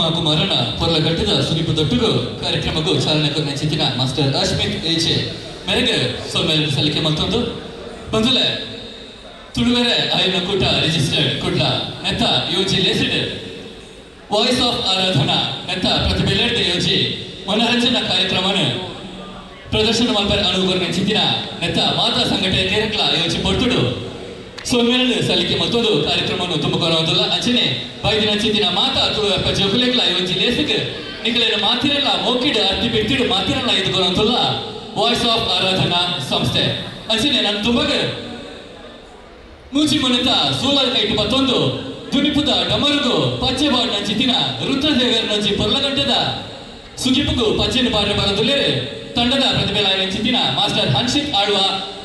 ಮಹಿಮಾ ಕುಮಾರನ ಪೊರ್ಲಗಟ್ಟದ ಸುಗಿಪು ದೊಟ್ಟುಗು ಕಾರ್ಯಕ್ರಮಕ್ಕೂ ಚಾಲನೆ ಕೊರ್ನ ಮಾಸ್ಟರ್ ಅಶ್ಮಿತ್ ಏಚೆ ಮೇರೆಗೆ ಸೊಲ್ಮೆಲ್ ಸಲ್ಲಿಕೆ ಮಲ್ತೊಂದು ಬಂದುಲೆ. ತುಳುವೆರೆ ಆಯನ ಕೂಟ ರಿಜಿಸ್ಟರ್ಡ್ ಕುಡ್ಲ ನೆತ್ತ ಯೋಜಿ ಲೇಸಿಡ್ ವಾಯ್ಸ್ ಆಫ್ ಆರಾಧನಾ ನೆತ್ತ ಪ್ರತಿಭೆಲೆಡ್ದ್ ಯೋಜಿ ಮನರಂಜನಾ ಕಾರ್ಯಕ್ರಮನ ಪ್ರದರ್ಶನ ಮಲ್ಪರೆ ಅನುವು ಕೊರ್ನ ನೆತ್ತ ಮಾತಾ ಸಂಘಟನೆ ಯೋಜಿ ಪೊರ್ತುಡು ಸೊಲ್ಮೆలను ಸಲ್ಲಿಕೆ ಮಲ್ತೊಂದು ಕಾರ್ಯಕ್ರಮವನ್ನು ತುಂಬಿಕೊಳ್ಳುವುದಿಲ್ಲ. ಅಂಚನೆ ಬೈದಿನ ಚಿಂತಿನ ಮಾತಾ ತುಳು ಅಪ್ಪ ಜೋಕುಲೆಗ್ಲ ಒಂಜಿ ಲೇಸಿಗ್ ನಿಕಲೆನ ಮಾತಿರಲ್ಲ ಮೋಕಿಡ್ ಅರ್ತಿ ಬಿಡ್ತಿಡು ಮಾತಿರಲ್ಲ ಎದುಕೊನೊಂದುಲ್ಲ ವಾಯ್ಸ್ ಆಫ್ ಆರಾಧನಾ ಸಂಸ್ಥೆ. ಅಂಚನೆ ನನ್ನ ತುಂಬಗ ಮೂಚಿ ಮನೆತ ಸೋಲಾರ್ ಕೈಟ್ ಮತ್ತೊಂದು ದುನಿಪುದ ಡಮರುಗು ಪಚ್ಚೆ ಬಾಡ್ ನಂಚಿತಿನ ರುದ್ರದೇವರ ನಂಚಿ ಪೊರ್ಲಗಂಟದ ಸುಗಿಪುಗು ಪಚ್ಚೆನ ಪಾಡ ಬರದುಲ್ಲೇರು ತಂಡದ ಪ್ರತಿಭೆಲಾಯ ಚಿಂತಿನ ಮಾಸ್ಟರ್ ಹನ್ಷಿತ್ ಆಳ್ವ,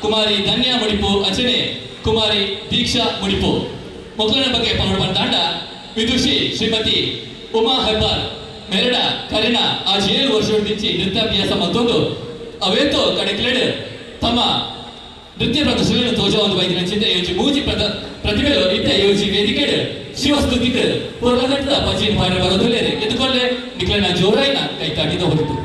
ಕುಮಾರಿ ಧನ್ಯ ಮುಡಿಪು, ಅಂಚನೆ ಕುಮಾರಿ ದೀಕ್ಷಾ ಮುಡಿಪು. ಮೊದಲನೇ ಬಗ್ಗೆ ಪಂಗಡು ತಂಡ ವಿದುಷಿ ಶ್ರೀಮತಿ ಉಮಾ ಹೆಬ್ಬಾರ್ ಮೆರಡ ಕರಿನ ಆ 7 ವರ್ಷದಿಂಚಿ ನೃತ್ಯಾಭ್ಯಾಸ ಮತ್ತೊಂದು ಅವೇತೋ ಕಡೆಕ್ಲೆಡ್ ತಮ್ಮ ನೃತ್ಯ ಪ್ರದರ್ಶನ ತೋಜ ಒಂದು ವೈದ್ಯನ ಚಿಂತೆ ಯೋಜಿ ಮೂಜಿ ಪ್ರತಿಭೆಲು ಇತ್ತ ಯೋಜಿ ವೇದಿಕೆಡ್ ಶಿವಸ್ತುತಿಗೆ ಪೊರ್ಲಗಟ್ಟದ ಪಚಿನ ಪಾಡ ಬರೋದುಲ್ಲೇರೆ ಎದುಕೊಳ್ಳೆ ನಿಕ್ಲೆನ ಜೋರಾಯಿನ ಕೈ ತಾಟಿದ ಹೊರತು.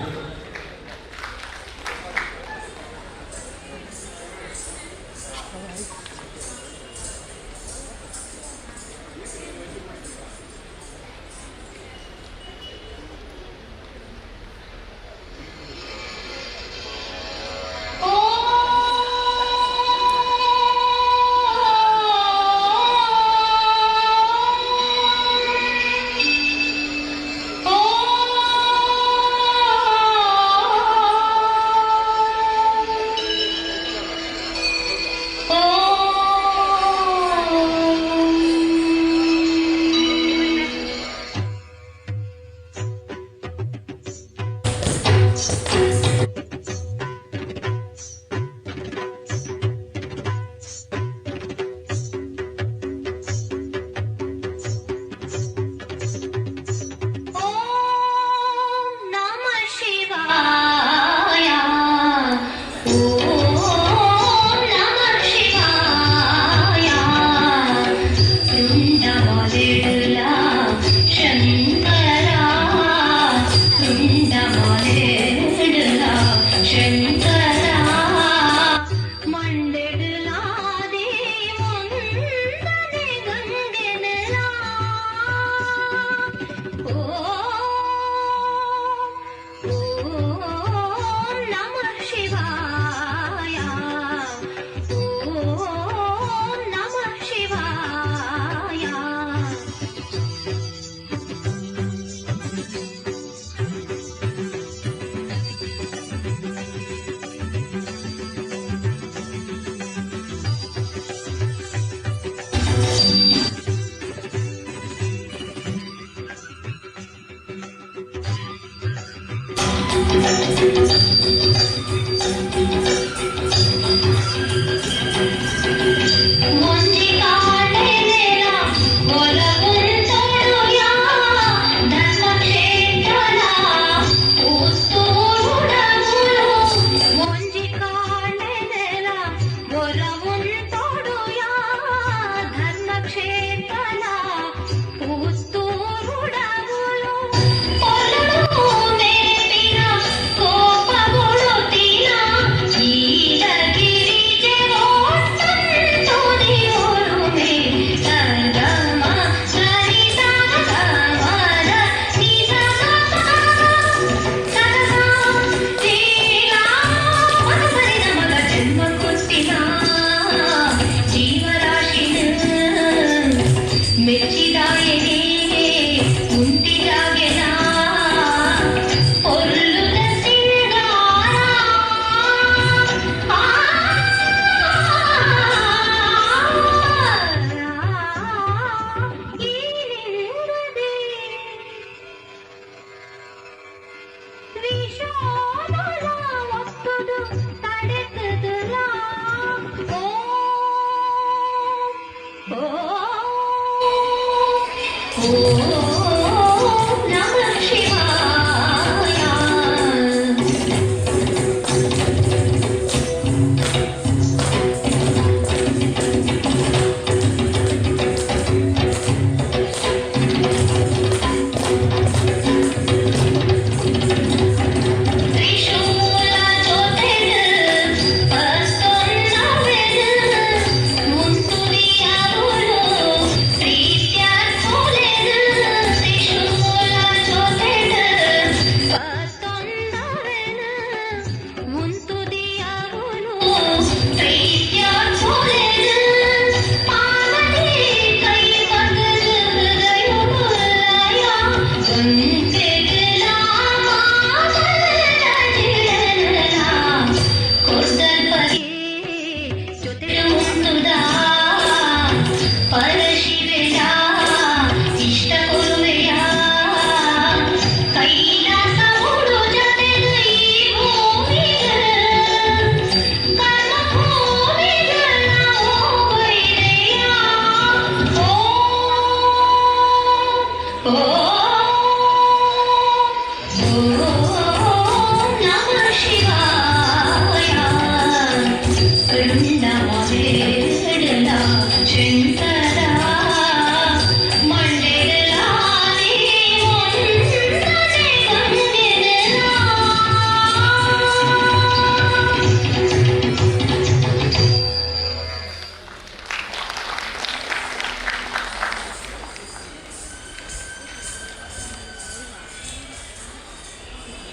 ಓಂ ನಮಃ ಶಿವಾಯ.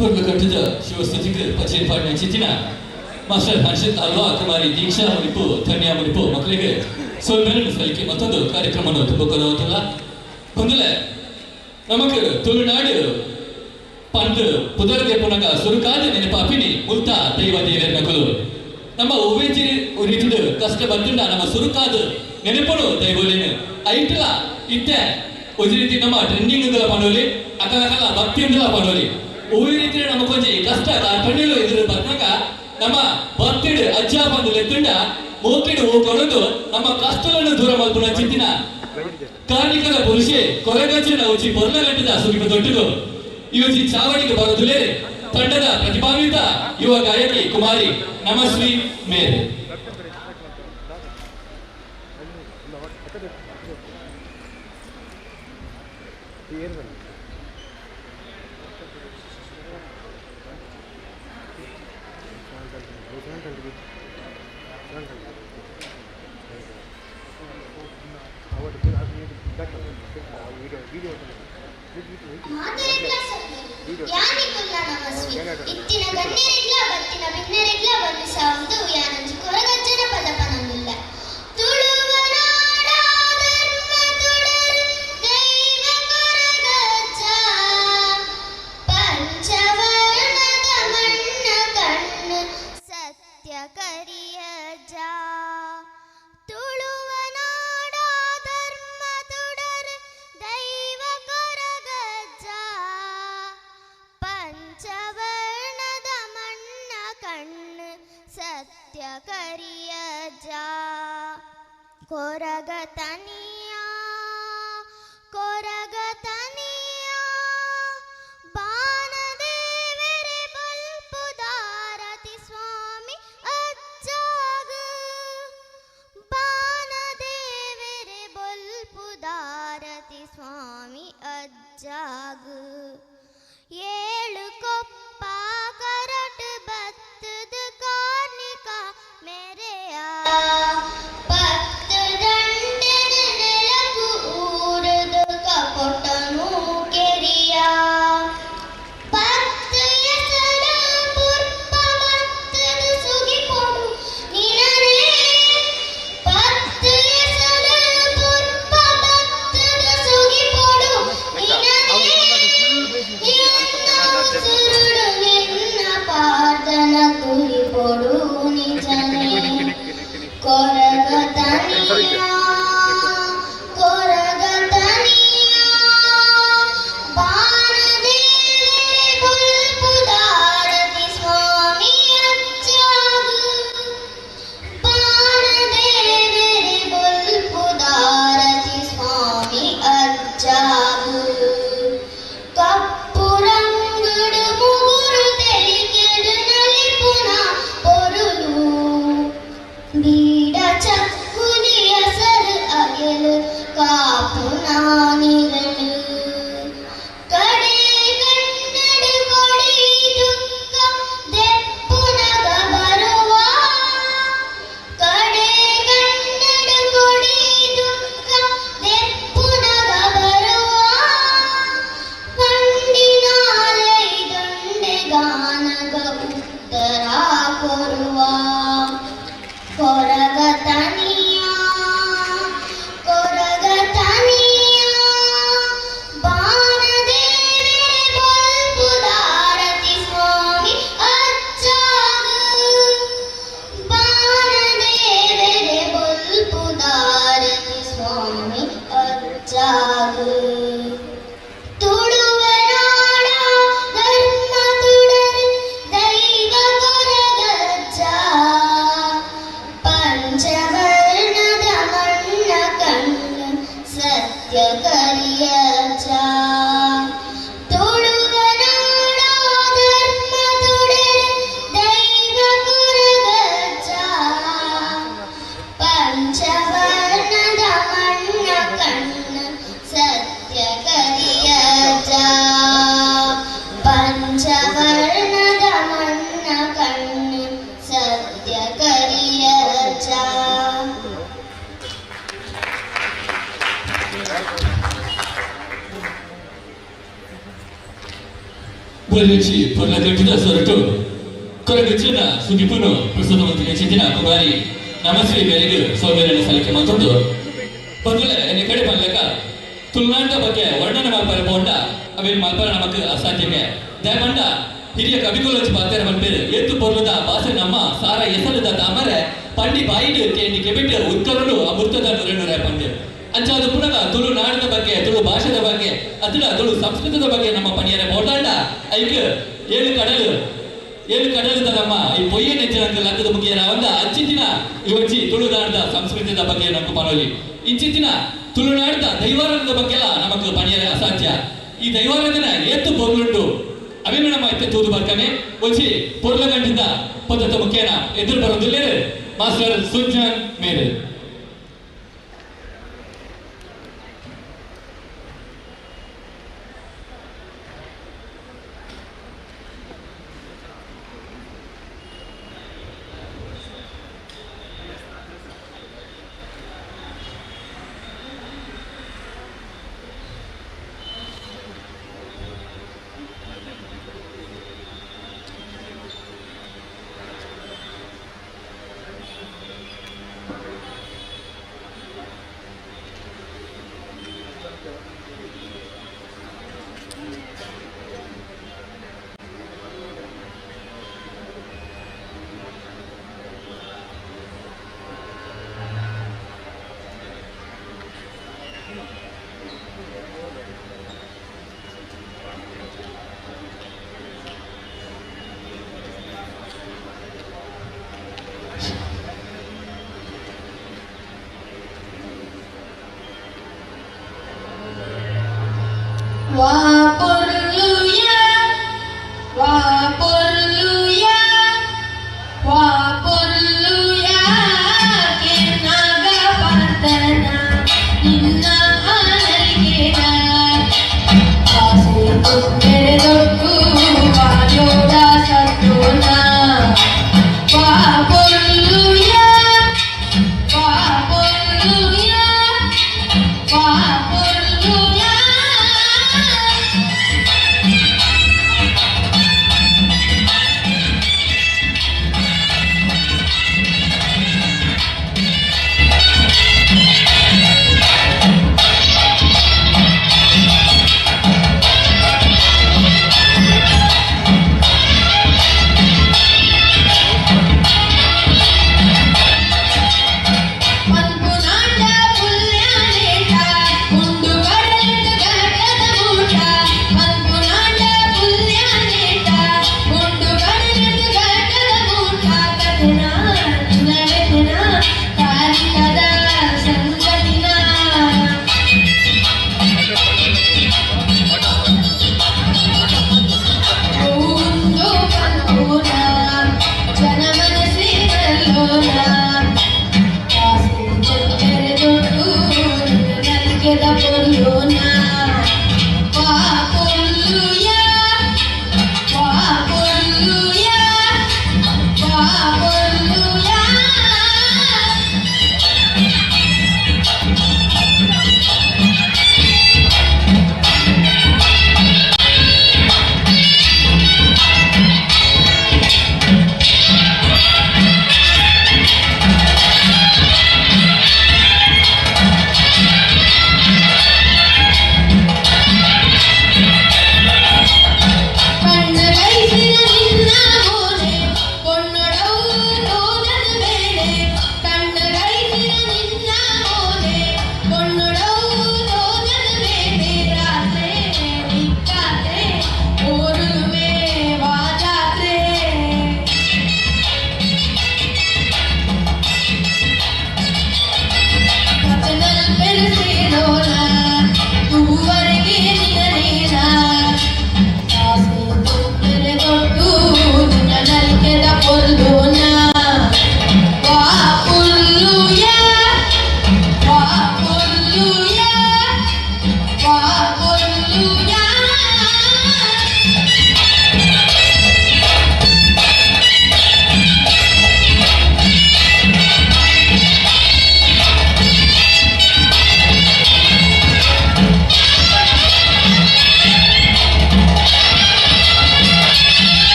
ಪೂರ್ವಕಟ್ಟದ ಶಿವಸ್ತುತಿಗೆ ಪಚೇರಿ ಪಾಡಿನ ಚಿತ್ತಿನ ಮಾಸ್ಟರ್ ಹರ್ಷಿತ್ ಅಲ್ವಾ, ಕುಮಾರಿ ದೀಕ್ಷಾ ಮುಡಿಪು, ಧನ್ಯ ಮುಡಿಪು ಮಕ್ಕಳಿಗೆ ಸೊಲ್ಮೆರನ್ನು ಸಲ್ಲಿಕೆ ಮತ್ತೊಂದು ಕಾರ್ಯಕ್ರಮವನ್ನು ತುಂಬಿಕೊಳ್ಳುವುದಿಲ್ಲ. ಒಂದಲೇ ನಮಕ್ ತುಳುನಾಡು ಪಂದು ಪುದರ್ಗೆ ಪುನಗ ಸುರುಕಾದ ನೆನಪಾಪಿನಿ ಮುಲ್ತ ದೈವ ದೇವರನಕುಲು. ನಮ್ಮ ಒವ್ವೇಚಿ ರೀತಿದ ಕಷ್ಟ ಬಂದುಂಡ ನಮ್ಮ ಸುರುಕಾದ ನೆನಪುನು ದೈವಲೇನು ಐಟ್ಲ ಇತ್ತೆ ಒಂಜಿ ರೀತಿ ನಮ್ಮ ಟ್ರೆಂಡಿಂಗ್ ಪಣೋಲಿ ಅಕಲಕಲ ಭಕ್ತಿಯಿಂದಲ ಪಣೋಲಿ. ಒವ್ವೆ ರೀತಿಯ ನಮ್ಮ ಕೊಂಚಿ ಕಷ್ಟ ಕಾರ್ಪಣ್ಯಲು ಎದುರು ಬಂದಾಗ ನಮ್ಮ ಭಕ್ತಿಡು ಅಜ್ಜ ಬಂದು ಲೆತ್ತುಂಡ ಮೋಕಿಡು ಹೋಗ್ಕೊಳ್ಳೋದು ನಮ್ಮ ಕಷ್ಟಗಳನ್ನು ದೂರ ಮಲ್ಪುನ ಚಿಂತಿನ ಕಾರ್ಮಿಕರ ಪುರುಷೆ ಕೊರಗಜ್ಜನ ಉಚಿ ಪೊರ್ಲಗಟ್ಟದ ಸುಗಿಪ ದೊಡ್ಡದು ಈ ಉಚಿ ಚಾವಡಿಗೆ ಬರೋದುಲೇ ತಂಡದ ಪ್ರತಿಭಾನ್ವಿತ ಯುವ ಗಾಯಕಿ ಕುಮಾರಿ ನಮಸ್ವಿ ಮೇರೆ. ಇತ್ತಿನ ಗಣ್ಯರಿಗ್ಲ ಬತ್ತಿನ ಬಿನ್ನರಿಗ್ಲ ಬಂದಿಸಾವುದು ಯಾನಂಜಿ ಕೊರಗಜ್ಜನ ಪದಪನಂದಿಲ್ಲ. ತುಳುವನಾಡ ಧರ್ಮ ತುಡರು ದೈವ ಕೊರಗಜ್ಜ, ಪಂಚವರ್ಣದ ಮಣ್ಣ ಕಣ್ಣು ಸತ್ಯ ಕರಿಯಜ್ಜ. ತುಳುವನಾಡ ಧರ್ಮ ತುಡರು ದೈವ ಕೊರಗಜ್ಜ, ಪಂಚವರ್ಣದ ಮಣ್ಣ ಕಣ್ಣು ಸತ್ಯ ಕರಿಯಜ್ಜ. ಕೊರಗತನಿಯ ಕೊರಗತನಿಯ ಬಾನದೇವರೆ ಬಲ್ಪುದಾರತಿ ಸ್ವಾಮಿ ಅಜ್ಜಾಗ, ಬಾನದೇವರೆ ಬಲ್ಪುದಾರತಿ ಸ್ವಾಮಿ ಅಜ್ಜಾಗ. ಏಳು ಕೊಪ್ಪ ಕರಟ್ ಬತ್ತದ ಕಾರ್ಣಿಕ ಮೆರೆಯ, ಪತ್ತು ದಂಡೆದ ನೆಲಕು ಊರದ ಕಪಟನು ಕೆರಿಯ, ಪತ್ತು ಎಸರ ಪುರ್ಪ ಬತ್ತದ ಸುಗಿಪೊಡು ನಿನರೇ, ಪತ್ತು ಎಸರ ಪುರ್ಪ ಬತ್ತದ ಸುಗಿಪೊಡು ನಿನರೇ. ಬೊಲ್ಲೆಚ್ಚಿ ಪೊರ್ಲ ಕಟ್ಟಿದ ಸೊರಟು ಕೊರಗಚ್ಚಿನ ಸುಗಿಪುನು ಪ್ರಸ್ತುತ ಮಂತ್ರಿ ಚಿಂತಿನ ಕುಮಾರಿ ನಮಶ್ರೀ ಮೇರೆಗೆ ಸೌಮ್ಯರನ್ನು ಸಲ್ಲಿಕೆ ಮತ್ತೊಂದು ಬಂಧುಲೆ ಎನ್ನ ಕಡೆ ಪನ್ಲೆಕ ತುಳುನಾಡಿನ ಬಗ್ಗೆ ವರ್ಣನೆ ಮಲ್ಪರೆ ಪೋಂಡ ಅವೇನ್ ಮಲ್ಪರೆ ನಮಕ್ ಅಸಾಧ್ಯಕ್ಕೆ. ದಯಮಂಡ ಹಿರಿಯ ಕವಿಗಳು ಪಾತ್ರ ಪನ್ಪೇರು, ಏತು ಪೊರ್ಲುದ ಭಾಷೆ ನಮ್ಮ ಸಾರ ಎಸಲುದ ತಾಮರೆ ಪಂಡಿ ಬಾಯಿಡು ಕೇಂಡಿ ಕೆಬಿಟ್ಟು ಉತ್ಕರಲು ಅಮೃತದ ನುರೆನುರೆ ಪಂಡು. ಅಂಚಾದ ಪುನಗ ತುಳುನಾಡಿನ ಬಗ್ಗೆ, ತುಳು ಭಾಷೆದ ಬಗ್ಗೆ, ಅತಡ ತುಳು ಸಂಸ್ಕೃತದ ಬಗ್ಗೆ ನಮ್ಮ ಪಣಿಯರೆ ಪೋಟಾಂಡ ಐಕ್ ಏಳು ಕಡಲು ಏಳು ಕಡಲದ ನಮ್ಮ ಈ ಪೊಯ್ಯ ನೆಂಚಿನಂಕ ಲಕ್ಕದ ಮುಗಿಯರ ಒಂದ ಅಂಚಿತ್ತಿನ ಇವಚ್ಚಿ ತುಳುನಾಡಿದ ಸಂಸ್ಕೃತಿದ ಬಗ್ಗೆ ನಮಕು ಪನೋಲಿ. ಇಂಚಿತ್ತಿನ ತುಳುನಾಡಿದ ದೈವಾರಾಧನದ ಬಗ್ಗೆ ಎಲ್ಲ ನಮಕ್ ಪಣಿಯರೆ ಅಸಾಧ್ಯ. ಈ ದೈವಾರಾಧನೆ ಏತು ಪೊರ್ಲುಂಟು ಅವೇನು ನಮ್ಮ ಇತ್ತೆ ತೂದು ಬರ್ಕನೆ. ಒಂಜಿ ಪೊರ್ಲಗಂಟಿಂದ ಪದ್ಧತ ಮುಖೇನ ಎದುರು ಬರೋದಿಲ್ಲೇರು ಮಾಸ್ಟರ್ ಸುಜ್ಜನ್ ಮೇರೆ. ವಾ ಪೊರ್ಲುಯ, ವಾ ಪೊರ್ಲುಯ, ವಾ ಪೊರ್ಲುಯ, ಕೆನ್ನಾಗ ಪಾರ್ತನ ನಿನ್ನ ಆನಲಿಗೆನ ಆಸೆ ತುಂಬೆರೆ ದೊಡ್ಡು ವಾಯೋಡ ಸತ್ತೋನ. ವಾ ಪೊರ್ಲುಯ, ವಾ ಪೊರ್ಲುಯ, ವಾ ಪೊರ್ಲುಯ.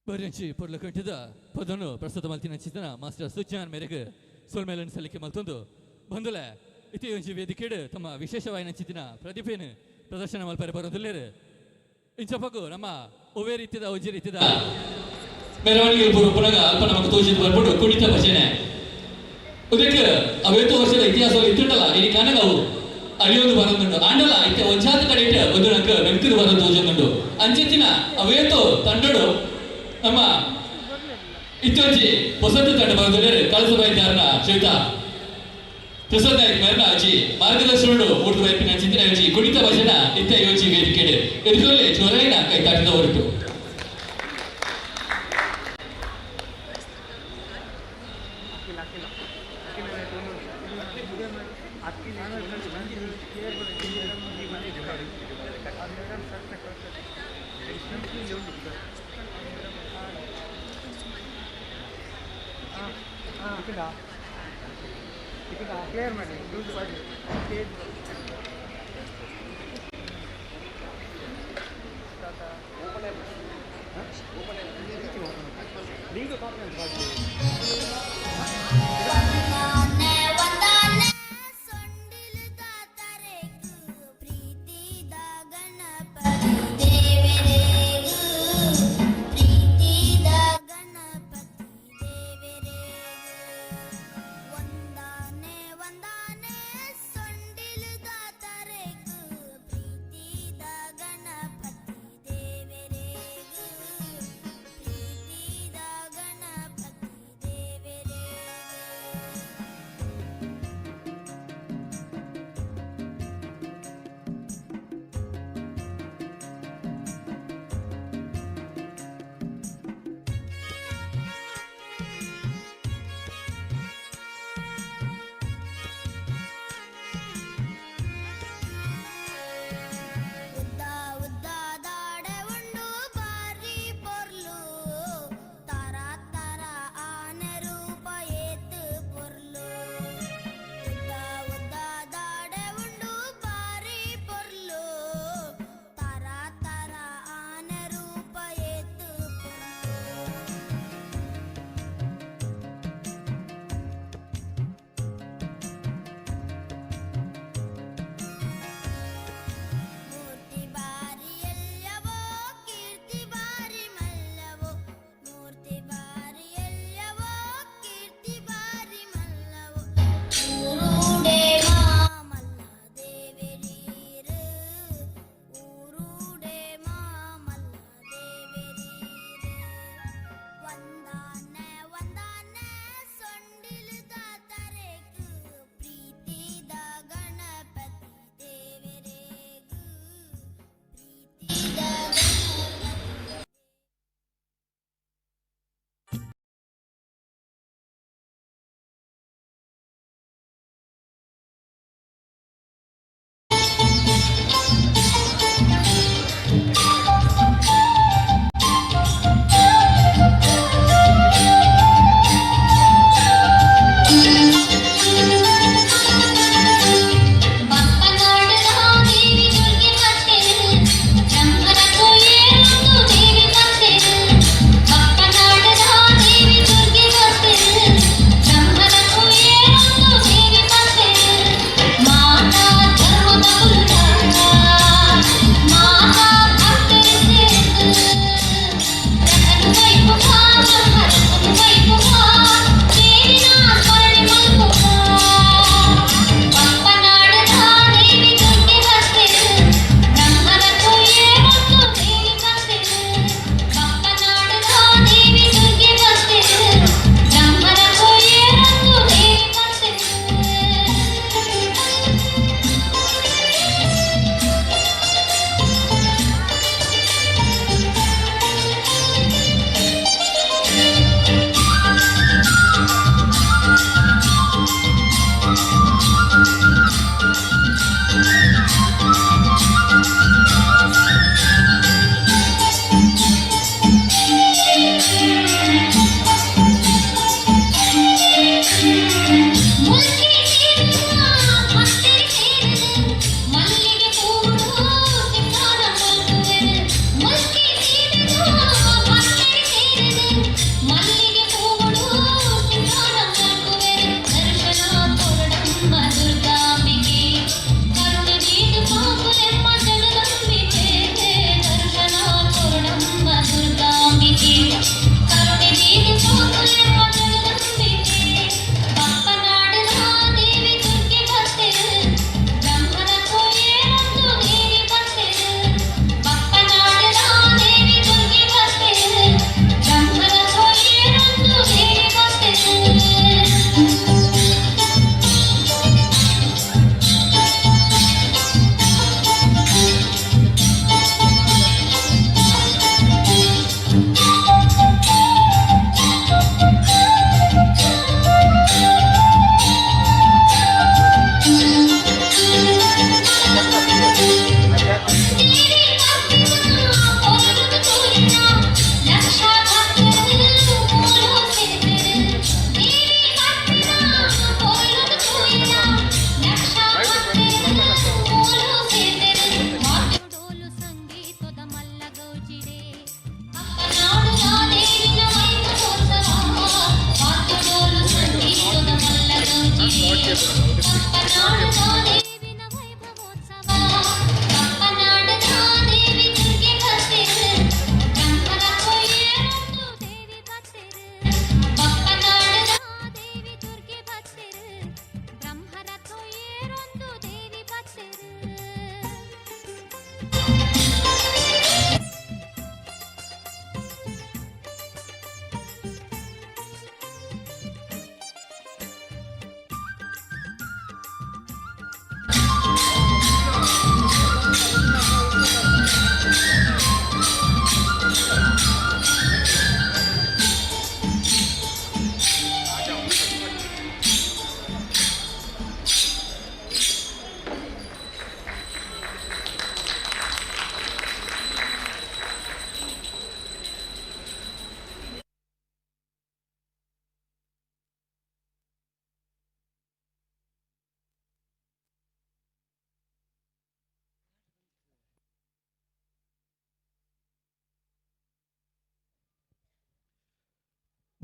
ಬರಿಂಚಿ ಪೊರ್ಲಕಂಠದ ಪದನು ಪ್ರಸ್ತುತ ಮಲ್ತಿನ ಚಿಂತನ ಮಾಸ್ಟರ್ ಸುಜ್ಞಾನ್ ಮೇರೆಗೆ ಸೊಲ್ಮೇಲನ್ ಸಲ್ಲಿಕೆ ಮಲ್ತೊಂದು ಬಂದುಲೆ ಇತಿ ಒಂಜಿ ವೇದಿಕೆಡ್ ತಮ್ಮ ವಿಶೇಷವಾಯಿನ ಚಿಂತಿನ ಪ್ರತಿಭೆನು ಪ್ರದರ್ಶನ ಮಲ್ಪರೆ ಬರೋದಿಲ್ಲೇರು. ಇಂಚಪಗು ನಮ್ಮ ಒವೇ ರೀತಿದ ಒಂಜಿ ರೀತಿದ ಮೆರವಣಿಗೆ ಪುನಗ ಅಲ್ಪ ನಮಗೆ ತೋಜಿದ್ ಬರ್ಬೋದು ಕುಣಿತ ಭಜನೆ. ಉದಕ್ಕೆ ಅವೇತು ವರ್ಷದ ಇತಿಹಾಸ ಇತ್ತುಂಡಲ್ಲ ಇನಿ ಕನಗವು ಅಳಿಯೊಂದು ಬರೋದುಂಡು ಆಂಡಲ ಇತ್ತೆ ಒಂಜಾತ ಕಡೆ ಇಟ್ಟು ಒಂದು ನಂಗೆ ವೆಂಕದ ಬರೋದು ತೋಜೊಂದುಂಡು. ಅಂಚೆತ್ತಿನ ಅವೇತೋ ತಂಡಡು ನಮ್ಮ ಇತ್ತೊಂಜಿ ಹೊಸತು ತಂಡ ಬರೋದಿಲ್ಲೇರು. ಕಳಸಬೈದಾರನ ಶ್ರೀಯುತ ಪ್ರಸಾದ್ ನಾಯ್ಕ ಮೇರ್ನ ಅಜ್ಜಿ ಮಾರ್ಗದರ್ಶನಡು ಮೂರ್ತು ವೈಪಿನ ಚಿಂತನೆ ಯೋಜಿ ಕುಣಿತ ಭಜನ ಇತ್ತ ಯೋಜಿ ವೇದಿಕೆಡೆ ಎದುರಲ್ಲೇ ಜೋರೈನ ಕೈತಾಟದ ಹೊರಟು. ಕ್ಲಿಯರ್ ಮಾಡಿ ದುಡ್ಡು ಮಾಡಿ. ವಂದಾನೆ ವಂದಾನೆ ಸೊಂಡಿಲದ ತರೆಕು ಪ್ರೀತಿದ ಗಣಪತಿ ದೇವರೇಗು, ಪ್ರೀತಿದ ಗಣಪತಿ ದೇವರೇಗು. ವಂದಾನೆ ವಂದಾನೆ ಸೊಂಡಿಲದ ತರೆಕು ಪ್ರೀತಿದ ಗಣಪತಿ ದೇವರೇಗು, ಪ್ರೀತಿದ ಗಣಪತಿ.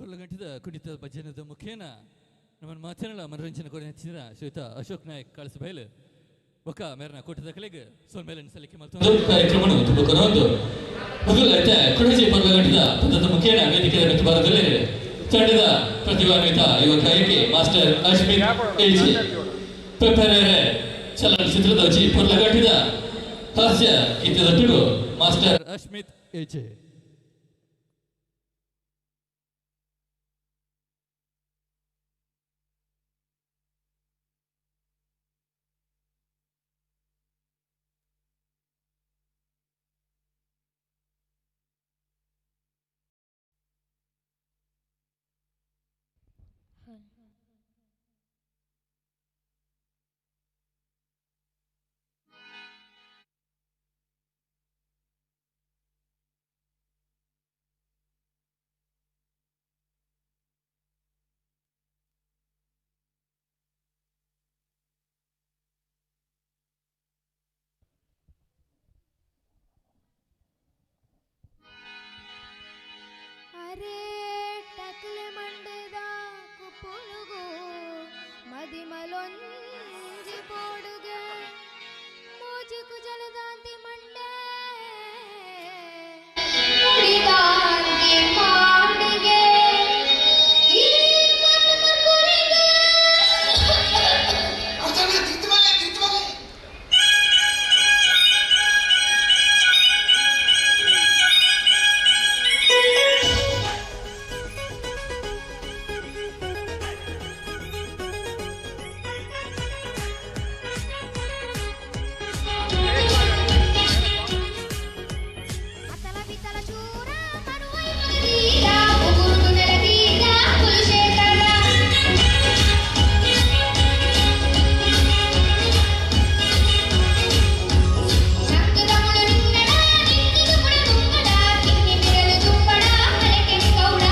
ಪೊರ್ಲಗಂಟದ ಕುಣಿತ ಭಜನದ ಮುಖೇನ ನಮ್ಮ ಮಾತನಾಡ ಮನರಂಜನೆ ಕೊಡ ಹೆಚ್ಚಿನ ಶ್ವೇತ ಅಶೋಕ್ ನಾಯಕ್ ಕಳಸಬೈಲ್ ಬೊಕ್ಕ ಮೇರನ ಕೂಟದ ಕಲೆಗೆ ಸೊಲ್ಮೇಲೆ ಸಲ್ಲಿಕೆ ಮತ್ತೊಂದು ಕಾರ್ಯಕ್ರಮವನ್ನು ತುಂಬಕೊಂಡು ಮೊದಲೈತೆ ಕುಡಜಿ ಪೊರ್ಲಗಂಟದ ಪದದ ಮುಖೇನ ವೇದಿಕೆಯ ಮತ್ತು ಭಾರತದಲ್ಲಿ ತಂಡದ ಪ್ರತಿಭಾನ್ವಿತ ಯುವ ಗಾಯಕಿ ಮಾಸ್ಟರ್ ಅಶ್ಮಿತ್ ಎಜಿ ಪೆಪ್ಪೆರೆರೆ ಚಲನಚಿತ್ರದ ಜಿ ಪೊರ್ಲಗಂಟಿದ ಹಾಸ್ಯ ಗೀತೆದೊಟ್ಟಿಗೂ ಮಾಸ್ಟರ್ ಅಶ್ಮಿತ್ ಎಜೆ. ಅರೆ ಟಕ್ಲೆ ಮಂಡದ ಕುಪ್ಪುಲುಗು ಮದಿಮಲೊಂಜಿ ಪೋಡುಗೆ ಮೋಜುಕು ಜಲದಾಂತಿ ಮಂಡೆ ಮುಡಿದಾಂತಿ ಪಾಡುಗೆ ಈ ಮನ ಕುರಿಗೆ. ಅರ್ಜುನ ತಿರ್ತು ಮಲೆ ತಿರ್ತು ಮಲೆ. ಅತಲ ಬಿತಲ ಶೂರ ಮರುವೈ ಮಗಧೀರ ಉಗುರುದು ನೆಲಗೀರ ಕುಲಶೇಖರ. ನಂಗದಮುಳು ನಿಂಗಡ ನಿಂಗದು ಕುಡ ನುಂಗಡ ಕಿನ್ನಿ ಬಿರಲು ಜುಂಬಡ ಮಲೆಕೆಣಿ ಗೌಡ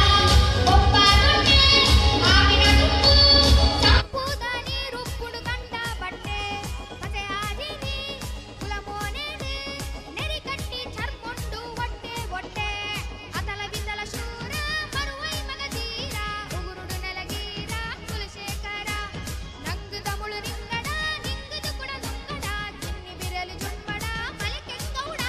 ಒಪ್ಪ ದೊಡ್ಡೆ ಮಾವಿನ ತುಂಬು ಸಂಪುದ ನೀರುಪ್ಪುಡು ಕಂಡ ಬಟ್ಟೆ ಪಸೆ ಆಜಿನಿ ಕುಲಮೋನೇನೆ ನೆರಿ ಕಟ್ಟಿ ಚರ್ಮೊಂಡು ಒಟ್ಟೆ ಒಟ್ಟೆ ಅತಲ ಬಿತಲ ಶೂರ ಮರುವೈ ಮಗಧೀರ ಉಗುರುಡು ನೆಲಗೀರ ಕುಲಶೇಖರ ನಂಗುದಮುಳು ನಿಂಗಡ ನಿಂಗದು ಕುಡ ನುಂಗಡ ಚಿನ್ನಿ ಬಿರಲು ಜುಂಬಡ ಮಲಕೆಂಗೌಡ.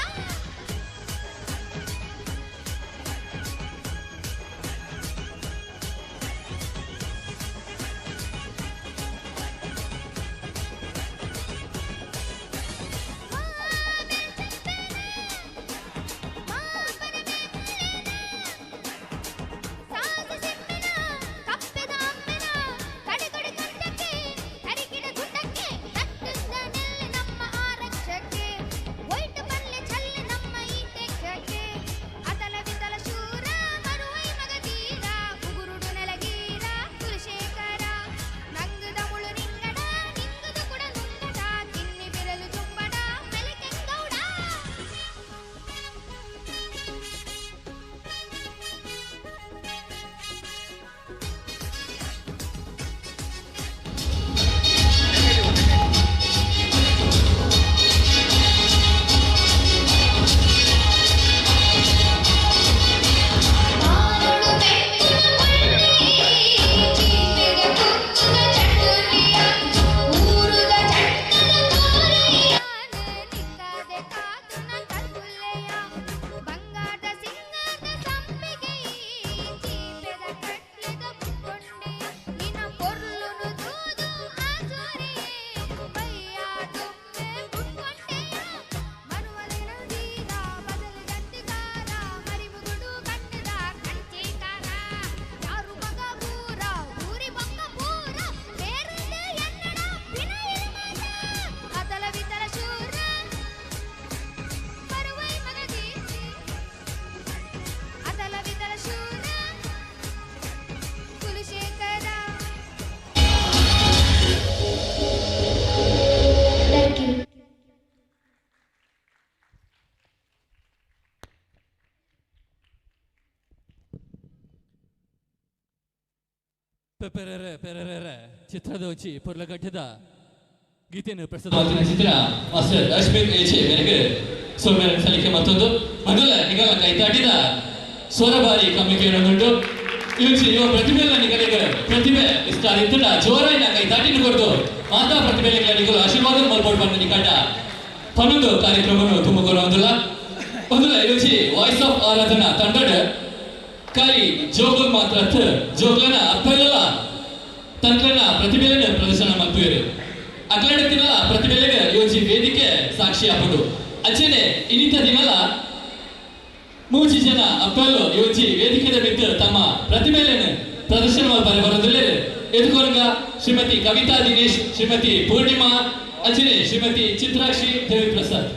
ಕಿನ್ನಿ ಬಿರಲು ಜುಂಬಡ ಮೆಲಕೆಂಗೌಡ. ಮಾನೋಡು ಮೆಟ್ಟುನ ಮಣ್ಣಿ ಚೀಪಿದ ಕುಕ್ಕುದ ಚಟ್ಟುನಿಯ ಊರುದ ಚಟ್ಟದ ಕೋರಿಯ ನಿಕ್ಕಾದೆ ಕಾದುನ ಕಲ್ಗುಲ್ಲೆಯ ಬಂಗಾರದ ಸಿಂಗಾರದ ಸಂಪಿಗೆ ಚೀಪೆದ ಕಟ್ಲೆದ ಮುಕ್ಕೊಂಡೆಯ ನಿನ್ನ ಪೊರ್ಲುನು ತೂದು ಆಚೋರಿಯೇ ಬಯ್ಯ ತುಂಬೆ ಬುಟ್ಕೊಂಡೆಯ ಮನುವಲಿನ ದೀರ ಬದಲು ಗಂಟಿಗಾರ ಮರಿಮುಗುಡು ಕಣ್ಣದ ಕಂಚಿಕಾರ ಯಾರು ಮಗ ಬೂರ ಊರಿ ಬೊಕ್ಕ ಪೂರ ಬೇರುಂಡು ಎನ್ನಡ ಬಿನ ಇರುಮಾಟ ಅತಲ ವಿತಲ ಶೂರ ಬರುವೈ ಮಗದೀಸಿ ಅತಲ ವಿತಲ ಶೂರ ಕುಲಶೇಖರ. Thank you. ಪೆಪೆರೆರೆ ಪೆರೆರೆರೆ ಚಿತ್ರದ ಒಂಜಿ ಪೊರ್ಲಗಟ್ಟದ ಗೀತೆಯನ್ನು ಪ್ರಸ್ತುತ ಮಾಡ್ತಿನ ಚಿತ್ರ ಮಾಸ್ಟರ್ ಅಶ್ಮಿತ್ ಎಜೆ ಮೇರೆಗೆ ಸೋಮೇರನ್ ಸಲ್ಲಿಕೆ ಮತ್ತೊಂದು ಮೊದಲ ನಿಗಮ ಕೈತಾಟಿದ ಸ್ವರ ಬಾರಿ ಕಮ್ಮಿಕೆ ಉಂಟು. ಇವಂಚಿ ಇವ ಪ್ರತಿಭೆಲ ನಿಗಲಿಗ ಪ್ರತಿಭೆ ಇಷ್ಟ ಇತ್ತಡ ಜೋರಾಯಿನ ಕೈ ತಾಟಿನ ಕೊಡ್ದು ಮಾತಾ ಪ್ರತಿಭೆಗಳ ನಿಗಲು ಆಶೀರ್ವಾದ ಮಲ್ಪೋಡ್ ಬಂದ ನಿಕಂಡ ಪನ್ನೊಂದು ಕಾರ್ಯಕ್ರಮವನ್ನು ತುಮಕೂರು ಒಂದುಲ ಇವಂಚಿ ವಾಯ್ಸ್ ಆಫ್ ಆರಾಧನಾ ತಂಡಡ್ ಕಾಲಿ ಜೋಗುಲ್ ಮಾತ್ರ ಜೋಗ್ಲನ ಅಪ್ಪೆಲ್ಲ ತಂತ್ರನ ಪ್ರತಿಭೆಯನ್ನು ಪ್ರದರ್ಶನ ಮಲ್ಪುವೆರು. ಅಕ್ಲಡತಿನ ಪ್ರತಿಭೆಲೆಗೆ ಯೋಜಿ ವೇದಿಕೆ ಸಾಕ್ಷಿ ಆಪುಂಡು. ಅಂಚನೆ ಇನಿತ ದಿನಲ ಮೂಜಿ ಜನ ಅಪ್ಪೆಲ್ಲು ಯೋಜಿ ವೇದಿಕೆದ ಮಿತ್ತ್ ತಮ್ಮ ಪ್ರತಿಭೆಯನ್ನು ಪ್ರದರ್ಶನ ಮಲ್ಪರೆ ಬರೋದಿಲ್ಲೆರ್. ಎದುಕೊರಂಗ ಶ್ರೀಮತಿ ಕವಿತಾ ದಿನೇಶ್, ಶ್ರೀಮತಿ ಪೂರ್ಣಿಮಾ, ಅಂಚನೆ ಶ್ರೀಮತಿ ಚಿತ್ರಾಕ್ಷಿ ದೇವಿ ಪ್ರಸಾದ್.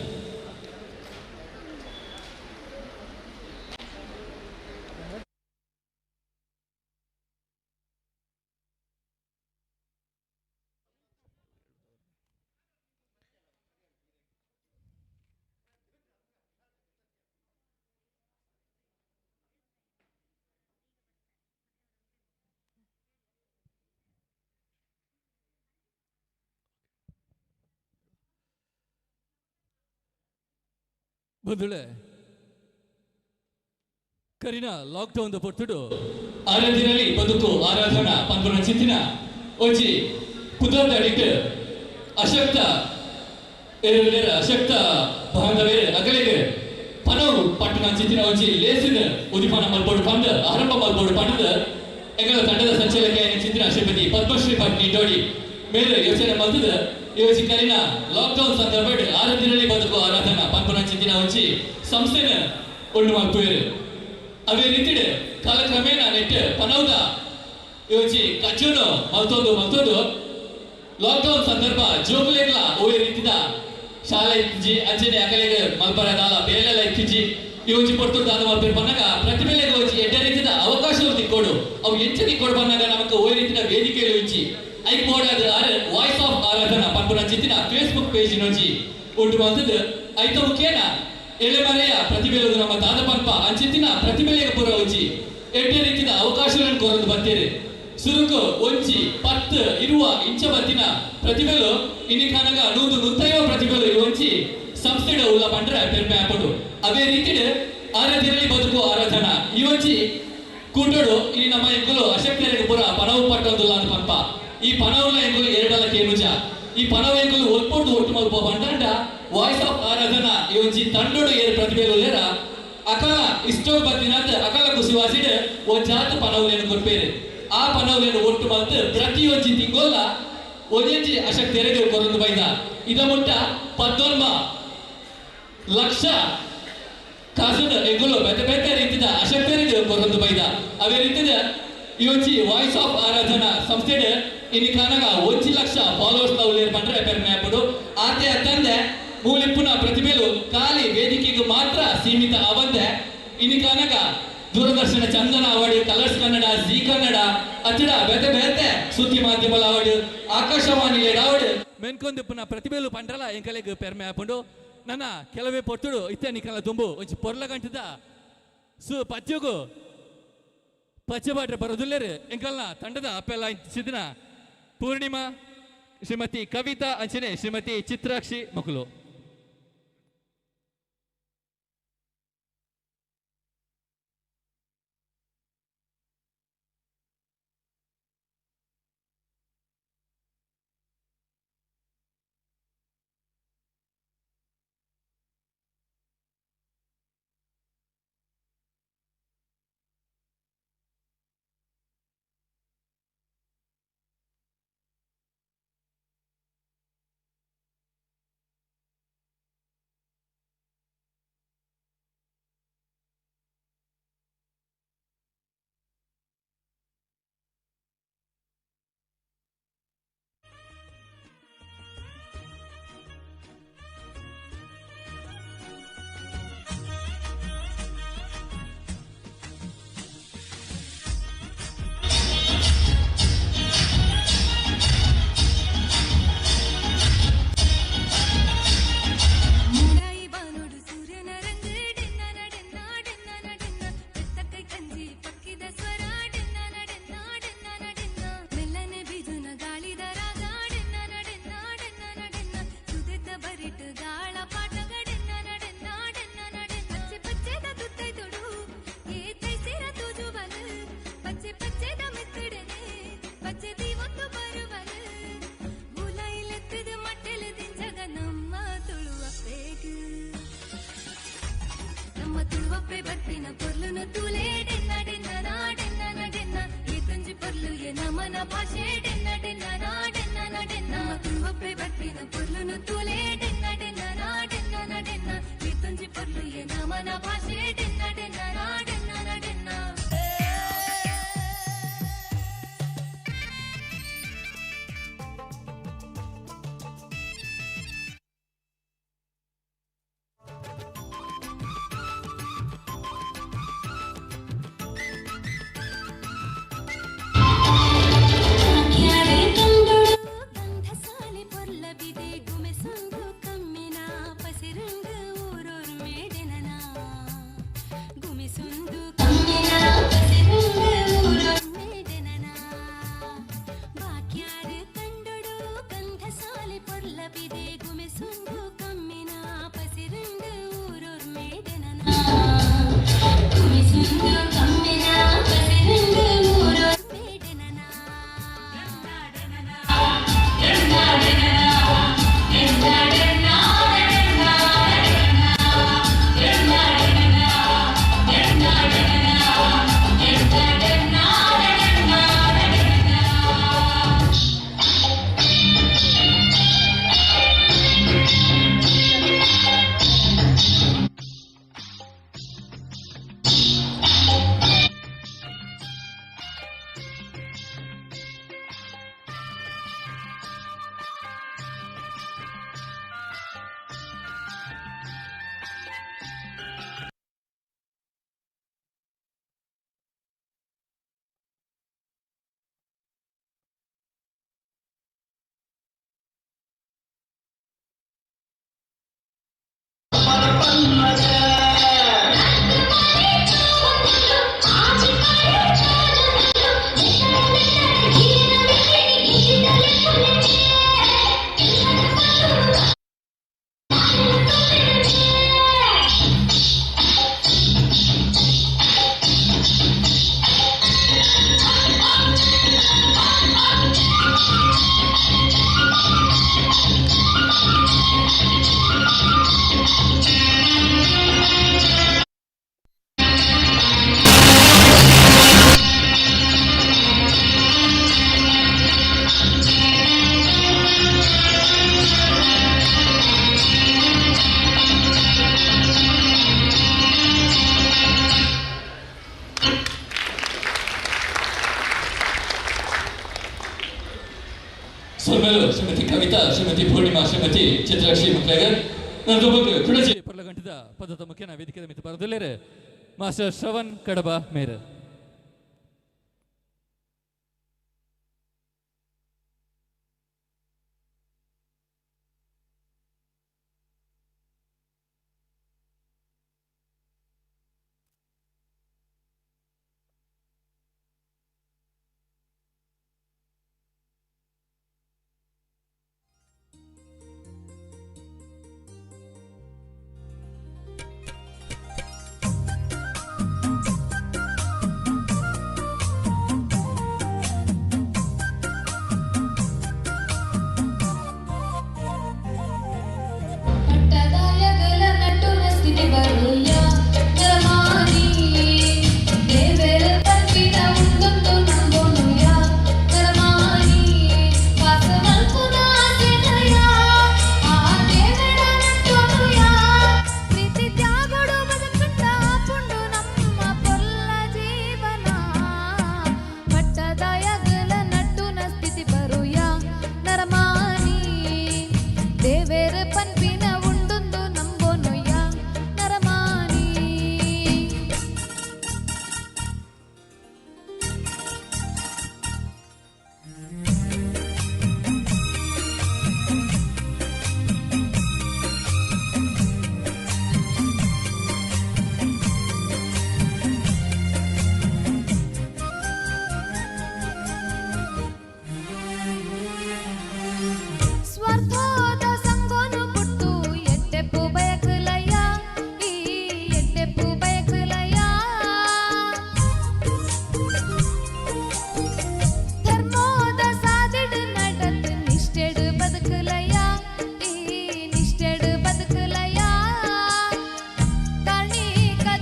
ಬಂಧುಳೆ, ಕರಿನ ಲಾಕ್ಡೌನ್ ಪೊರ್ತುಡು ಆರಾಧನೆಯಲ್ಲಿ ಬದುಕು ಆರಾಧನಾ ಪನ್ಪುನ ಚಿತ್ತಿನ ಒಂಜಿ ಪುದರ್ದ ಅಡಿಟ್ ಅಶಕ್ತ ಏರುಲ್ಲೆರ್ ಅಶಕ್ತ ಬಾಂಧವೇರ್ ಅಗಲಿಗೆ ಪನವು ಪಟ್ಟಣ ಚಿತ್ತಿನ ಒಂಜಿ ಲೇಸಿನ ಉದಿಪನ ಮಲ್ಪೊಡು ಪಂದ್ ಆರಂಭ ಮಲ್ಪೊಡು ಪಂದ್ ಎಂಗಳ ತಂಡದ ಸಂಚಾಲಕ ಚಿತ್ತಿನ ಶ್ರೀಮತಿ ಪದ್ಮಶ್ರೀ ಭಟ್ ನಿಂಡೋಡಿ ಮೇಲು ಯೋಚನೆ ಮಲ್ತದ ಯೋಜಿ ಕರಿನ ಲಾಕ್ಡೌನ್ ಸಂದರ್ಭಡ್ ಆರಾಧನೆಯಲ್ಲಿ ಬದುಕು ಆರಾಧನಾ ಪನ್ಪುನ ಚಿತ್ತಿನ ಒಂಜಿ ಸಂಸ್ಥೆನ ಉಂಡು ಮಲ್ಪುವೆರ್. ಅದೇ ರೀತಿಡ್ ಕಾಲಕ್ರಮೇಣ ನೆಟ್ ಪನೌದ ಯೋಜಿ ಕಚ್ಚುನು ಮಲ್ತೊಂದು ಮಲ್ತೊಂದು ಲಾಕ್ಡೌನ್ ಸಂದರ್ಭ ಜೋಕುಲೆಗ್ಲ ಓಯ್ ರೀತಿದ ಶಾಲೆ ಇತ್ತಿಜಿ, ಅಂಚನೆ ಅಕಲೆಗ್ ಮಲ್ಪರ ದಾಲ ಬೇಲೆಲ ಇತ್ತಿಜಿ. ಈ ಒಂಜಿ ಪೊರ್ತು ದಾದ ಮಲ್ಪೆರ್ ಪನ್ನಗ ಪ್ರತಿಭೆಲೆಗ್ ಒಂಜಿ ಎಡ್ಡೆ ರೀತಿದ ಅವಕಾಶ ತಿಕ್ಕೊಡು. ಅವು ಎಂಚ ತಿಕ್ಕೊಡು ಪನ್ನಗ ನಮಕ್ ಓಯ್ ರೀತಿದ ವೇದಿಕೆಲು ಇಜ್ಜಿ. ಐಕ್ ಬೋಡಾದ್ ಆರ್ ವಾಯ್ಸ್ ಆಫ್ ಆರಾಧನಾ ಪನ್ಪುನ ಚಿತ್ತಿನ ಫೇಸ್ಬುಕ್ ಪೇಜ್ ನೊಂಜಿ ಉಂಡು ಮಲ್ತದ್ ಐತ ಮುಖೇನ ಎಳೆಮರೆಯ ಪ್ರತಿಭೆಲು ನಮ್ಮ ದಾದ ಪನ್ಪ ಅಂಚಿತ್ತಿನ ಪ್ರತಿಭೆಲೆಗ್ ಪೂರ ಒಂಜಿ ಎಡ್ಡೆ ರೀತಿದ ಅವಕಾಶಗಳನ್ನು ಕೊರೊಂದು ಬತ್ತೇರು. ಸುರುಕು ಒಂಜಿ 10 ಇರುವ ಇಂಚ ಬತ್ತಿನ ಪ್ರತಿಭೆಲು ಇನಿ ಕನಗ 150 ಪ್ರತಿಭೆಲು ಈ ಒಂಜಿ ಸಂಸ್ಥೆಡ್ ಉಲ್ಲ ಪಂಡ್ರೆ ಪೆರ್ಮೆ ಆಪುಂಡು. ಅದೇ ರೀತಿಡ್ ಆರಾಧನೆಯಲ್ಲಿ ಬದುಕು ಆರಾಧನಾ ಈ ಒಂಜಿ ಕೂಟೋಡು ಇನಿ ನಮ್ಮ ಎಂಕುಲು ಅಶಕ್ತರಿಗೆ ಪೂರ ಪನವು ಪಟ್ಟೊಂದುಲ್ಲ ಅಂದ್ ಪನ್ಪ. ಈ ಪನವುಲ ಎಂಕುಲು ಎರಡಲ ಕೇನುಜ. ಈ ಪನವು ಎಂಕುಲು ಒಲ್ಪೊಡ್ದು ಒಟ್ಟು ಮಲ್ಪ ಪಂಡಂಡ ವಾಯ್ಸ್ ಆಫ್ ಆರಾಧನಾ ಈ ಒಂಜಿ ತಂಡೋಡು ಏರ್ ಪ್ರತಿಭೆಲು ಉಲ್ಲೆರ ಅಕಲ ಇಷ್ಟೋ ಬತ್ತಿನಾತ್ ಅಕಲ ಕುಸಿವಾಸಿಡ್ ಒಂಜಾತ್ ಪನವುಲೆನ್ ಕೊರ್ಪೇರು. ಆ ಪನವುಲೆನ್ ಒಟ್ಟು ಮಲ್ತ್ ಪ್ರತಿಯೊಂಜಿ ತಿಂಗೊಲ್ಲ ಒಂಜೊಂಜಿ ಅಶಕ್ತರಿಗೆ ಕೊರೊಂದು ಬೈದ. ಇದ ಮುಟ್ಟ 19 ಲಕ್ಷ ಕಾಸುಡು ಎಂಕುಲು ಬೇತೆ ಬೇತೆ ರೀತಿದ ಅಶಕ್ತರಿಗೆ ಕೊರೊಂದು ಬೈದ. ಅವೇ ರೀತಿದ ಈ ಒಂಜಿ ವಾಯ್ಸ್ ಆಫ್ ಆರಾಧನಾ ಸಂಸ್ಥೆಡ್ ಇನಿ ಕಾನಗ 1 ಲಕ್ಷ ಫಾಲೋವರ್ಸ್ ಉಲ್ಲೇರ್ ಪಂಡ್ರೆ ಪೆರ್ಮೆ ಆಪುಂಡು. ಆತೆ ಅತ್ತಂದೆ ಮೂಲಿಪ್ಪುನ ಪ್ರತಿಭೆಲು ಖಾಲಿ ವೇದಿಕೆಗೆ ಮಾತ್ರ ಸೀಮಿತ ಅವಂದೆ ಇನಿ ಕಾನಗ ದೂರದರ್ಶನ ಚಂದನ ಅವಾರ್ಡ್, ಕಲರ್ಸ್ ಕನ್ನಡ, ಜೀ ಕನ್ನಡ ಅಚ್ಚಡ ಬೇತೆ ಬೇತೆ ಸುದ್ದಿ ಮಾಧ್ಯಮల ಅವಾರ್ಡ್, ಆಕಾಶವಾಣಿ ಅವಾರ್ಡ್ ಮೆನ್ಕೊಂದಿಪ್ಪುನ ಪ್ರತಿಭೆಲು ಪಂಡ್ರಲ ಎಂಕಲೆಗ್ ಪೆರ್ಮೆ ಆಪುಂಡು. ನನ್ನ ಕೆಲವೇ ಪೊರ್ತುಡು ಇತ್ತೆ ನಿಕಲ ದುಂಬು ಒಂಜಿ ಪೊರ್ಲ ಗಂಟದ ಸು ಪಚ್ಚುಗು ಪಚ್ಚೆ ಬರೋದುಲ್ಲೇರು ಎಂಕಲ್ನ ತಂಡದ ಅಪ್ಪೆಲ್ಲ ಸಿದ್ನ ಪೂರ್ಣಿಮಾ, ಶ್ರೀಮತಿ ಕವಿತಾ ಅಂಚನೆ ಶ್ರೀಮತಿ ಚಿತ್ರಾಕ್ಷಿ ಮಕ್ಕಳು. ತುಳುವಪ್ಪೆ ಬರ್ಪಿನ ಪೊರ್ಲುನು ತೂಲೆ ಡೆನ್ನ ಡೆನ್ನ ನಾಡೆನ್ನ ನಡೆನ್ನ ಈ ತುಂಜಿ ಪೊರ್ಲು ಎ ನಮನ ಭಾಷೆ ಡೆನ್ನ ಡೆನ್ನ ನಾಡೆನ್ನ ನಡೆನ್ನ ತುಳುವಪ್ಪೆ ಬರ್ಪಿನ ಪೊರ್ಲುನು ತೂಲೆ ಡೆನ್ನ ಡೆನ್ನ ನಾಡೆನ್ನ ನಡೆನ್ನ ಈ ತುಂಜಿ ಪೊರ್ಲು ಎ ನಮನ ಭಾಷೆ ಡೆನ್ನ ಡೆನ್ನ ನಾಡೆನ್ನ ನಡೆನ್ನ. ಗಂಧಸಾಲಿ ಪೊರ್ಲಬಿದೆ ಗುಮೆಸುಂದು ಕಮ್ಮಿನ ಪಸಿರಂಗು ಊರೊರು ಮೇಡೆನನ ಗುಮಿಸುಂದು ಕಮ್ಮಿನ ಪಸಿರಂಗು ಊರೊರು ಮೇಡೆನನ ಬಾಕ್ಯಾರು ಕಂಡೊಡು ಗಂಧಸಾಲಿ ಪೊರ್ಲಬಿದೆ ಗುಮೆಸುಂದು ಕಮ್ಮಿನ ಪಸಿರಂಗು ಊರೊರು ಮೇಡೆನನ ಗುಮಿಸುಂದು ಕಮ್ಮಿನ ಪಸಿರಂಗು ಊರೊರು ಮೇಡೆನನ. ಸೊಲ್ಮೆಲು ಶ್ರೀಮತಿ ಕವಿತಾ, ಶ್ರೀಮತಿ ಪೂರ್ಣಿಮಾ, ಶ್ರೀಮತಿ ಚಿತ್ರಾಕ್ಷಿ ಮುಕ್ಲೇಗರ್. ನನ್ನ ಕುಡಜಿ ಪರ್ಲಗಂಟದ ಪದದ ಮುಖ್ಯನ ವೇದಿಕೆದ ಮಿತ್ತು ಬರದಿಲ್ಲೇರೆ ಮಾಸ್ಟರ್ ಶ್ರವಣ್ ಕಡಬ ಮೇರ್.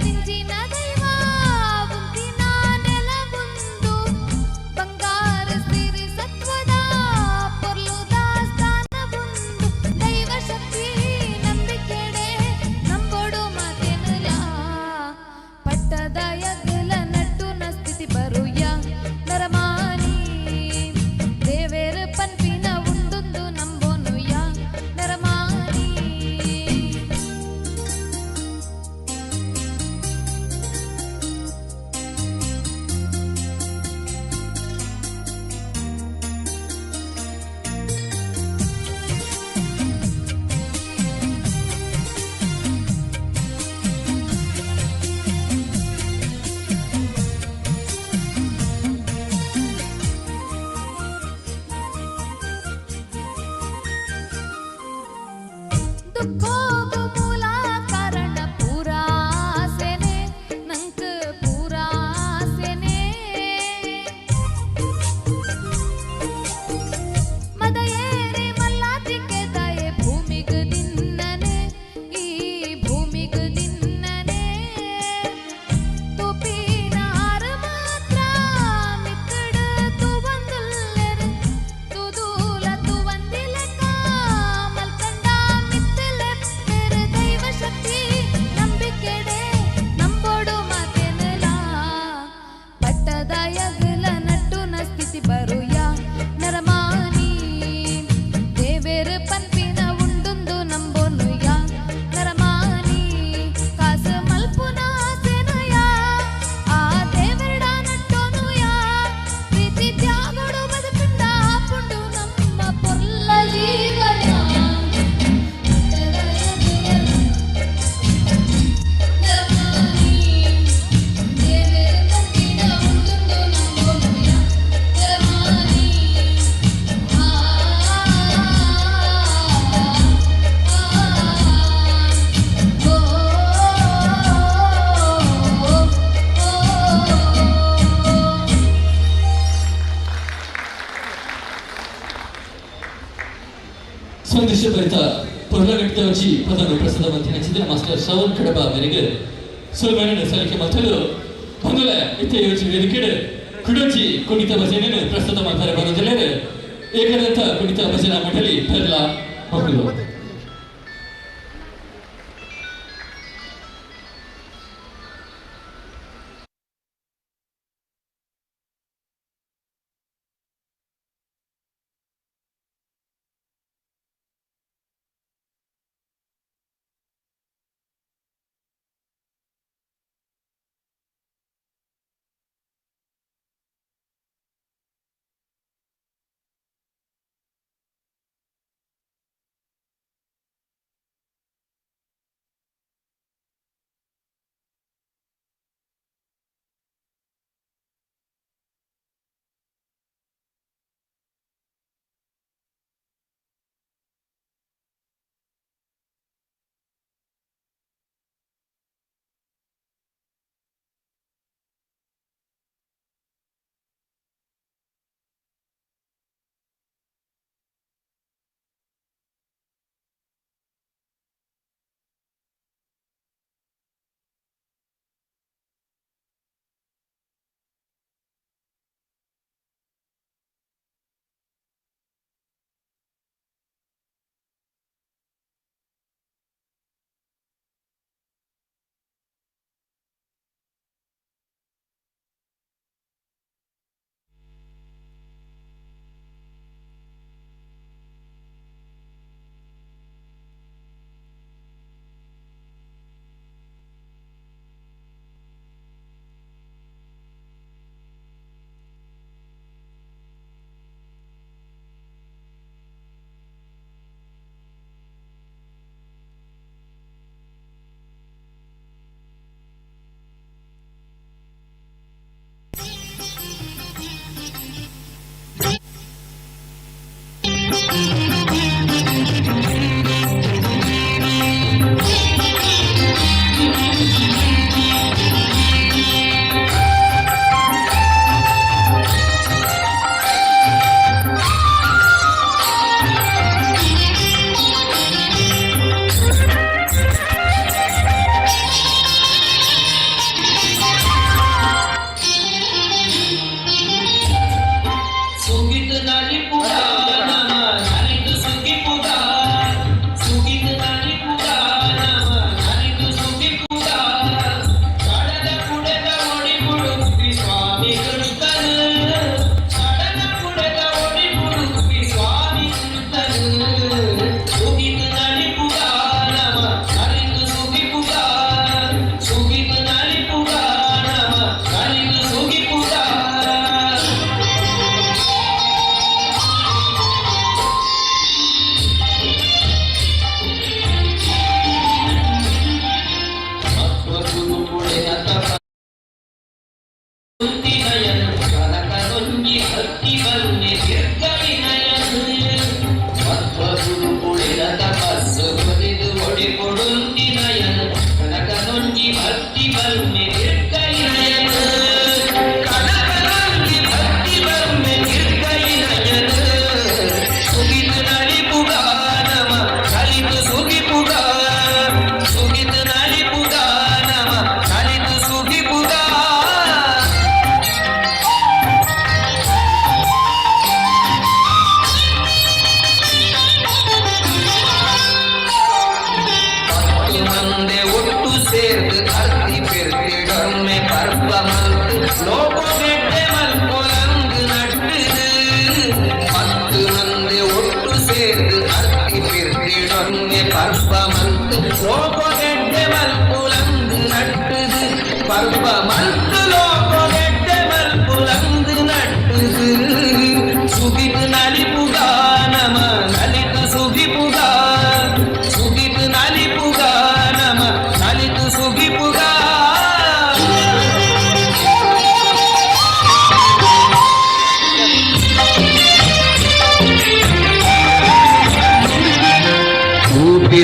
ದಿಂಜಿನ ದೈವ ಉಂತಿನ ನೆಲವುಂದು ಬಂಗಾರ ಸಿರಿ ಸತ್ವದ ಪೊರ್ಲುದ ಸ್ಥಾನವುಂದು ದೈವ ಶಕ್ತಿ ನಂಬಿಕೆಡೆ ನಂಬೋಡು ಮಾತೇನುಲ ಪಟ್ಟದ ಯಗಲ ನಟ್ಟುನ ಸ್ಥಿತಿ ಬರುಯ ನರಮಾನಿ ದೇವೇರ ಪನ್ಪಿನ ಉಂಡುಂದು ನಂಬೋನುಯ ನರಮಾನಿ. ದುಃಖೋಗು ಮೂಲ ಕಾರಣ ಪೂರಾಸೆನೆ ನಂಕ್ ಪೂರಾಸೆನೆ ಮದಯೇರಿ ಮಲ್ಲಾತಿಕೆ ದಯೆ ಭೂಮಿಗ್ ದಿನ್ನನೆ ಈ ಭೂಮಿಗ್ ದಿನ್ನನೆ ತುಪಿನಾರ್ ಮಾತ್ರ ಮಿತ್ತಡ್ ತುವಂದುಲ್ಲೆರ್ ತುದೂಲ ತುವಂದಿಲೆಕ ಮಲ್ಕಂಡ ಮಿತ್ತಲೆಪ್ಪೆರ್ ದೈವ ಶಕ್ತಿ ನಂಬಿಕೆಡೆ ನಂಬೋಡು ಮಾತೇನುಲ ಪಟ್ಟದ ಯಗಲ ನಟ್ಟುನ ಸ್ಥಿತಿ ಬರುಯ ನರಮಾನಿ ದೇವೇರ್ ಪನ್ಪಿನ ಉಂಡುಂದು ನಂಬೋನುಯ ನರಮಾನಿ ಕಾಸು ಮಲ್ಪುನ ಆಸೆನುಯ ಆ ದೇವರಡ ನಟ್ಟೋನುಯ ಪ್ರೀತಿ ತ್ಯಾಗಡು ಬದುಕುಂಡ ಪುಂಡು ನಮ್ಮ ಪೊರ್ಲ ಜೀವನ. ನರಮಾನಿ ದೇವೇರ್ ಪನ್ಪಿನ ಉಂಡುಂದು ನಂಬೋನುಯ ನರಮಾನಿ. ಆ ಸಂದೇಶ ಭರಿತ ಪೊರ್ಲಗಟ್ಟಿದ ಒಂಜಿ ಪದನು ಪ್ರಸಾದ ಮಂತಿನ ಚಿತ್ರ ಮಾಸ್ಟರ್ ಶ್ರವಣ್ ಕಡಬ ಮೇರೆಗೆ ಸುಲ್ಮನನ್ನು ಸಲ್ಲಿಕೆ ಮತ್ತಲು ಬಂದುಲೆ ಇತ್ತೆ ಯೋಚಿ ವೇದಿಕೆಡ್ ಕುಡೊಂಜಿ ಕುಣಿತ ಭಜನೆಯನ್ನು ಪ್ರಸ್ತುತ ಮಾಡ್ತಾರೆ ಬರೋದಿಲ್ಲರೆ ಏಕದಂತ ಕುಣಿತ ಭಜನಾ ಮಂಡಳಿ ಪೆರ್ಲಾ ಮಕ್ಕಳು.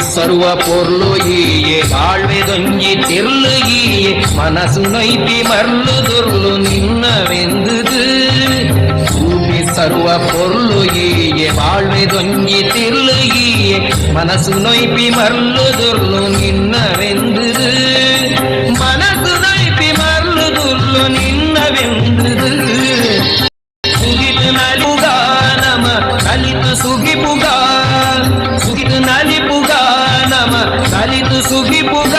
ಸರ್ವ ಪೊರ್ಲು ಈಯೆ ಬಾಳ್ವೆದೊಂಜಿ ತಿರ್ಲು ಈಯೆ ಮನಸ್ಸು ನೊಯ್ಪಿ ಮರ್ಲು ದುರ್ಲು ನಿನ್ನವೆಂದುದು ಭೂಮಿ ಸರ್ವ ಪೊರ್ಲು ಈಯೆ ಬಾಳ್ವೆದೊಂಜಿ ತಿರ್ಲು ಈಯೆ ಮನಸ್ಸು ನೊಯ್ಪಿ ಮರ್ಲು ದುರ್ಲು ನಿನ್ನವೆಂದುದು ಮನಸ್ಸು ನೊಯ್ಪಿ ಮರ್ಲು ದುರ್ಲು ನಿನ್ನವೆಂದುದು ಸುಗಿತು ನಲಿಪುಗ ನಮ ನಲಿತು ಸುಗಿಪುಗ ಸುಗಿತು ನಲಿಪುಗ ನಮ ನಲಿತು ಸುಗಿಪುಗ.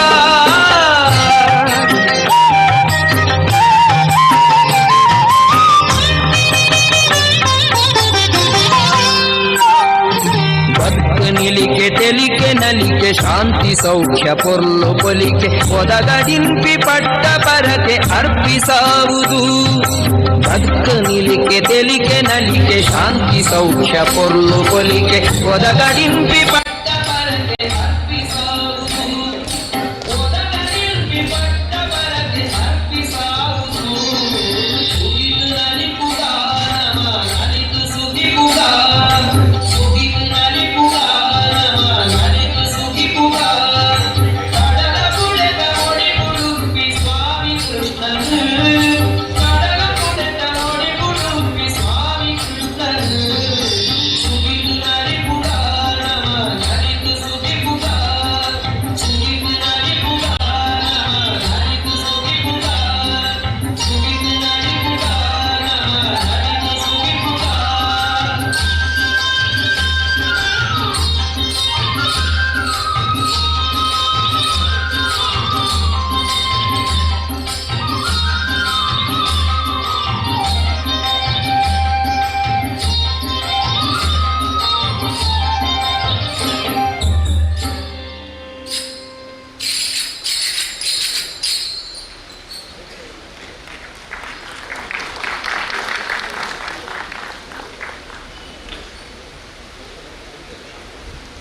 ಬದುಕು ನಿಲಿಕೆ ತೆಲಿಕೆ ನಲಿಕೆ ಶಾಂತಿ ಸೌಖ್ಯ ಪೊರ್ಲು ಪೊಲಿಕೆ ಒದಗದಿಂಪಿ ಪಟ್ಟ ಪರಕೆ ಅರ್ಪಿಸಾವುದು. ಬದುಕು ನಿಲಿಕೆ ತೆಲಿಕೆ ನಲಿಕೆ ಶಾಂತಿ ಸೌಖ್ಯ ಪೊರ್ಲು ಪೊಲಿಕೆ ಒದಗದಿಂಪಿ ಪಟ್ಟ ಪರಕೆ ಅರ್ಪಿಸಾವುದು. ಒದಗದಿಂಪಿ ಪಟ್ಟ ಪರಕೆ ಅರ್ಪಿಸಾವುದು. ಸುಗಿತು ನಲಿಪುಗ ನಮ ನಲಿತು ಸುಗಿಪುಗ ಸುಗಿತು ನಲಿಪುಗ ನಮ ನಲಿತು ಸುಗಿಪುಗ. ಕಡಲ ಪುಡೆತ ಒಡಿ ಸ್ವಾಮಿ ಕೃಷ್ಣನು ಕಡಲ ಪುಡೆತ ಒಡಿ ಸ್ವಾಮಿ ಕೃಷ್ಣನು ಸುಗಿತು ನಲಿಪುಗ ನಮ ನಲಿತು ಸುಗಿಪುಗ ಸುಗಿತು ನಲಿಪುಗ ನಮ ನಲಿತು ಸುಗಿಪುಗ ಸುಗಿತು ನಲಿಪುಗ ನಮ ನಲಿತು ಸುಗಿಪುಗ.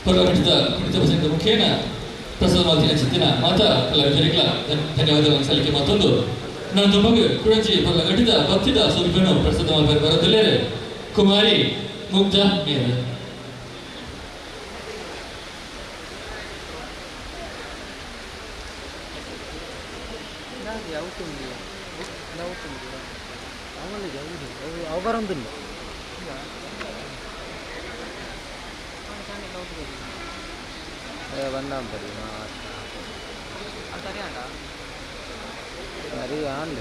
ಪರ್ವಘಟ್ಟದ ಕುಣಿತ ಭಜನದ ಮುಖೇನ ಪ್ರಸಾದ ಮಾತಿನ ಚಿತ್ತಿನ ಮಾತಾ ಕಲಾವಿದರಿಗಳ ಧನ್ಯವಾದಗಳನ್ನು ಸಲ್ಲಿಕೆ ಮತ್ತೊಂದು ನಾನು ಮಗು ಕುಡಂಜಿ ಪರ್ವಘಟ್ಟದ ಭಕ್ತಿದ ಸ್ವರೂಪನು ಪ್ರಸಾದ ಬರೋದಿಲ್ಲೇರೆ ಕುಮಾರಿ ಮುಗ್ಧ ಮೇರೆ. ಅವು ಬರೋದಿಲ್ಲ. ಬಂದ ಸರಿ ಆಂಡ್.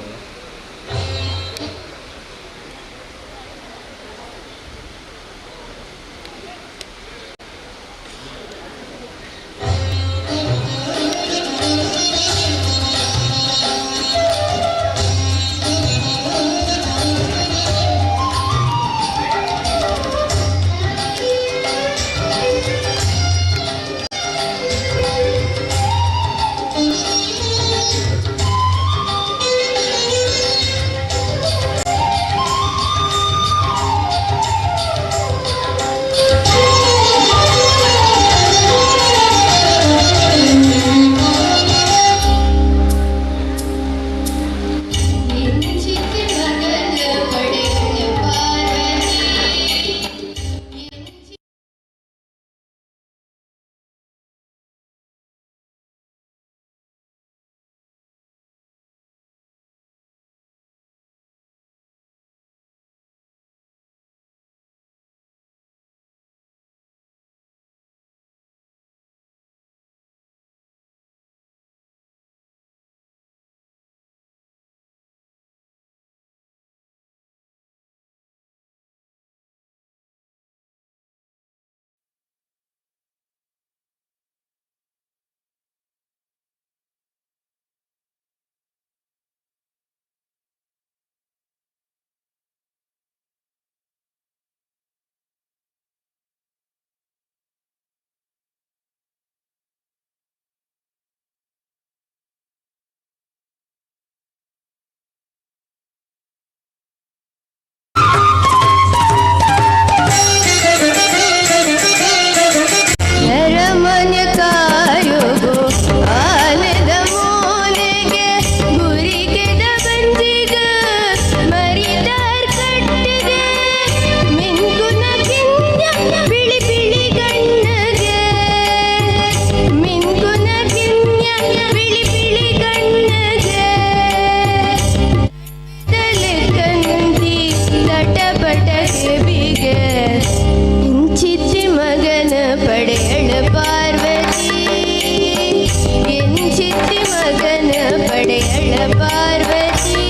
ಪಡೆಯಳ ಪಾರ್ವತಿ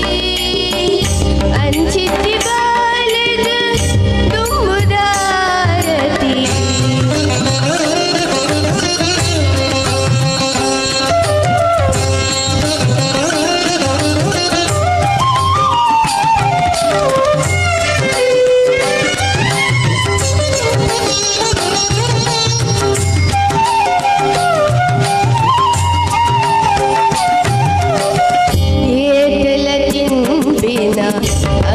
ಅಂಚಿತಿ ಬಾಲಗ ತುಂಬುದಾರತಿ. ಏತಲ ತಿಂಬಿನ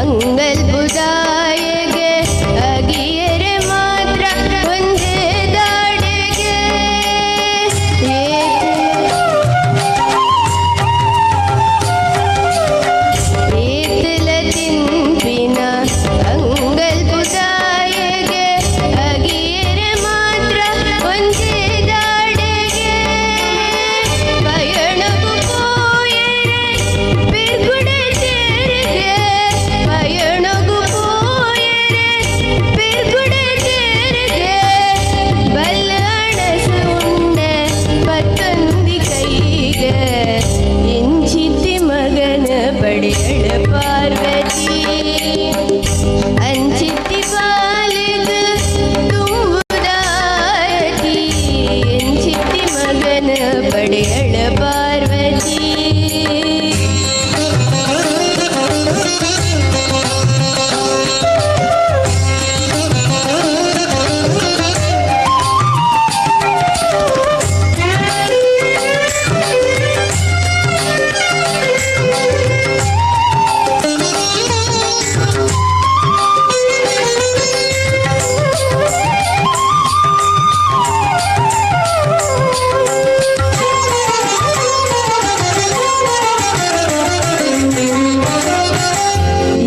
ಅಂಗಲ್ ಬುದಾಯಗೆ ಅಗಿಯರೆ ಮಾತ್ರ ಒಂದೇ ದಾಡೆಗೆ. ಏತಲ ತಿಂಬಿನ ಅಂಗಲ್ ಬುದಾಯಗೆ ಅಗಿಯರೆ ಮಾತ್ರ ಒಂದೇ ದಾಡೆಗೆ. ಪಯಣವು ಪೋಯರೆ ಬಿರ್ಗುಡೆ ತೇರಿಗೆ, ಪಯಣಗು ಪೋಯರೆ ಬಿರ್ಗುಡೆ ತೇರಿಗೆ. ಬಲ್ಲಣಸು ಉಂಡೆ ಪತ್ತೊಂದಿ ಕೈಗೆ ಇಂಚಿತಿ ಮಗನ ಪಡೆಯಳ ಪಾರ್ವತಿ ಅಂಚಿತಿ ಬಾಲಿಗ ತುಂಬುದಾರತಿ. ಎಂಚಿತಿ ಮಗನ ಪಡೆಯಳ ಪಾರ್ವತಿ.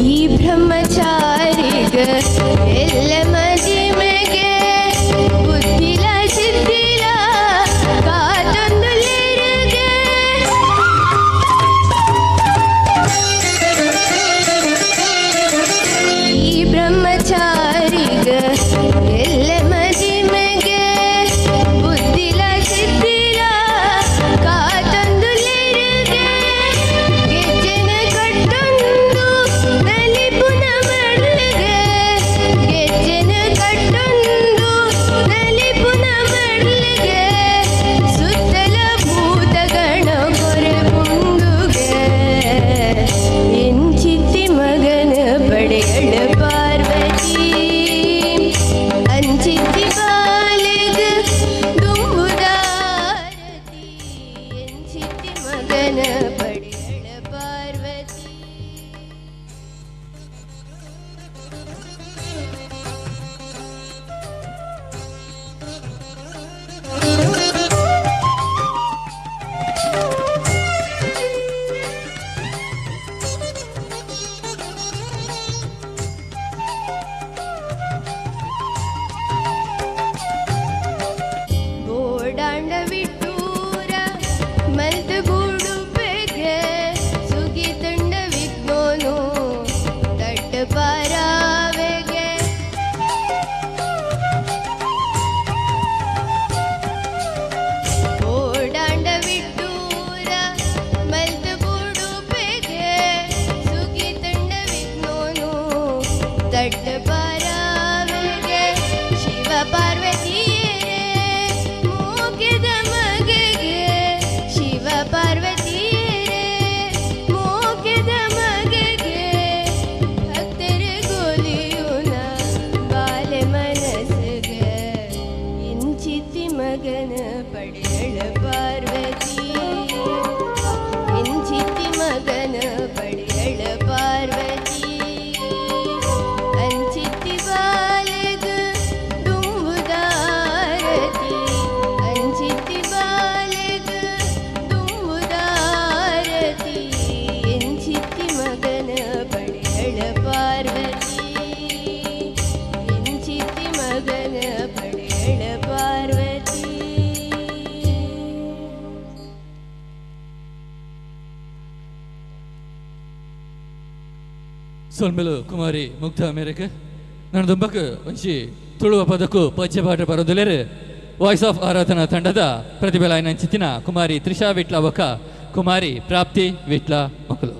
ಈ ಬ್ರಹ್ಮಚಾರಿಗ ಎಲ್ಲ ಮದಿಮೆಗೆ ಬುದ್ಧಿಲ ಸಿದ್ಧಿಲ ಕಾತೊಂದು ಲಿರಗೆ. ಈ ಬ್ರಹ್ಮಚಾರಿಗ ಎಲ್ಲ ಮದಿಮೆಗೆ ಬುದ್ಧಿಲ ಸಿದ್ಧಿಲ ಕಾತೊಂದು ಲಿರಗೆ. ಗೆಜ್ಜೆನ ಕಟ್ಟೊಂದು ನಲಿಪುನ ಮಡ್ಲಿಗೆ, ಗೆಜ್ಜೆನ ಕಟ್ಟೊಂದು ನಲಿಪುನ ಮಡ್ಲಿಗೆ. ಸುತ್ತಲ ಭೂತಗಣ ಕೊರೆಪುಂಡುಗೆ ಎಂಚಿತಿ ಮಗನ ಪಡೆಯಳ ಪಾರ್ವತಿ ಅಂಚಿತಿ ಬಾಲಿಗ ದುಂಬುದಾರತಿ. ಎಂಚಿತಿ ಮಗನ ಪಡೆಯಳ ಪಾರ್ವತಿ. ಬೋಡಾಂಡ ವಿಟ್ಟೂರ ಮಲ್ತು ಬುಡುಪೆಗೆ ಸುಗಿ ತಂಡ ವಿಘ್ನೋನು ತಟ್ಟ ಪಾರಾವೆಗೆ. ಓಡಾಂಡ ವಿಟ್ಟೂರ ಮಲ್ತು ಬುಡುಪೆಗೆ ಸುಗಿ ತಂಡ ವಿಘ್ನೋನು ತಟ್ಟ ಪಾರಾವೆಗೆ. ಶಿವ ಪಾರ್ವತಿಯರೇ ಮೂಕಿದ ಮಗೆಗೆ, ಶಿವ ಪಾರ್ವತಿಯರೇ ಮೂಕಿದ ಮಗೆಗೆ. ಭಕ್ತರ ಗೋಲಿಯುನ ಬಾಲೆ ಮನಸ್ಸಿಗೆ ಇಂಚಿತಿ ಮಗನ ಪಡೆಯಳ ಪಾರ್ವತಿ ಇಂಚಿತಿ ಮಗನ ಪಡೆಯಳ ಪಾರ್ವತಿ. ಅಂಚಿತಿ ಬಾಲಿಗ ದುಂಬುದಾರತಿ, ಅಂಚಿತಿ ಬಾಲಿಗ ದುಂಬುದಾರತಿ. ಎಂಚಿತಿ ಮಗನ ಪಡೆಯಳ ಪಾರ್ವತಿ ಎಂಚಿತಿ ಮಗನ ಪಡೆಯಳ ಪಾರ್ವತಿ. ಸೊಲ್ಮೆಲು ಕುಮಾರಿ ಮುಗ್ಧ ಮೇರೆಗೆ ನನ್ನ ದುಂಬಕ್ ಒಂಜಿ ತುಳುವ ಪದಕ್ಕೂ ಪದ್ಯಪಾಠ ಬರೋದಿಲ್ಲೇರು ವಾಯ್ಸ್ ಆಫ್ ಆರಾಧನಾ ತಂಡದ ಪ್ರತಿಭೆಲಾಯನ ಚಿತ್ತಿನ ಕುಮಾರಿ ತ್ರಿಷಾ ವಿಟ್ಲ ಬೊಕ್ಕ ಕುಮಾರಿ ಪ್ರಾಪ್ತಿ ವಿಟ್ಲ ಮಕ್ಕಳು.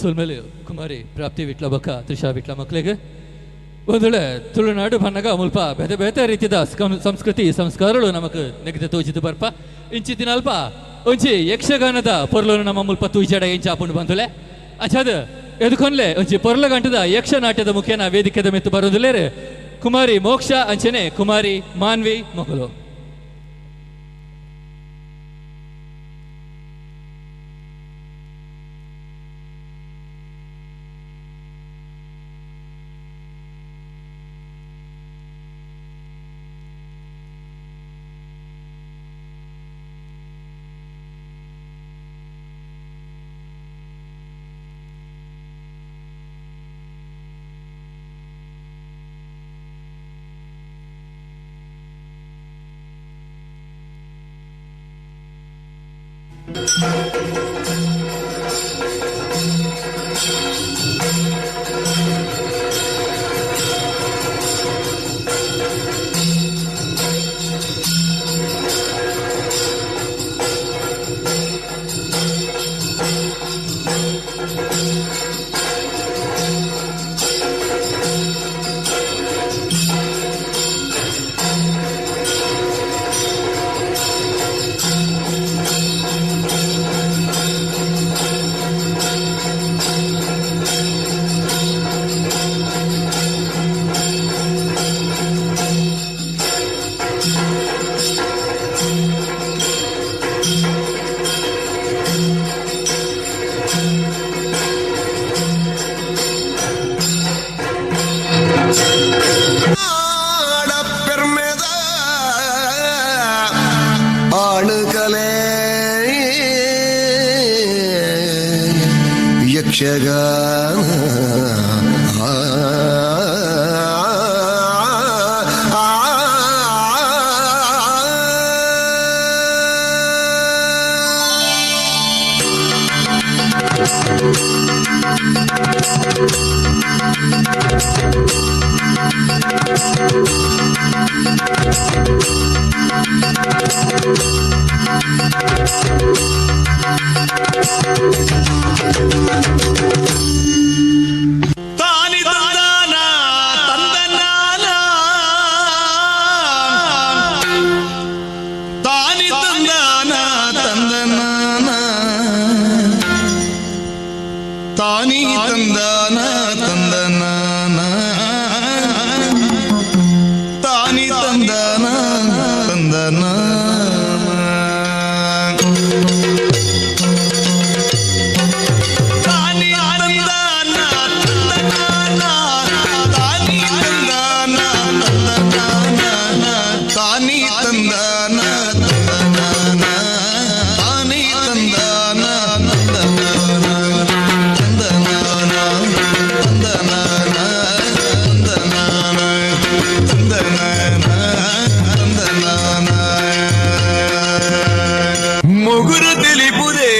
ಸೊಲ್ಮೆಲೆ ಕುಮಾರಿ ಪ್ರಾಪ್ತಿ ವಿಟ್ಲ ಬಕ್ಕ ತ್ರಿಷಾ ವಿಟ್ಲ ಮಕ್ಕಳಿಗೆ ಒಂದೊಳೆ ತುಳುನಾಡು ಬನ್ನಗ ಮುಲ್ಪ ಬೇತೆ ಬೇತೆ ರೀತಿಯ ಸಂಸ್ಕೃತಿ ಸಂಸ್ಕಾರಗಳು ನಮಕ್ ನೆಗದೆ ತೋಚಿದು ಬರ್ಪ ಇಂಚಿತ್ತಿನಲ್ಪ ಒಂಜಿ ಯಕ್ಷಗಾನದ ಪೊರ್ಲನು ನಮ್ಮ ಮುಲ್ಪ ತೂಜಡ ಇಂಚಾಪುಂಡು ಬಂದುಲೆ ಅಚ್ಚಾದ ಎದುಕೊನ್ಲೆ ಒಂಜಿ ಪೊರ್ಲ ಗಂಟದ ಯಕ್ಷನಾಟ್ಯದ ಮುಖೇನ ವೇದಿಕೆದ ಮೆತ್ತು ಬರೋದುಲೇರು ಕುಮಾರಿ ಮೋಕ್ಷ ಅಂಚನೆ ಕುಮಾರಿ ಮಾನ್ವಿ ಮೊಗಲು. ಪೆರ್ಮೆದ ಆಣುಕಲೆ ಯಕ್ಷಗಾನ ತಾನಿ ತಂದಾನ ತಂದನಾನ ತಾನಿ ತಂದಾನ ತಂದನಾನ ತಾನಿ ತಂದಾನ ತಂದನಾನ ತಾನಿ ತಂದಾನ ತಂದನಾನ ತಾನಿ ತಂದಾನ ತಂದನಾನ ತಾನಿ ತಂದಾನ ತಂದನಾನ ತಾನಿ ತಂದಾನ ತಂದನಾನ ತಾನಿ ತಂದಾನ ತಂದನಾನ ತಂದನಾನ ತಂದನಾನ ತಂದನಾನ ತಂದನಾನ ತಂದನಾನ ಮುಗುರು ತಿಳಿಪುದೇ.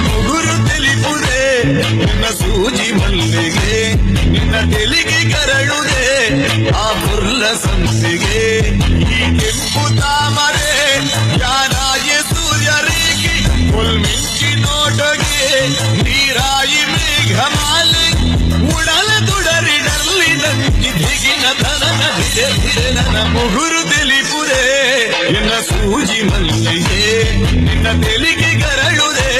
ಮುಗುರು ತಿಳಿಪುದೆ ನಿನ್ನ ಸೂಜಿ ಮಲ್ಲಿಗೆ, ನಿನ್ನ ತೆಲಿಗೆ ಕರಳುದೆ ಆ ಪುರ್ಲ ಸಂಸಿಗೆ. ಈ ಕೆಂಪು ತಾಮರೆ ಯಾರಾಯ ಸೂರ್ಯರೇಖೆ ಮಿಂಚಿ ನೋಟಗೆ ನೀರಾಯಿ ಮೇಘಮಾಲೆ ಉಡಲ ತುಡರಿ ಡರ್ಲಿ ನಂಜಿ ಧಿಗಿನ ಧನನ ಧಿರೆ ಧಿರೆ ನನ. ಮುಗುರು ತಿಳಿಪುದೆ ನಿನ್ನ ಸೂಜಿ ಮಲ್ಲಿಗೆ, ನಿನ್ನ ತೆಲಿಗೆ ಕರಳುದೆ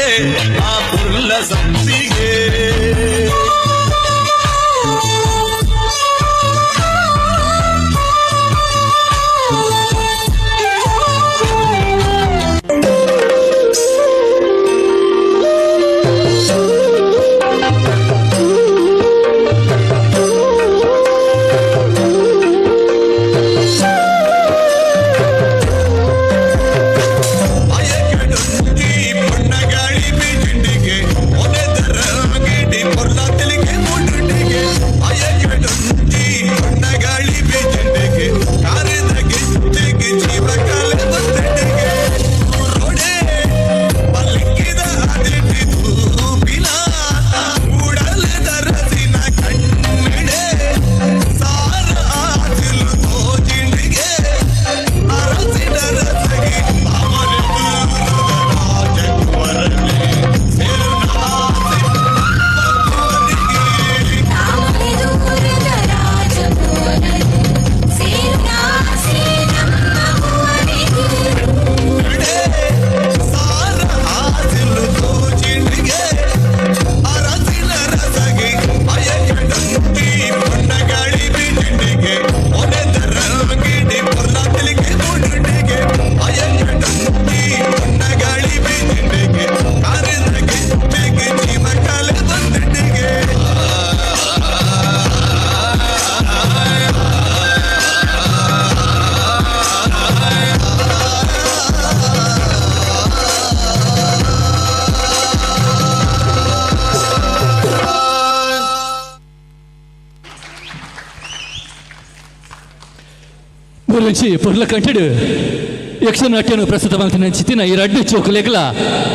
ಆ ಪುರ್ಲ ಸಂಪಿಗೆ. ಅಯಕೆಡುಂಜಿ ಊರುಂಚಿ ಪೊರ್ಲ ಕಂಟಿಡು ಯಕ್ಷನಾಟ್ಯನು ಪ್ರಸ್ತುತ ಮಲ್ತಿನ ಚಿತ್ತಿನ ಈ ರಡ್ಡು ಚೋಕುಲೆಗ್ಲ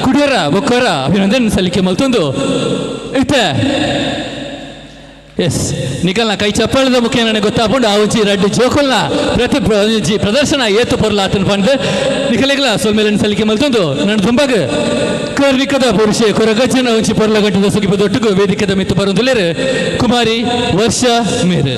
ಕುಡಿಯರ ಬೊಕ್ಕರ ಅಭಿನಂದನೆ ಸಲ್ಲಿಕೆ ಮಲ್ತೊಂದು ಇತ್ತೆ ಎಸ್ ನಿಕಲ್ನ ಕೈ ಚಪ್ಪಾಳದ ಮುಖೇನ ನನಗೆ ಗೊತ್ತಾಪುಂಡು ಆ ಒಂಜಿ ರಡ್ಡು ಜೋಕುಲ್ನ ಪ್ರತಿ ಒಂಜಿ ಪ್ರದರ್ಶನ ಏತು ಪೊರ್ಲ ಆತನ ಪಂಡ್ ನಿಕಲೆಗ್ಲ ಸೊಲ್ಮೇಲನ್ ಸಲ್ಲಿಕೆ ಮಲ್ತೊಂದು ನನ್ನ ತುಂಬಾಗ ಕಾರ್ಣಿಕದ ಪುರುಷೆ ಕೊರಗಜ್ಜನ ಒಂಜಿ ಪೊರ್ಲ ಗಂಟದ ಸುಗಿಪ ದೊಟ್ಟುಗು ವೇದಿಕೆದ ಮಿತ್ತು ಬರುಂದುಲೇರು ಕುಮಾರಿ ವರ್ಷ ಮೇರು.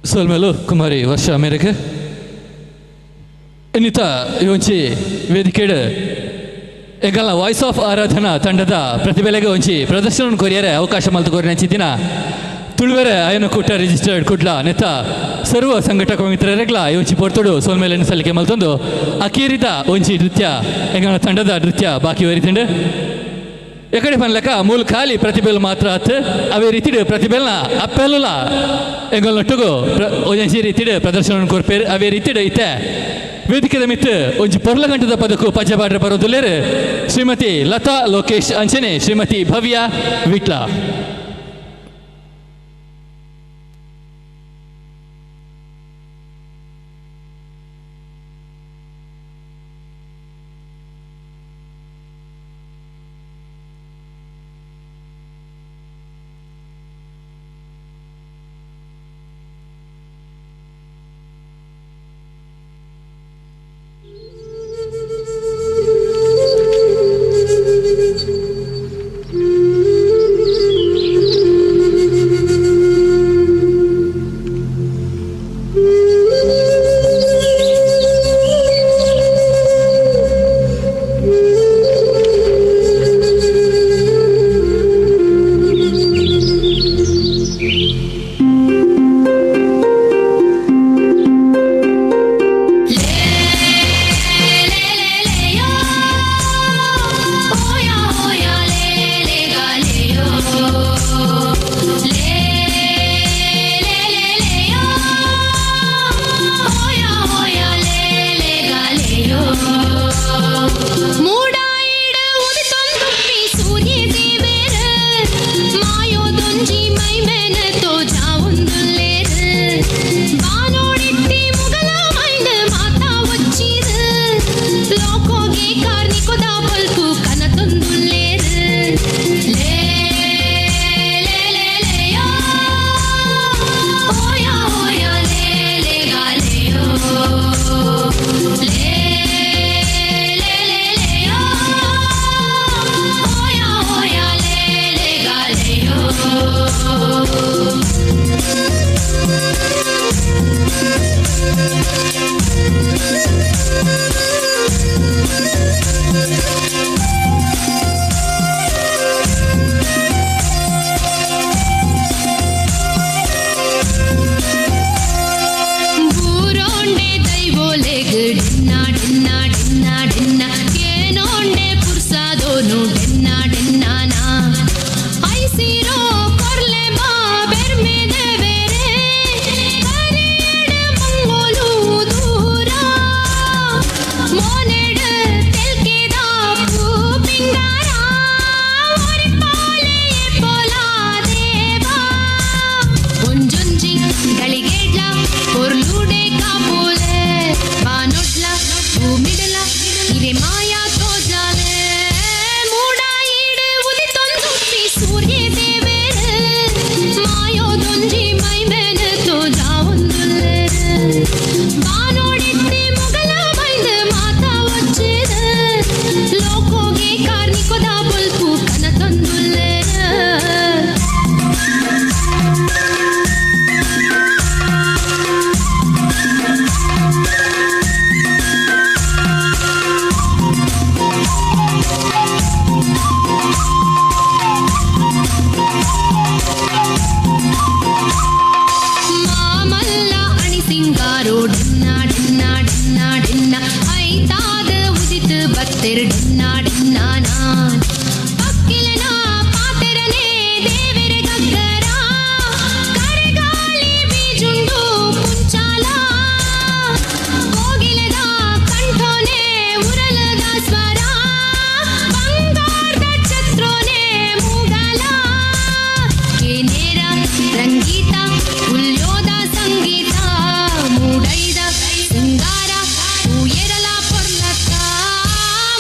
ಸೋಲ್ಮೇಲು ಕುಮಾರಿ ವರ್ಷ ಮೇರೆಗೆ ಇನ್ನಿತ ಈ ಒಂಚಿ ವೇದಿಕೆಡ್ ಎಂಕಲ್ನ ವಾಯ್ಸ್ ಆಫ್ ಆರಾಧನಾ ತಂಡದ ಪ್ರತಿಭೆಲೆಗೆ ಒಂಜಿ ಪ್ರದರ್ಶನ ಕೊರಿಯರೆ ಅವಕಾಶ ಮಲ್ತು ಕೊರಿನ ತುಳುವೆರೆ ಆಯನ ಕೂಟ ರಿಜಿಸ್ಟರ್ಡ್ ಕುಡ್ಲ ನೆತ್ತ ಸರ್ವ ಸಂಘಟಕ ಮಿತ್ರರೆಗ್ಲ ಈ ಒಂಜಿ ಪೊರ್ತುಡು ಸೋಲ್ಮೇಲೆ ಸಲ್ಲಿಕೆ ಮಲ್ತೊಂದು ಅಕೀರಿದ ಒಂಜಿ ನೃತ್ಯ ಎಂಕಲ್ನ ತಂಡದ ನೃತ್ಯ ಬಾಕಿ ಒರಿತುಂಡು. ಎಕಡೆ ಪನ್ಲೆಕ ಮೂಲ ಖಾಲಿ ಪ್ರತಿಭೆಲು ಮಾತ್ರ ಅತ್ ಅವೇ ರೀತಿಡ್ ಪ್ರತಿಭೆಲ್ನ ಅಪ್ಪೆಲ್ಲುಲ ಎಂಗಲ್ನೊಟ್ಟುಗು ಒಂಜಿ ರೀತಿಡ್ ಪ್ರದರ್ಶನ ಕೊರ್ಪೇರು. ಅವೇ ರೀತಿಡ್ ಇತ್ತೆ ವೇದಿಕೆದ ಮಿತ್ತು ಒಂಜಿ ಪೊರ್ಲಗಂಟದ ಪದಕು ಪಜ್ಜೆ ಬರೋದುಲ್ಲೇರು ಶ್ರೀಮತಿ ಲತಾ ಲೋಕೇಶ್ ಅಂಚನೆ ಶ್ರೀಮತಿ ಭವ್ಯ ವಿಟ್ಲ.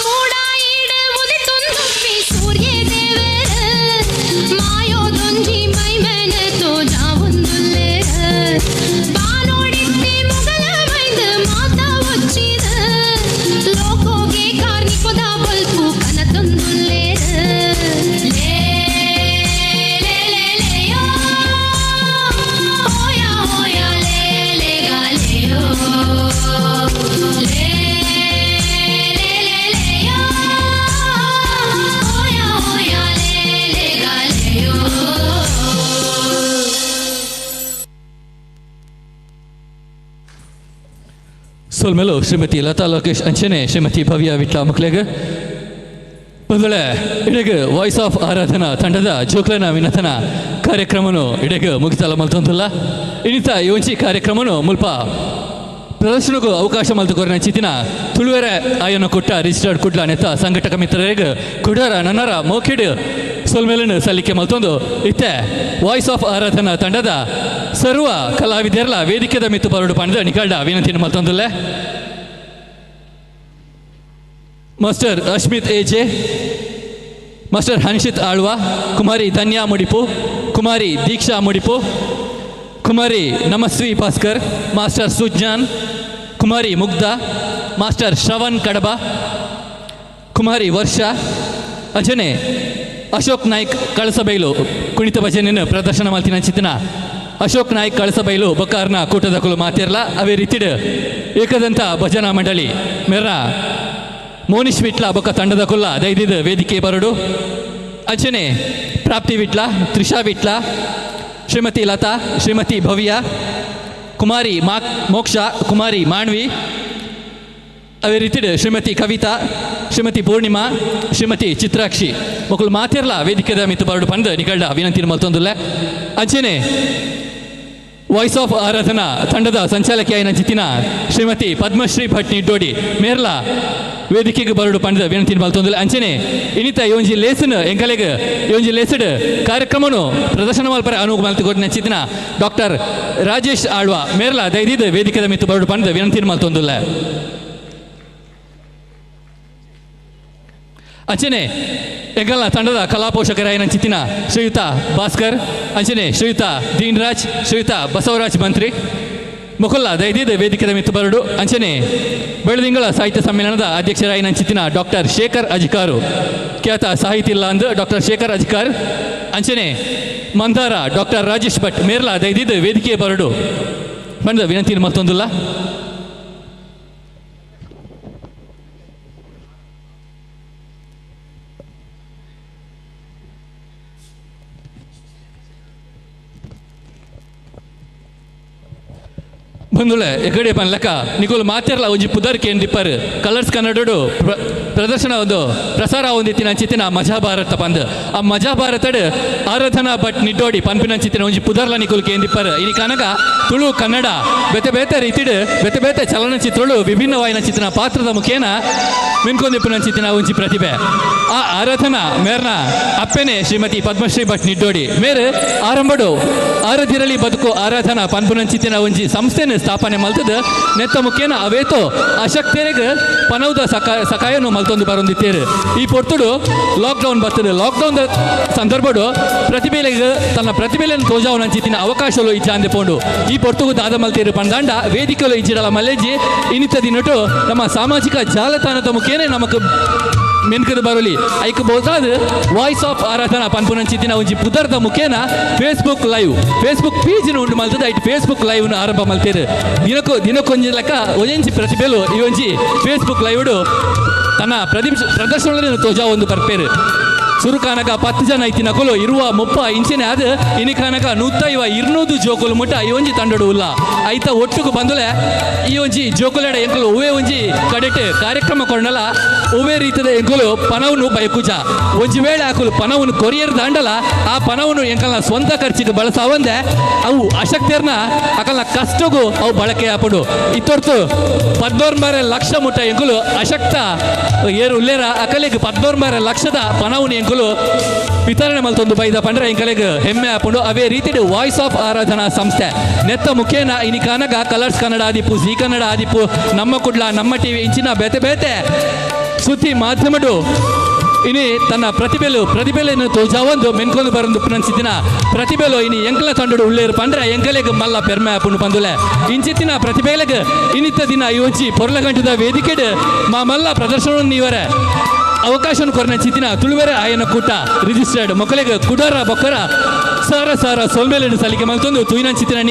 ಮೂಡಾಯಿಡ ಉದಿತೊಂದುಪ್ಪಿ ಸೂರ್ಯ ದೇವರ. ಸೊಲ್ಮೆಲು ಶ್ರೀಮತಿ ಲತಾ ಲೋಕೇಶ್ ಅಂಚನೆ ಶ್ರೀಮತಿ ಭವ್ಯ ವಿಟ್ಲ ಮಕ್ಕಳಿಗೆ. ಬಂದಳೆ ಇಡಗ ವಾಯ್ಸ್ ಆಫ್ ಆರಾಧನಾ ತಂಡದ ಜೋಕ್ಲನ ವಿನತನ ಕಾರ್ಯಕ್ರಮನು ಇಡಗ ಮುಗಿತಲ ಮಲ್ತೊಂದುಲ್ಲ. ಇನ್ನಿತ ಈ ಒಂಜಿ ಕಾರ್ಯಕ್ರಮನು ಮುಲ್ಪ ಪ್ರದರ್ಶನಕ್ಕೂ ಅವಕಾಶ ಮಲ್ತುಕೊರಿನ ಚಿತಿನ ತುಳುವೆರೆ ಆಯನ ಕೊಟ್ಟ ರಿಜಿಸ್ಟರ್ಡ್ ಕುಡ್ಲ ನೆತ್ತ ಸಂಘಟಕ ಮಿತ್ರರಿಗೆ ಕುಡರ ನನ್ನರ ಮೋಕಿಡ್ ಸೊಲ್ಮೇಲನ್ನು ಸಲ್ಲಿಕೆ ಮಲ್ತೊಂದು ಇತ್ತೆ ವಾಯ್ಸ್ ಆಫ್ ಆರಾಧನಾ ತಂಡದ ಸರ್ವ ಕಲಾವಿದೆರ್ಲ ವೇದಿಕೆದ ಮಿತ್ತು ಬರಡು ಪಂಡ ನಿಕಲ್ಡ ವಿನಂತಿನ ಮಲ್ತೊಂದುಲ್ಲೆ. Master Ashmit AJ, master Hanshit Alva, Kumari Dhanya Mudipu, Kumari Deeksha Mudipu, Kumari Namasvi Bhaskar, master Sujnan, Kumari Mugdha, master Shravan Kadaba, Kumari Varsha, ಅಂಚನೆ ಅಶೋಕ್ ನಾಯ್ಕ್ ಕಳಸಬೈಲು ಕುಣಿತ ಭಜನೆಯನ್ನು ಪ್ರದರ್ಶನ ಮಲ್ತಿನ ಚಿತ್ತಿನ ಅಶೋಕ್ ನಾಯ್ಕ್ ಕಳಸಬೈಲು ಬೊಕ್ಕಾರ್ನ ಕೂಟದಕುಲು ಮಾತಿರ್ಲ. ಅವೇ ರೀತಿಡ್ ಏಕದಂತ ಭಜನಾ ಮಂಡಳಿ ಮೆರ್ನ ಮೋನಿಶ್ ವಿಟ್ಲ ಬೊಕ್ಕ ತಂಡದ ಕುಲ್ಲ ದೈದಿದ ವೇದಿಕೆ ಬರಡು. ಅಂಚನೆ ಪ್ರಾಪ್ತಿ ವಿಟ್ಲ, ತ್ರಿಷಾ ವಿಟ್ಲ, ಶ್ರೀಮತಿ ಲತಾ, ಶ್ರೀಮತಿ ಭವ್ಯ, ಕುಮಾರಿ ಮೋಕ್ಷ, ಕುಮಾರಿ ಮಾಣ್ವಿ, ಅದೇ ರೀತಿಡ್ ಶ್ರೀಮತಿ ಕವಿತಾ, ಶ್ರೀಮತಿ ಪೂರ್ಣಿಮಾ, ಶ್ರೀಮತಿ ಚಿತ್ರಾಕ್ಷಿ ಮಕ್ಕಳು ಮಾತಿರ್ಲ ವೇದಿಕೆದ ಮಿತ್ತು ಬರಡು ಪಂದ್ ನಿಗಳ್ಡ ವಿನಂತಿ ಮಲ್ತೊಂದುಲ್ಲೆ. ಅಂಚನೆ ವಾಯ್ಸ್ ಆಫ್ ಆರಾಧನಾ ತಂಡದ ಸಂಚಾಲಕಿಯಾಯಿನ ಜಿತಿನ ಶ್ರೀಮತಿ ಪದ್ಮಶ್ರೀ ಭಟ್ ನಿಡ್ಡೋಡಿ ಮೇರ್ಲ ವೇದಿಕೆಗೆ ಬರಡು ಪಂಡದ ವಿನಂತಿ ಮಲ್ತೊಂದುಲ್ಲೆ. ಅಂಚನೆ ಇನಿತ ಈ ಒಂಜಿ ಲೇಸನ್ ಎಂಕಲೆಗ್ ಈ ಒಂಜಿ ಲೇಸಡ್ ಕಾರ್ಯಕ್ರಮನು ಪ್ರದರ್ಶನ ಮಲ್ಪರೆ ಅನುವು ಮಲ್ತು ಕೊಟ್ಟಿನ ಚಿತಿನ ಡಾಕ್ಟರ್ ರಾಜೇಶ್ ಆಳ್ವಾ ಮೇರ್ಲ ದೈದಿದ ವೇದಿಕೆದ ಮಿತ್ತು ಬರಡು ಪಂಡದ ವಿನಂತಿ ಮಲ್ತೊಂದುಲ್ಲೆ. ಅಂಚನೆ ಎಂಕಲ್ನ ತಂಡದ ಕಲಾಪೋಷಕರಾಯಿನ ಚಿತ್ತಿನ ಶ್ರೀಯುತ ಭಾಸ್ಕರ್, ಅಂಚನೆ ಶ್ರೀಯುತ ದೀನ್ರಾಜ್, ಶ್ರೀಯುತ ಬಸವರಾಜ್ ಮಂತ್ರಿ ಮುಕುಲ್ಲ ದೈದಿದ ವೇದಿಕೆದ ಮಿತ್ತು ಬರಡು. ಅಂಚನೆ ಬೆಳದಿಂಗಳ ಸಾಹಿತ್ಯ ಸಮ್ಮೇಳನದ ಅಧ್ಯಕ್ಷರಾಯಿನ ಚಿತ್ತಿನ ಡಾಕ್ಟರ್ ಶೇಖರ್ ಅಜಿಕಾರು, ಖ್ಯಾತ ಸಾಹಿತಿ ಇಲ್ಲ ಅಂದು ಡಾಕ್ಟರ್ ಶೇಖರ್ ಅಜಿಕಾರ್, ಅಂಚನೆ ಮಂದಾರ ಡಾಕ್ಟರ್ ರಾಜೇಶ್ ಭಟ್ ಮೇರ್ಲ ದೈದಿದ ವೇದಿಕೆ ಬರಡು ಬಂದ ವಿನಂತಿ ಮತ್ತೊಂದುಲ್ಲ. ಬಂದುಳೆ ಎಕಡೆ ಪನ್ಲಕ ನಿಕೋಲು ಮಾತಿರ್ಲ ಒಂಜಿ ಪುದರ್ ಕೇಂದಿಪ್ಪರ್ ಕಲರ್ಸ್ ಕನ್ನಡಡು ಪ್ರದರ್ಶನ ಒಂದು ಪ್ರಸಾರ ಹೊಂದಿತ್ತಿನ ಅಂಚಿತ್ತಿನ ಮಜಾ ಭಾರತ ಪಂದ್. ಆ ಮಜಾ ಭಾರತಡ್ ಆರಾಧನಾ ಭಟ್ ನಿಡ್ಡೋಡಿ ಪನ್ಪಿನ ಅಂಚಿತ್ತಿನ ಒಂಜಿ ಪುದರ್ಲ ನಿಕೋಲು ಕೇಂದಿಪ್ಪರ್. ಇನಿ ಕನಕ ತುಳು ಕನ್ನಡ ಬೇತೆ ಬೇತೆ ರೀತಿಡ್ ಬೇತೆ ಬೇತೆ ಚಲನಚಿತ್ರಳು ವಿಭಿನ್ನವಾಯಿನ ಚಿತ್ತಿನ ಪಾತ್ರದ ಮುಖೇನ ಮಿನ್ಕೊಂದಿಪ್ಪನ ಅಂಚಿತ್ತಿನ ಒಂಜಿ ಪ್ರತಿಭೆ ಆ ಆರಾಧನಾ ಮೇರ್ನ ಅಪ್ಪೆನೆ ಶ್ರೀಮತಿ ಪದ್ಮಶ್ರೀ ಭಟ್ ನಿಡ್ಡೋಡಿ ಮೇರ್ ಆರಂಭಡು ಆರದಿರಲಿ ಬದುಕು ಆರಾಧನಾ ಪನ್ಪುನಂಚಿತ್ತಿನ ಒಂಜಿ ಸಂಸ್ಥೆನ ಸ್ಥಾಪನೆ ಮಲ್ತದ ನೆತ್ತ ಮುಖೇನ ಅವೇತೋ ಅಶಕ್ತರಿಗೆ ಪನೌದ ಸಕಾಯನು ಮಲ್ತೊಂದು ಬರೊಂದಿತ್ತೇರು. ಈ ಪೊರ್ತುಡು ಲಾಕ್ಡೌನ್ ಬರ್ತದೆ. ಲಾಕ್ಡೌನ್ ಸಂದರ್ಭಡು ಪ್ರತಿಭೆಲೆಗ್ ತನ್ನ ಪ್ರತಿಭೆಲೆನ್ ತೋಜಾವನಂಚಿತ್ತಿನ ಅವಕಾಶಲು ಇಜ್ಜಾಂದೆ ಪೋಂಡು. ಈ ಪೊರ್ತುಗು ದಾದ ಮಲ್ತೇರು ಪಂದಾಂಡ ವೇದಿಕೆಲು ಇಜ್ಜಿಡಲ ಮಲ್ಲೇಜಿ ಇನ್ನಿತ ದಿನಟು ನಮ್ಮ ಸಾಮಾಜಿಕ ಜಾಲತಾಣದ ಮುಖೇನೆ ನಮಕ್ ಮೆನ್ಕದ ಬರಲಿ ಐಕ್ ಬೋದಾದ ವಾಯ್ಸ್ ಆಫ್ ಆರಾಧನಾ ಪನ್ಪುನಂಚಿತ್ತಿನ ಒಂಜಿ ಪುದರ್ದ ಮುಖೇನ ಫೇಸ್ಬುಕ್ ಲೈವ್ ಫೇಸ್ಬುಕ್ ಪೇಜ್ನ ಉಂಡು ಮಲ್ತದ ಐಟ್ ಫೇಸ್ಬುಕ್ ಲೈವ್ನ ಆರಂಭ ಮಲ್ತೇರು. ದಿನಕ್ಕೊಂಜಿ ಲೆಕ್ಕ ಒಂಜಿ ಪ್ರತಿಭೆಲು ಈ ಒಂಜಿ ಫೇಸ್ಬುಕ್ ಲೈವ್ಡು ತನ್ನ ಪ್ರದರ್ಶನಗಳನ್ನು ತೋಜಾ ಒಂದು ಬರ್ಪೇರು. ಸುರುಕಾನಕ 10 ಜನ ಐತಿನ ಕೊಲು ಇರುವ 30 ಇಂಚಿನ ಅದು ಇನಿಕಾನಕ 150 200 ಜೋಕುಲು ಮುಟ್ಟ ಈ ಒಂಜಿ ತಂಡಡು ಉಲ್ಲ ಐತ ಒಟ್ಟುಗು ಬಂದುಲೆ ಈ ಒಂಜಿ ಜೋಕುಲೆಡ ಎಂಕುಲು ಉವೆ ಒಂಜಿ ಕಡೆಟ್ ಕಾರ್ಯಕ್ರಮ ಕೊಡನಲ ಉವೆ ರೀತಿದ ಎಂಕುಲು ಪನವನ್ನು ಬಯಕುಜ. ಒಂಜಿ ವೇಳೆ ಆಕುಲು ಪನವನ್ನು ಕೊರಿಯರ್ ದಾಂಡಲ ಆ ಪನವನ್ನು ಎಂಕಲ್ನ ಸ್ವಂತ ಖರ್ಚಿಗೆ ಬಳಸಾವಂದೆ ಅವು ಅಶಕ್ತಿಯರ್ನ ಅಕಲ್ನ ಕಷ್ಟಗೂ ಅವು ಬಳಕೆ ಆಪಡು. ಇತ್ತೊರ್ತು 14 ಲಕ್ಷ ಮುಟ್ಟ ಎಂಕುಲು ಅಶಕ್ತ ಏರು ಉಲ್ಲೇರ ಅಕಲಿಗೆ 14 ಲಕ್ಷದ ಪನವನ್ನು ಎಂಕುಲು ವಿತರಣೆ ಮಲ್ತೊಂದು ಬೈದ ಪಂಡ್ರೆ ಎಂಕಲೆಗ್ ಹೆಮ್ಮೆ ಆಪುಂಡು. ಅವೇ ರೀತಿಡ್ ವಾಯ್ಸ್ ಆಫ್ ಆರಾಧನಾ ಸಂಸ್ಥೆ ನೆತ್ತ ಮುಖೇನ ಇನಿ ಕನಗ ಕಲರ್ಸ್ ಕನ್ನಡ ಆದಿಪ್ಪು, ಜೀ ಕನ್ನಡ ಆದಿಪ್ಪು, ನಮ್ಮ ಕುಡ್ಲ, ನಮ್ಮ ಟಿವಿ ಇಂಚಿನ ಬೇತೆ ಬೇತೆ ಸುದ್ದಿ ಮಾಧ್ಯಮಡು ಇನಿ ತನ್ನ ಪ್ರತಿಭೆಲೆಯನ್ನು ತೋಜಾವೊಂದು ಮೆನ್ಕೊಂದು ಬರೊಂದು ಪುನಂಚಿತ್ತಿನ ಪ್ರತಿಭೆಲು ಇನಿ ಎಂಕಲ ತಂಡಡು ಉಳ್ಳೇರು ಪಂಡ್ರೆ ಎಂಕಲೆಗ್ ಮಲ್ಲ ಪೆರ್ಮೆ ಆಪುಂಡು ಪಂದುಲೆ. ಇಂಚಿತ್ತಿನ ಪ್ರತಿಭೆಲೆಗ್ ಇನ್ನಿತ್ತ ದಿನ ಈ ಒಂಜಿ ಪೊರ್ಲಗಂಟದ ವೇದಿಕೆಡ್ ಮಾ ಮಲ್ಲ ಪ್ರದರ್ಶನ ನೀವರೆ ಅವಕಾಶ ಕೊರನ ಚಿತ್ತಿನ ತುಳುವೆರೆ ಆಯನ ಕೂಟ ರಿಜಿಸ್ಟರ್ಡ್ ಮೊಕಲೆಗ್ ಕುಡರ ಬೊಕ್ಕರ ಸಾರ ಸಾರ ಸೊಲ್ಮೇಲೆನು ಸಲಿಕೆ ಮಲ್ತೊಂದು ತುಯಿನಂಚಿತ್ತಿನ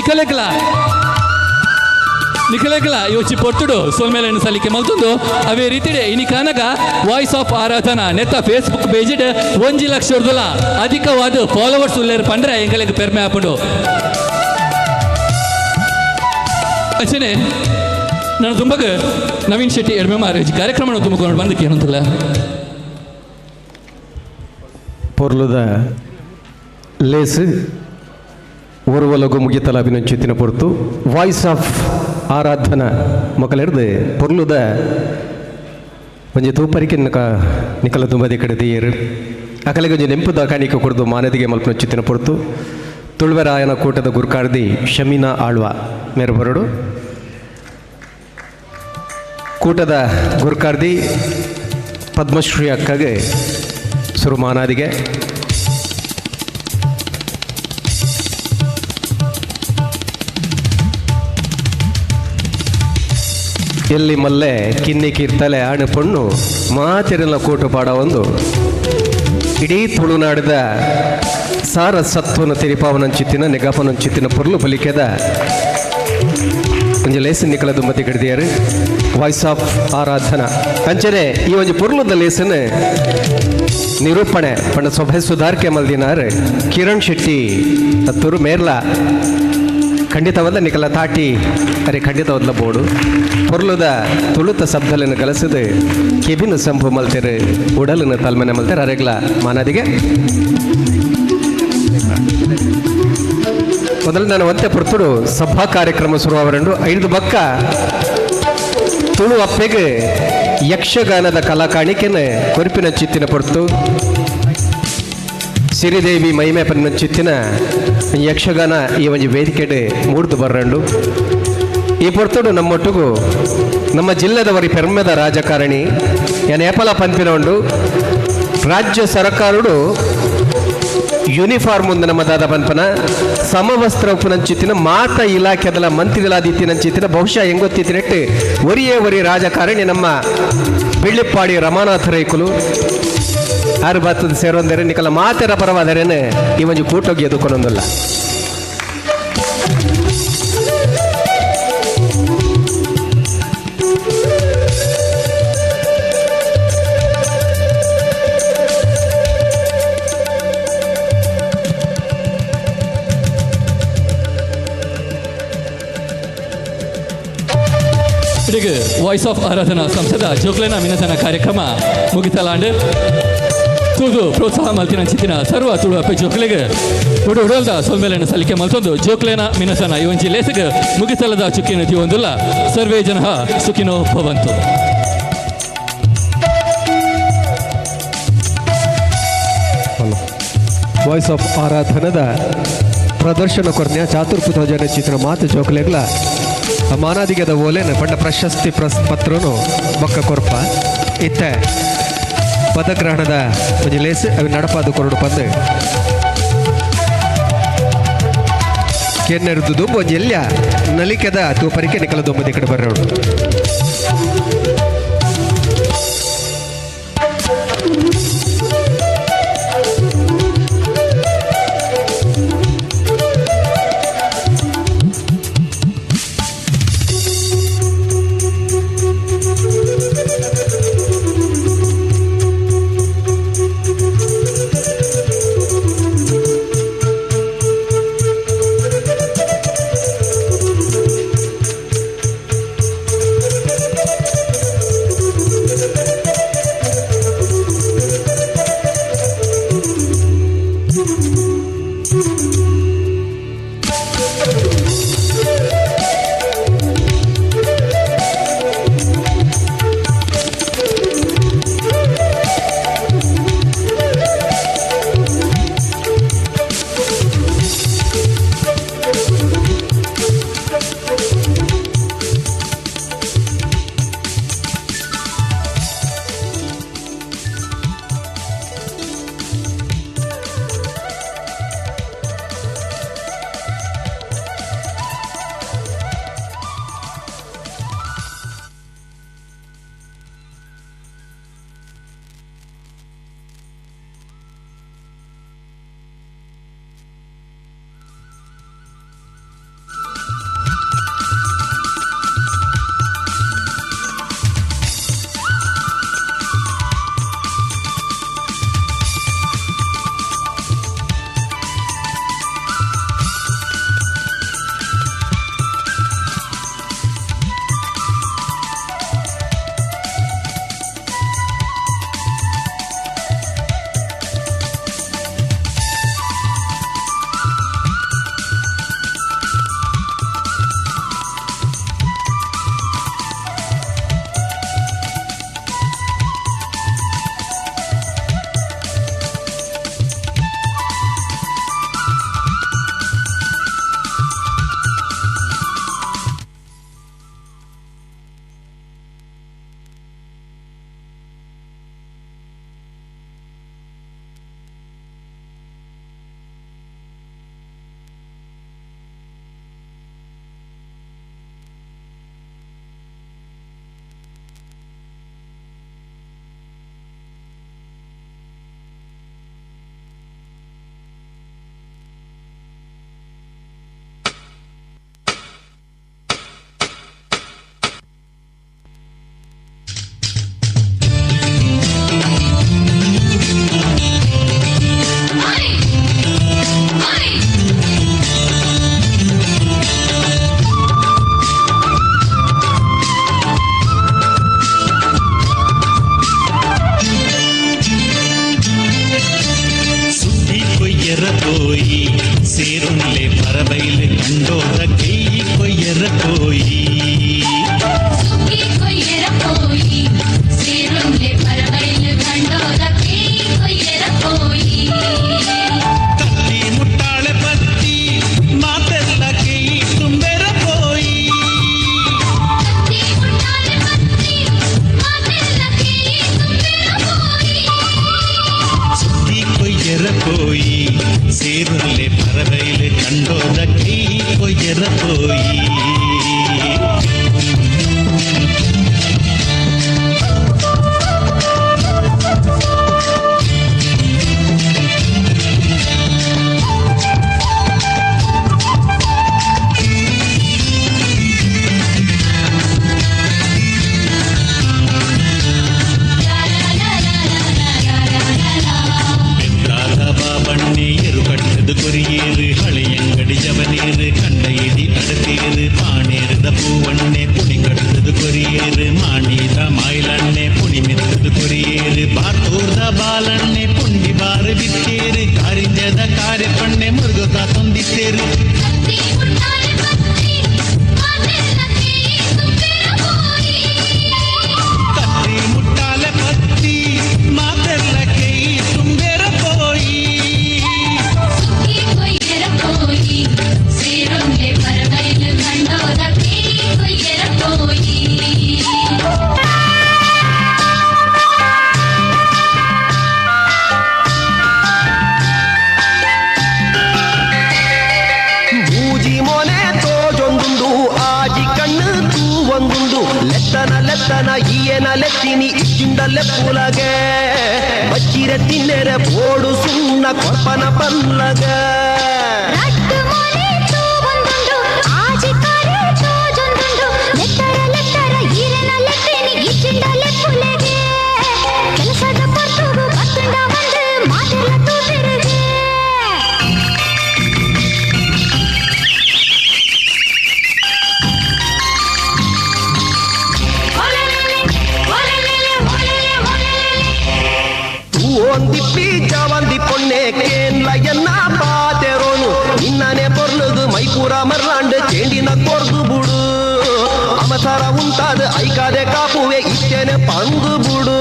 ನಿಕಲೆಗ್ಲ ಯೋಚಿ ಪೊರ್ತುಡು ಸೊಲ್ಮೇಲೆನು ಸಲಿಕೆ ಮಲ್ತೊಂದು ಅವೇ ರೀತಿಡೆ ಇನಿ ಕಾನಗ ವಾಯ್ಸ್ ಆಫ್ ಆರಾಧನಾ ನೆತ್ತ ಫೇಸ್ಬುಕ್ ಪೇಜಿಡ್ 1 ಲಕ್ಷ ಅಧಿಕವಾದ ಫಾಲೋವರ್ಸ್ ಉಲ್ಲೇರು ಪಂಡ್ರೆ ಎಂಕಲೆಗ್ ಪೆರ್ಮೆ ಆಪುಂಡು. ಅಂಚನೆ ನಾನು ತುಂಬಗ ನವೀನ್ ಶೆಟ್ಟಿ ಎಡ್ಮೆಮಾರ್ ಕಾರ್ಯಕ್ರಮ ತುಂಬಿಕೊಂಡು ಬಂದಕ್ಕೆ ಏನಂತಲ್ಲ ಪೊರ್ಲುದ ಲೇಸ್ ಓರ್ವಲಗು ಮುಗಿತಲ ಅಭಿನಂಚಿತ್ತಿನ ಪೊರ್ತು ವಾಯ್ಸ್ ಆಫ್ ಆರಾಧನಾ ಮೊಕಲೆರ್ದು ಪೊರ್ಲುದ ಒಂಜಿ ತೂಪರಿಕೆ ನಿಕಲ ತುಂಬದಿ ಕಡೆ ದಿಯೇರು ಅಕಲೆಗೆ ಒಂಜಿ ನೆಂಪುದ ಕಾಣಿಕೆ ಕೊಡ್ದು ಮಾನದಿಗೆ ಮಲ್ಪನೊಚ್ಚಿತ್ತಿನ ಪೊರ್ತು ತುಳುವೆರಾಯನ ಕೂಟದ ಗುರ್ಕಾರ್ದಿ ಶಮೀನಾ ಆಳ್ವ ಮೇರು ಬರಡು ಕೂಟದ ಗುರ್ಕಾರ್ದಿ ಪದ್ಮಶ್ರೀ ಅಕ್ಕಗೆ ಸುರುಮಾನಾದಿಗೆ ಎಲ್ಲಿ ಮಲ್ಲೆ ಕಿನ್ನಿ ಕೀರ್ತಲೆ ಆಣು ಪೊಣ್ಣು ಮಾತಿರಲ್ಲ ಕೂಟು ಪಾಡ ಒಂದು ಇಡೀ ತುಳುನಾಡಿದ ಸಾರ ಸತ್ವನ ತೆರಿಪಾವನಂಚಿತ್ತಿನ ನೆಗಪನಂಚಿತ್ತಿನ ಪೊರ್ಲು ಬಲಿಕೆದ ಒಂಜಿ ಲೇಸನ್ ನಿಕಲ ದುಂಬತಿ ಕಡಿದಿಯಾರು ವಾಯ್ಸ್ ಆಫ್ ಆರಾಧನಾ ಅಂಚನೆ ಈ ಒಂಜಿ ಪೊರ್ಲುದ ಲೇಸನ್ ನಿರೂಪಣೆ ಪಂಡ ಸೊಭೆ ಸುಧಾರ್ಕೆ ಮಲ್ದಿನಾರ್ ಕಿರಣ್ ಶೆಟ್ಟಿ ಅತ್ತೂರು ಮೇರ್ಲ ಖಂಡಿತವಲ್ಲ ನಿಕಲ ತಾಟಿ ಅರೆ ಖಂಡಿತವದ್ಲ ಬೋಡು ಪೊರ್ಲುದ ತುಳುತ ಶಬ್ದలను ಕಲಸದು ಕೆಬಿನ ಸಂಭು ಮಲ್ತೆರು ಉಡಲನ ತಲ್ಮನೆ ಮಲ್ತೆರು ಅರೆಗ್ಲ ಮಾನದಿಗೆ ಮೊದಲು ನಾನು ಒಂತೆ ಪೊರ್ತುಡು ಸಭಾ ಕಾರ್ಯಕ್ರಮ ಶುರುವಾವರಂಡು ಐದು ಬಕ್ಕ ತುಳು ಅಪ್ಪೆಗೆ ಯಕ್ಷಗಾನದ ಕಲಾಕಾಣಿಕೆನ ಕೊರಿಪಿನ ಚಿತ್ತಿನ ಪೊರ್ತು ಸಿರಿದೇವಿ ಮಹಿಮೆ ಪನ್ನ ಚಿತ್ತಿನ ಯಕ್ಷಗಾನ ಈ ಒಂಜಿ ವೇದಿಕೆಡೆ ಮೂಡ್ದು ಬರ್ರಂಡು. ಈ ಪೊರ್ತುಡು ನಮ್ಮೊಟ್ಟುಗು ನಮ್ಮ ಜಿಲ್ಲೆದವರಿ ಪೆರ್ಮೆದ ರಾಜಕಾರಣಿ ಏನ್ ಏಪಲ ಪನ್ಪಿನ ಉಂಡು ರಾಜ್ಯ ಸರ್ಕಾರಡು ಯೂನಿಫಾರ್ಮ್ ಒಂದು ನಮ್ಮ ದಾದ ಪನ್ಪನ ಸಮವಸ್ತ್ರ ಉಪನಂಚಿತ್ತಿನ ಮಾತ ಇಲಾಖೆದಲ ಮಂತ್ರಿಗಳಾದಿತ್ತಿನಂಚಿತ್ತಿನ ಬಹುಶಃ ಹೆಂಗೊತ್ತಿತ್ತಿನಟ್ಟು ಒರಿಯೇ ಒರಿ ರಾಜಕಾರಣಿ ನಮ್ಮ ಬೆಳ್ಳಿಪ್ಪಾಡಿ ರಮಾನಾಥ ರೈಕುಲು ಆರು ಬಾತದ ಸೇರೊಂದರೆ ನಿಕಲ ಮಾತೆರ ಪರವಾದರೇನೆ ಈ ಒಂಜಿ ಕೂಟೋಗಿ ಎದುಕೊನೊಂದಲ್ಲ. ಇಡೀಗ ವಾಯ್ಸ್ ಆಫ್ ಆರಾಧನಾ ಸಂಸದ ಜೋಕ್ಲೆನ ಮಿನತನ ಕಾರ್ಯಕ್ರಮ ಮುಗಿತಲಾಂಡ್ ತೂದು ಪ್ರೋತ್ಸಾಹ ಮಲ್ತಿನ ಚಿತ್ತಿನ ಸರ್ವ ತುಳು ಅಪ್ಪೆ ಜೋಕ್ಲೆಗ್ ಉಡು ಉಡಲ್ದ ಸೊಲ್ಮೆಲೆನ ಸಲಿಕೆ ಮಲ್ತೊಂದು ಜೋಕ್ಲೆನ ಮಿನತನ ಈ ಒಂಜಿ ಲೇಸಗ್ ಮುಗಿತಲದ ಚುಕ್ಕಿನ ತೀವೊಂದುಲ್ಲ. ಸರ್ವೇ ಜನ ಸುಖಿನೋ ಭವಂತು. ವಾಯ್ಸ್ ಆಫ್ ಆರಾಧನದ ಪ್ರದರ್ಶನ ಕೊರ್ನ್ಯ ಚಾತುರ್ಪುತೋಜನ ಚಿತ್ರ ಮಾತು ಜೋಕ್ಲೆಗ್ಲ ಮಾನಾದಿಗದ ಓಲೆನ ಪಂಡ ಪ್ರಶಸ್ತಿ ಪತ್ರನು ಬೊಕ್ಕ ಕೊರ್ಪ ಇತ್ತೆ ಪದಗ್ರಹಣದ ಒಂಜಿ ಲೇಸ್ ಅవి ನಡಪಾದ ಕೊರಡು ಪಂದು ಕೆನ್ನೆರುದು ದುಂಬು ಒಂಜಿ ಎಲ್ಯ ನಲಿಕೆದ ತೂಪರಿಕೆ ನಿಕಲ ದುಂಬದಿ ಕಡೆ ಬರ್ರೋಡು. ಆರಾಧನ ಈಯನ ಲೆತ್ತಿನಿ ಇಜ್ಜಿಂಡಲ್ಲೆ ಪೂಲಗೆ ಬಚ್ಚಿರೆ ತಿನ್ನೆರೆ ಬೋಡು ಸುಣ್ಣ ಕೊರ್ಪನ ಪಲ್ಲಗ ಒಂದಿಪ್ಪಿ ಜವಂದಿ ಪೊನ್ನೆ ಕೇನ್ಲ ಎನ್ನ ಪಾತೆರೋನು ನಿನ್ನನೆ ಪೊರ್ಲುದು ಮೈಪೂರ ಮರ್ಲಾಂಡ್ ಚೇಂಡಿನ ಕೊರ್ದು ಬುಡು ಅಮಸರ ಉಂಟಾದ ಐಕಾದೆ ಕಾಪುವೆ ಇತ್ತೇನೆ ಪಂದು ಬುಡು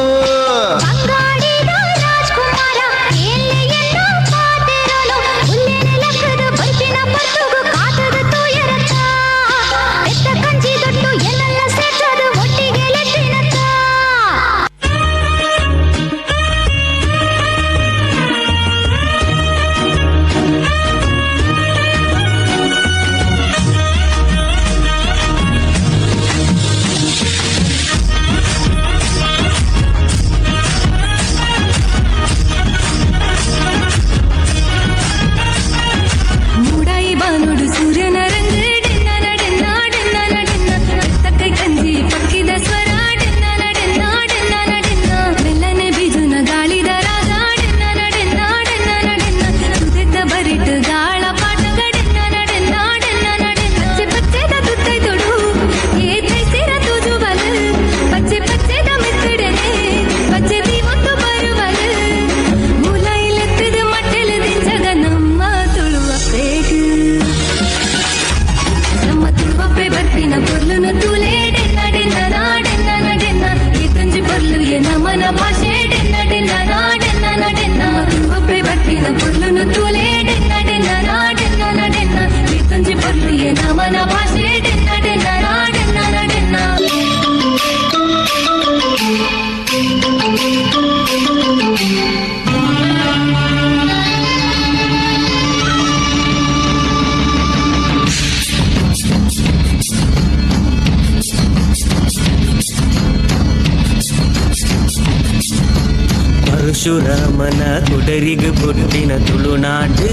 ಪರಶುರಾಮನ ಕುಡರಿಗು ಪುಟ್ಟಿನ ತುಳುನಾಡು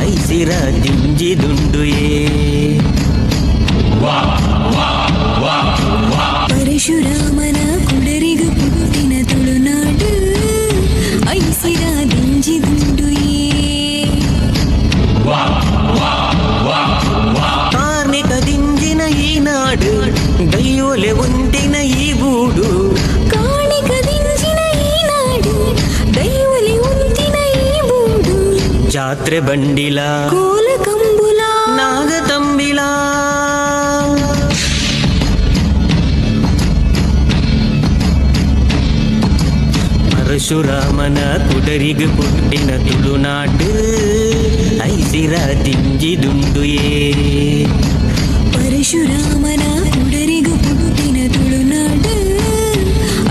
ಐಸಿರ ದಿಂಜಿದುಂಡುಯೇ ಪರಶುರಾಮನ ಕುಡರಿಗು ಪುಟ್ಟಿನ ತುಳುನಾಡು ಐಸಿರ ದಿಂಜಿದುಂಡುಯೇ ಕಾರ್ಣಿಕ ದಿಂಜಿನ ಈ ನಾಡು ದೈವೊಲೆ ಒಂಟಿನ ಈ ಬೂಡು ಜಾತ್ರೆ ಬಂಡಿಲ ಕೋಲ ಕಂಬುಲ ನಾಗತಂಬಿಲ ಪರಶುರಾಮನ ಕುಡರಿಗು ಪುಟ್ಟಿನ ತುಳುನಾಡು ಐಸಿರ ದಿಂಜಿದುಂಡುಯೇ ಪರಶುರಾಮನ ಕುಡರಿಗು ಪುಟ್ಟಿನ ತುಳುನಾಡು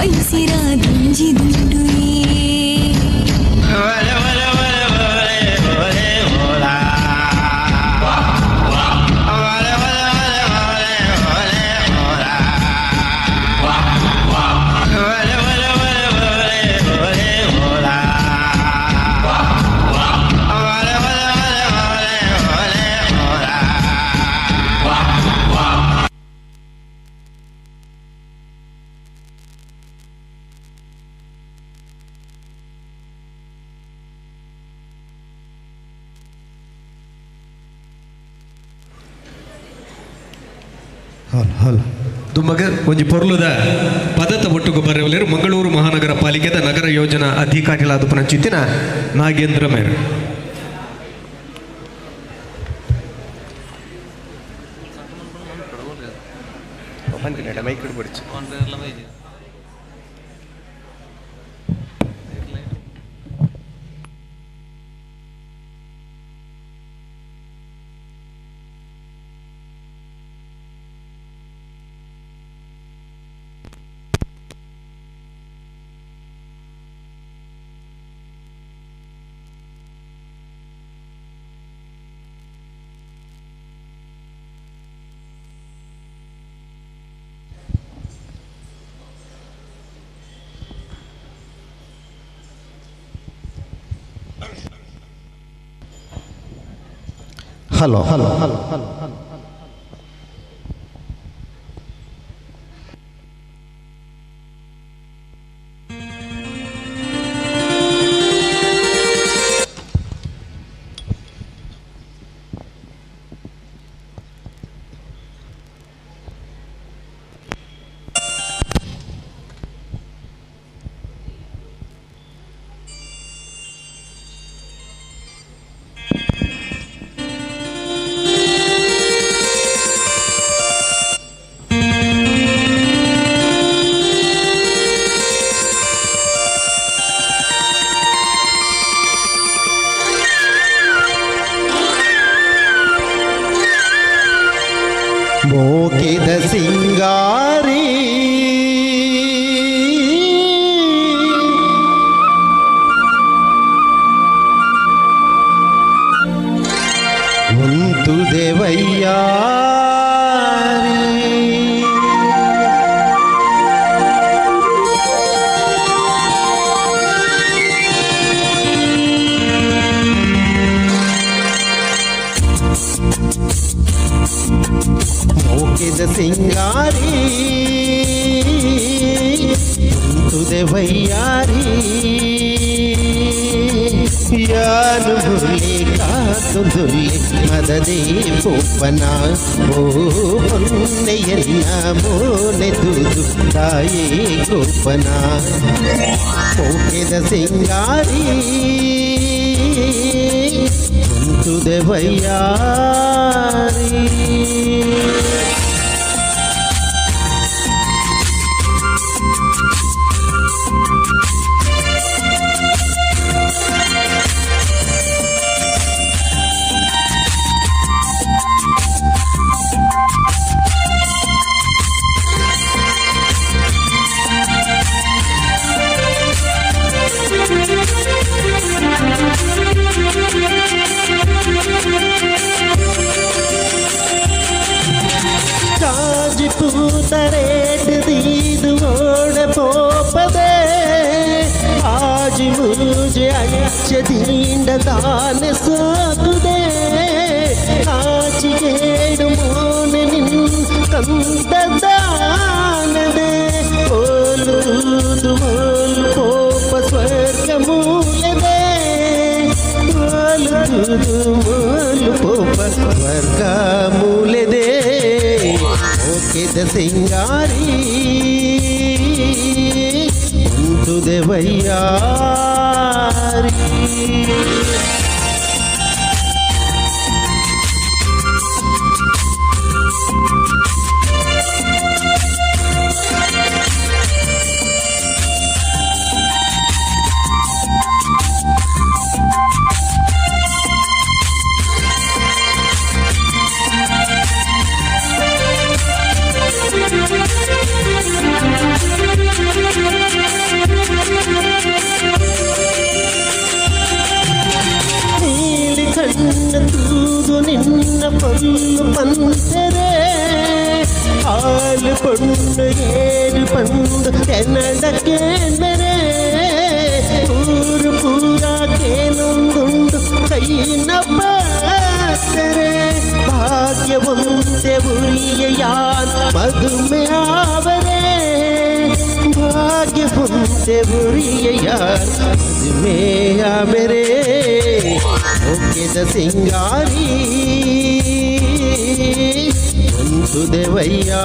ಐಸಿರ ದಿಂಜಿದುಂಡುಯೇ ದುಮ್ಮಗ ಒಂಜಿ ಪೊರ್ಲುದ ಪದತ ಒಟ್ಟುಗು ಬರವಲೇರು ಮಂಗಳೂರು ಮಹಾನಗರ ಪಾಲಿಕೆದ ನಗರ ಯೋಜನಾ ಅಧಿಕಾರಿಗಳಾದ ಪುನಂಚಿತ್ತಿನ ನಾಗೇಂದ್ರ ಮೇರ್. Hello hello hello. ಮೋಕಿದ ಸಿಂಗಾರಿ ಉಂತು ದೇವಯ್ಯಾರಿ ಮೋಕಿದ ಸಿಂಗಾರಿ ಉಂತುದೆ ವೈಯಾರಿ ಯಾನು ಬುಲಿ ಕಾತುದುಲಿ ಮದದೇ ಪೂಪನ ಓ ಪೊನ್ನೆಯನ್ನ ಮೋನೆ ತುದು ತಾಯಿ ಗೋಪನ ಮೋಕಿದ ಸಿಂಗಾರಿ ಉಂತುದೆ ವೈಯಾರಿ. ಕಾಜಿಪೂತರೇಟ್ ದೀದು ಓಡ ಪೋಪದೆ ಆಜಿ ಮೂಜೆ ಅಂಚ ದಿಂಡ ದಾನೆ ಸಾಕುದೆ ಆಚಿಗೇಡು ಮೋನೆ ನಿನ್ ಕಂದ ದಾನದೆ ಓಲು ತೂದು ಓಲು ಪೋಪ ಸ್ವರ್ಗ ಮೂಲದೆ ಓಲು ತೂದು ಓಲು ಪೋಪ ಸ್ವರ್ಗ ಮೂಲದೆ ಮೋಕಿದ ಸಿಂಗಾರಿ ಉಂತುದೆ ವೈಯಾರಿ. ನೀಲಿ ಕಣ್ಣ ತೂದು ನಿನ್ನ ಪೊಲ್ಲು ಪಂತರೆ ಹಾಲು ಪೊಣ್ಣು ಏರು ಪಂದು ಕನ್ನಡ ಕೇಂದರೆ ಊರು ಪೂರ ಕೇನೊಂದುಂಡು ಕೈನ ಪಾತರೆ ಭಾಗ್ಯವಂತೆ ಉರಿಯ ಯಾನ್ ಮದುಮೆ ಆವರೆ ಭಾಗ್ಯವಂತೆ ಉರಿಯ ಯಾನ್ ಮದುಮೆ ಆವರೆ ಮೋಕಿದ ಸಿಂಗಾರಿ ಉಂತುದೆ ವೈಯಾರಿ.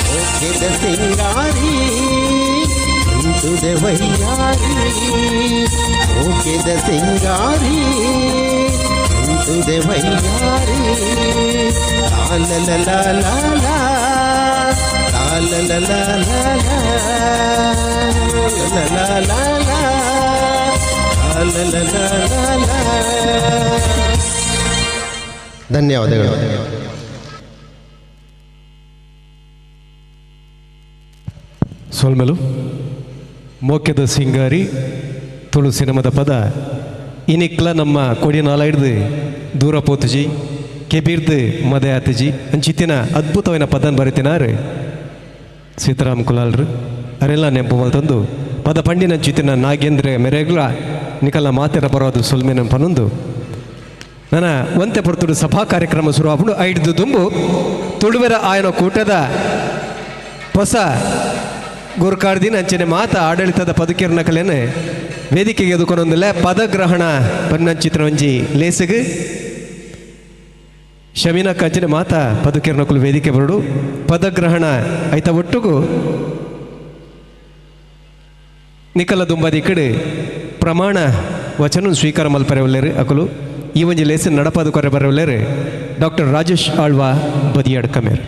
ಮೋಕಿದ ಸಿಂಗಾರಿ ಉಂತುದೆ ವೈಯಾರಿ. ಮೋಕಿದ ಸಿಂಗಾರಿ ಉಂತುದೆ ವೈಯಾರಿ. ಲಾಲ ಲಾ ಲಾ ಲಾ ಲಾಲ ಲಾ ಲಾ ಲಾ ಲಾ ಲಾ ಲಾ ಲಾ. ಧನ್ಯವಾದಗಳು. ಸೊಲ್ಮೆಲು ಮೋಕ್ಯದ ಸಿಂಗಾರಿ ತುಳು ಸಿನಿಮಾದ ಪದ ಇನಿಕ್ಲ ನಮ್ಮ ಕೊಡಿನಾಲ ಹಿಡ್ದು ದೂರ ಪೋತುಜಿ ಕೆಬಿರ್ದು ಮದೆ ಆತಜಿ ಅಂಚಿತ್ತಿನ ಅದ್ಭುತವಾದ ಪದನ ಬರಿತಿನಾರು ಸೀತಾರಾಮ್ ಕುಲಾಲ್ರು ಅರೆಲ್ಲ ನೆಂಪು ಮಲ್ತಂದು ಪದ ಪಂಡಿನ ಅಂಚಿತ್ತಿನ ನಾಗೇಂದ್ರ ಮೆರೆಗ್ಲ ನಿಕಲ ಮಾತೆರ ಬರೋದು ಸೊಲ್ಮೆನ ಪನೊಂದು. ನನ್ನ ಒಂತೆ ಪೊರ್ತುಡು ಸಭಾ ಕಾರ್ಯಕ್ರಮ ಶುರು ಐಡ್ದು ದುಂಬು ತುಳುವೆರ ಆಯನ ಕೂಟದ ಹೊಸ ಗುರುಕಾರ್ದಿನ ಅಂಚನೆ ಮಾತ ಆಡಳಿತದ ಪದುಕಿರ್ನ ಕಲೆನೆ ವೇದಿಕೆಗೆ ಎದುಕೊಂಡೊಂದಿಲ್ಲ ಪದಗ್ರಹಣ ಪನ್ನಂಚಿತ್ರ ಒಂಜಿ ಲೇಸಗ್ ಶಮೀನ ಕಂಚಿನ ಮಾತ ಪದುಕಿರ್ನಕುಲು ವೇದಿಕೆ ಬರಡು ಪದಗ್ರಹಣ ಐತ ಒಟ್ಟುಗು ನಿಕಲ ದುಂಬದಿ ಕಡೆ ಪ್ರಮಾಣ ವಚನ ಸ್ವೀಕಾರ ಮಲ್ಪರೆ ಅಕುಲು ಈ ಒಂಜಿ ಲೇಸನ್ ನಡಪಾದು ಕೊರೆ ಬರವಲ್ಲೇರು ಡಾಕ್ಟರ್ ರಾಜೇಶ್ ಆಳ್ವಾ ಬದಿಯಾಡ್ ಕಮೇರ್.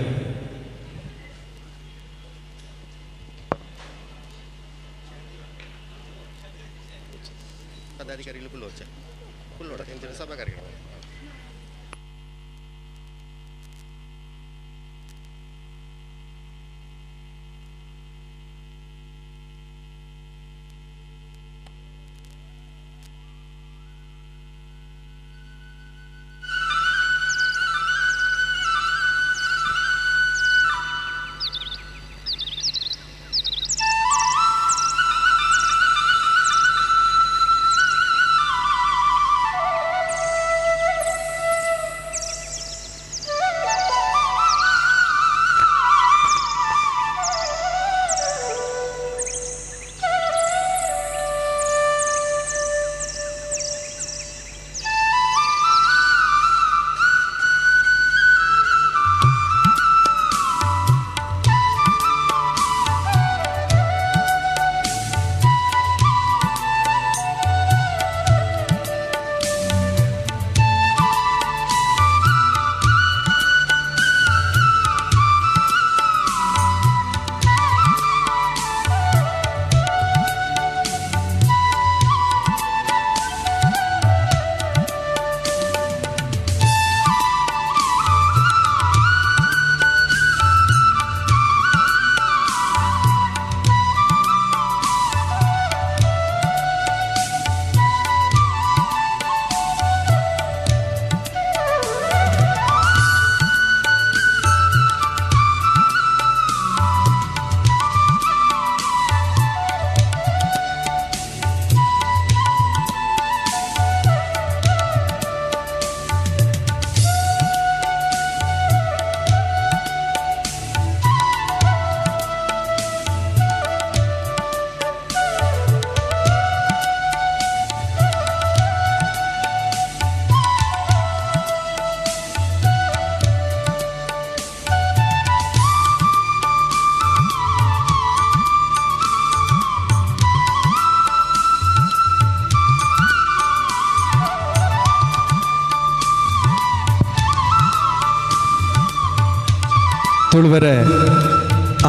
ತುಳುವೆರೆ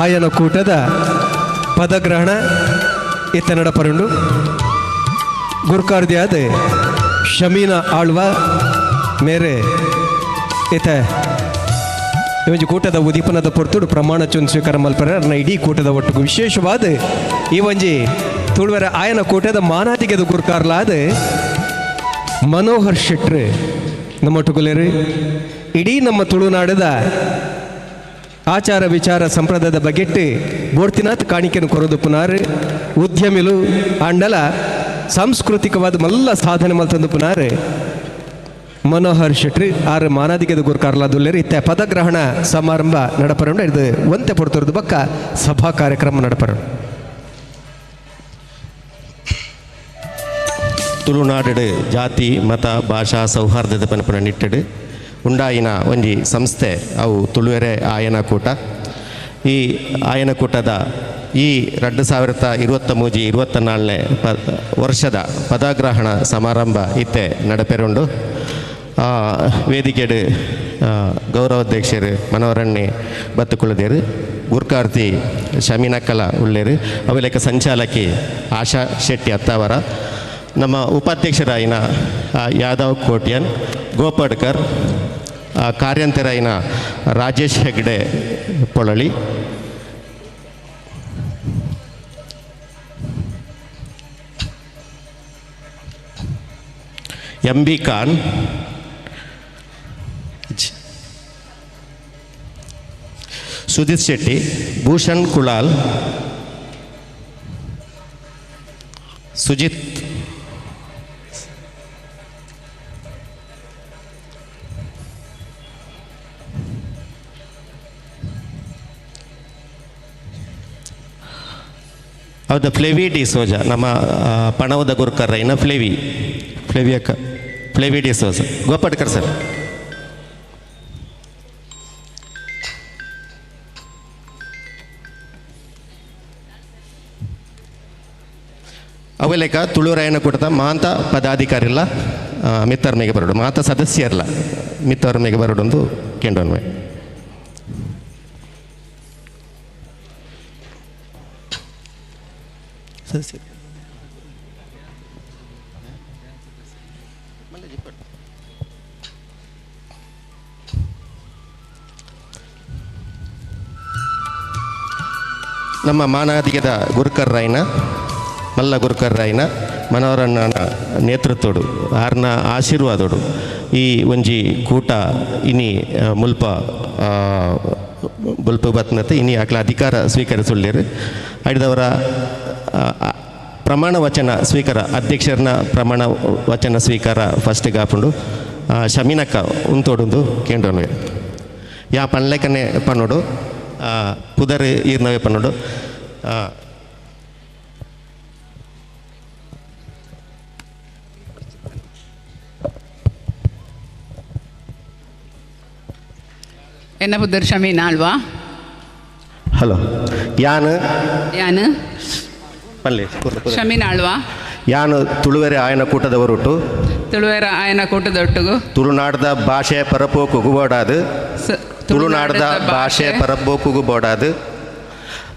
ಆಯನ ಕೂಟದ ಪದಗ್ರಹಣ ಇತ್ತ ನಡಪರುಂಡು ಗುರ್ಕಾರ್ದಿಯಾದ ಶಮೀನ ಆಳ್ವ ಮೇರೆ ಇತ ಈ ಕೂಟದ ಉದೀಪನದ ಪೊರ್ತುಡು ಪ್ರಮಾಣ ಚೊನ್ ಸ್ವೀಕಾರ ಮಲ್ಪರೆ ಅರ್ನ ಇಡೀ ಕೂಟದ ಒಟ್ಟಿಗೆ ವಿಶೇಷವಾದ ಈ ಒಂಜಿ ತುಳುವೆರೆ ಆಯನ ಕೂಟದ ಮಾನಾದಿಗೆದ ಗುರ್ಕಾರ್ಲಾದ ಮನೋಹರ್ ಶೆಟ್ರು ನಮ್ಮೊಟ್ಟುಗುಲೇರು ಇಡೀ ನಮ್ಮ ತುಳುನಾಡದ ಆಚಾರ ವಿಚಾರ ಸಂಪ್ರದಾಯದ ಬಗೆಟ್ಟು ಬೋರ್ತಿನಾಥ್ ಕಾಣಿಕೆಯನ್ನು ಕೊರದು ಪುನಾರ್ ಉದ್ಯಮಿಲು ಆಂಡಲ ಸಾಂಸ್ಕೃತಿಕವಾದ ಮಲ್ಲ ಸಾಧನೆ ಮಲ್ತಂದು ಪುನಾರ್ ಮನೋಹರ್ ಶೆಟ್ರಿ ಆರು ಮಾನಾದಿಗೆದ ಗುರುಕಾರ್ಲಾದುಲ್ಲೇರು ಇತ್ತ ಪದಗ್ರಹಣ ಸಮಾರಂಭ ನಡಪರಂಡು ಇದು ಒಂತೆ ಪೊರ್ತುರ್ದು ಬಕ್ಕ ಸಭಾ ಕಾರ್ಯಕ್ರಮ ನಡಪರಂಡು. ತುಳುನಾಡು ಜಾತಿ ಮತ ಭಾಷಾ ಸೌಹಾರ್ದದ ಪನಪನ ನಿಟ್ಟಡು ಉಂಡಾಯಿನ ಒಂಜಿ ಸಂಸ್ಥೆ ಅವು ತುಳುವೆರೆ ಆಯನಕೂಟ. ಈ ಆಯನಕೂಟದ ಈ 2023 24ನೇ ವರ್ಷದ ಪದಗ್ರಹಣ ಸಮಾರಂಭ ಇತ್ತೆ ನಡಪೆರುಂಡು. ವೇದಿಕೆಡು ಗೌರವಾಧ್ಯಕ್ಷರು ಮನೋರಣ್ಣೆ ಬತ್ತುಕುಳದೇರು, ಗುರ್ಕಾರ್ತಿ ಶಮೀನಕ್ಕಲ ಉಳ್ಳೇರು, ಅವಿಲೇಖ ಸಂಚಾಲಕಿ ಆಶಾ ಶೆಟ್ಟಿ ಅತ್ತಾವರ, ನಮ್ಮ ಉಪಾಧ್ಯಕ್ಷರಾಯಿನ ಯಾದವ್ ಕೋಟ್ಯನ್ ಗೋಪಡ್ಕರ್, ಕಾರ್ಯಂತರಾಯಿನ ರಾಜೇಶ್ ಹೆಗ್ಡೆ ಪೊಳಲಿ, ಎಂ ಬಿ ಖಾನ್, ಸುಜಿತ್ ಶೆಟ್ಟಿ, ಭೂಷಣ್ ಕುಳಾಲ್, ಸುಜಿತ್ ಅವದ ಫ್ಲೆವಿ ಡಿ ಸೋಜಾ ನಮ್ಮ ಪಣವದ ಗುರುಕರ್ರೈನ ಫ್ಲೆವಿ ಫ್ಲೆವಿ ಅಕ್ಕ ಫ್ಲೆವಿ ಡಿ ಸೋಜಾ ಗೋಪಾಟ್ಕರ್ ಸರ್. ಅವೆಲೆಕ ತುಳುರಾಯನ ಕೂಟದ ಮಾಂತ ಪದಾಧಿಕಾರಿಲ್ಲ ಮಿತ್ತರ್ ಮೇಗೆ ಬರೋಡು ಮಾತ ಸದಸ್ಯರಲ್ಲ ಮಿತ್ತರ್ ಮೇಗೆ ಬರೋಡೊಂದು ಕೇಂದ್ರನ್ವೆ. ಸದಸ್ಯರು ನಮ್ಮ ಮಾನಾದಿಗದ ಗುರುಕರ್ ರಾಯನ ಮಲ್ಲ ಗುರುಕರ್ ರಾಯನ ಮನೋರಣ್ಣನ ನೇತೃತ್ವಡು ಆರ್ನ ಆಶೀರ್ವಾದೋಡು ಈ ಒಂಜಿ ಕೂಟ ಇನಿ ಮುಲ್ಪ ಬೊಲ್ಪ ಬತ್ನತೆ ಇನಿ ಅಕ್ಲ ಅಧಿಕಾರ ಸ್ವೀಕರಿಸುಳ್ಳೇರು ಐದವರ ಪ್ರಮಾಣ ವಚನ ಸ್ವೀಕಾರ ಅಧ್ಯಕ್ಷರನ್ನ ಪ್ರಮಾಣ ವಚನ ಸ್ವೀಕಾರ ಫಸ್ಟಿಗೆ ಹಾಕೊಂಡು ಶಮೀನಕ್ಕ ಉಂತೋಡೊಂದು ಕೇಂದ್ರನವೆ ಯಾ ಪನ್ಲೆಕನೆ ಪನ್ನೋಡು ಪುದರ್ ಈರ್ನವೇ ಪನ್ನೋಡು. ಎನ್ನ ಪುದರ್ ಶಮೀನಾ ಅಲ್ವಾ? ಹಲೋ ಯಾನು ಯಾನು ಪಲ್ಲೆ ಶಮೀನಾ ಅಲ್ವಾ? ಯಾನು ತುಳುವೆರೆ ಆಯನ ಕೂಟದವರುಟು ತುಳುವೆರ ಆಯನ ಕೂಟದೊಟ್ಟುಗು ತುಳುನಾಡದ ಭಾಷೆ ಪರಪೋಕುಗು ಬೋಡಾದು ತುಳುನಾಡದ ಭಾಷೆ ಪರಪೋಕುಗು ಬೋಡಾದು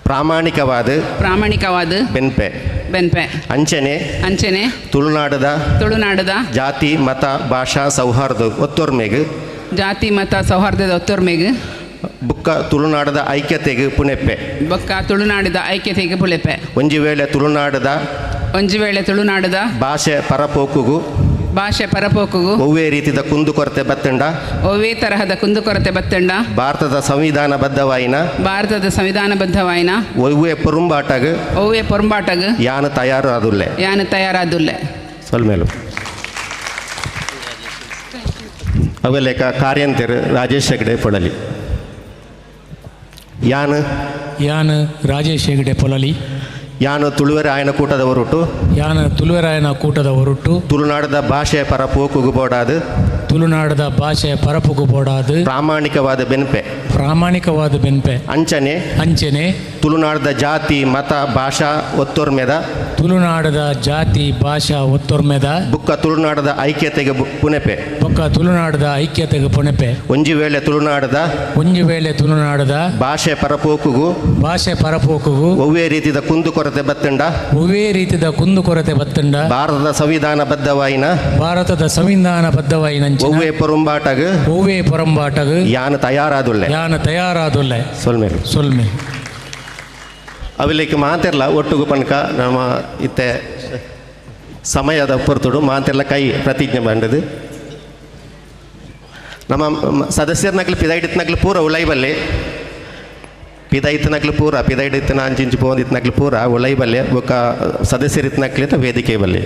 ಪ್ರಾಮಾಣಿಕವಾದ ಪ್ರಾಮಾಣಿಕವಾದ ಬೆನ್ಪೆ ಬೆನ್ಪೆ ಅಂಚನೆ ಅಂಚನೆ ತುಳುನಾಡದ ತುಳುನಾಡದ ಜಾತಿ ಮತ ಭಾಷಾ ಸೌಹಾರ್ದ ಒತ್ತೊರ್ಮೆಗು ಜಾತಿ ಮತ ಸೌಹಾರ್ದದ ಒತ್ತೊರ್ಮೆಗು ಬುಕ್ಕ ತುಳುನಾಡದ ಐಕ್ಯತೆಗೆ ಪುಣೆಪ್ಪೆ ಬೊಕ್ಕ ತುಳುನಾಡದ ಐಕ್ಯತೆಗೆ ಪುಳೆಪೆ ಒಂಜಿ ವೇಳೆ ತುಳುನಾಡದ ಒಂಜಿ ವೇಳೆ ತುಳುನಾಡದ ಭಾಷೆ ಪರಪೋಕುಗು ಭಾಷೆ ಪರಪೋಕುಗು ಒವ್ವೇ ರೀತಿಯ ಕುಂದುಕೊರತೆ ಬತ್ತಂಡ ಒವ್ವೇ ತರಹದ ಕುಂದುಕೊರತೆ ಬತ್ತಂಡ ಭಾರತದ ಸಂವಿಧಾನಬದ್ಧವಾಯಿನ ಭಾರತದ ಸಂವಿಧಾನಬದ್ಧವಾಯಿನ ಒವ್ವೇ ಪೊರುಂಬಾಟಗ್ ಒವ್ವೇ ಪೊರುಂಬಾಟಗ್ ಯಾನು ತಯಾರಾದುಲ್ಲೆ ಯಾನು ತಯಾರಾದುಲ್ಲೆ. ಸೊಲ್ಮೇಲು ಅವೆಲೆಕ ಕಾರ್ಯಂತೆರು ರಾಜೇಶ್ ಹೆಗಡೆ ಪೊಳಲಿ. ಯಾನು ಯಾನು ರಾಜೇಶ್ ಹೆಗಡೆ ಪೊಳಲಿ. ಯಾನು ತುಳುವೆರ ಆಯನ ಕೂಟದ ಹೊರಟು ಯಾನು ತುಳುವೆರಾಯನ ಕೂಟದ ಹೊರಟು ತುಳುನಾಡದ ಭಾಷೆ ಪರಪೋಕುಗು ಬೋಡಾದು ತುಳುನಾಡದ ಭಾಷೆ ಪರಪುಗು ಬೋಡಾದು ಪ್ರಾಮಾಣಿಕವಾದ ಬೆನ್ಪೆ ಪ್ರಾಮಾಣಿಕವಾದ ಬೆನ್ಪೆ ಅಂಚನೆ ಅಂಚನೆ ತುಳುನಾಡದ ಜಾತಿ ಮತ ಭಾಷಾ ಒತ್ತೊರ್ಮೆದ ತುಳುನಾಡದ ಜಾತಿ ಭಾಷಾ ಒತ್ತೊರ್ಮೆದ ಬುಕ್ಕ ತುಳುನಾಡದ ಐಕ್ಯತೆಗೆ ಪುಣೆಪೆ ಬೊಕ್ಕ ತುಳುನಾಡದ ಐಕ್ಯತೆಗೆ ಪುಣೆಪೆ ಒಂಜಿ ವೇಳೆ ತುಳುನಾಡದ ಒಂಜಿ ವೇಳೆ ತುಳುನಾಡದ ಭಾಷೆ ಪರಪೋಕುಗು ಭಾಷೆ ಪರಪೋಕುಗು ಒವ್ವೇ ರೀತಿಯ ಕುಂದುಕೊರತೆ ಬತ್ತಂಡ ಒವ್ವೇ ರೀತಿಯ ಕುಂದುಕೊರತೆ ಬತ್ತಂಡ ಭಾರತದ ಸಂವಿಧಾನಬದ್ಧವಾಯಿನ ಭಾರತದ ಸಂವಿಧಾನಬದ್ಧವಾಯಿನ ಒವ್ವೇ ಪೊರುಂಬಾಟಗ್ ಒವ್ವೇ ಪೊರಂಬಾಟಗ್ ಯಾನು ತಯಾರಾದುಲ್ಲೆ ಯಾನು ತಯಾರಾದುಲ್ಲೆ. ಸೊಲ್ಮೇಲು ಸೊಲ್ಮೆ ಅವಿಲಿಕ್ಕೆ ಮಾತೆರ್ಲ ಒಟ್ಟುಗು ಪನ್ಕ ನಮ್ಮ ಇತ್ತೆ ಸಮಯದ ಪೊರ್ತುಡು ಮಾತೆರ್ಲ ಕೈ ಪ್ರತಿಜ್ಞೆ ಬಂಡದು ನಮ್ಮ ಸದಸ್ಯರ್ನಕ್ಲು ಪಿದೈಡಿತ್ನಕ್ಲು ಪೂರ ಉಲೈಬಲ್ಲೆ ಪಿದೈತ್ನಕ್ಲು ಪೂರ ಪಿದೈಡಿತ್ತನ ಅಂಚಿಂಚು ಪೋಂದಿತ್ನಕ್ಲು ಪೂರ ಉಲೈಬಲ್ಲೆ ಬೊಕ್ಕ ಸದಸ್ಯರಿತ್ನಕ್ಲಿತ ವೇದಿಕೆ ಬಲ್ಲೆ.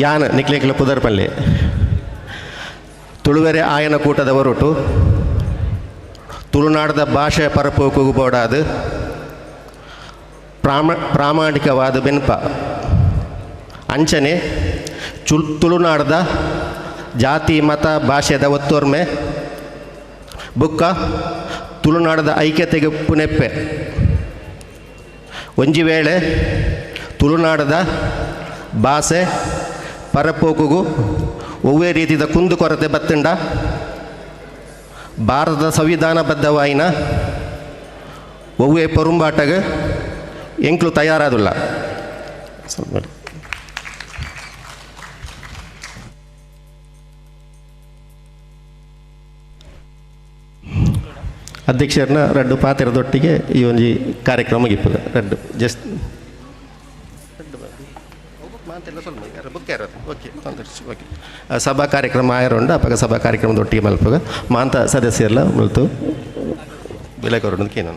ಯಾನ್ ನಿಕ್ಲೆಕ್ಲ ಪುದರ್ಪಲ್ಲೆ ತುಳುವೆರೆ ಆಯನ ಕೂಟದ ಹೊರಟು ತುಳುನಾಡದ ಭಾಷೆ ಪರಪೋಕುಗು ಬೋಡಾದು ಪ್ರಾಮಾಣಿಕವಾದ ಬೆನ್ಪ ಅಂಚನೆ ತುಳುನಾಡದ ಜಾತಿ ಮತ ಭಾಷೆದ ಒತ್ತೊರ್ಮೆ ಬುಕ್ಕ ತುಳುನಾಡದ ಐಕ್ಯತೆಗೆ ಪುಣೆಪ್ಪೆ ಒಂಜಿ ವೇಳೆ ತುಳುನಾಡದ ಭಾಷೆ ಪರಪೋಕುಗು ಒವ್ವೇ ರೀತಿಯ ಕುಂದುಕೊರತೆ ಬತ್ತಂಡ ಭಾರತದ ಸಂವಿಧಾನಬದ್ಧವಾಯಿನ ಒವ್ವೇ ಪೊರುಂಬಾಟಗ್ ಎಂಕ್ಲು ತಯಾರಾದುಲ್ಲ. ಅಧ್ಯಕ್ಷರನ್ನ ರಡ್ಡು ಪಾತ್ರದೊಟ್ಟಿಗೆ ಈ ಒಂಜಿ ಕಾರ್ಯಕ್ರಮ ಇಪ್ಪದ ರಡ್ಡು ಜಸ್ಟ್ ಓಕೆ ಸಭಾ ಕಾರ್ಯಕ್ರಮ ಆಯರುಂಡು ಅಪಗ ಸಭಾ ಕಾರ್ಯಕ್ರಮದೊಟ್ಟಿಗೆ ಮಲ್ಪಗ ಮಾಂತ ಸದಸ್ಯರೆಲ್ಲ ಮುಲ್ತು ಬೆಲೆ ಕೊರಡು ಕೇನು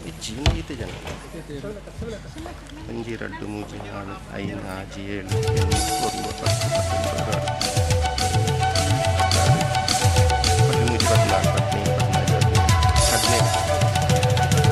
ಇಜ್ಜಿ ಜನ 1 2 3 4 5 6 7 8 9 10 11 12 13 14 15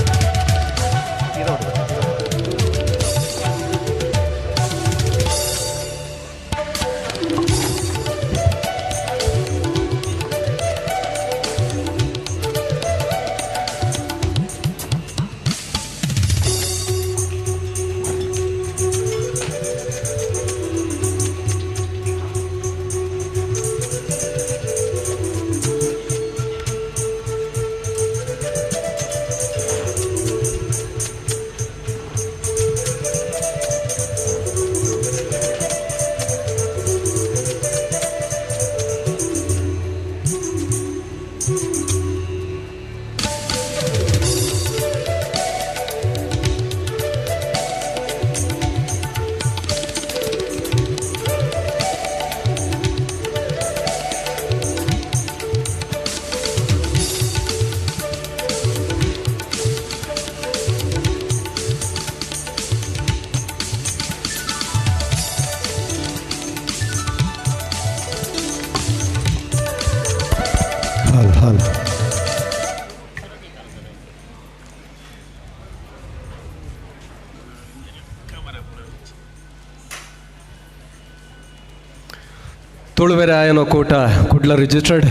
ತುಳುವೆರೆ ಆಯನೋ ಕೂಟ ಕುಡ್ಲ ರಿಜಿಸ್ಟರ್ಡ್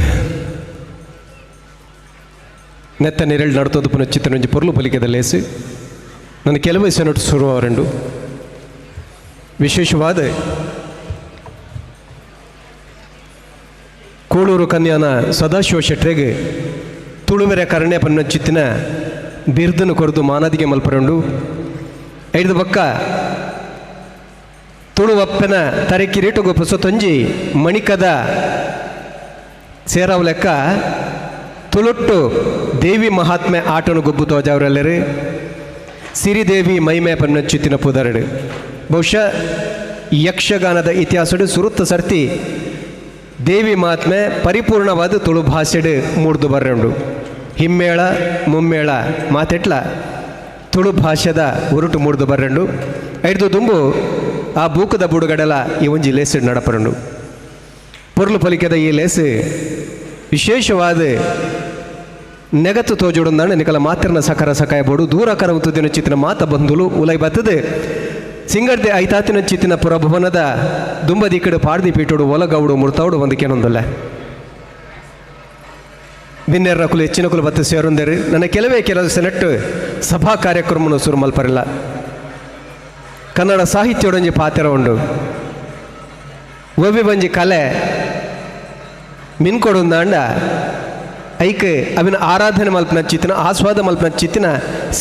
ನೆತ್ತ ನೆರಳು ನಡ್ತೋದು ಪುನಃ ಚಿತ್ರನೊಂಜಿ ಪೊರ್ಲು ಪಲಿಕೆದ ಲೇಸು ನನ್ನ ಕೆಲವೇ ಸೆನಟ್ ಶುರುವರೆಂಡು ವಿಶೇಷವಾದ ಕೂಳೂರು ಕನ್ಯಾನ ಸದಾಶಿವ ಶೆಟ್ರೆಗೆ ತುಳುವೆರೆ ಕರುಣೆ ಪನ್ನ ಚಿತ್ತಿನ ಬಿರ್ದನು ಕೊರದು ಮಾನದಿಗೆ ಮಲ್ಪರಂಡು ಐದು ಬಕ್ಕ ತುಳುವಪ್ಪನ ತರೆಕಿರೀಟಗು ಪುಸತೊಂಜಿ ಮಣಿಕದ ಸೇರಾವ್ ಲೆಕ್ಕ ತುಳುಟ್ಟು ದೇವಿ ಮಹಾತ್ಮೆ ಆಟನು ಗೊಬ್ಬು ತೋಜಾವ್ರೆಲ್ಲರು ಸಿರಿದೇವಿ ಮೈಮೆ ಪನ್ನ ಚಿತ್ತಿನ ಪುದರಡು. ಬಹುಶಃ ಯಕ್ಷಗಾನದ ಇತಿಹಾಸಡು ಸುರುತ್ತ ಸರ್ತಿ ದೇವಿ ಮಹಾತ್ಮೆ ಪರಿಪೂರ್ಣವಾದ ತುಳು ಭಾಷೆಡು ಮೂಡ್ದು ಬರ್ರಂಡು. ಹಿಮ್ಮೇಳ ಮುಮ್ಮೇಳ ಮಾತೆಟ್ಲ ತುಳು ಭಾಷೆದ ಉರುಟು ಮೂಡ್ದು ಬರ್ರಂಡು. ಐದು ದುಂಬು ಆ ಬೂಕದ ಬುಡುಗಡೆಲ ಈ ಒಂಜಿ ಲೇಸು ನಡಪರಂಡು. ಪೊರ್ಲು ಪಲಿಕೆದ ಈ ಲೇಸು ವಿಶೇಷವಾದ ನೆಗತ್ತು ತೋಜುಡುಂದಾಣ ನಿಕಲ ಮಾತಿರ್ನ ಸಕರ ಸಕಾಯ ಬೋಡು ದೂರ ಕರವುತ್ತಿನ ಚಿತ್ತಿನ ಮಾತ ಬಂಧುಲು ಉಲೈ ಬತ್ತದೆ ಸಿಂಗರ್ದೆ ಐತಾತಿನ ಚಿತ್ತಿನ ಪುರಭವನದ ದುಂಬದಿಕ್ಕಡು ಪಾಡ್ದಿ ಪೀಟುಡು ಒಲಗೌಡು ಮುರ್ತಾవుಡು ಒಂದು ಕೇನೊಂದಲ್ಲ ಬಿನ್ನೆರ್ನ ಕುಲು ಹೆಚ್ಚಿನ ಕುಲು ಬತ್ತ ಸೇರುಂದರು. ನನ್ನ ಕೆಲವೇ ಕೆಲವು ಸೆನೆಟ್ ಸಭಾ ಕಾರ್ಯಕ್ರಮವನ್ನು ಸುರು ಮಲ್ಪರಿಲ್ಲ. ಕನ್ನಡ ಸಾಹಿತ್ಯೊಡೊಂಜಿ ಪಾತ್ರ ಉಂಡು ಒಬ್ಬಿ ಬಂಜಿ ಕಲೆ ಮಿನ್ಕೊಡುಂದಾಂಡ ಐಕ್ ಅವಿನ ಆರಾಧನೆ ಮಲ್ಪನ ಚಿತ್ತಿನ ಆಸ್ವಾದ ಮಲ್ಪನ ಚಿತ್ತಿನ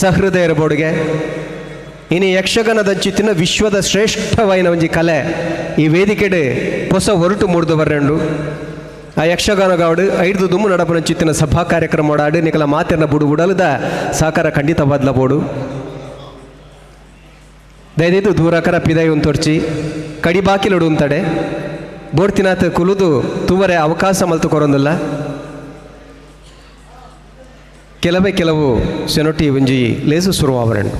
ಸಹೃದಯರ ಬೋಡಿಗೆ ಇನಿ ಯಕ್ಷಗಾನದ ಚಿತ್ತಿನ ವಿಶ್ವದ ಶ್ರೇಷ್ಠವಾಯಿನ ಒಂಜಿ ಕಲೆ ಈ ವೇದಿಕೆಡೆ ಹೊಸ ಹೊರಟು ಮೂಡ್ದು ಬರ್ರಂಡು. ಆ ಯಕ್ಷಗಾನಗಾವಡು ಐದು ದುಮ್ಮು ನಡಪನ ಚಿತ್ತಿನ ಸಭಾ ಕಾರ್ಯಕ್ರಮ ಓಡಾಡು ನಿಕಲ ಮಾತಿನ ಬುಡು ಬುಡಲದ ಸಾಕಾರ ಖಂಡಿತವಾದ್ಲ ಬೋಡು. ದಯದೈದು ದೂರಕರ ಪಿದೈ ಉಂತೊರ್ಚಿ ಕಡಿಬಾಕಿಲುಡು ಉಂತಡೆ ಬೋಡ್ತಿನಾಥ ಕುಲುದು ತುವರೆ ಅವಕಾಶ ಮಲ್ತು ಕೊರೊಂದಿಲ್ಲ. ಕೆಲವೇ ಕೆಲವು ಸೆನೊಟ್ಟಿ ಒಂಜಿ ಲೇಸು ಶುರುವಾವರಂಡು.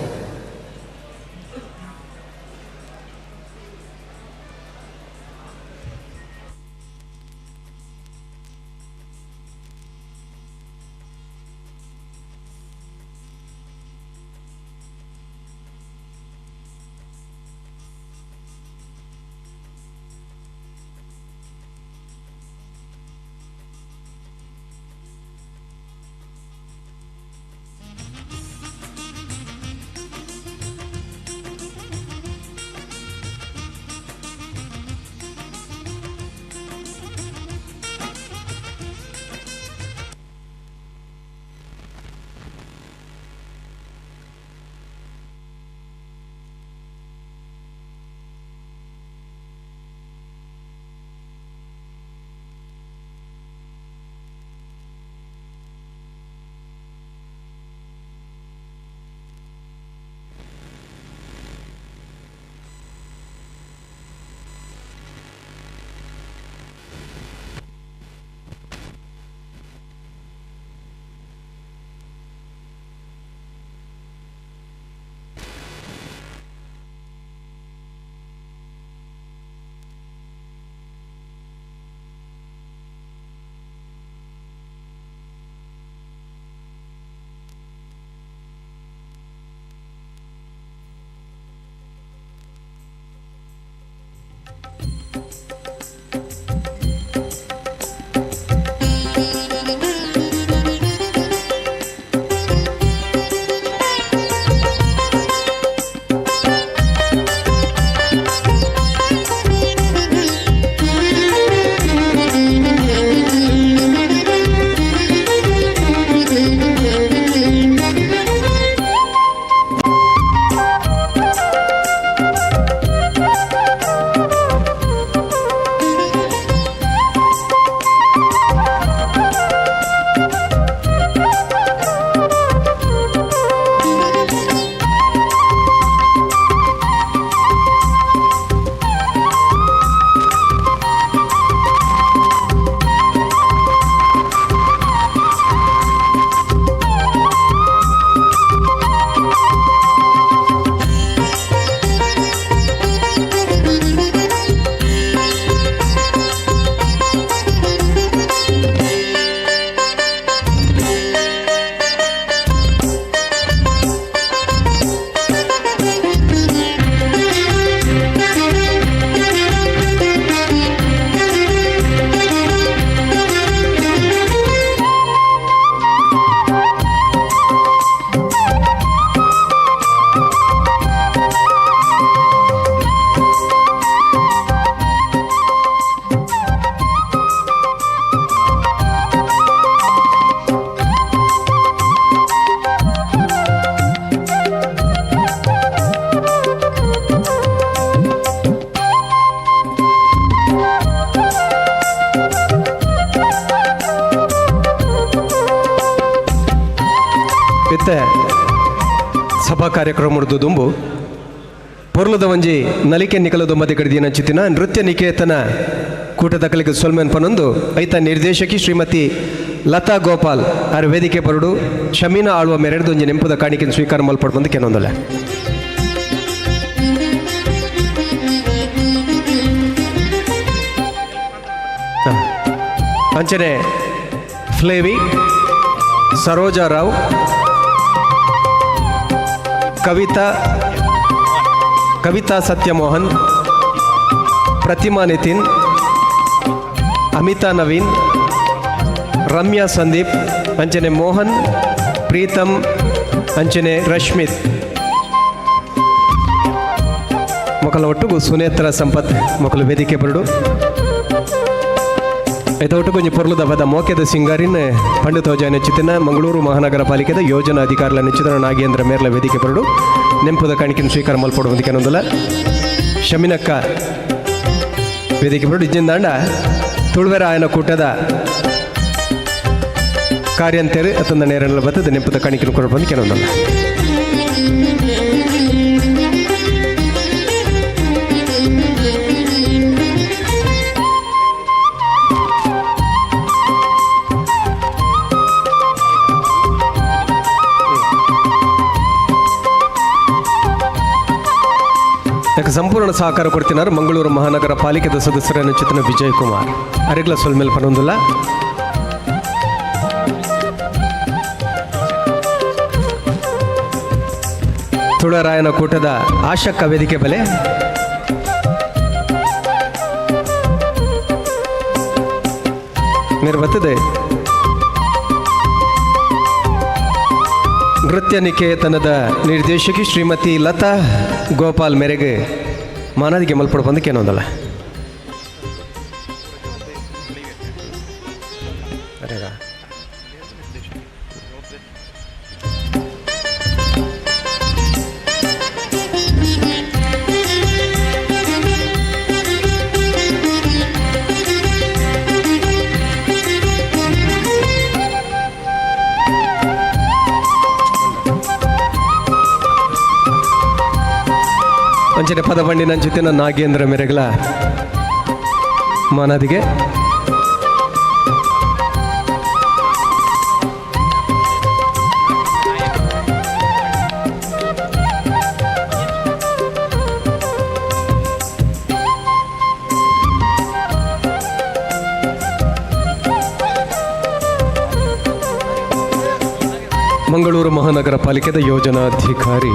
ಇತ್ತೆ ಸಭಾ ಕಾರ್ಯಕ್ರಮ ದುಂಬು ಪೊರ್ಲುದ ಒಂಜಿ ನಲಿಕೆ ನಿಕಲದ ಮಧ್ಯೆ ಕಡಿದಿನ ಚಿತ್ತಿನ ನೃತ್ಯ ನಿಕೇತನ ಕೂಟದ ಕಲಿಗೆ ಸೊಲ್ಮೆನ್ ಪನೊಂದು ಐತ ನಿರ್ದೇಶಕಿ ಶ್ರೀಮತಿ ಲತಾ ಗೋಪಾಲ್ ಆರ್ ವೇದಿಕೆ ಬರುಡು ಶಮೀನಾ ಆಳುವ ಮೇರೆಡ್ದೊಂಜಿ ನೆಂಪುದ ಕಾಣಿಕೆ ಸ್ವೀಕಾರ ಮಲ್ಪಡ್ ಬಂದು ಕೆನೊಂದಲೆ. ಅಂಚನೆ ಫ್ಲೇವಿ, ಸರೋಜಾ ರಾವ್, ಕವಿತಾ ಕವಿತಾ ಸತ್ಯಮೋಹನ್, ಪ್ರತಿಮಾ ನಿತಿನ್, ಅಮಿತಾ ನವೀನ್, ರಮ್ಯಾ ಸಂದೀಪ್, ಅಂಚನೆ ಮೋಹನ್, ಪ್ರೀತಮ್, ಅಂಚನೆ ರಶ್ಮಿತ್. ಮೊಕಲ ಒಟ್ಟುಗು ಸುನೇತ್ರ ಸಂಪತ್ ಮೊಕಲು ವೇದಿಕೆ ಬರಡು. ಐತ ಒಟ್ಟು ಕೊಂಚ ಪೊರ್ಲುದ ಪದ ಮೋಕೆದ ಸಿಂಗಾರಿನ ಪಂಡಿತ ನೆಚ್ಚಿತಿನ ಮಂಗಳೂರು ಮಹಾನಗರ ಪಾಲಿಕೆದ ಯೋಜನಾ ಅಧಿಕಾರಿಗಳ ನೆಚ್ಚಿತನ ನಾಗೇಂದ್ರ ಮೇರ್ಲ ವೇದಿಕೆ ಬರಡು ನೆಂಪುದ ಕಾಣಿಕೆಯನ್ನು ಸ್ವೀಕಾರ ಮಲ್ಪಡು ಒಂದಿಕೆನೊಂದುಲ. ಶಮಿನಕ್ಕ ವೇದಿಕೆ ಬರಡು. ಇಜ್ಜಿಂದಾಂಡ ತುಳುವೆರ ಆಯನ ಕೂಟದ ಕಾರ್ಯಂತೆರು ಅತ್ತಂದ ನೇರಲ್ಲ ಬತ್ತದ ನೆಂಪುದ ಕಾಣಿಕೆಯನ್ನು ಕೊಡು ಬಂದು ಕೆಲವೊಂದಲ್ಲ. ಯಾಕೆ ಸಂಪೂರ್ಣ ಸಹಕಾರ ಕೊಡ್ತಿన్నారు ಮಂಗಳೂರು ಮಹಾನಗರ ಪಾಲಿಕೆದ ಸದಸ್ಯರನ್ನು ಚಿತ್ರನ ವಿಜಯ್ ಕುಮಾರ್ ಅರೆಗ್ಲ ಸೊಲ್ಮೇಲ್ ಪನೊಂದುಲ್ಲ. ತುಳರಾಯನ ಕೂಟದ ಆಶಕ್ಕ ವೇದಿಕೆ ಬಲೆ ನಿರ್ಬತ್ತದೆ ನೃತ್ಯ ನಿಕೇತನದ ನಿರ್ದೇಶಕಿ ಶ್ರೀಮತಿ ಲತಾ ಗೋಪಾಲ್ ಮೇರೆಗೆ ಮಾನದಿಗೆ ಮಲ್ಪಡ ಬಂದಕ್ಕೇನೊಂದಲ್ಲ. ಅಂಚನೆ ಪದ ಬಂಡಿನ ಜೊತೆ ನಾಗೇಂದ್ರ ಮೆರೆಗಳ ಮಾನದಿಗೆ ಮಂಗಳೂರು ಮಹಾನಗರ ಪಾಲಿಕೆದ ಯೋಜನಾಧಿಕಾರಿ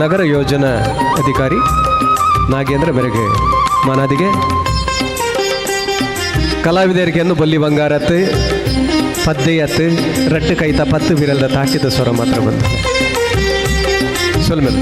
ನಗರ ಯೋಜನಾ ಅಧಿಕಾರಿ ನಾಗೇಂದ್ರ ಬೆರಗೆ ಮಾನಾದಿಗೆ ಕಲಾವಿದರಿಗೆಯನ್ನು ಬಲ್ಲಿ ಬಂಗಾರತ್ತು ಪದ್ದೆಯತ್ತು ರಟ್ಟು ಕೈತ ಪತ್ತು ವಿರಲ್ದ ತಾಕಿದ ಸ್ವರ ಮಾತ್ರ ಬಂತು ಸೊಲ್ಮೆಲ್.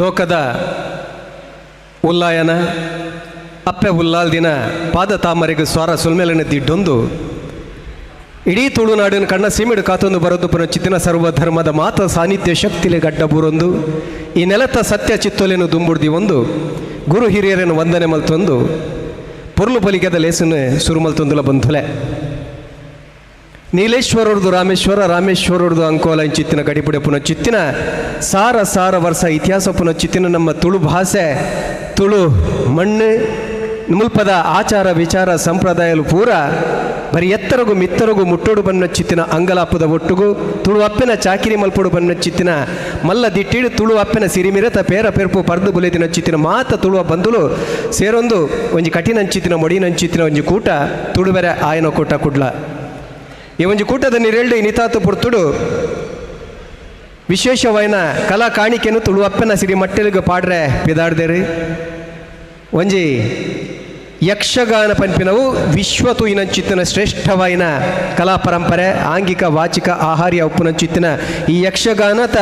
ಲೋಕದ ಉಲ್ಲಾಯನ ಅಪ್ಪೆ ಉಲ್ಲಾಲ್ದಿನ ಪಾದ ತಾಮರೆಗೆ ಸ್ವರ ಸುಲ್ಮೆಲನ ದಿಡ್ಡೊಂದು ಇಡೀ ತುಳುನಾಡಿನ ಕಣ್ಣ ಸೀಮೆಡು ಕಾತೊಂದು ಬರೋದು ಪುನಃ ಚಿತ್ತಿನ ಸರ್ವಧರ್ಮದ ಮಾತ ಸಾನ್ನಿಧ್ಯ ಶಕ್ತಿಲೆ ಗಡ್ಡ ಬೂರೊಂದು ಈ ನೆಲತ ಸತ್ಯ ಚಿತ್ತೊಲೆನು ದುಂಬುಡ್ದಿ ಒಂದು ಗುರು ಹಿರಿಯರನ್ನು ವಂದನೆ ಮಲ್ತೊಂದು ಪೊರ್ಲು ಪಲಿಕೆದ ಲೇಸನ್ನು ಸುರುಮಲ್ತೊಂದುಲ ಬಂಧುಲೆ. ನೀಲೇಶ್ವರರ್ದು ರಾಮೇಶ್ವರ, ರಾಮೇಶ್ವರರ್ದು ಅಂಕೋಲ ಚಿತ್ತಿನ ಗಡಿಪುಡೆ ಪುನಃ ಚಿತ್ತಿನ ಸಾರ ಸಾರ ವರ್ಷ ಇತಿಹಾಸ ಪುನಃ ಚಿತ್ತಿನ ನಮ್ಮ ತುಳು ಭಾಷೆ ತುಳು ಮಣ್ಣು ಮುಲ್ಪದ ಆಚಾರ ವಿಚಾರ ಸಂಪ್ರದಾಯಲು ಪೂರ ಬರೀ ಎತ್ತರಗು ಮಿತ್ತರಗು ಮುಟ್ಟೋಡು ಬನ್ನ ಚಿತ್ತಿನ ಅಂಗಲಾಪದ ಒಟ್ಟುಗು ತುಳು ಅಪ್ಪೆನ ಚಾಕಿರಿ ಮಲ್ಪೊಡು ಬನ್ನ ಚಿತ್ತಿನ ಮಲ್ಲ ದಿಟ್ಟಿಡು ತುಳು ಅಪ್ಪೆನ ಸಿರಿಮಿರತ ಪೇರ ಪೆರ್ಪು ಪರ್ದು ಬುಲೆದಿನ ಚಿತ್ತಿನ ಮಾತ ತುಳುವ ಬಂದುಲು ಸೇರೊಂದು ಒಂಜಿ ಕಠಿಣಂಚಿತ್ತಿನ ಮೊಡಿನಂಚಿತ್ತಿನ ಒಂಜಿ ಕೂಟ ತುಳುವೆರೆ ಆಯನ ಕೂಟ ಕುಡ್ಲ. ಈ ಒಂಜಿ ಕೂಟದ ನಿರೆಳ್ಳಿ ನಿತಾತು ಪುರ್ತುಡು ವಿಶೇಷವಾಯಿನ ಕಲಾ ಕಾಣಿಕೆನು ತುಳು ಅಪ್ಪೆನ ಸಿರಿ ಮಟ್ಟೆಲಿಗೆ ಪಾಡ್ರೆ ಪಿದಾಡ್ದೇರಿ. ಒಂಜಿ ಯಕ್ಷಗಾನ ಪಂಪಿನವು ವಿಶ್ವ ತೂಯಿನಂಚಿತ್ತಿನ ಶ್ರೇಷ್ಠವಾಯಿನ ಕಲಾ ಪರಂಪರೆ ಆಂಗಿಕ ವಾಚಿಕ ಆಹಾರ್ಯ ಉಪ್ಪುನಂಚಿತ್ತಿನ ಈ ಯಕ್ಷಗಾನತ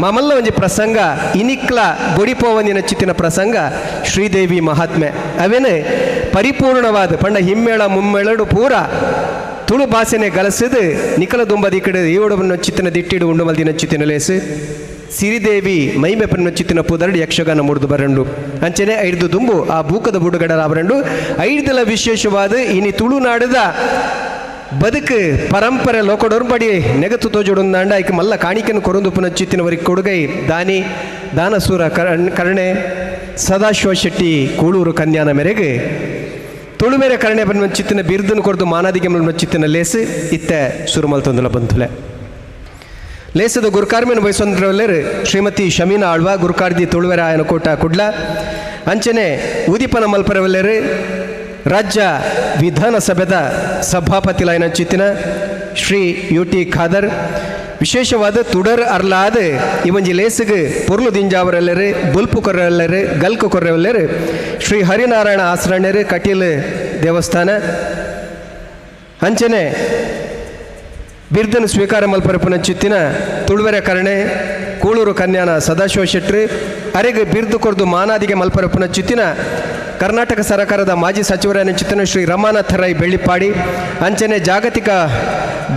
ಮಾಮಲ್ಲ ಒಂಜಿ ಪ್ರಸಂಗ ಇನಿಕ್ಲ ಬೊಡಿಪೋವಂದಿನ ಚಿತ್ತಿನ ಪ್ರಸಂಗ ಶ್ರೀದೇವಿ ಮಹಾತ್ಮೆ ಅವೇನೆ ಪರಿಪೂರ್ಣವಾದ ಪಂಡ ಹಿಮ್ಮೇಳ ಮುಮ್ಮೇಳಡು ಪೂರ ತುಳು ಭಾಷೆನೆ ಗಲಸಿದು ನಿಕಲ ದುಂಬದಿ ಕಡೆ ಈವಡವನ್ನು ಚಿತ್ತಿನ ದಿಟ್ಟಿಡು ಉಂಡುಮಲ್ದಿನ ಚಿತ್ತಿನ ಲೇಸು ಸಿರಿದೇವಿ ಮೈಮೆ ಪನ್ನ ಚಿತ್ತಿನ ಪುದರಡು ಯಕ್ಷಗಾನ ಮುರಿದು ಬರಂಡು ಅಂಚನೆ ಐದು ದುಂಬು ಆ ಬೂಕದ ಬುಡುಗಡರ ಐದಲ ವಿಶೇಷವಾದ ಇನಿ ತುಳುನಾಡದ ಬದುಕು ಪರಂಪರೆ ಲೋಕಡೊರ್ಬಡಿ ನೆಗತು ತೋಜುಡುಂದಾಂಡ ಐಕ ಮಲ್ಲ ಕಾಣಿಕೆಯನ್ನು ಕೊರಂದು ಪುನಃ ಚಿತ್ತಿನವರಿಗೆ ಕೊಡುಗೈ ದಾನಿ ದಾನಸೂರ ಕರ್ಣೆ ಸದಾಶಿವ ಶೆಟ್ಟಿ ಕೂಳೂರು ಕನ್ಯಾನ ಮೇರೆಗೆ ತುಳುಮೇರೆ ಕರ್ಣೆ ಬನ್ನ ಚಿತ್ತಿನ ಬಿರುದನ್ನು ಕೊರದು ಮಾನಾದಿಗೆ ಚಿತ್ತಿನ ಲೇಸು ಇತ್ತೆ ಸುರುಮಲ್ ತೊಂದಲ ಬಂಧುಲೆ. ಲೇಸದ ಗುರುಕಾರ್ಮಿನ ವಹಿಸೊಂದ್ರವಲ್ಲೇರು ಶ್ರೀಮತಿ ಶಮೀನಾ ಆಳ್ವ ಗುರುಕಾರ್ದಿ ತುಳುವೆರ ಆಯನ ಕೋಟ ಕುಡ್ಲ ಅಂಚನೆ ಉದೀಪನ ಮಲ್ಪರವಲ್ಲೇರು ರಾಜ್ಯ ವಿಧಾನಸಭೆದ ಸಭಾಪತಿ ಲಾಯನ ಚಿತ್ತಿನ ಶ್ರೀ ಯು ಟಿ ಖಾದರ್ ವಿಶೇಷವಾದ ತುಡರ್ ಅರ್ಲಾದ ಇವೊಂಜಿ ಲೇಸುಗು ಪೊರ್ಲು ದಿಂಜಾವರೆಲ್ಲರು ಬುಲ್ಪು ಕೊರ್ರೆಲ್ಲರು ಗಲ್ಕು ಕೊರ್ರೆವಲ್ಲೇರು ಶ್ರೀ ಹರಿನಾರಾಯಣ ಆಸ್ರಣ್ಯರು ಕಟೀಲ್ ದೇವಸ್ಥಾನ ಅಂಚನೆ ಬಿರ್ದನ್ನು ಸ್ವೀಕಾರ ಮಲ್ಪರಪುನ ಚಿತ್ತಿನ ತುಳುವೆರೆ ಕರ್ಣೆ ಕೂಳೂರು ಕನ್ಯಾನ ಸದಾಶಿವ ಶೆಟ್ರು ಅರೆಗೆ ಬಿರ್ದು ಕೊರ್ದು ಮಾನಾದಿಗೆ ಮಲ್ಪರಪುನ ಚಿತ್ತಿನ ಕರ್ನಾಟಕ ಸರ್ಕಾರದ ಮಾಜಿ ಸಚಿವರಾದ ಚಿತ್ತಿನ ಶ್ರೀ ರಮಾನಾಥ ರೈ ಬೆಳ್ಳಿಪಾಡಿ ಅಂಚನೆ ಜಾಗತಿಕ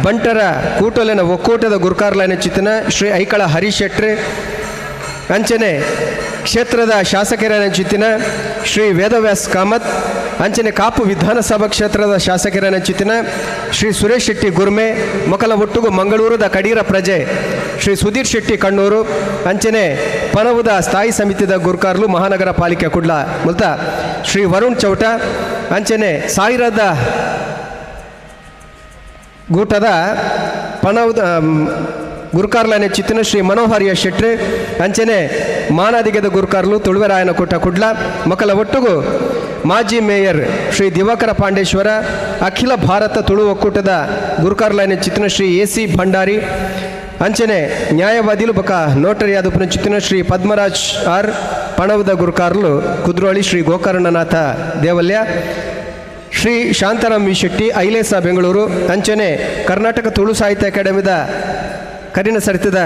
ಬಂಟರ ಕೂಟಲಿನ ಒಕ್ಕೂಟದ ಗುರುಕಾರ್ಲಾಯನ ಚಿತ್ತಿನ ಶ್ರೀ ಐಕಳ ಹರೀಶ್ ಶೆಟ್ರು ಅಂಚನೆ ಕ್ಷೇತ್ರದ ಶಾಸಕರಾದ ಚಿತ್ತಿನ ಶ್ರೀ ವೇದವ್ಯಾಸ್ ಕಾಮತ್ ಅಂಚನೆ ಕಾಪು ವಿಧಾನಸಭಾ ಕ್ಷೇತ್ರದ ಶಾಸಕರಾದ ಚಿತ್ತಿನ ಶ್ರೀ ಸುರೇಶ್ ಶೆಟ್ಟಿ ಗುರ್ಮೆ ಮೊಕಲ ಒಟ್ಟುಗು ಮಂಗಳೂರದ ಕಡೀರ ಪ್ರಜೆ ಶ್ರೀ ಸುಧೀರ್ ಶೆಟ್ಟಿ ಕಣ್ಣೂರು ಅಂಚನೆ ಪನವುದ ಸ್ಥಾಯಿ ಸಮಿತಿದ ಗುರ್ಕಾರ್ಲು ಮಹಾನಗರ ಪಾಲಿಕೆ ಕುಡ್ಲ ಮುಲ್ತ ಶ್ರೀ ವರುಣ್ ಚೌಟ ಅಂಚನೆ ಸಾವಿರದ ಗೂಟದ ಪನವುದ ಗುರುಕಾರ್ಲನೆ ಚಿತ್ತಿನ ಶ್ರೀ ಮನೋಹರಿಯ ಶೆಟ್ರು ಅಂಚನೆ ಮಾನಾದಿಗದ ಗುರುಕಾರ್ಲು ತುಳುವೆರಾಯನ ಕೂಟ ಕುಡ್ಲ ಮಕ್ಕಳ ಒಟ್ಟುಗು ಮಾಜಿ ಮೇಯರ್ ಶ್ರೀ ದಿವಾಕರ ಪಾಂಡೇಶ್ವರ ಅಖಿಲ ಭಾರತ ತುಳು ಒಕ್ಕೂಟದ ಗುರುಕಾರ್ಲನೆ ಚಿತ್ತಿನ ಶ್ರೀ ಎ ಸಿ ಭಂಡಾರಿ ಅಂಚನೆ ನ್ಯಾಯವಾದಿಲು ಬಕ ನೋಟರಿಯಾದ ಚಿತ್ತಿನ ಶ್ರೀ ಪದ್ಮರಾಜ್ ಆರ್ ಪಣವದ ಗುರುಕಾರ್ಲು ಕುದ್ರೋಳಿ ಶ್ರೀ ಗೋಕರ್ಣನಾಥ ದೇವಲ್ಯ ಶ್ರೀ ಶಾಂತಾರಾಮ್ ವಿ ಶೆಟ್ಟಿ ಐಲೇಸ ಬೆಂಗಳೂರು ಅಂಚನೆ ಕರ್ನಾಟಕ ತುಳು ಸಾಹಿತ್ಯ ಅಕಾಡೆಮಿದ ಕರಿನ ಸರಿತದ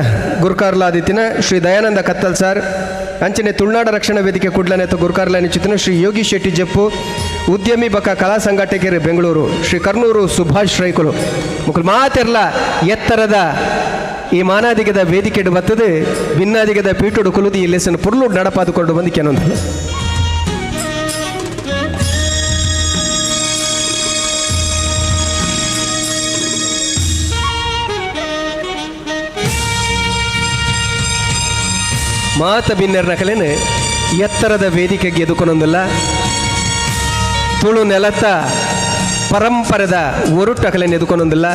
ಗುರುಕಾರ್ಲಾದಿತ್ತಿನ ಶ್ರೀ ದಯಾನಂದ ಕತ್ತಲ್ ಸರ್ ಅಂಚನೆ ತುಳುನಾಡ ರಕ್ಷಣಾ ವೇದಿಕೆ ಕುಡ್ಲನೆತ್ತ ಗುರುಕಾರ್ಲಾನಿ ಚಿತ್ತಿನ ಶ್ರೀ ಯೋಗಿ ಶೆಟ್ಟಿ ಜಪ್ಪು ಉದ್ಯಮಿ ಬಕ ಕಲಾ ಸಂಘಟಕರು ಬೆಂಗಳೂರು ಶ್ರೀ ಕರ್ನೂರು ಸುಭಾಷ್ ರೈಕುಲು ಮುಕುಲ್ ಮಾತೆರ್ಲ ಎತ್ತರದ ಈ ಮಾನಾದಿಗದ ವೇದಿಕೆಡು ಬತ್ತದು ಭಿನ್ನಾದಿಗದ ಪೀಟುಡು ಕುಲುದಿ ಈ ಲೆಸನ್ ಪುರ್ಲು ನಡಪಾದುಕೊಂಡು ಬಂದು ಕೆನೊಂದು. ಮಾತ ಬಿನ್ನೆರ್ನ ಕಲೆನು ಎತ್ತರದ ವೇದಿಕೆಗೆ ಎದುಕೊನೊಂದಿಲ್ಲ ತುಳು ನೆಲತ್ತ ಪರಂಪರೆದ ಒರುಟ್ಟ ಕಲೆಯನ್ನು ಎದುಕೊನೊಂದಿಲ್ಲ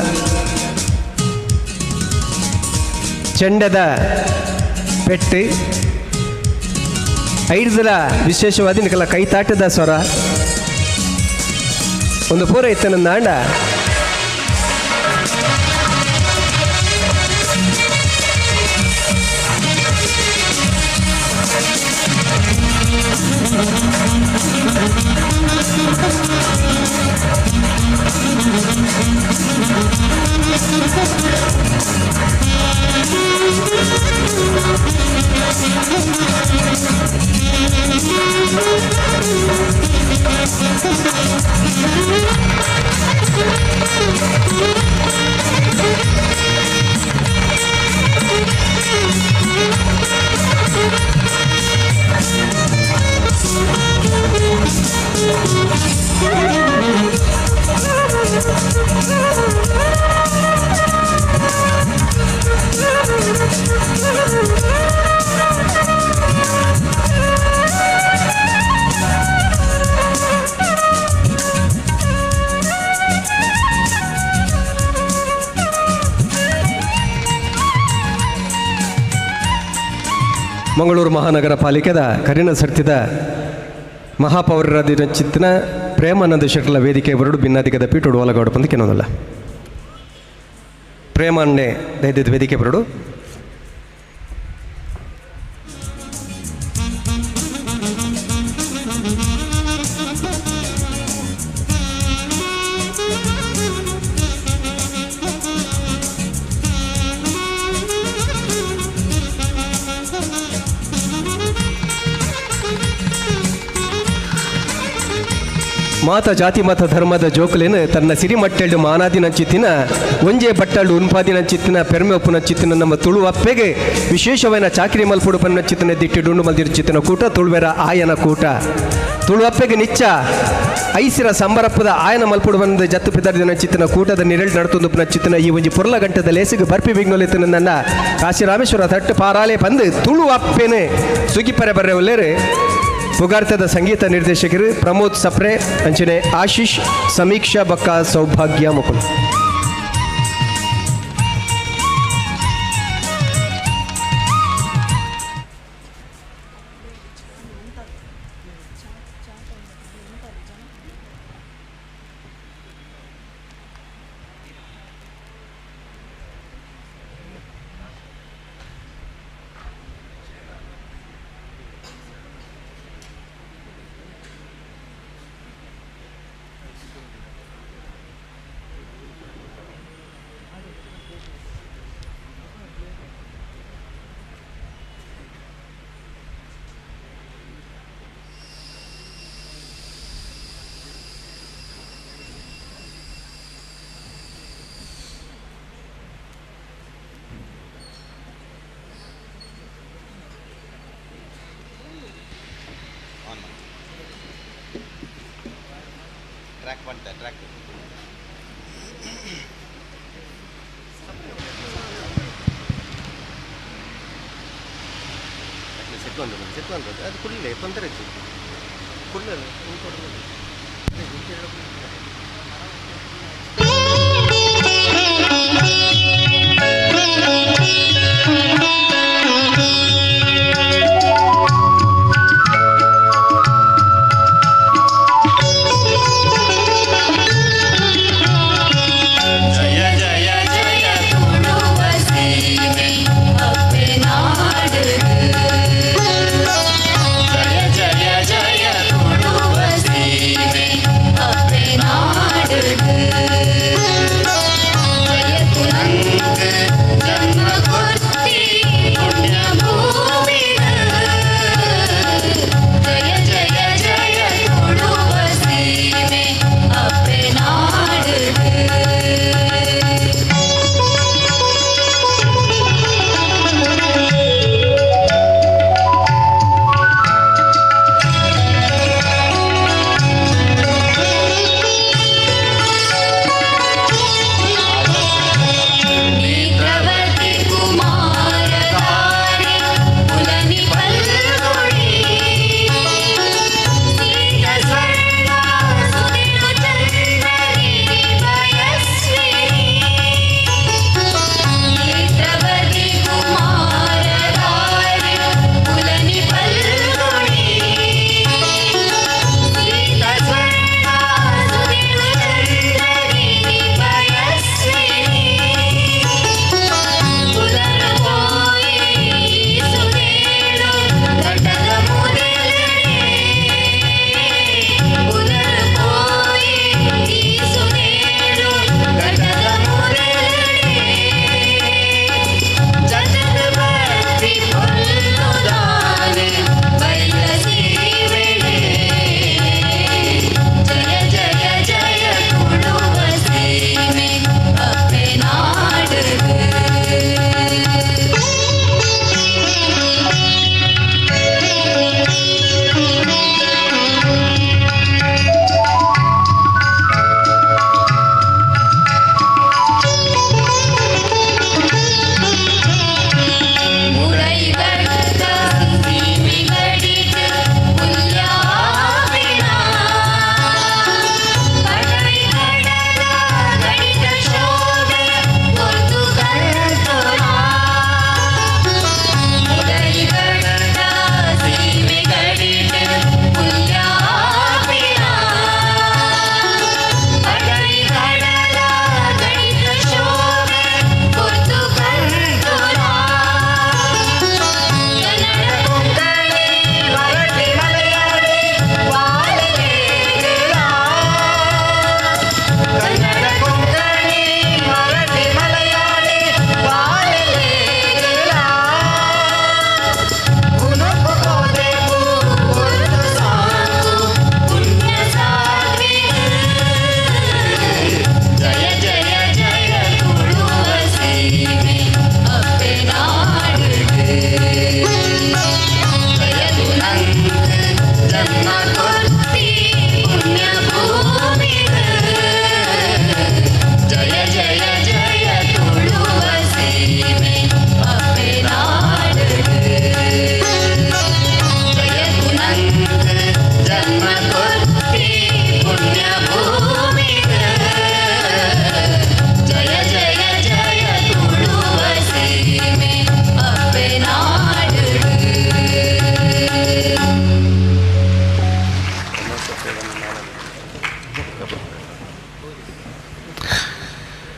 ಚೆಂಡದ ಪೆಟ್ಟು ಐದಲ ವಿಶೇಷವಾದ ನಿಕಲ ಕೈತಾಟದ ಸ್ವರ ಒಂದು ಪೂರ ಇತ್ತನಂದಾಂಡ Mangaluru ಮಹಾನಗರ ಪಾಲಿಕೆದ ಕರಿನ ಸರ್ತಿದ ಮಹಾಪೌರರ ಚಿತ್ತಿನ ಪ್ರೇಮಾನಂದ ಶೆಟ್ಟಲ ವೇದಿಕೆ ಬರಡು ಭಿನ್ನಾಧಿಕದ ಪೀಠೋಡು ಒಲಗೌಡ ಬಂದು ಕೆನೋದಲ್ಲ ಪ್ರೇಮಾನ್ನೆ ದೈದ್ಯದ ವೇದಿಕೆ ಬರಡು. ಮಾತ ಜಾತಿ ಮತ ಧರ್ಮದ ಜೋಕುಲೇನು ತನ್ನ ಸಿರಿಮಟ್ಟೆಳ್ಳು ಮಾನಾದಿನ ಚಿತ್ತಿನ ಒಂಜೆ ಬಟ್ಟಳ್ಳು ಉನ್ಪಾದಿನ ಚಿತ್ತಿನ ಪೆರ್ಮೆ ಒಪ್ಪುನ ಚಿತ್ತಿನ ನಮ್ಮ ತುಳು ಅಪ್ಪೆಗೆ ವಿಶೇಷವಾದ ಚಾಕಿರಿ ಮಲ್ಪುಡು ಪನ್ನ ಚಿತ್ತನ ದಿಟ್ಟಿ ಡುಂಡು ಮಲ್ದಿರು ಚಿತ್ತಿನ ಕೂಟ ತುಳುವೆರ ಆಯನ ಕೂಟ. ತುಳು ಅಪ್ಪೆಗೆ ನಿಚ್ಚ ಐಸಿರ ಸಂಬರಪ್ಪದ ಆಯನ ಮಲ್ಪುಡು ಬಂದ ಜತ್ತು ಪಿದರ್ದಿನ ಚಿತ್ತಿನ ಕೂಟದ ನಿರಳು ನಡತೊಂದು ಚಿತ್ತಿನ ಈ ಒಂಜಿ ಪೊರ್ಲ ಗಂಟದ ಲೇಸಿಗೆ ಬರ್ಪಿ ಬಿಗ್ನೊಲಿತ್ತಿನ ನನ್ನ ಕಾಶಿ ರಾಮೇಶ್ವರ ತಟ್ಟು ಪಾರಾಲೆ ಬಂದು ತುಳು ಅಪ್ಪೆನೆ ಸುಗಿಪರೆ ಬರ್ರೆ ಒಲ್ಲೇರು. ಪುಗಾರ್ತದ ಸಂಗೀತ ನಿರ್ದೇಶಕರು ಪ್ರಮೋದ್ ಸಪ್ರೆ, ಅಂಚನೆ ಆಶೀಶ್, ಸಮೀಕ್ಷಾ ಬಕ್ಕ, ಸೌಭಾಗ್ಯ ಮುಕುಲ್. ಟ್ರ್ಯಾಕ್ ಮಾಡ್ತಾ ಟ್ರ್ಯಾಕ್ ಸೆಟ್ ಒಂದು ಸೆಟ್ ಒಂದು ಅದು ಕುಡಿಲೆ ತೊಂದರೆ ಇತ್ತು ಕುಡಲಿಲ್ಲ. ಜಯ ಜಯ ಜಯ ತುಳುವ ಸೀಮೆ ಅಪ್ಪೆ ನಾಡು. ಜಯ ಜಯ ಜಯ ತುಳುವ ಸೀಮೆ.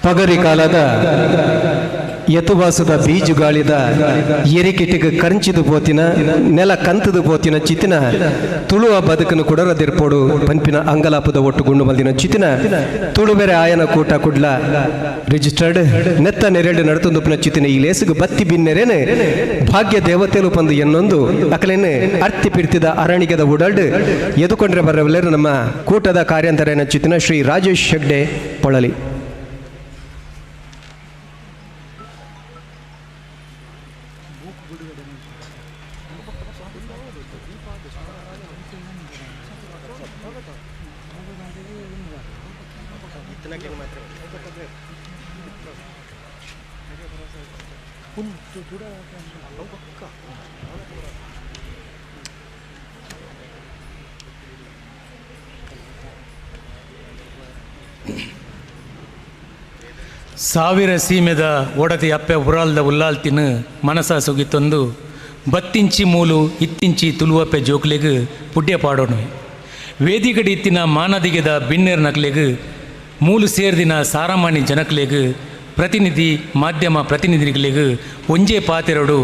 ಪಗರಿ ಕಾಲದ ಯತುವಾಸದ ಬೀಜುಗಾಳಿದ ಎರಿಕಿಟಿಗೆ ಕಂಚಿದು ಪೋತಿನ ನೆಲ ಕಂತದು ಪೋತಿನ ಚಿತಿನ ತುಳುವ ಬದುಕನ್ನು ಕುಡರದಿರ್ಪೋಡು ಪಂಪಿನ ಅಂಗಲಾಪದ ಒಟ್ಟು ಗುಂಡು ಮಲ್ದಿನ ಚಿತಿನ ತುಳುಬೆರೆ ಆಯನ ಕೂಟ ಕುಡ್ಲ ರಿಜಿಸ್ಟರ್ಡ್ ನೆತ್ತ ನೆರೆಡು ನಡತೊಂದುಪ್ಪಿನ ಚಿತಿನ ಈ ಲೇಸುಗು ಬತ್ತಿ ಬಿನ್ನೆರೇನೆ ಭಾಗ್ಯ ದೇವತೆಲು ಪಂದು ಎನ್ನೊಂದು ಅಕಲೇನೆ ಅರ್ತಿ ಪಿರ್ತಿದ ಅರಣಿಗೆದ ಉಡಲ್ಡು ಎದುಕೊಂಡ್ರೆ ಬರವಲ್ಲೇರು ನಮ್ಮ ಕೂಟದ ಕಾರ್ಯಾಂತರೇನ ಚಿತಿನ ಶ್ರೀ ರಾಜೇಶ್ ಹೆಗ್ಡೆ ಪೊಳಲಿ. ಸಾವಿರ ಸೀಮೆದ ಒಡತಿ ಅಪ್ಪೆ ಉರಾಲ್ದ ಉಲ್ಲಾಲ್ತಿನ ಮನಸ ಸುಗಿತೊಂದು ಬತ್ತಿಂಚಿ ಮೂಲು ಇತ್ತಿಂಚಿ ತುಳುವಪ್ಪೆ ಜೋಕ್ಲೆಗ್ ಪುಡ್ಯ ಪಾಡೋಣು. ವೇದಿಕಡಿ ಇತ್ತಿನ ಮಾನದಿಗೆದ ಬಿನ್ನೆರ್ ನಕ್ಲೆಗ್ ಮೂಲು ಸೇರ್ದಿನ ಸಾರಮಾನಿ ಜನಕ್ಲೆಗ್ ಪ್ರತಿನಿಧಿ ಮಾಧ್ಯಮ ಪ್ರತಿನಿಧಿಗಳಿಗೆ ಒಂಜೇ ಪಾತೆರಡು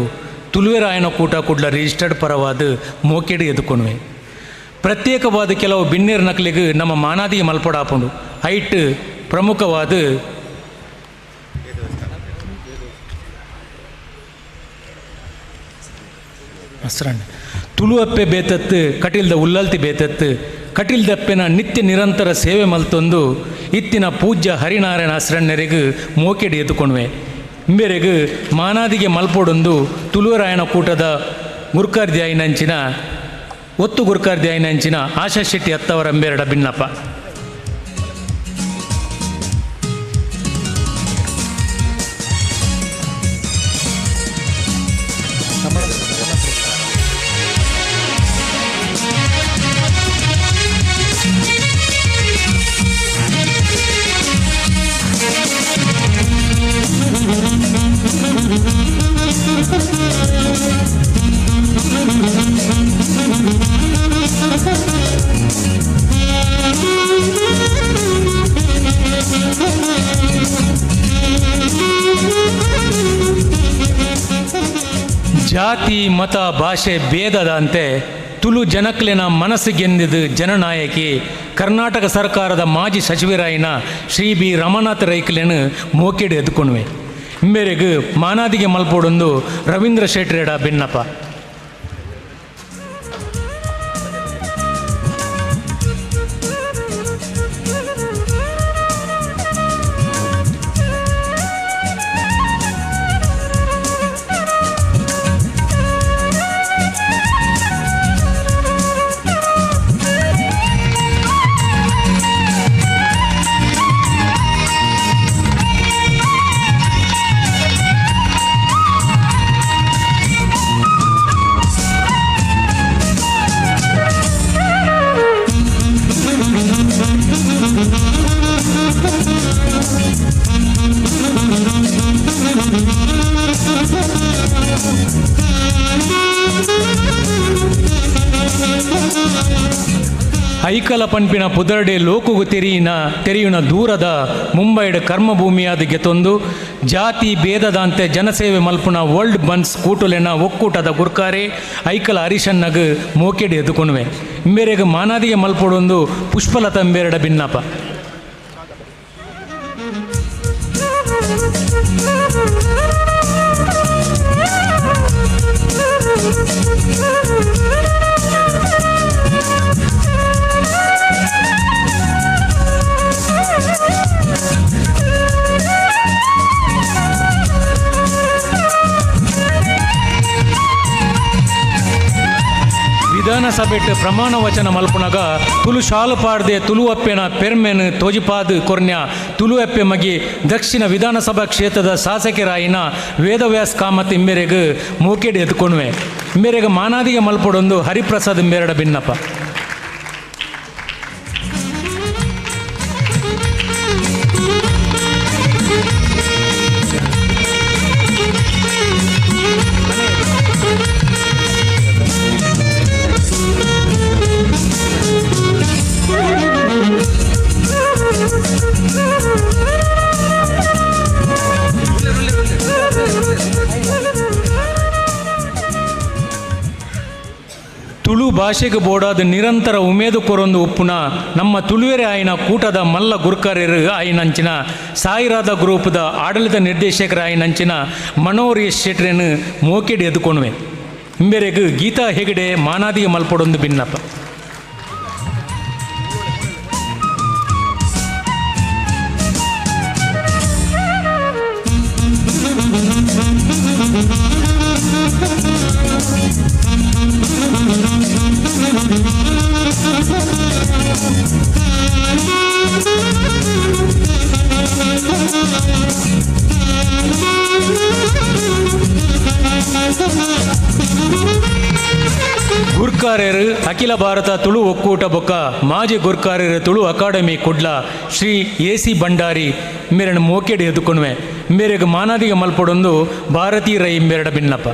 ತುಳುವೆರಾಯನ ಕೂಟ ಕುಡ್ಲ ರಿಜಿಸ್ಟರ್ಡ್ ಪರವಾದ ಮೋಕೆಡು ಎದುಕೊಣುವೆ. ಪ್ರತ್ಯೇಕವಾದ ಕೆಲವು ಬಿನ್ನೇರ್ ನಕ್ಲೆಗ್ ನಮ್ಮ ಮಾನಾದಿಗೆ ಮಲ್ಪಡಾಪುಂಡು. ಐಟ್ ಪ್ರಮುಖವಾದ ತುಳುವಪ್ಪೆ ಬೇತತ್ತು ಕಟೀಲ್ದ ಉಲ್ಲಲ್ತಿ ಬೇತತ್ತು ಕಟೀಲ್ದಪ್ಪೆನ ನಿತ್ಯ ನಿರಂತರ ಸೇವೆ ಮಲ್ತೊಂದು ಇತ್ತಿನ ಪೂಜ್ಯ ಹರಿನಾರಾಯಣ ಆಶ್ರಣ್ಯರಿಗೆ ಮೋಕೆಡಿ ಎದ್ದುಕೊಣುವೆ. ಇಂಬೆರೆಗ್ ಮಾನಾದಿಗೆ ಮಲ್ಪೊಡೊಂದು ತುಳುವರಾಯಣ ಕೂಟದ ಗುರ್ಕಾರ್ದ್ಯಾಯಿನಂಚಿನ ಒತ್ತು ಗುರ್ಕಾರ್ದ್ಯಾಯಿನಂಚಿನ ಆಶಾ ಶೆಟ್ಟಿ ಅತ್ತವರ ಅಂಬೇರಡ ಭಿನ್ನಪ್ಪ. ಜಾತಿ ಮತ ಭಾಷೆ ಭೇದದಂತೆ ತುಳು ಜನಕ್ಲೆನ ಮನಸ್ಸು ಗೆಂದಿದ್ದು ಜನನಾಯಕಿ ಕರ್ನಾಟಕ ಸರ್ಕಾರದ ಮಾಜಿ ಸಚಿವರಾಯಿನ ಶ್ರೀ ಬಿ ರಮನಾಥ ರೈಕ್ಲೆನು ಮೋಕೆಡು ಎದ್ಕೊಣುವೆ. ಇಂಬೇರೆಗ್ ಮಾನಾದಿಗೆ ಮಲ್ಪೊಡೊಂದು ರವೀಂದ್ರ ಶೆಟ್ರೇಡ ಬೆನ್ನಪ್ಪ. ಐಕಲ ಪನ್ಪಿನ ಪುದರ್ಡೆ ಲೋಕುಗು ತೆರೆಯುನ ದೂರದ ಮುಂಬೈಡ್ ಕರ್ಮಭೂಮಿಯಾದ ಗೆತೊಂದು ಜಾತಿ ಭೇದದಂತೆ ಜನಸೇವೆ ಮಲ್ಪುನ ವರ್ಲ್ಡ್ ಬನ್ಸ್ ಕೂಟುಲೆನ ಒಕ್ಕೂಟದ ಗುರ್ಕಾರೆ ಐಕಲ ಹರೀಶನ್ನಗ್ ಮೋಕೆಡಿ ಎದುಕೊಣುವೆ. ಇಂಬೇರೆಗ್ ಮಾನಾದಿಗೆ ಮಲ್ಪೊಡೊಂದು ಪುಷ್ಪಲತಾ ಇಂಬೇರಡ ಭಿನ್ನಪ. ವಿಧಾನಸಭೆಟ್ ಪ್ರಮಾಣ ವಚನ ಮಲ್ಪುನಗ ತುಳು ಶಾಲು ಪಾಡ್ದೆ ತುಳು ಅಪ್ಪೆನ ಪೆರ್ಮೆನ್ ತೋಜಿಪಾದ್ ಕೊರ್ನ್ಯ ತುಳು ಅಪ್ಪೆ ಮಗಿ ದಕ್ಷಿಣ ವಿಧಾನಸಭಾ ಕ್ಷೇತ್ರದ ಶಾಸಕರಾಯಿನ ವೇದವ್ಯಾಸ್ ಕಾಮತ್ ಇಂಬೇರೆಗ್ ಮೋಕೆಡ್ ಎದ್ಕೊಣುವೆ. ಇಂಬೇರೆಗ್ ಮಾನಾದಿಗೆ ಮಲ್ಪೊಡೊಂದು ಹರಿಪ್ರಸಾದ್ ಇಂಬೇರಡ ಭಿನ್ನಪ್ಪ. Thank you. ಭಾಷೆಗೆ ಬೋಡಾದ ನಿರಂತರ ಉಮೇದು ಕೊರೊಂದು ಉಪ್ಪುನ ನಮ್ಮ ತುಳುವೆರೆ ಆಯಿನ ಕೂಟದ ಮಲ್ಲ ಗುರ್ಕಾರ್ಯರು ಆಯಿನಂಚಿನ ಸಾಯಿರಾದ ಗ್ರೂಪ್ದ ಆಡಳಿತ ನಿರ್ದೇಶಕರ ಆಯಿನಂಚಿನ ಮನೋಹರ್ ಎಸ್ ಶೆಟ್ರೆನ್ ಮೋಕೆಡ್ ಎದ್ಕೊಣುವೆ. ಇಂಬೆರೆಗ್ ಗೀತಾ ಹೆಗಡೆ ಮಾನಾದಿಗೆ ಮಲ್ಪೊಡೊಂದು ಬಿನ್ನಪ್ಪ. ಗುರ್ಕಾರ್ಯರು ಅಖಿಲ ಭಾರತ ತುಳು ಒಕ್ಕೂಟ ಬೊಕ್ಕ ಮಾಜಿ ಗುರ್ಕಾರ್ಯರು Tulu academy Kudla Shri A C Bhandari ಮೇರನ್ನು ಮೋಕೆಡ್ ಎದ್ಕೊಣುವೆ. ಮೇರೆಗೆ ಮಾನಾದಿಗೆ ಮಲ್ಪೊಡೊಂದು ಭಾರತೀ ರೈ ಮೇರಡ ಬಿನ್ನಪ್ಪ.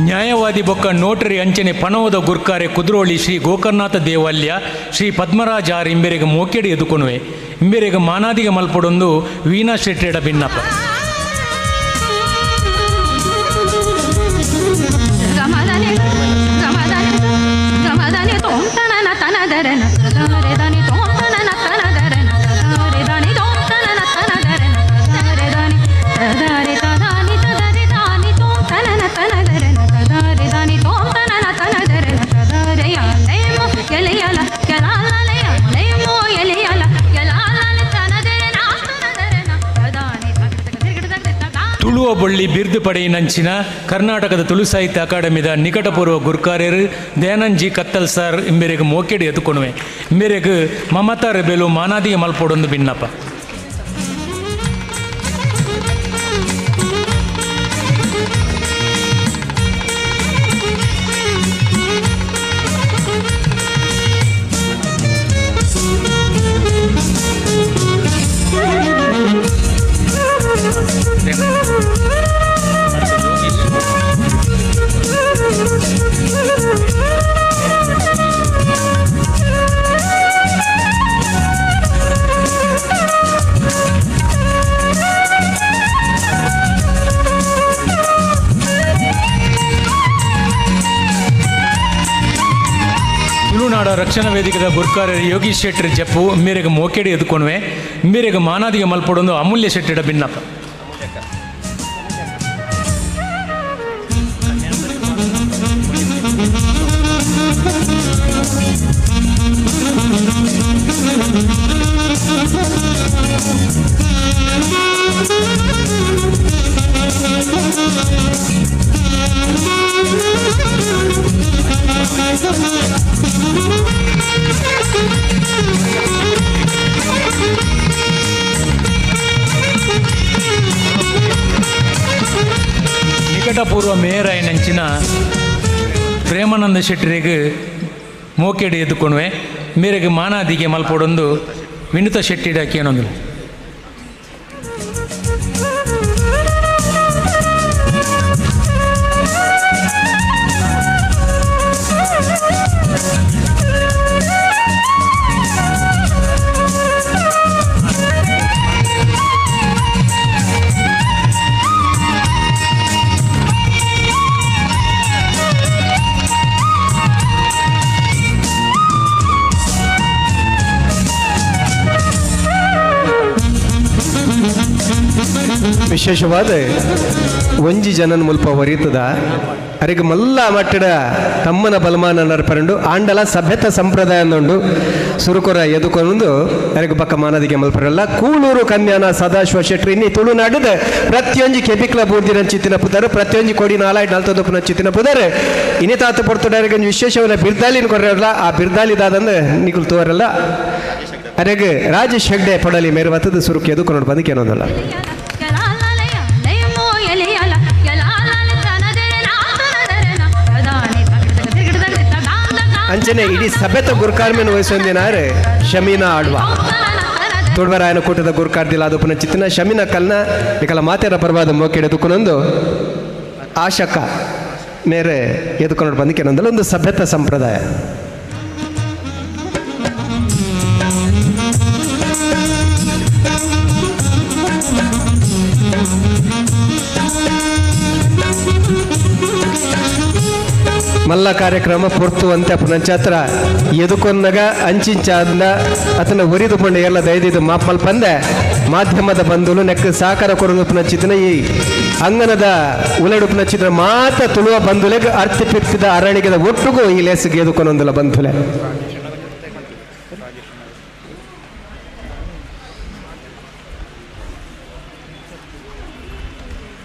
ನ್ಯಾಯವಾದಿ ಬೊಕ್ಕ ನೋಟರಿ ಅಂಚನೆ ಪಣವದ ಗುರ್ಕಾರೆ ಕುದ್ರೋಳಿ ಶ್ರೀ ಗೋಕರ್ಣನಾಥ ದೇವಾಲ್ಯ ಶ್ರೀ ಪದ್ಮರಾಜ್ ಆರ್ ಇಂಬೆರೆಗೆ ಮೋಕೆಡಿ ಎದುಕೊಣುವೆ. ಇಂಬೆರೆಗೆ ಮಾನಾದಿಗೆ ಮಲ್ಪೊಡೊಂದು ವೀಣಾ ಶೆಟ್ಟೆಡ ಬಿನ್ನಪ್ಪ. ತುಳುವ ಬಳ್ಳಿ ಬಿರ್ದು ಪಡೆಯಿನಂಚಿನ ಕರ್ನಾಟಕದ ತುಳು ಸಾಹಿತ್ಯ ಅಕಾಡೆಮಿದ ನಿಕಟಪೂರ್ವ ಗುರ್ಕಾರ್ಯರು ದಯಾನಂದ್ ಜಿ ಕತ್ತಲ್ ಸರ್ ಇಂಬೆರೆಗ್ ಮೋಕೆಡ್ ಎದ್ಕೊಣುವೆ. ಇಂಬೆರೆಗ್ ಮಮತಾ ರೆಬೆಲು ಮಾನಾದಿಗೆ ಮಲ್ಪೊಡೊಂದು ಬಿನ್ನಪ್ಪ. ತುಳುನಾಡ ರಕ್ಷಣಾ ವೇದಿಕೆದ ಗುರ್ಕಾರ್ಯರು ಯೋಗೀಶ್ ಶೆಟ್ಟರ್ ಜಪ್ಪು ಮೇರೆಗೆ ಮೋಕೆಡಿ ಎದ್ಕೊಣುವೆ. ಮೇರೆಗೆ ಮಾನಾದಿಗೆ ಮಲ್ಪೊಡೊಂದು ಅಮೂಲ್ಯ ಶೆಟ್ಟಿಡ ಬಿನ್ನಪ್ಪ. ನಿಕಟಪೂರ್ವ ಮೇಯರ್ ಆಯಿನಂಚಿನ ಪ್ರೇಮಾನಂದ ಶೆಟ್ಟರಿಗೆ ಮೋಕೆಡಿ ಎದ್ಕೊಣುವೆ. ಮೇರೆಗೆ ಮಾನಾದಿಗೆ ಮಲ್ಪೊಡೊಂದು ವಿನುತ ಶೆಟ್ಟಿಡ ಕೇನೊಂದು. ವಿಶೇಷವಾದ ಒಂಜಿ ಜನನ ಮುಲ್ಪ ಒರಿತದ ಅರೆಗ್ ಮಲ್ಲ ಮಟ್ಟಡ ತಮ್ಮನ ಬಲಮಾನ ನರ್ಪರಂಡು ಆಂಡಲ ಸಭ್ಯತ ಸಂಪ್ರದಾಯ ಉಂಡು ಸುರುಕೊರ ಎದುಕೊಂಡು ಅರೆಗ್ ಬಕ್ಕ ಮಾನದಿಗೆ ಮಲ್ಪರಲ್ಲ. ಕೂಳೂರು ಕನ್ಯಾನ ಸದಾಶಿವ ಶೆಟ್ರು ಇನ್ನಿ ತುಳುನಾಡದ ಪ್ರತಿಯೊಂಜಿ ಕೆಬಿಕ್ಲ ಬೂರ್ದಿನ ಚಿತ್ತಿನ ಪುದರು ಪ್ರತಿಯೊಂಜಿ ಕೊಡಿ ನಾಲಾಯ್ಡು ನಲ್ತದಪ್ಪನ ಚಿತ್ತಿನ ಪುದರು ಇನ್ನಿತಾತ ಪೊರ್ತುಡರಿಗೆ ವಿಶೇಷವಲ್ಲ ಬಿರ್ದಾಲಿನ ಕೊರಲ್ಲ ಆ ಬಿರ್ದಾಲಿದಾದಂದು ನಿಗುಲ್ ತೋರಲ್ಲ ಅರೆಗ್ ರಾಜೇಶ್ ಹೆಗ್ಡೆ ಪಡಲಿ ಮೇರುವತ್ತದ ಸುರುಕು ಎದುಕೊಂಡು ಬಂದಕ್ಕೆ ಏನೊಂದಲ್ಲ. ಅಂಚನೆ ಇಡೀ ಸಭೆತ ಗುರುಕಾರ್ಮೆನ್ ವಹಿಸೊಂದಿನಾರು ಶಮೀನಾ ಆಳ್ವ. ತುಳುವರಾಯನ ಕೂಟದ ಗುರುಕಾರ್ದಿಲ್ಲ ಅದು ಪುನಚಿತ್ತಿನ ಶಮೀನ ಕಲ್ನ ಇಕಲ ಮಾತೆರ ಪರವಾದ ಮೋಕೆಡೆ ದುಕ್ಕನೊಂದು ಆಶಕ ಮೇರೆ ಎದುಕೊಂಡು ಬಂದಕ್ಕೆ ಒಂದು ಸಭ್ಯತ ಸಂಪ್ರದಾಯ. ಮಲ್ಲ ಕಾರ್ಯಕ್ರಮ ಪೊರ್ತುವಂತೆ ಪುನಂಚಾತ್ರ ಎದುಕೊಂದಾಗ ಅಂಚಿಂಚಾದ ಅತನ ಒರಿದು ಪಂಡ ಎಲ್ಲ ದಯದಿದ್ದು ಮಾಪಲ್ ಪಂದೆ ಮಾಧ್ಯಮದ ಬಂಧುಲು ನೆಕ್ ಸಹಕಾರ ಕೊರದು ಪುನಚಿತ್ತಿನ ಈ ಅಂಗನದ ಉಲಡು ಪುನಚಿತ್ರ ಮಾತ ತುಳುವ ಬಂಧುಲೆಗ್ ಅರ್ತಿ ಪಿರ್ತಿದ ಅರಣಿಗೆದ ಒಟ್ಟುಗೂ ಈ ಲೇಸಿಗೆ ಎದುಕೊನೊಂದುಲ ಬಂಧುಲೆ.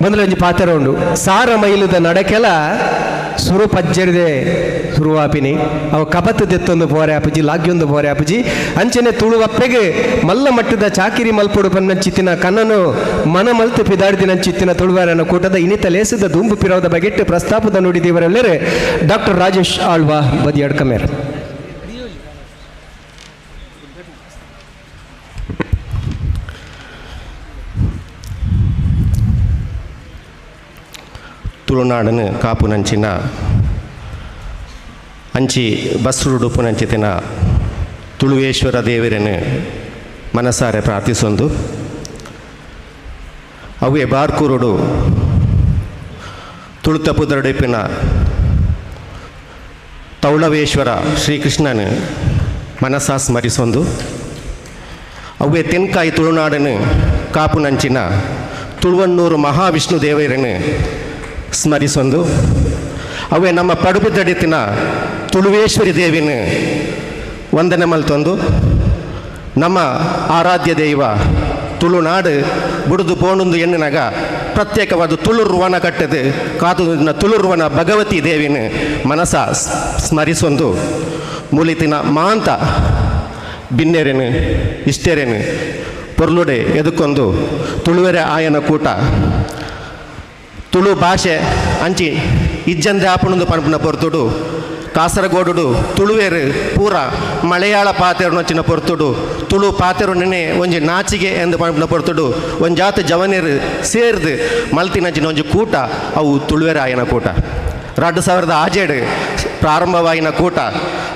ಬಂಧುಲೆ ಒಂಜಿ ಪಾತ್ರ ಉಂಡು ಸಾರ ಮೈಲುದ ನಡಕೆಲ ಸುರು ಪಜ್ಜರಿದೆ ಸುರುವಾಪಿನಿ ಅವು ಕಬತ್ತು ದೆತ್ತೊಂದು ಪೋರೆ ಆಪುಜಿ ಲಾಗ್ಯೊಂದು ಪೋರೆ ಆಪುಜಿ ಅಂಚನೆ ತುಳುವಪ್ಪೆಗೆ ಮಲ್ಲ ಮಟ್ಟದ ಚಾಕಿರಿ ಮಲ್ಪೊಡು ಪನ್ನಂಚಿತ್ತಿನ ಕನ್ನನು ಮನ ಮಲ್ತು ಪಿದಾಡ್ದಿನಂಚಿತ್ತಿನ ತುಳುವಾರನ ಕೂಟದ ಇನಿತ ಲೇಸದ ದುಂಬು ಪಿರವದ ಬಗೆಟ್ಟು ಪ್ರಸ್ತಾಪದ ನುಡಿದೇವರೆಲ್ಲರೆ ಡಾಕ್ಟರ್ ರಾಜೇಶ್ ಆಳ್ವಾ ಬದಿಯಡ್ಕಮೇರ್. ತುಳುನಾಡನು ಕಾಪು ನಂಚಿನ ಅಂಚಿ ಬಸ್ರುಡುಪು ನಂಚಿತಿನ ತುಳುವೇಶ್ವರ ದೇವರನ್ನು ಮನಸಾರೆ ಪ್ರಾರ್ಥಿಸೊಂದು ಅವೇ ಬಾರ್ಕೂರುಡು ತುಳುತಪುದರಡಿಪಿನ ತೌಳವೇಶ್ವರ ಶ್ರೀಕೃಷ್ಣನು ಮನಸ ಸ್ಮರಿಸೊಂದು ಅವೇ ತೆನ್ಕಾಯಿ ತುಳುನಾಡನು ಕಾಪು ನಂಚಿನ ತುಳುವನ್ನೂರು ಮಹಾವಿಷ್ಣು ದೇವರನ್ನು ಸ್ಮರಿಸೊಂದು ಅವೇ ನಮ್ಮ ಪಡುಬಿದ್ದಡಿತಿನ ತುಳುವೇಶ್ವರಿ ದೇವಿನ ವಂದನೆ ಮಲ್ತೊಂದು ನಮ್ಮ ಆರಾಧ್ಯ ದೈವ ತುಳುನಾಡು ಬುಡುದು ಪೋಣೊಂದು ಎಣ್ಣನಾಗ ಪ್ರತ್ಯೇಕವಾದ ತುಳುರ್ವನ ಕಟ್ಟದು ಕಾತು ತುಳುರ್ವನ ಭಗವತಿ ದೇವಿನ ಮನಸ ಸ್ಮರಿಸೊಂದು ಮೂಲಿತಿನ ಮಾಂತ ಬಿನ್ನೆರೇನು ಇಷ್ಟೇರೇನು ಪೊರ್ಲುಡೆ ಎದುಕೊಂದು ತುಳುವೆರೆ ಆಯನ ಕೂಟ ತುಳು ಭಾಷೆ ಅಂಚಿ ಇಜ್ಜಂದೆ ಆಪಣೊಂದು ಪನ್ಪುನ ಪೊರ್ತುಡು ಕಾಸರಗೋಡು ತುಳುವೇರು ಪೂರ ಮಲಯಾಳ ಪಾತೆರು ನೊಂಚಿನ ಪೊರ್ತುಡು ತುಳು ಪಾತೆರು ನೆನೆ ಒಂಜಿ ನಾಚಿಗೆ ಎಂದು ಪನ್ಪುನ ಪೊರ್ತುಡು ಒಂಜಾತ ಜವನೇರು ಸೇರ್ದು ಮಲ್ತಿನಂಚಿನ ಒಂಜಿ ಕೂಟ ಅವು ತುಳುವೇರು ಆಯನ ಕೂಟ. 2006 ಪ್ರಾರಂಭವಾಯಿನ ಕೂಟ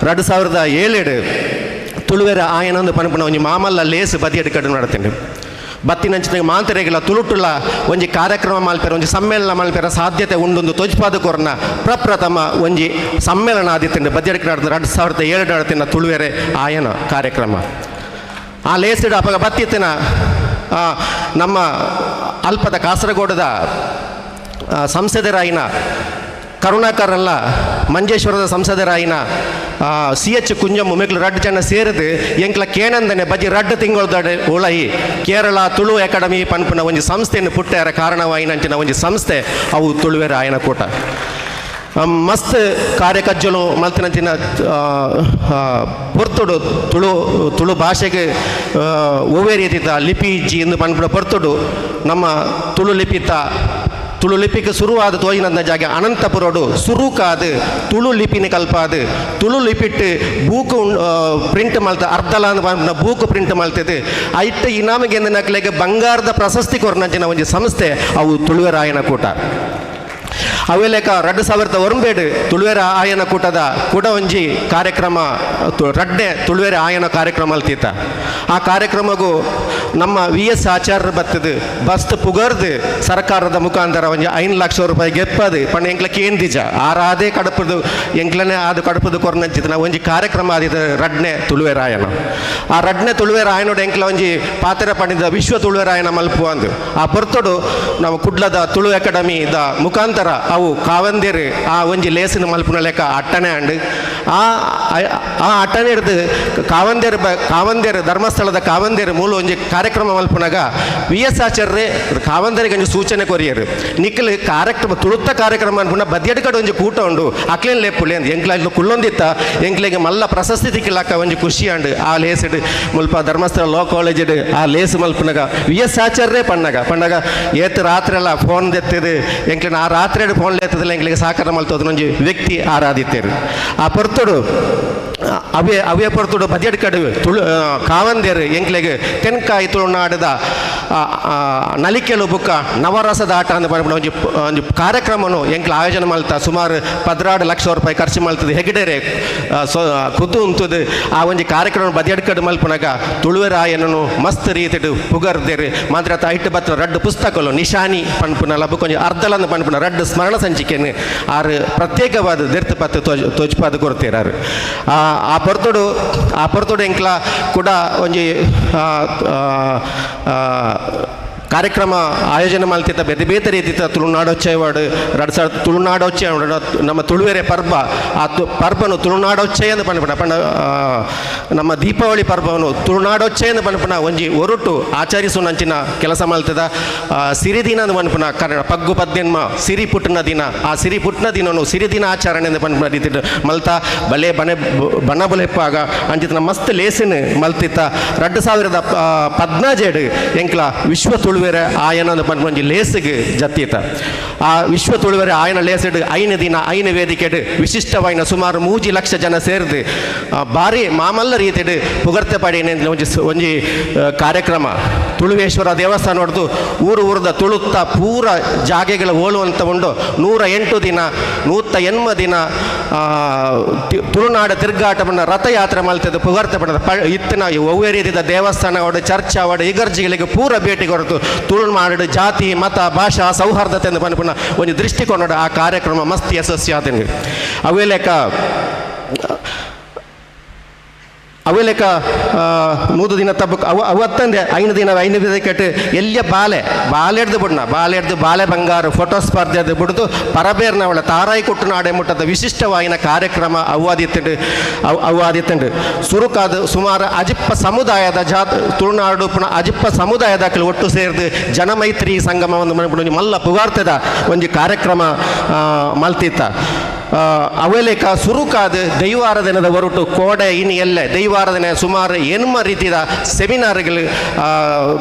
2007 ತುಳುವೇರ ಆಯನೊಂದು ಪನ್ಪುನ ಒಂಜಿ ಮಾಮಲ್ಲ ಲೇಸು ಬದಿಯಡು ಕಡು ನಡತೇನೆ ಬತ್ತಿನಂಚಿನ ಮಾಂತರೆಗಿಲ್ಲ ತುಳುಟುಲ ಒಂಜಿ ಕಾರ್ಯಕ್ರಮ ಮಲ್ಪೆರ ಒಂಜಿ ಸಮ್ಮೇಳನ ಮಲ್ಪೆರ ಸಾಧ್ಯತೆ ಉಂಡೊಂದು ತೋಜ್ಪಾದ ಕೊರ್ನ ಪ್ರಪ್ರಥಮ ಒಂಜಿ ಸಮ್ಮೇಳನ ಆದಿತ್ತಂಡೆ ಬದಿಯಡ್ಕ ನಡೆದ 2007 ನಡತಿನ ತುಳುವೆರೆ ಆಯನ ಕಾರ್ಯಕ್ರಮ. ಆ ಲೇಸಿಡ ಅಪಗ ಬತ್ತಿತ್ತಿನ ನಮ್ಮ ಅಲ್ಪದ ಕಾಸರಗೋಡದ ಸಂಸದರಾಯಿನ ಕರುಣಾಕರಲ್ಲ ಮಂಜೇಶ್ವರದ ಸಂಸದರಾಯಿನ ಸಿ ಎಚ್ ಕುಂಜಮ್ಮು ಮೆಕ್ಲು ರಡ್ಡು ಜನ ಸೇರಿದು ಎಂಕ್ಲ ಕೇನಂದನೆ ಬಜಿ ರಡ್ಡು ತಿಂಗಳದ ಉಳಯಿ ಕೇರಳ ತುಳು ಅಕಾಡೆಮಿ ಪನ್ಪುನ ಒಂಜಿ ಸಂಸ್ಥೆಯನ್ನು ಪುಟ್ಟಾರ ಕಾರಣವಾಯಿನಂಚಿನ ಒಂಜಿ ಸಂಸ್ಥೆ ಅವು ತುಳುವೆರ ಆಯನ ಕೂಟ. ಮಸ್ತ್ ಕಾರ್ಯಕಜ್ಜಲು ಮಲ್ತಿನಂಚಿನ ಪೊರ್ತುಡು ತುಳು ತುಳು ಭಾಷೆಗೆ ಒವ್ವೇ ರೀತಿದ ಲಿಪಿ ಇಜ್ಜಿ ಎಂದು ಪನ್ಪುನ ಪೊರ್ತುಡು ನಮ್ಮ ತುಳು ಲಿಪಿತ ತುಳು ಲಿಪಿಗೆ ಸುರುವಾದ ತೋಯಿನಂದ ಜಾಗೆ ಅನಂತಪುರಡು ಸುರುಕಾದು ತುಳು ಲಿಪಿನ ಕಲ್ಪಾದು ತುಳು ಲಿಪಿಟ್ಟು ಬೂಕು ಪ್ರಿಂಟ್ ಮಲ್ತ ಅರ್ಧಲ ಬೂಕು ಪ್ರಿಂಟ್ ಮಲ್ತದೆ ಐಟ್ ಇನಾಮಿಗೆ ನಕ್ಲೆಗೆ ಬಂಗಾರದ ಪ್ರಶಸ್ತಿ ಕೊರ್ನಂಚಿನ ಒಂಜಿ ಸಂಸ್ಥೆ ಅವು ತುಳುವೆರಾಯನ ಕೂಟ. ಅವೆಲೆಕ 2009 ತುಳುವೆರ ಆಯನ ಕೂಟದ ಕೂಡ ಒಂಜಿ ಕಾರ್ಯಕ್ರಮ ರಡ್ಡೆ ತುಳುವೆರ ಆಯನ ಕಾರ್ಯಕ್ರಮ ಅಲ್ತೀತ. ಆ ಕಾರ್ಯಕ್ರಮಗೂ ನಮ್ಮ ವಿ ಎಸ್ ಆಚಾರ್ಯ ಬತ್ತದು ಬಸ್ತ್ ಪುಗರ್ದು ಸರ್ಕಾರದ ಮುಖಾಂತರ ಒಂಜಿ 5 ಲಕ್ಷ ರೂಪಾಯಿ ಗೆಪ್ಪದು ಪಂಡ ಎಂಕ್ಲ ಕೇಂದಿಜ ಆರಾದೇ ಕಡಪದು ಎಂಕ್ಲನೆ ಅದು ಕಡಪದು ಕೊರ್ನಂಚಿತ್ತು ನಾವು ಒಂಜಿ ಕಾರ್ಯಕ್ರಮ ಆದಿತ ರಡ್ನೆ ತುಳುವೆರಾಯನ. ಆ ರಡ್ನೆ ತುಳುವೆರಾಯನೋಡು ಎಂಕ್ಲ ಒಂಜಿ ಪಾತ್ರ ಪಂಡಿದ ವಿಶ್ವ ತುಳುವೆರಾಯನ ಮಲ್ಪು ಅಂದು ಆ ಪೊರ್ತುಡು ನಾವು ಕುಡ್ಲದ ತುಳು ಅಕಾಡೆಮಿ the ಮುಖಾಂತರ ಅವು ಕಾವಂದಿರು ಆ ಒಂಜಿ ಲೇಸಿನ ಮಲ್ಪುನ ಲೆಕ್ಕ ಅಟ್ಟನೆ ಅಂಡು ಆ ಆ ಅಟ್ಟನೆ ಹಿಡ್ದು ಕಾವಂದೇರು ಕಾವಂದೇರು ಧರ್ಮಸ್ಥಳದ ಕಾವಂದೇರು ಮೂಲ ಒಂಜಿ ಕಾರ್ಯಕ್ರಮ ಮಲ್ಪುನಾಗ ವಿ ಎಸ್ ಆಚಾರ್ಯ ಕಾವಂದೇರಿಗೆ ಒಂಜಿ ಸೂಚನೆ ಕೊರಿಯರು ನಿಕ್ಕಲು ಕಾರ್ಯಕ್ರಮ ತುಳುತ್ತ ಕಾರ್ಯಕ್ರಮ ಅನ್ಪುನ ಬದಿಯಡ್ಕಡೆ ಒಂಜಿ ಕೂಟ ಉಂಡು ಅಕ್ಲೇನ್ ಲೇಪುಲೆ ಅಂದ್ ಎಂಕ್ಲ ಕುಳ್ಳೊಂದಿತ್ತ ಎಂಕ್ಲೆಗೆ ಮಲ್ಲ ಪ್ರಶಸ್ತಿ ತಿಕ್ಕಿಲಾಕ ಒಂಜಿ ಖುಷಿ ಅಂಡು ಆ ಲೇಸಿಡ್ ಮುಲ್ಪ ಧರ್ಮಸ್ಥಳ ಲಾ ಕಾಲೇಜಿಡ್ ಆ ಲೇಸ್ ಮಲ್ಪುನಾಗ ವಿ ಎಸ್ ಆಚಾರ್ಯ ಪಣ್ಣಾಗ ಪಣ್ಣಾಗ ಏತ್ ರಾತ್ರಿ ಎಲ್ಲ ಫೋನ್ ದೆತ್ತಿದ್ ಎಂಕ್ಲೆನ ಆ ರಾತ್ರಿ ರಾತ್ರಿ ಫೋನ್ ಲೇತದಲ್ಲ ಎಂಕ್ಲಿಗೆ ಸಹಕಾರ ಮಲ್ತೋದು ಒಂಜಿ ವ್ಯಕ್ತಿ ಆರಾಧಿತೇರು. ಆ ಪೊರ್ತುಡು ಅವೇ ಅವೇ ಪೊರ್ತುಡು ಬಜೆಟ್ ಕಡುವೆ ತುಳು ಕಾವಂದೇರು ಎಂಕ್ಲೆಗ್ ತೆನ್ಕಾಯಿ ತುಳುನಾಡದ ನಲಿಕೆಲು ಬುಕ್ಕ ನವರಸದ ಆಟ ಅಂದ್ ಪನ್ಪಿನ ಒಂಜಿ ಒಂಜಿ ಕಾರ್ಯಕ್ರಮನು ಎಂಕ್ಲ ಆಯೋಜನೆ ಮಲ್ತ ಸುಮಾರು 12 ಲಕ್ಷ ರೂಪಾಯಿ ಖರ್ಚು ಮಲ್ತದೆ. ಹೆಗ್ಡೆರೆ ಸೊ ಕುತು ಉಂತುದು ಆ ಒಂಜಿ ಕಾರ್ಯಕ್ರಮ ಬದಿಯಡ್ಕಡ್ ಮಲ್ಪುನಗ ತುಳುವೆರಾಯನನು ಮಸ್ತ್ ರೀತಿಡ್ ಪುಗರ್ದೇರು. ಮಾತ್ರ ಐಟ್ ಬತ್ತಿನ ರಡ್ಡು ಪುಸ್ತಕಲು ನಿಶಾನಿ ಪನ್ಪುನ ಲಬುಕ್ ಒಂಜಿ ಅರ್ಧಲಂದು ಪನ್ಪುನ ರಡ್ಡು ಸ್ಮರಣ ಸಂಚಿಕೆನು ಆರು ಪ್ರತ್ಯೇಕವಾದ ದೆರ್ತು ಪತ್ತು ತೋಜ್ಪಾದ ಕೊರ್ತೀರಾರು. ಆ ಪೊರ್ತುಡು ಎಂಕ್ಲ ಕೂಡ ಒಂಜಿ ಕಾರ್ಯಕ್ರಮ ಆಯೋಜನೆ ಮಲ್ತಿದ್ದ ಬೇತೆ ಬೇತೆ ರೀತಿಯ ತುಳುನಾಡೋಚ್ಚಯವಾಡು 2000 ತುಳುನಾಡೋಚ್ಚಯ ನಮ್ಮ ತುಳುವೆರೆ ಪರ್ಬ ಆ ಪರ್ಬನು ತುಳುನಾಡೋಚ್ಚಯ ಎಂದು ಪನ್ಪುನ ಪಂಡ ನಮ್ಮ ದೀಪಾವಳಿ ಪರ್ಬವನ್ನು ತುಳುನಾಡೋಚ್ಚಯ ಎಂದು ಪನ್ಪುನ ಒಂಜಿ ಒರುಟು ಆಚರಿಸುವಂಚಿನ ಕೆಲಸ ಮಲ್ತದ. ಸಿರಿದಿನ ಅಂದ್ ಪನ್ಪುನ ಕನ್ನಡ ಪಗ್ಗು ಪದ್ದೆನ್ಮ ಸಿರಿ ಪುಟ್ಟನ ದಿನ, ಆ ಸಿರಿ ಪುಟ್ಟನ ದಿನನು ಸಿರಿದಿನ ಆಚರಣೆ ಎಂದು ಪನ್ಪುನ ರೀತಿ ಮಲ್ತ ಬಲೆ ಬನೆ ಬಣ ಬುಲೆಪ್ಪಾಗ ಅಂಚಿತನ ಮಸ್ತ್ ಲೇಸಿನ ಮಲ್ತಿತ್ತ. 2014 ಎಂಕ್ಲ ವಿಶ್ವ ತುಳುವೆರೆ ಆಯನ ಒಂಜಿ ಲೇಸಿಗೆ ಜತ್ತೀತ. ಆ ವಿಶ್ವ ತುಳುವೆರೆ ಆಯನ ಲೇಸಿಡ್ 5 ದಿನ 5 ವೇದಿಕೆಡ್ ವಿಶಿಷ್ಟವಾಯಿನ ಸುಮಾರು 3 ಲಕ್ಷ ಜನ ಸೇರಿದು ಭಾರಿ ಮಾಮಲ್ಲ ರೀತಿಡ್ ಪುಗರ್ತೆ ಪಡಿನ ಒಂಜಿ ಒಂಜಿ ಕಾರ್ಯಕ್ರಮ. ತುಳುವೇಶ್ವರ ದೇವಸ್ಥಾನ ಹೊಡೆದು ಊರು ಊರದ ತುಳುತ್ತ ಪೂರ ಜಾಗೆಗಳ ಹೋಲುವಂತ ಉಂಡು. 108 ದಿನ 180 ದಿನ ತುಳುನಾಡ ತಿರುಗಾಟವನ್ನು ರಥಯಾತ್ರೆ ಮಲ್ತದ್ದು ಪುಗರ್ತೆ ಪಡೆದ ಇತ್ತಿನ ಒವ್ವೇ ರೀತಿಯ ದೇವಸ್ಥಾನ ಅವಡು ಚರ್ಚ್ ಅವಡು ಇಗರ್ಜಿಗಳಿಗೆ ಪೂರ ಭೇಟಿ ಕೊರತು ತುಳುನಾಡು ಜಾತಿ ಮತ ಭಾಷಾ ಸೌಹಾರ್ದತೆ ಎಂದು ಪನ್ಪುನ ಒಂದು ದೃಷ್ಟಿಕೋನ ಆ ಕಾರ್ಯಕ್ರಮ ಮಸ್ತ್ ಯಶಸ್ವಿ ಆತಂಗೆ. ಅವೇ ಲೆಕ್ಕ ಅವೆಲೆಕ 100 ದಿನ ತಬ್ಬಕ್ ಅವ ಅವತ್ತಂದೆ 5 ದಿನ 5 ದಿನ ಕೆಟ್ಟು ಎಲ್ಲಿಯ ಬಾಲೆ ಬಾಲೆಡ್ದು ಬುಡ್ನ ಬಾಲೆಡ್ದು ಬಾಲೆ ಬಂಗಾರು ಫೋಟೋ ಸ್ಪರ್ಧೆ ಬಿಡ್ದು ಪರಬೇರ್ನವಳ ತಾರಾಯಿ ಕೊಟ್ಟು ನಾಡೆ ಮುಟ್ಟದ ವಿಶಿಷ್ಟವಾಯಿನ ಕಾರ್ಯಕ್ರಮ ಅವ್ವಾದಿತ್ತಂಡು ಅವ್ವಾದಿತ್ತಂಡು ಸುರುಕಾದ ಸುಮಾರು ಅಜಿಪ್ಪ ಸಮುದಾಯದ ಜಾತ್ ತುಳುನಾಡು ಪುನಃ ಅಜಿಪ್ಪ ಸಮುದಾಯದ ಒಟ್ಟು ಸೇರಿದು ಜನಮೈತ್ರಿ ಸಂಗಮ ಒಂದು ಮಲ್ಲ ಪುಗಾರ್ತದ ಒಂದು ಕಾರ್ಯಕ್ರಮ ಮಲ್ತಿತ್ತ. ಅವೆಲೆಕ ಸುರುಕಾದ ದೈವಾರಾಧನೆದ ಹೊರಟು ಕೋಡೆ ಇನ್ನು ಎಲ್ಲೆ ದೈವಾರಾಧನೆ ಸುಮಾರು ಎನ್ಮ ರೀತಿಯ ಸೆಮಿನಾರ್ಗಳು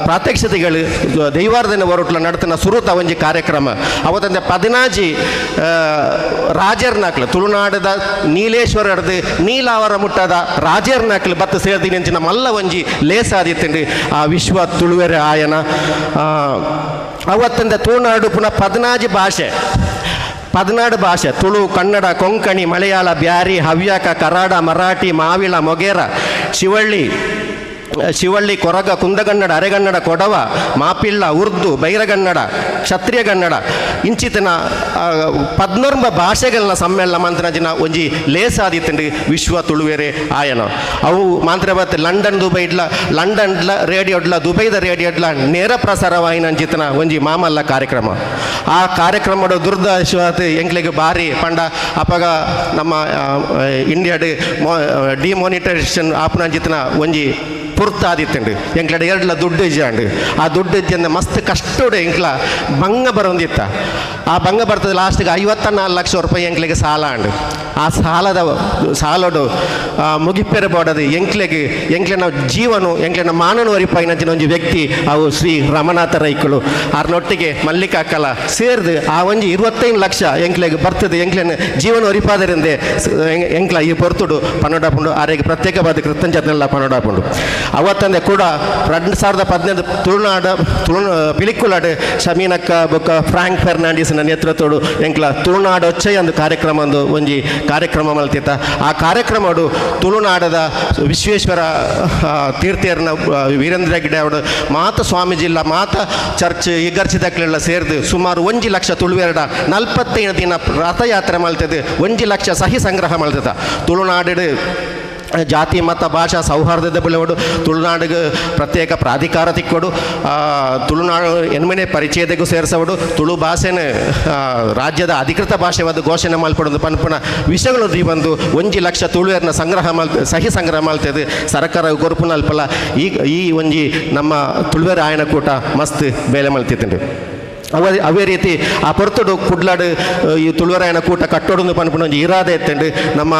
ಪ್ರಾತ್ಯಕ್ಷತೆಗಳು ದೈವಾರಾಧನೆ ಹೊರಟು ನಡತನ ಸುರುತ ಒಂಜಿ ಕಾರ್ಯಕ್ರಮ. ಅವತ್ತಂದೆ 15 ರಾಜರ್ನಾಕ್ಲು ತುಳುನಾಡದ ನೀಲೇಶ್ವರರ್ದು ನೀಲಾವರ ಮುಟ್ಟದ ರಾಜರ್ನಾಕ್ಲು ಬತ್ತು ಸೇರ್ದಿ ನೆಂಚಿನ ಮಲ್ಲ ಒಂಜಿ ಲೇಸಾದಿತ್ತಂಡು ಆ ವಿಶ್ವ ತುಳುವೆರೆ ಆಯನ. ಅವತ್ತಂದೆ ತುಳುನಾಡು ಪುನಃ 14 ಭಾಷೆ 14 ಭಾಷೆ ತುಳು, ಕನ್ನಡ, ಕೊಂಕಣಿ, ಮಲಯಾಳ, ಬ್ಯಾರಿ, ಹವ್ಯಕ, ಕರಾಡ, ಮರಾಠಿ, ಮಾವಿಳ, ಮೊಗೇರ, ಶಿವಳ್ಳಿ ಶಿವಳ್ಳಿ, ಕೊರಗ, ಕುಂದಗನ್ನಡ, ಅರೆಗನ್ನಡ, ಕೊಡವ, ಮಾಪಿಳ್ಳ, ಉರ್ದು, ಬೈರಗನ್ನಡ, ಕ್ಷತ್ರಿಯಗನ್ನಡ ಇಂಚಿತನ 14 ಭಾಷೆಗಳನ್ನ ಸಮ್ಮೇಳನ ಮಂತ್ರನ ಜಿನ ಒಂಜಿ ಲೇಸಾದಿತ್ತಂಡು ವಿಶ್ವ ತುಳುವೆರೆ ಆಯನ. ಅವು ಮಾಂತ್ರವತ್ ಲಂಡನ್ ದುಬೈಡ್ಲ ಲಂಡನ್ಲ ರೇಡಿಯೋಡ್ಲ ದುಬೈದ ರೇಡಿಯೋಡ್ಲ ನೇರ ಪ್ರಸಾರವಾಯಿನ ಅಂಚಿತನ ಒಂಜಿ ಮಾಮಲ್ಲ ಕಾರ್ಯಕ್ರಮ. ಆ ಕಾರ್ಯಕ್ರಮದ ದುರ್ದಶವಾತ ಎಂಕ್ಲೆಗ್ ಬಾರಿ ಪಂಡ ಅಪಗ ನಮ್ಮ ಇಂಡಿಯಾಡ್ ಡಿಮಾನಿಟೈಸೇಷನ್ ಆಪುನಂಚಿತನ ಒಂಜಿ ಪುರ್ತಾದಿತ್ತಂಡು ಎಂಕ್ಲಡ ಎರಡ್ಲ ದುಡ್ಡು ಇಜ್ಜಾಂಡು. ಆ ದುಡ್ಡು ಇಜ್ಜಂದ ಮಸ್ತ್ ಕಷ್ಟೋಡು ಎಂಕ್ಲ ಬಂಗ ಬರೋಂದಿತ್ತ. ಆ ಬಂಗ ಬರ್ತದೆ ಲಾಸ್ಟಿಗೆ 54 ಲಕ್ಷ ರೂಪಾಯಿ ಎಂಕ್ಲೆಗೆ ಸಾಲ ಅಂಡು. ಆ ಸಾಲದ ಸಾಲೋಡು ಮುಗಿಪೆರ ಬೋಡದು ಎಂಕ್ಲೆಗೆ ಎಂಕ್ಲೆನ ಜೀವನು ಎಂಕ್ಲೆನ ಮಾನನ ವರಿಪಾಯಿನಂಚಿನ ಒಂಜಿ ವ್ಯಕ್ತಿ ಅವು ಶ್ರೀ ರಮನಾಥ ರೈಕುಲು ಆರ್ನೊಟ್ಟಿಗೆ ಮಲ್ಲಿಕಾಕಲ ಸೇರ್ದು ಆ ಒಂಜಿ 25 ಲಕ್ಷ ಎಂಕ್ಲೆಗೆ ಬರ್ತದೆ ಎಂಕ್ಲೆನ ಜೀವನ ವರಿಪಾದರಿಂದೆ ಎಂಕ್ಲ ಈ ಪೊರ್ತುಡು ಪನ್ನಡಾಪುಂಡು ಆರೆಗೆ ಪ್ರತ್ಯೇಕವಾದ ಕೃತಜ್ಞತೆಲ್ಲ ಪನ್ನಡಾಪುಂಡು. ಅವತ್ತಂದೆ ಕೂಡ 2015 ತುಳುನಾಡ ತುಳು ಪಿಲಿಕುಲಾಡು ಶಮೀನಕ್ಕ ಬೊಕ್ಕ ಫ್ರಾಂಕ್ ಫೆರ್ನಾಂಡಿಸ್ನ ನೇತೃತ್ವಡು ಎಂಕ್ಲ ತುಳುನಾಡು ಒಚ್ಚೈ ಒಂದು ಕಾರ್ಯಕ್ರಮ ಒಂದು ಒಂಜಿ ಕಾರ್ಯಕ್ರಮ ಮಲ್ತಿತ್ತ. ಆ ಕಾರ್ಯಕ್ರಮಡು ತುಳುನಾಡದ ವಿಶ್ವೇಶ್ವರ ತೀರ್ಥಿಯರ್ನ ವೀರೇಂದ್ರ ಹೆಗ್ಗಡೆ ಅವರು ಮಾತ ಸ್ವಾಮೀಜಿಲ್ಲ ಮಾತ ಚರ್ಚ್ ಇಗರ್ಚಿದಕ್ಲೆಲ್ಲ ಸೇರಿದು ಸುಮಾರು 1 ಲಕ್ಷ ತುಳುವೆರಡ 45 ದಿನ ರಥಯಾತ್ರೆ ಮಲ್ತದೆ 1 ಲಕ್ಷ ಸಹಿ ಸಂಗ್ರಹ ಮಲ್ತದ. ತುಳುನಾಡು ಜಾತಿ ಮತ ಭಾಷಾ ಸೌಹಾರ್ದದ ಬೆಳೆವಡು ತುಳುನಾಡಿಗೆ ಪ್ರತ್ಯೇಕ ಪ್ರಾಧಿಕಾರ ತಿಕ್ಕೊಡು ತುಳುನಾಡು ಎನ್ಮನೆ ಪರಿಚಯದಗೂ ಸೇರಿಸವಡು ತುಳು ಭಾಷೆನ ರಾಜ್ಯದ ಅಧಿಕೃತ ಭಾಷೆವಾದ ಘೋಷಣೆ ಮಲ್ಪಡೋದು ಪನ್ಪುನ ವಿಷಯಗಳು ಬಂದು 1 ಲಕ್ಷ ತುಳುವೆರ್ನ ಸಂಗ್ರಹ ಮಲ್ ಸಹಿ ಸಂಗ್ರಹ ಮಲ್ತದೆ ಸರ್ಕಾರ ಕೊರುಪುನ ಅಲ್ಪಲ್ಲ ಈ ಈ ಒಂಜಿ ನಮ್ಮ ತುಳುವೆರ ಆಯನ ಕೂಟ ಮಸ್ತ್ ಬೇಲೆ ಮಲ್ತಿತ್ತುಂಡು. ಅವೇ ರೀತಿ ಆ ಪೊರ್ತುಡು ಕುಡ್ಲಾಡು ಈ ತುಳುವರಾಯನ ಕೂಟ ಕಟ್ಟೋಡು ಪನ್ಪುನ ಒಂಜಿ ಇರಾದೆ ಎತ್ತಂಡು ನಮ್ಮ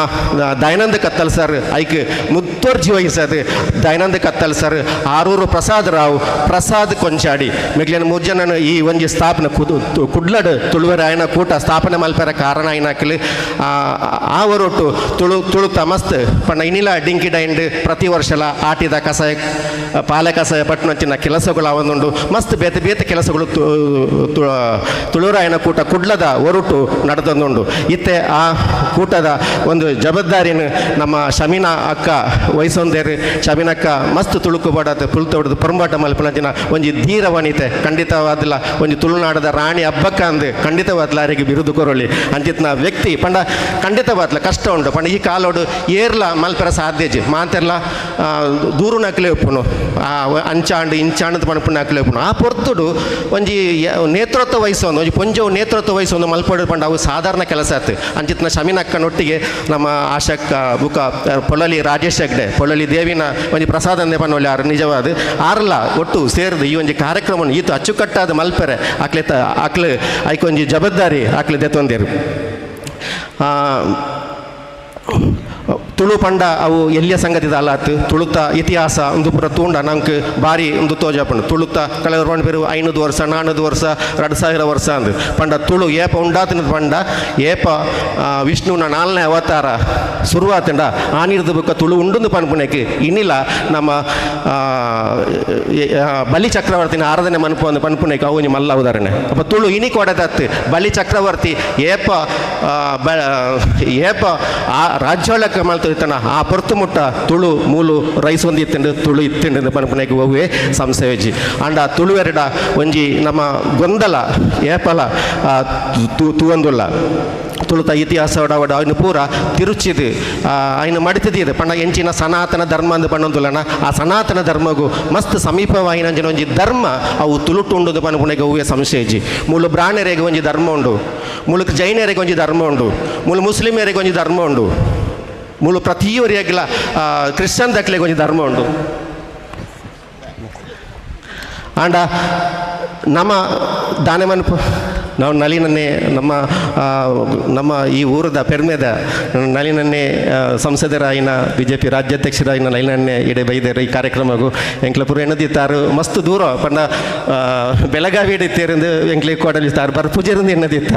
ದಯಾನಂದ ಕತ್ತಲ್ ಸರ್ ಐಕ್ ಮುತ್ತೋರ್ಜಿ ವಹಿಸದು ದಯಾನಂದ ಕತ್ತಲ್ ಸರ್ ಆರೂರು ಪ್ರಸಾದ್ ರಾವ್ ಪ್ರಸಾದ್ ಕೊಂಚಾಡಿ ಮೆಗ್ಲಿನ ಮೂರು ಜನ ಈ ಒಂಜಿ ಸ್ಥಾಪನೆ ಕುಡ್ಲಾಡು ತುಳುವರಾಯನ ಕೂಟ ಸ್ಥಾಪನೆ ಮಲ್ಪೆರ ಕಾರಣ ಐನಾಕಲು ಆ ಒರೊಟ್ಟು ತುಳು ತುಳುತ ಮಸ್ತ್ ಪಂಡ ಇನಿಲ ಡಿಂಕಿ ಡೈಂಡ್ ಪ್ರತಿ ವರ್ಷಲ ಆಟಿದ ಕಸಾಯ ಪಾಲೆ ಕಸಾಯ ಪಟ್ಟಣಂಚಿನ ಕೆಲಸಗಳು ಅವನುಂಡು ಮಸ್ತ್ ಬೇತೆ ಬೇತೆ ಕೆಲಸಗಳು ತುಳುರಾಯನ ಕೂಟ ಕುಡ್ಲದ ಒರಟು ನಡೆದೊಂದುಂಡು. ಇತ್ತೆ ಆ ಕೂಟದ ಒಂದು ಜವಾಬ್ದಾರಿನ ನಮ್ಮ ಶಮೀನಾ ಅಕ್ಕ ವಹಿಸೊಂದೇರು. ಶಮೀನಕ್ಕ ಮಸ್ತ್ ತುಳುಕು ಬಡತ್ ಪುಲ್ತೊಡ್ದು ಪೊರಂಬಾಟ ಮಲ್ಪನಂಚಿನ ಒಂಜಿ ಧೀರ ವನಿತೆ ಖಂಡಿತವಾದಲ ಒಂಜಿ ತುಳುನಾಡದ ರಾಣಿ ಹಬ್ಬಕ್ಕ ಅಂದು ಖಂಡಿತವಾದ್ಲ ಅರಿಗೆ ಬಿರುದು ಕೊರೊಳಿ ಅಂಚಿತ್ನ ವ್ಯಕ್ತಿ ಪಂಡ ಖಂಡಿತವಾದ್ಲ ಕಷ್ಟ ಉಂಡು ಪಂಡ ಈ ಕಾಲೋಡು ಏರ್ಲ ಮಲ್ಪೆರ ಸಾಧ್ಯಜಿ ಮಾತೆರ್ಲ ದೂರು ನಕಲೆ ಉಪ್ಪುನು ಅಂಚಾಂಡು ಇಂಚಾಂಡು ಪಣಪುನ ನಕಲೆ ಉಪ್ಪುನು ಆ ಪೊರ್ತುಡು ಒಂಜಿ ನೇತೃತ್ವ ವಹಿಸೋದು ಒಂಜಿ ಪೊಂಜವು ನೇತೃತ್ವ ವಹಿಸೋದು ಮಲ್ಪಡು ಪಂಡ ಅವು ಸಾಧಾರಣ ಕೆಲಸ ಆಯ್ತು. ಅಂಚಿತ್ನ ಶಮೀನಕ್ಕನೊಟ್ಟಿಗೆ ನಮ್ಮ ಆಶಕ್ಕ ಬುಕ ಪೊಳಲಿ ರಾಜೇಶ್ ಹೆಗ್ಡೆ ಪೊಳಲಿ ದೇವಿನ ಒಂಜಿ ಪ್ರಸಾದ ಅಂದೆ ಪನ್ನೊಳ್ಳಿ ಆರು ನಿಜವಾದ ಆರ್ಲ ಒಟ್ಟು ಸೇರಿದು ಈ ಒಂಜಿ ಕಾರ್ಯಕ್ರಮ ಈತು ಅಚ್ಚುಕಟ್ಟಾದ ಮಲ್ಪೆರೆ ಆಕ್ಲೆ ಆಕ್ಲು ಐಕೊಂಜಿ ಜವಾಬ್ದಾರಿ ಆಕ್ಲೆ ದೆತ್ತೊಂದೇರು. ತುಳು ಪಂಡ ಅವು ಎಲ್ಲಿಯ ಸಂಗತಿದ ಅಲ್ಲಾತು ತುಳುತ ಇತಿಹಾಸ ಒಂದು ಪೂರ ತೂಂಡ ನಂಗೆ ಭಾರಿ ಒಂದು ತೋಜಾಪಂಡು ತುಳುತ ಕಳೆದ ಪಂಡ ಪೇರು 500 ವರ್ಷ 400 ವರ್ಷ 2000 ವರ್ಷ ಅಂದು ಪಂಡ ತುಳು ಏಪ ಉಂಡಾತಿನ ಪಂಡ ಏಪ ವಿಷ್ಣುವಿನ 4ನೇ ಅವತಾರ ಶುರುವಾತಂಡ ಆನಿರ್ದ ಬುಕ್ಕ ತುಳು ಉಂಡುಂದು ಪನ್ಪುಣಕ್ಕೆ ಇನ್ನಿಲ್ಲ ನಮ್ಮ ಬಲಿ ಚಕ್ರವರ್ತಿನ ಆರಾಧನೆ ಮನ್ಪು ಅಂದು ಪನ್ಪುಣಕ್ಕೆ ಅವು ಮಲ್ಲ ಉದಾಹರಣೆ. ಅಪ್ಪ ತುಳು ಇನಿ ಕೊಡದತ್ತು ಬಲಿ ಚಕ್ರವರ್ತಿ ಏಪ ಏಪ ಆ ರಾಜ್ಯೋಳಕ್ಕೆ ಮಲ್ತಿತ್ತನ ಆ ಪೊರ್ತು ಮುಟ್ಟ ತುಳು ಮೂಲು ರೈಸ್ ಒಂದು ಇತ್ತಂಡು ತುಳು ಇತ್ತಂಡು ಪನ್ಪುಣಕ್ಕೆ ಒವ್ವೇ ಸಂಶಯಜಿ. ಅಂಡ ತುಳುವೆರಡ ಒಂಜಿ ನಮ್ಮ ಗೊಂದಲ ಏಪಲ ತೂವಂದುಲ್ಲ ತುಳುತ ಇತಿಹಾಸ ಅವನು ಪೂರ ತಿರುಚಿದು ಆಯ್ನ ಮಡಿತಿದ್ದು ಪಂಡ ಎಂಚಿನ ಸನಾತನ ಧರ್ಮ ಅಂದು ಪಣ್ಣೊಂದುಲ್ಲನ ಆ ಸನಾತನ ಧರ್ಮಗೂ ಮಸ್ತ್ ಸಮೀಪವಾಯಿನ ಅಂಚಿನ ಒಂಜಿ ಧರ್ಮ ಅವು ತುಳುಟು ಉಂಡು ಪನ್ಪುಣೆಗೆ ಹೂವೆ ಸಂಶಯಜಿ. ಮೂಲು ಬ್ರಾಹ್ಮಣರಿಗೆ ಒಂಜಿ ಧರ್ಮ ಉಂಡು, ಮೂಲು ಜೈನರಿಗೆ ಒಂಜಿ ಧರ್ಮ ಉಂಡು, ಮೂಲು ಮುಸ್ಲಿಮರಿಗೆ ಒಂಜಿ ಧರ್ಮ ಉಂಡು, ಮೂಲು ಪ್ರತಿಯವರಿಗೆಲ್ಲ ಕ್ರಿಶ್ಚಿಯನ್ ದಕ್ಲೆಗೆ ಒಂಜಿ ಧರ್ಮ ಉಂಡು. ಆಂಡ ನಮ್ಮ ದಾನೆ ಮನ್ಪು ನಾವು ನಳಿನನ್ನೇ ನಮ್ಮ ನಮ್ಮ ಈ ಊರದ ಪೆರ್ಮೆದ ನಳಿನನ್ನೇ ಸಂಸದರಾಯಿನ ಬಿ ಜೆ ಪಿ ರಾಜ್ಯಾಧ್ಯಕ್ಷರಾಯಿನ ನಳಿನನ್ನೇ ಇಡೆ ಬೈದರು ಈ ಕಾರ್ಯಕ್ರಮಗೂ ಎಂಕ್ಲಪುರ ಎಣ್ಣದಿತ್ತಾರು ಮಸ್ತ್ ದೂರ ಪಂಡ ಬೆಳಗಾವಿ ಇಡಿತ್ತೇರಿಂದ ಎಂಕ್ಲೆ ಕೋಡಲಿ ತಾರು ಬರ್ಪೂಜೆರಿಂದ ಎಣ್ಣದಿತ್ತ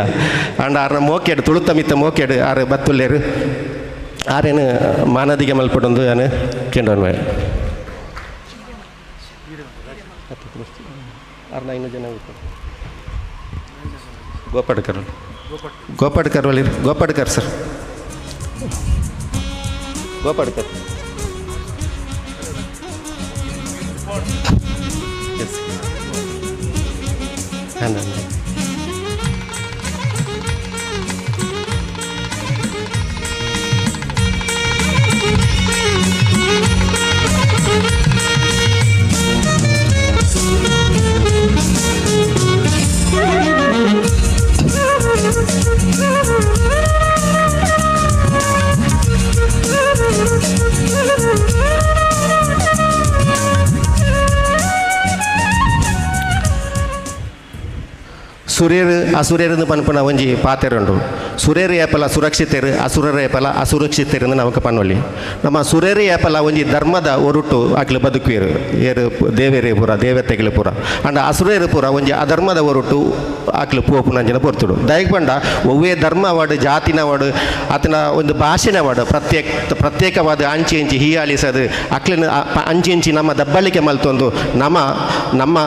ಅಂಡ ಆರ್ನ ಮೋಕೆಡು ತುಳುತ ಮಿತ್ತ ಮೋಕೆಡು ಆರು ಬತ್ತುಲ್ಲೇರು ಆರೇನು ಮಾನದಿಗೆ ಮಲ್ಪಡೊಂದು ನಾನು ಕೇಂದ್ರ ಆರ್ನ 5 ಜನ ಗೋಪಾಡ್ಕರ್ ಗೋಪಾಡ್ಕರ್ ಒಳ್ಳಿ ಗೋಪಾಡ್ಕರ್ ಸರ್ ಗೋಪಾಡ್ಕರ್ ಎಸ್ ಹಾಂ. ಸುರೇರು ಅಸುರೇರು ಪನ್ಪುನ ಒಂಜಿ ಪಾತೆರುಂಡು. ಸುರೇರು ಏಪಲ ಸುರಕ್ಷಿತರು, ಅಸುರರ ಏಪಲ ಅಸುರಕ್ಷಿತರು ನಮಕ್ ಪನ್ನೊಲಿ. ನಮ್ಮ ಸುರೇರು ಏಪಲ ಒಂಜಿ ಧರ್ಮದ ಒರುಟು ಅಕ್ಲು ಬದುಕುವೇರು ಏರು ದೇವೇರೇ ಪೂರ ದೇವತೆಗಳು ಪೂರ. ಅಂಡ ಅಸುರೇರು ಪೂರ ಒಂಜಿ ಅಧರ್ಮದ ಒರುಟು ಅಕ್ಲು ಪೋಪುನಂಜಿನ ಪೊರ್ತುಡು. ದಯಗ್ ಪಂಡ ಒವ್ವೇ ಧರ್ಮ ವಾಡು ಜಾತಿನ ವಾಡು ಆತನ ಒಂದು ಭಾಷೆನ ವಾಡು ಪ್ರತ್ಯೇಕವಾದ ಅಂಚಿ ಅಂಚಿ ಹೀಯಾಳಿಸದು ಅಕ್ಲಿನ ಅಂಚಿ ಅಂಚಿ ನಮ್ಮ ದಬ್ಬಳಿಕೆ ಮಲ್ತೊಂದು ನಮ್ಮ ನಮ್ಮ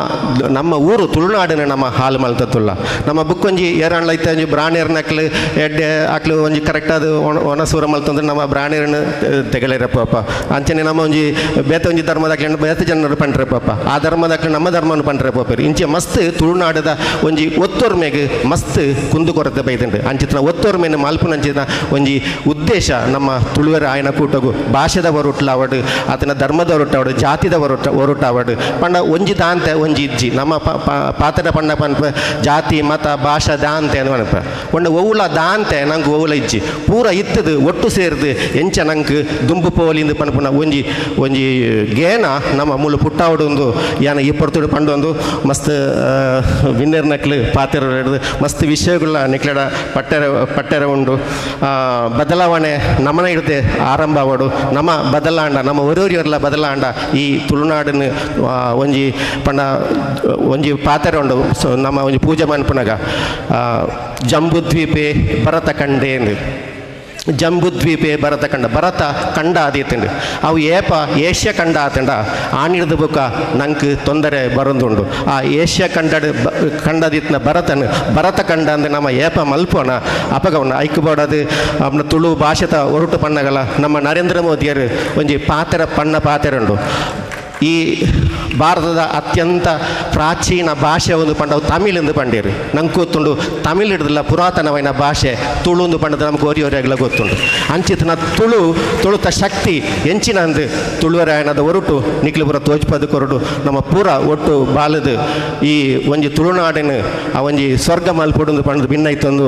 ನಮ್ಮ ಊರು ತುಳುನಾಡಿನ ನಮ್ಮ ಹಾಲು ಮಲ್ತತ್ತುಲ್ಲ. ನಮ್ಮ ಬುಕ್ಕೊಂಜಿ ಏರಾಣ್ಲ ಇತ್ತ ಒಂಜಿ ಬ್ರಾಣೇರ್ನಕ್ಲು ಎಡ್ಡೆ ಅಕ್ಲು ಒಂಜಿ ಕರೆಕ್ಟಾದ ಒಣಸೂರ ಮಲ್ತಂದ್ರೆ ನಮ್ಮ ಬ್ರಾಣೇರನ್ನು ತೆಗಲೇರ ಪಾಪ. ಅಂಚನೆ ನಮ್ಮ ಒಂಜಿ ಬೇತೆ ಒಂಜಿ ಧರ್ಮದಾಕ್ಲೆ ಬೇತೆ ಜನರು ಪಂಡ್ರೆ ಪಾಪ, ಆ ಧರ್ಮದಾಕ್ಲೆ ನಮ್ಮ ಧರ್ಮವನ್ನು ಪಂಡ್ರೆ ಪಾಪ. ಇಂಚೆ ಮಸ್ತ್ ತುಳುನಾಡದ ಒಂಜಿ ಒತ್ತೊರ್ಮೆಗೆ ಮಸ್ತ್ ಕುಂದು ಕೊರತೆ ಬೈದುಂಡು. ಅಂಚಿನ ಒತ್ತೊರ್ಮೆನ ಮಲ್ಪುನಂಚಿನ ಒಂಜಿ ಉದ್ದೇಶ ನಮ್ಮ ತುಳುವರ ಆಯನ ಕೂಟಗು ಭಾಷೆದ ಒರುಟ್ಲಾವಡು, ಆತನ ಧರ್ಮದ ಒರುಟಾವಡು, ಜಾತಿದ ಒರುಟಾವಡು ಪಂಡ ಒಂಜಿ ದಾಂತೆ ಒಂಜಿ ಇಜ್ಜಿ. ನಮ್ಮ ಪಾತ್ರ ಪಂಡ ಪನ್ಪ ಜಾತಿ ಜಾತಿ ಮತ ಭಾಷಾ ದಾಂತೆ ಅಂದ್ ಪನ್ಪ ಒಂಡ ಒವ್ಲ ದಾಂತೆ ನಂಗೆ ಒವ್ಲ ಇಜ್ಜಿ ಪೂರ ಇತ್ತದು ಒಟ್ಟು ಸೇರ್ದು ಎಂಚ ನಂಗೆ ದುಂಬು ಪೋಲಿಂದು ಪನ್ಪುನ ಒಂಜಿ ಒಂಜಿ ಗೇನ ನಮ್ಮ ಮೂಲು ಪುಟ್ಟಾವಡೊಂದು ಯಾನ ಈ ಪೊರ್ತುಡು ಪಂಡೊಂದು ಮಸ್ತ್ ವಿನ್ನರ್ ನಕ್ಲು ಪಾತೆರ ಹಿಡ್ದು ಮಸ್ತ್ ವಿಷಯಗಳ ನಿಕ್ಲೆಡ ಪಟ್ಟೆರ ಪಟ್ಟೆರ ಉಂಡು. ಬದಲಾವಣೆ ನಮನ ಹಿಡ್ದೆ ಆರಂಭ ಆವಡು ನಮ್ಮ ಬದಲಾಂಡ ನಮ್ಮ ಒರೋರಿಯರ್ಲ ಬದಲಾಂಡ ಈ ತುಳುನಾಡಿನ ಒಂಜಿ ಪಂಡ ಒಂಜಿ ಪಾತೆರ ಉಂಡು. ಸೊ ನಮ್ಮ ಒಂಜಿ ಪೂಜೆ ಮನ್ಪುನಗ ಜಂಬುದ್ವೀಪೆ ಭರತ ಕಂಡೇಂದು ಜಂಬುದ್ವೀಪೆ ಭರತ ಕಂಡ ಭರತ ಕಂಡ ಆದೀತಂಡು ಅವು ಏಪ ಏಷ್ಯಾ ಕಂಡ ಆತಂಡ ಆನಿಡ್ದ ಬುಕ್ಕ ನಂಗೆ ತೊಂದರೆ ಬರೊಂದುಂಡು. ಆ ಏಷ್ಯಾ ಕಂಡಡ್ ಕಂಡದಿತ್ನ ಭರತನ ಭರತ ಕಂಡ ಅಂದ್ರೆ ನಮ್ಮ ಏಪ ಮಲ್ಪೋಣ ಅಪಗವನ ಐಕ್ಬೋಡದು ಅವನ ತುಳು ಭಾಷೆತ ಒರಟು ಪಣ್ಣಗಲ ನಮ್ಮ ನರೇಂದ್ರ ಮೋದಿಯರು ಒಂಜಿ ಪಾತೆರ ಪಣ್ಣ ಪಾತೆರುಂಡು. ಈ ಭಾರತದ ಅತ್ಯಂತ ಪ್ರಾಚೀನ ಭಾಷೆ ಒಂದು ಪಂಡವು ತಮಿಳ್ ಎಂದು ಪಂಡೇರು ನಂಗೆ ಗೊತ್ತುಂಡು ತಮಿಳ್ ಹಿಡ್ದಿಲ್ಲ ಪುರಾತನವೈನ ಭಾಷೆ ತುಳು ಒಂದು ಪಂಡದ ನಮ್ಗೆ ಓರಿ ಓರಿಯಾಗಲ ಗೊತ್ತುಂಡು. ಅಂಚಿತನ ತುಳು ತುಳುತ ಶಕ್ತಿ ಎಂಚಿನ ಅಂದು ತುಳುವರಾಯಣದ ಒರಟು ನಿಕ್ಲಪುರ ತೋಜ್ಪದ ಕೊರಡು ನಮ್ಮ ಪೂರ ಒಟ್ಟು ಬಾಲದು ಈ ಒಂಜಿ ತುಳುನಾಡಿನ ಆ ಒಂಜಿ ಸ್ವರ್ಗ ಮಲ್ಪೊಡೊಂದು ಪಂಡದು ಭಿನ್ನ ಇತ್ತೊಂದು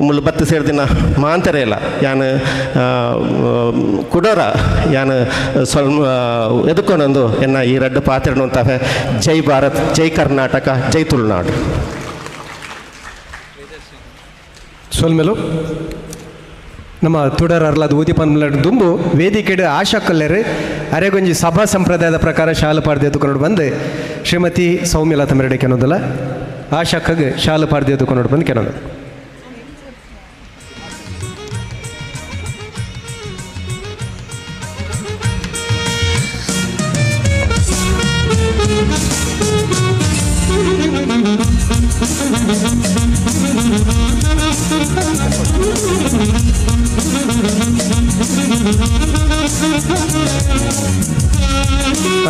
ಮುಳ್ಳು ಬತ್ತು ಸೇರ್ದಿನ ಮಾಂತರ ಇಲ್ಲ ಯಾನ್ ಕುಡೋರ ಯಾನ್ ಸ್ವಲ್ಪ ಎದುಕೊಂಡೊಂದು ಎನ್ನ ಈ ರಡ್ಡು ಪಾತ್ರನು. ಜೈ ಭಾರತ್, ಜೈ ಕರ್ನಾಟಕ, ಜೈ ತುಳುನಾಡು. ಸೊಲ್ಮೆಲು ನಮ್ಮ ತುಡರ್ ಅರ್ಲಾದ ಊದಿಪನ್ಮಲಡ್ ದುಂಬು ವೇದಿಕೆಡು ಆಶಾ ಕಲ್ಲೇರು ಅರೆಗೊಂಜಿ ಸಭಾ ಸಂಪ್ರದಾಯದ ಪ್ರಕಾರ ಶಾಲು ಪಾಡ್ದು ಎದ್ದುಕೊಂಡು ಬಂದು ಶ್ರೀಮತಿ ಸೌಮ್ಯಲತಾ ಮೆರಡೆ ಕೆನೊಂದಲ್ಲ ಆಶಾಕ್ಕಗೆ ಶಾಲು ಪಾಡ್ದು ಎದ್ದುಕೊಂಡು ಬಂದು ಕೆನೊಂದು.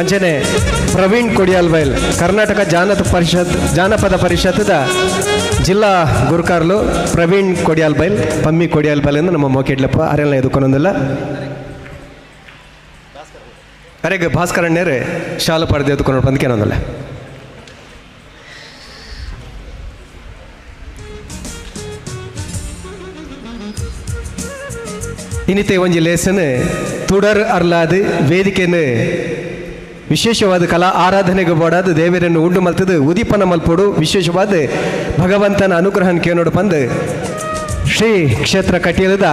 ಅಂಚನೆ ಪ್ರವೀಣ್ ಕೊಡಿಯಾಲ್ಬೈಲ್ ಕರ್ನಾಟಕ ಜಾನಪದ ಪರಿಷತ್ದ ಜಿಲ್ಲಾ ಗುರುಕಾರ್ಲು ಪ್ರವೀಣ್ ಕೊಡಿಯಾಲ್ಬೈಲ್ ಪಮ್ಮಿ ಕೊಡಿಯಾಲ್ಬೈಲ್ ಎಂದು ನಮ್ಮ ಮೋಕೆಡ್ಲಪ್ಪ ಅರೆಲ್ಲ ಎದುಕೊಂದಲ್ಲ ಅರೆಗೆ ಭಾಸ್ಕರಣ್ಣರೇ ಶಾಲು ಪಡೆದು ಎದುಕೊಂಡು ಬಂದ್ಕೇನೊಂದಲ್ಲ. ಇನ್ನಿತೆ ಒಂಜಿ ಲೇಸನ್ ತುಡರ್ ಅರ್ಲಾದ್ ವೇದಿಕೆನು ವಿಶೇಷವಾದ ಕಲಾ ಆರಾಧನೆಗೆ ಬೋಡಾದ ದೇವರನ್ನು ಉಂಡು ಮಲ್ತದು ಉದೀಪನ ಮಲ್ಪೋಡು ವಿಶೇಷವಾದ ಭಗವಂತನ ಅನುಗ್ರಹನ ಕೇನೋಡು ಪಂದು ಶ್ರೀ ಕ್ಷೇತ್ರ ಕಟೀಲದ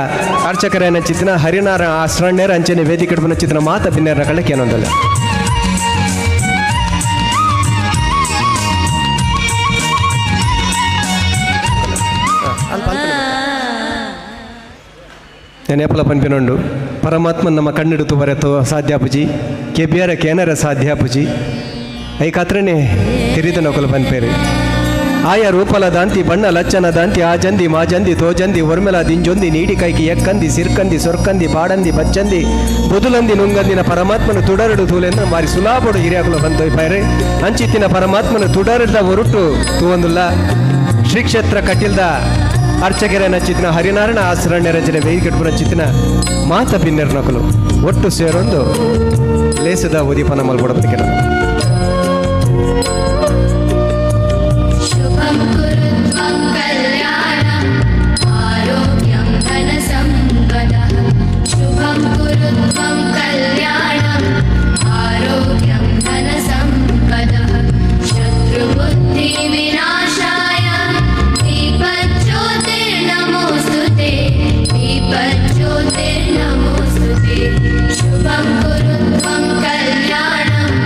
ಅರ್ಚಕರ ಚಿತ್ತಿನ ಹರಿನಾರ ಆಶ್ರಣ್ಯರ ಅಂಚನೆ ವೇದಿಕೆ ಚಿತ್ತಿನ ಮಾತ ಬಿನ್ನೆರ ಕಳೆ ಕೇನೊಂದಲ್ಲ. ನೆನಪಲ ಪನ್ಪಿನೊಂಡು ಪರಮಾತ್ಮ ನಮ್ಮ ಕಣ್ಣಿಡುತ್ತು ಬರೆತು ಸಾಧ್ಯಾಪುಜಿ ಕೆಬಿಯರ ಕೇನರ ಸಾಧ್ಯಾಪುಜಿ ಐಕಾತ್ರನೇ ತಿರಿದ ನೊಕಲು ಪನ್ಪೇರು ಆಯ ರೂಪಲ ದಾಂತಿ ಬಣ್ಣ ಲಚ್ಚನ ದಾಂತಿ ಆ ಜಂದಿ ಮಾ ಜಂದಿ ತೋ ಜಂದಿ ಒರ್ಮೆಲ ದಿಂಜೊಂದಿ ನೀಡಿ ಕೈಕಿ ಎಕ್ಕಂದಿ ಸಿರ್ಕಂದಿ ಸೊರ್ಕಂದಿ ಬಾಡಂದಿ ಬಚ್ಚಂದಿ ಬುದುಲಂದಿ ನುಂಗಂದಿನ ಪರಮಾತ್ಮನ ತುಡರಡು ತೂಲೆಂದ್ರ ಮಾರಿ ಸುಲಾಬಡು ಹಿರಿಯಾಕಲು ಬಂದೊಯ್ಪಾರೆ ಅಂಚಿತ್ತಿನ ಪರಮಾತ್ಮನ ತುಡರಡ್ದ ಒರುಟು ತೂವೊಂದುಲ್ಲ. ಶ್ರೀ ಕ್ಷೇತ್ರ ಕಟೀಲ್ದ ಅರ್ಚಕರ ನಚ್ಚಿತ್ತಿನ ಹರಿನಾರಾಯಣ ಆಸರಣ್ಯ ರಚನೆ ವೇದಿಕೆಟ್ಪುರ ಚಿತ್ತಿನ ಮಾತ ಬಿನ್ನೆರ್ ನಕಲು ಒಟ್ಟು ಸೇರೊಂದು ಲೇಸದ ಉದೀಪನ ಮಲ್ಕೊಡೋದಕ್ಕೆ. शुभं कुरु त्वं कल्याणम्।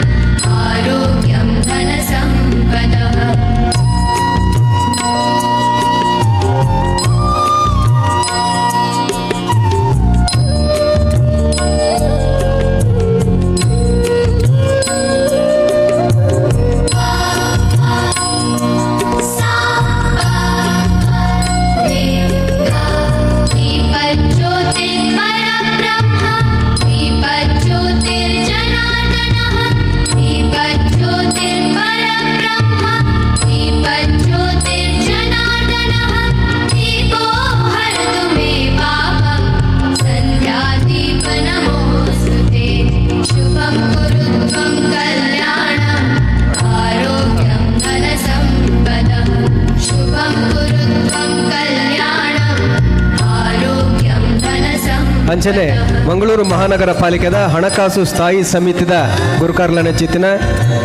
ಅಂಚನೆ ಮಂಗಳೂರು ಮಹಾನಗರ ಪಾಲಿಕೆದ ಹಣಕಾಸು ಸ್ಥಾಯಿ ಸಮಿತಿದ ಗುರುಕಾರ್ಲನ ಚಿತ್ತಿನ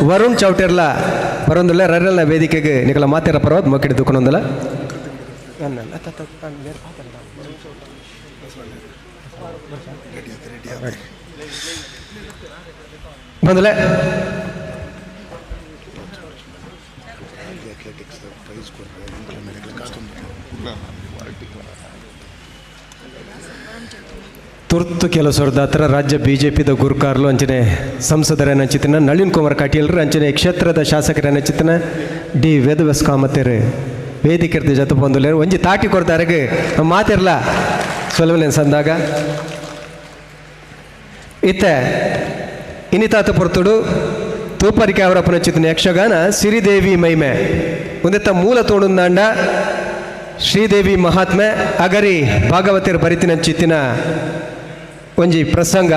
ವರುಣ್ ಚೌಟೆರ್ಲ ಬರೊಂದುಲ್ಲ ರರೆಲ್ನ ವೇದಿಕೆಗೆ ನಿಕಲ ಮಾತೆರ ಪರ್ವತ್ ಮೊಕ್ಕಿಡಿ ದುಃಖನೊಂದಲ. ಬಂದಲೆ ತುರ್ತು ಕೆಲಸದಾತ್ರ ರಾಜ್ಯ ಬಿಜೆಪಿದ ಗುರುಕಾರ್ಲು ಅಂಚನೆ ಸಂಸದರ ಚಿತ್ತಿನ ನಳಿನ್ ಕುಮಾರ್ ಕಟೀಲ್ರು ಅಂಚನೆ ಕ್ಷೇತ್ರದ ಶಾಸಕರ ಚಿತ್ತಿನ ಡಿ ವೇದವ್ಯಾಸ್ ಕಾಮತೆರು ವೇದಿಕೆರ್ದ ಜೊತೆ ಬಂದುಲ್ಲೇರು ಒಂಜಿ ತಾಟಿ ಕೊಡ್ತಾರೆಗೆ ಮಾತಿರ್ಲ ಸೊಲವಲೇನು ಸಂದಾಗ ಇತ್ತ ಇನ್ನಿತಾತ ಪೊರ್ತುಡು ತೂಪರಿಕೆ ಅವರಪ್ಪನ ಚಿತ್ತಿನ ಯಕ್ಷಗಾನ ಸಿರಿದೇವಿ ಮೈಮೆ ಒಂದೆತ್ತ ಮೂಲ ತೋಡುಂದಾಂಡ ಶ್ರೀದೇವಿ ಮಹಾತ್ಮೆ ಅಗರಿ ಭಾಗವತಿಯರ ಬರಿತಿನ ಚಿತ್ತಿನ ಒಂಜಿ ಪ್ರಸಂಗ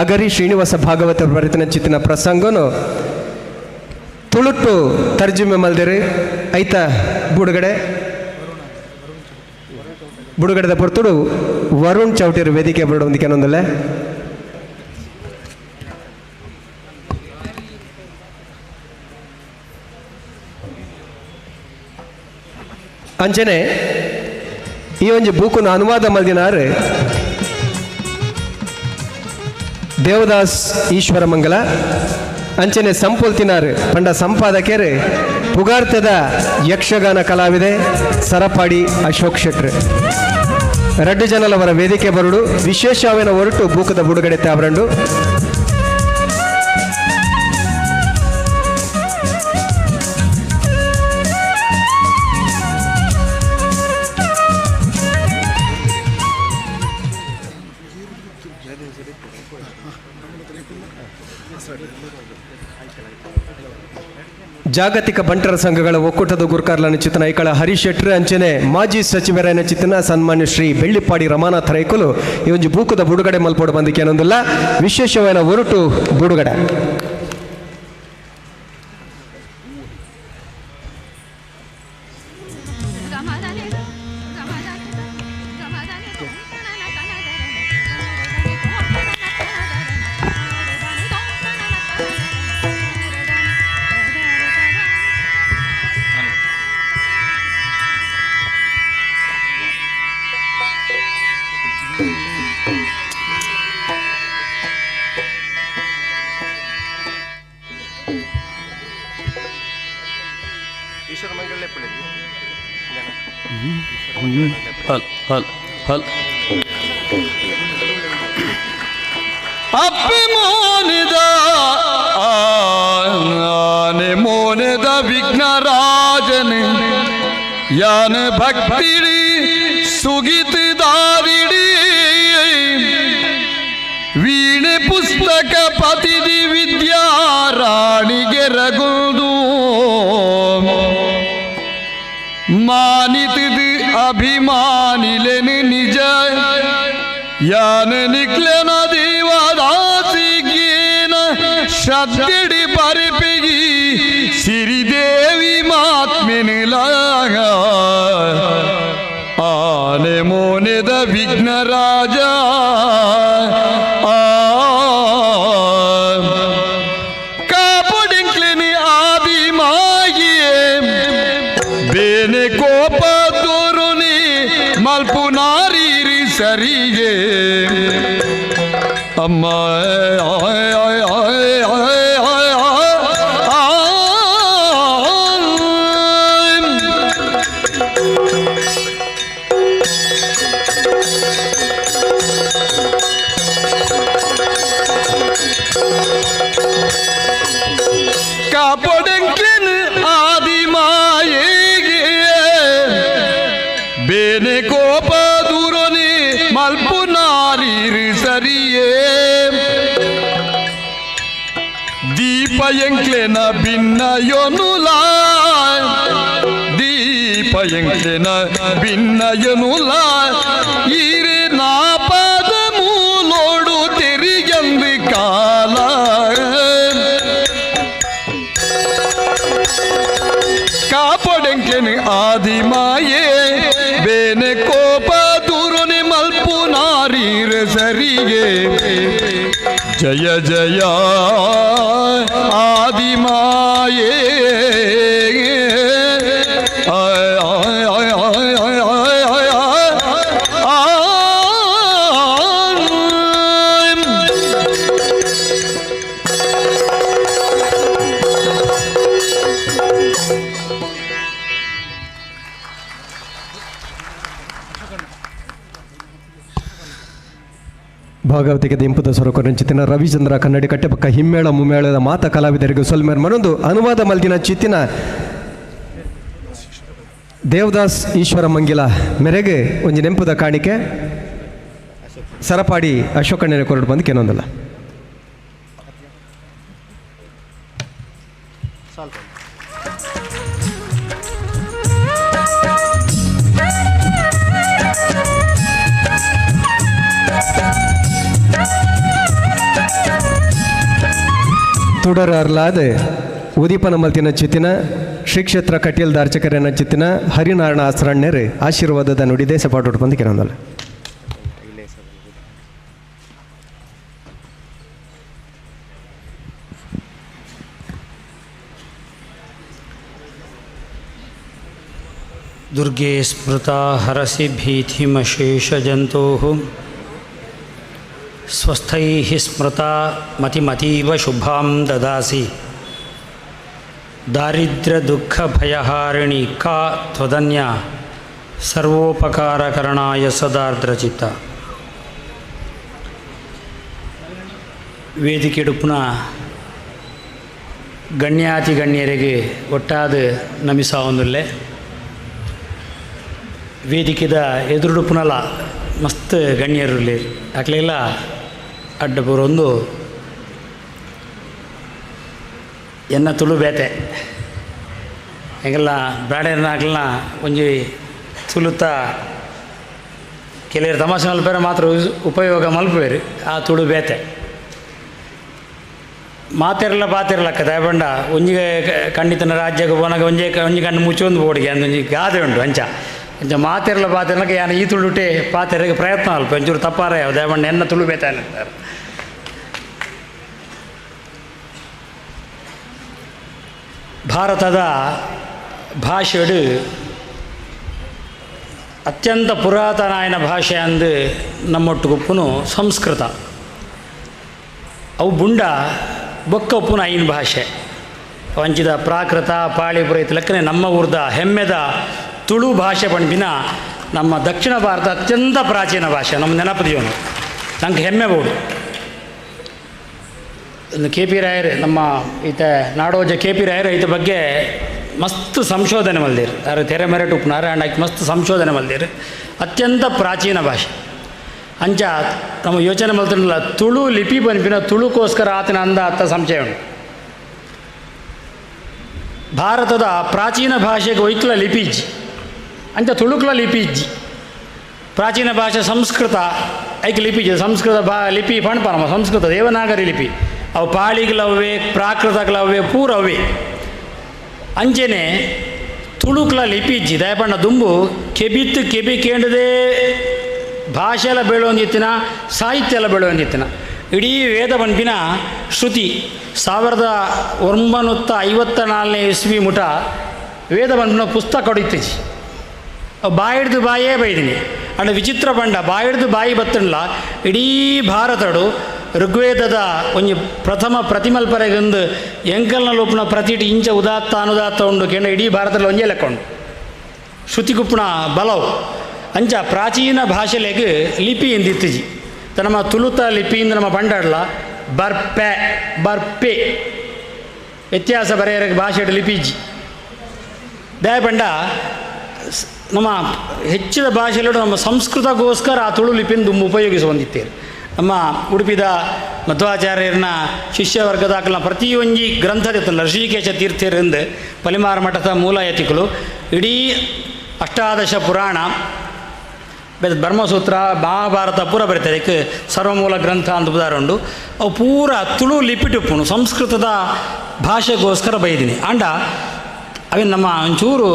ಅಗರಿ ಶ್ರೀನಿವಾಸ ಭಾಗವತರ ಬರಿತಿನ ಚಿತ್ತಿನ ಪ್ರಸಂಗನು ತುಳುಟ್ಟು ತರ್ಜುಮೆ ಮಲ್ದಿರಿ ಐತ ಬುಡುಗಡೆ ಬುಡುಗಡೆದ ಪೊರ್ತುಡು ವರುಣ್ ಚೌಟಿರು ವೇದಿಕೆ ಬರುಡೊಂದಿಗೆ ಒಂದಲ್ಲೇ. ಅಂಚನೆ ಈ ಒಂಜಿ ಬೂಕುನ ಅನುವಾದ ಮಲ್ದಿನಾರು ದೇವದಾಸ್ ಈಶ್ವರ ಮಂಗಲ ಅಂಚನೆ ಸಂಪೊಲ್ತಿನಾರು ಪಂಡ ಸಂಪಾದಕರು ಪುಗಾರ್ತದ ಯಕ್ಷಗಾನ ಕಲಾವಿದೆ ಸರಪಾಡಿ ಅಶೋಕ್ ಶೆಟ್ರು ರಡ್ಡು ಜನಲವರ ವೇದಿಕೆ ಬರುಡು ವಿಶೇಷವೇನ ಹೊರಟು ಬೂಕದ ಬುಡುಗಡೆ ತಾವರಂಡು. ಜಾಗತಿಕ ಬಂಟರ ಸಂಘಗಳ ಒಕ್ಕೂಟದ ಗುರುಕಾರ್ಲನ ಚಿತ್ತನ ಐಕಳ ಹರೀಶ್ ಶೆಟ್ಟರ್ ಅಂಚನೆ ಮಾಜಿ ಸಚಿವರನ ಚಿತ್ತನ ಸನ್ಮಾನ್ಯ ಶ್ರೀ ಬೆಳ್ಳಿಪಾಡಿ ರಮಾನಾಥ ರೈಕುಲು ಈ ಒಂದು ಬೂಕದ ಬುಡುಗಡೆ ಮಲ್ಪೋಡು ಬಂದಿಕೆ ಅನ್ನೊಂದಿಲ್ಲ ವಿಶೇಷವಾದ ಹೊರಟು ಬುಡುಗಡೆ. ಹಲ್ ಹಲ್ ಹಲ್ ಅಪ್ಪಿ ಮೋನಿದ ಆನೆ ಮೋನಿದ ವಿಘ್ನರಾಜನೆ ಯಾನ ಭಕ್ತಿಡಿ ಸುಗಿತದಾರಿಡಿ ವೀಣೆ ಪುಸ್ತಕ ಪತಿದಿ ವಿದ್ಯಾ ರಾಣಿಗೆ ರಗುದು ಮಾನಿತದ ಅಭಿಮಾನಿಲೆನು ನಿಜ ಯಾನ ನಿಕ್ಲೆನ ದೇವದಾಸಿಗೇನ ಶ್ರದ್ಧೆಡಿ ಪರಿಪಿಗಿ ಸಿರಿದೇವಿ ಮಾತ್ಮೆನಿಲಾಗ ಆನೆ ಮೋನೆದ ವಿಘ್ನರಾಜ ಆ ಕಾಪುಡಿಂಕ್ಲಿನಿ ಆದಿಮಾಗಿಯೇ ಬೇನೆ ಕೋಪ ದೋರುನಿ ಮಲ್ಪು ನಾರೀರಿ ಸರಿಗೆ ಅಮ್ಮ ಕಾಪೊಡೆಂಕ್ಲಿನ್ ಆದಿಮಾಯೆಗೆ ಬೇನೆ ಕೋಪ ದೂರನಿ ಮಲ್ಪು ನಾರೀರು ಸರಿಯೇ ದೀಪ ಎಂಕ್ಲೆನ ಭಿನ್ನಯೊನುಲ ದೀಪ ಎಂಕ್ಲೆನ ಭಿನ್ನಯೊನುಲ ಈರೆ ನಾಪದ ಮೂಲೋಡು ತೆರಿಗೆಂದು ಕಾಲ ಕಾಪೊಡೆಂಕೆನು ಆದಿಮಾಯೇ ಬೇನೆ ಕೋಪ ದೂರನೆ ಮಲ್ಪು ನಾರೀರ ಜಯ ಜಯ ಆದಿಮಾಯೇ ಭಾಗವತಿಕೆ ದಿಂಪುದ ಸೊರಕೊರಂಚಿತ್ತಿನ ರವಿಚಂದ್ರ ಕನ್ನಡಿ ಕಟ್ಟೆಪಕ್ಕ ಹಿಮ್ಮೇಳ ಮುಮ್ಮೇಳದ ಮಾತ ಕಲಾವಿದರಿಗೂ ಸೊಲ್ಮೇರ್ ಮನೊಂದು ಅನುವಾದ ಮಲ್ದಿನ ಚಿತ್ತಿನ ದೇವದಾಸ್ ಈಶ್ವರ ಮಂಗಿಲ ಮೆರೆಗೆ ಒಂಜಿ ನೆಂಪುದ ಕಾಣಿಕೆ ಸರಪಾಡಿ ಅಶೋಕಣ್ಣನ ಕೊರಡು ಬಂದು ಕೆನೊಂದಲ್ಲ. ತುಡರ್ ಅರ್ಲಾದ ಉದೀಪನ ಮಲ್ತಿನ ಚಿತ್ತಿನ ಶ್ರೀ ಕ್ಷೇತ್ರ ಕಟೀಲ್ ದಾರ್ಚಕರನ ಚಿತ್ತಿನ ಹರಿನಾರಾಯಣ ಆಸ್ರಣ್ಯರು ಆಶೀರ್ವಾದದ ನುಡಿದೆ ಸಪಾಟು ಬಂದು ಕೆನೊಂದಲ್ಲ. ದುರ್ಗೆ ಸ್ಮೃತಾ ಹರಸಿ ಭೀತಿಮಶೇಷಜಂತೋಃ ಸ್ವಸ್ಥೈಃ ಸ್ಮೃತಾ ಮತಿಮತೀವ ಶುಭಾಂ ದದಾಸಿ ದಾರಿದ್ರ್ಯದುಃಖಭಯಹಾರಿಣಿ ಕಾ ತ್ವದನ್ಯ ಸರ್ವೋಪಕಾರಕರಣಾಯ ಸದಾರ್ದ್ರಚಿತ್ತ. ವೇದಿಕೆಡುಪುನ ಗಣ್ಯಾತಿ ಗಣ್ಯರಿಗೆ ಒಟ್ಟಾದ ನಮಿಸಾವೊಂದುಲ್ಲೆ ವೇದಿಕೆದ ಎದುರುಡುಪುನಲ ಮಸ್ತ್ ಗಣ್ಯರುಲ್ಲೆ ಅಕ್ಲೆಲ್ಲ ಅಡ್ಡ ಬರೊಂದು ಎನ್ನ ತುಳು ಬೇತೆ ಎಂಗೆಲ್ಲ ಬ್ರಾಡೇರ್ನ ಅಕ್ಲೆನ ಒಂಜಿ ತುಳುತ ಕೆಲವರು ತಮಾಷೆ ಮಲ್ಪೇರೆ ಮಾತ್ರ ಉಪಯೋಗ ಮಲ್ಪೇರು ಆ ತುಳು ಬೇತೆ ಮಾತೆರ್ಲ ಪಾತೆರ್ಲಕ್ಕ ದಯಬಂಡ ಒಂಜಿಗೆ ಖಂಡಿತನ ರಾಜ್ಯಕ್ಕೆ ಪೋನಾಗ ಒಂಜೆ ಒಂಜಿ ಕಣ್ಣು ಮುಚ್ಚೊಂದು ಬೋಡಿಗೆ ಅಂದ ಒಂಜಿ ಗಾದೆ ಉಂಟು ಅಂಚ ಅಂಚ ಮಾತೆರ್ಲ ಪಾತೆರ್ಲಕ್ಕ ಯಾನ ಈ ತುಳುಟೆ ಪಾತೆರಿಗೆ ಪ್ರಯತ್ನ ಅಲ್ಪ ಒಂಚೂರು ತಪ್ಪಾರೆ ದಯಬಂಡ ಎನ್ನ ತುಳು ಬೇತೆ ಅಂತಾರೆ. ಭಾರತದ ಭಾಷೆಡು ಅತ್ಯಂತ ಪುರಾತನಾಯನ ಭಾಷೆ ಅಂದು ನಮ್ಮೊಟ್ಟುಗುಪ್ಪುನು ಸಂಸ್ಕೃತ. ಅವು ಬುಂಡ ಬೊಕ್ಕ ಉಪ್ಪುನ ಐನ್ ಭಾಷೆ ವಂಚಿದ ಪ್ರಾಕೃತ ಪಾಳಿ ಪುರೈತ ಲೆಕ್ಕನೆ ನಮ್ಮ ಊರ್ದ ಹೆಮ್ಮೆದ ತುಳು ಭಾಷೆ ಪಂಡಿನ ನಮ್ಮ ದಕ್ಷಿಣ ಭಾರತ ಅತ್ಯಂತ ಪ್ರಾಚೀನ ಭಾಷೆ ನಮ್ಮ ನೆನಪದಿಯವನು ನಂಗೆ ಹೆಮ್ಮೆ ಬೋಡು. ಕೆ ಪಿ ರಾಯರ್ ನಮ್ಮ ಈತ ನಾಡೋಜ ಕೆ ಪಿ ರಾಯರ್ ಈತ ಬಗ್ಗೆ ಮಸ್ತ್ ಸಂಶೋಧನೆ ಮಲ್ದಿರು. ಯಾರು ತೆರೆ ಮೆರೆಟು ನಾರಾಯಣ ಮಸ್ತ್ ಸಂಶೋಧನೆ ಮಲ್ದಿರು. ಅತ್ಯಂತ ಪ್ರಾಚೀನ ಭಾಷೆ ಅಂಚ ನಮ್ಮ ಯೋಚನೆ ಮಲ್ತಿರಲಿಲ್ಲ ತುಳು ಲಿಪಿ ಬನ್ಪಿನ ತುಳುಕೋಸ್ಕರ ಆತನ ಅಂದ ಅತ್ತ ಸಂಶಯ ಉಂಟು. ಭಾರತದ ಪ್ರಾಚೀನ ಭಾಷೆಗೆ ಒಯ್ಕ್ಲ ಲಿಪಿ ಇಜ್ಜಿ ಅಂಚ ತುಳುಕ್ಲ ಲಿಪಿ ಇಜ್ಜಿ. ಪ್ರಾಚೀನ ಭಾಷೆ ಸಂಸ್ಕೃತ ಐಕ್ ಲಿಪಿ ಇಜ್ಜಿ. ಸಂಸ್ಕೃತ ಲಿಪಿ ಪಣ್ಪ ನಮ್ಮ ಸಂಸ್ಕೃತ ದೇವನಾಗರಿ ಲಿಪಿ ಅವು ಪಾಳಿಗಳವ್ವೆ ಪ್ರಾಕೃತಗಳವ್ವೆ ಪೂರವ್ವೆ ಅಂಚೆನೆ ತುಳುಕ್ಲ ಲಿಪಿ ಇಜ್ಜಿ. ದಯಪಣ್ಣ ದುಂಬು ಕೆಬಿತ್ತು ಕೆಬಿ ಕೇಂಡದೇ ಭಾಷೆ ಎಲ್ಲ ಬೆಳೆಯೊಂದಿತ್ತಿನ ಸಾಹಿತ್ಯ ಎಲ್ಲ ಬೆಳೆಯೊಂದಿತ್ತಿನ ಇಡೀ ವೇದ ಪನ್ಪಿನ ಶ್ರುತಿ 1954ನೇ ಇಸ್ವಿ ಮುಟ ವೇದ ಪನ್ಪಿನ ಪುಸ್ತಕ ಹೊಡಿತಿಜಿ. ಬಾಯಿಡ್ದು ಬಾಯೇ ಬೈದಿನಿ ಅಂಡ ವಿಚಿತ್ರ ಪಂಡ ಬಾಯಿಡ್ದು ಬಾಯಿ ಬತ್ತಂಡ್ಲ ಇಡೀ ಭಾರತಡು ಋಗ್ವೇದದ ಒಂಜಿ ಪ್ರಥಮ ಪ್ರತಿಮಲ್ಪರೆಗೊಂದು ಎಂಕಲ್ನ ಲೋಪನ ಪ್ರತಿಟಿ ಇಂಚ ಉದಾತ್ತ ಅನುದಾತ್ತ ಉಂಡು ಕೇಂದ್ರ ಇಡೀ ಭಾರತದಲ್ಲಿ ಒಂಜೇ ಲೆಕ್ಕ ಉಂಡು ಶ್ರುತಿಗುಪ್ಪಣ ಬಲವು ಅಂಚ ಪ್ರಾಚೀನ ಭಾಷೆಲೆಗ್ ಲಿಪಿ ಎಂದಿತ್ತಿಜಿ. ನಮ್ಮ ತುಳುತ ಲಿಪಿಯಿಂದ ನಮ್ಮ ಪಂಡಾಡ್ಲ ಬರ್ಪೆ ಬರ್ಪೆ ವ್ಯತ್ಯಾಸ ಬರೆಯರಿಗೆ ಭಾಷೆ ಲಿಪಿ ಇಜ್ಜಿ. ದಯಪಂಡ ನಮ್ಮ ಹೆಚ್ಚಿದ ಭಾಷೆಗಳು ನಮ್ಮ ಸಂಸ್ಕೃತಕ್ಕೋಸ್ಕರ ಆ ತುಳು ಲಿಪಿಯನ್ನು ತುಂಬ ಉಪಯೋಗಿಸುವಂದಿತ್ತೇವೆ. ನಮ್ಮ ಉಡುಪಿದ ಮಧ್ವಾಚಾರ್ಯರನ್ನ ಶಿಷ್ಯವರ್ಗದ ಹಾಕಲ ಪ್ರತಿಯೊಂಜಿ ಗ್ರಂಥದಿತ್ತಲ್ಲ ಋಷಿಕೇಶ ತೀರ್ಥರಿಂದ ಪಲಿಮಾರ ಮಠದ ಮೂಲ ಯತಿಗಳು ಇಡೀ ಅಷ್ಟಾದಶ ಪುರಾಣ ಬ್ರಹ್ಮಸೂತ್ರ ಮಹಾಭಾರತ ಪೂರ ಬರೀತಾರೆ. ಇದಕ್ಕೆ ಸರ್ವಮೂಲ ಗ್ರಂಥ ಅಂತ ಉದಾಹರಣೆ ಉಂಡು. ಅವು ಪೂರ ತುಳು ಲಿಪಿಟುಪ್ಪುನು ಸಂಸ್ಕೃತದ ಭಾಷೆಗೋಸ್ಕರ ಬೈದಿನಿ. ಆಂಡ ಅವಿನ ನಮ್ಮ ಒಂಚೂರು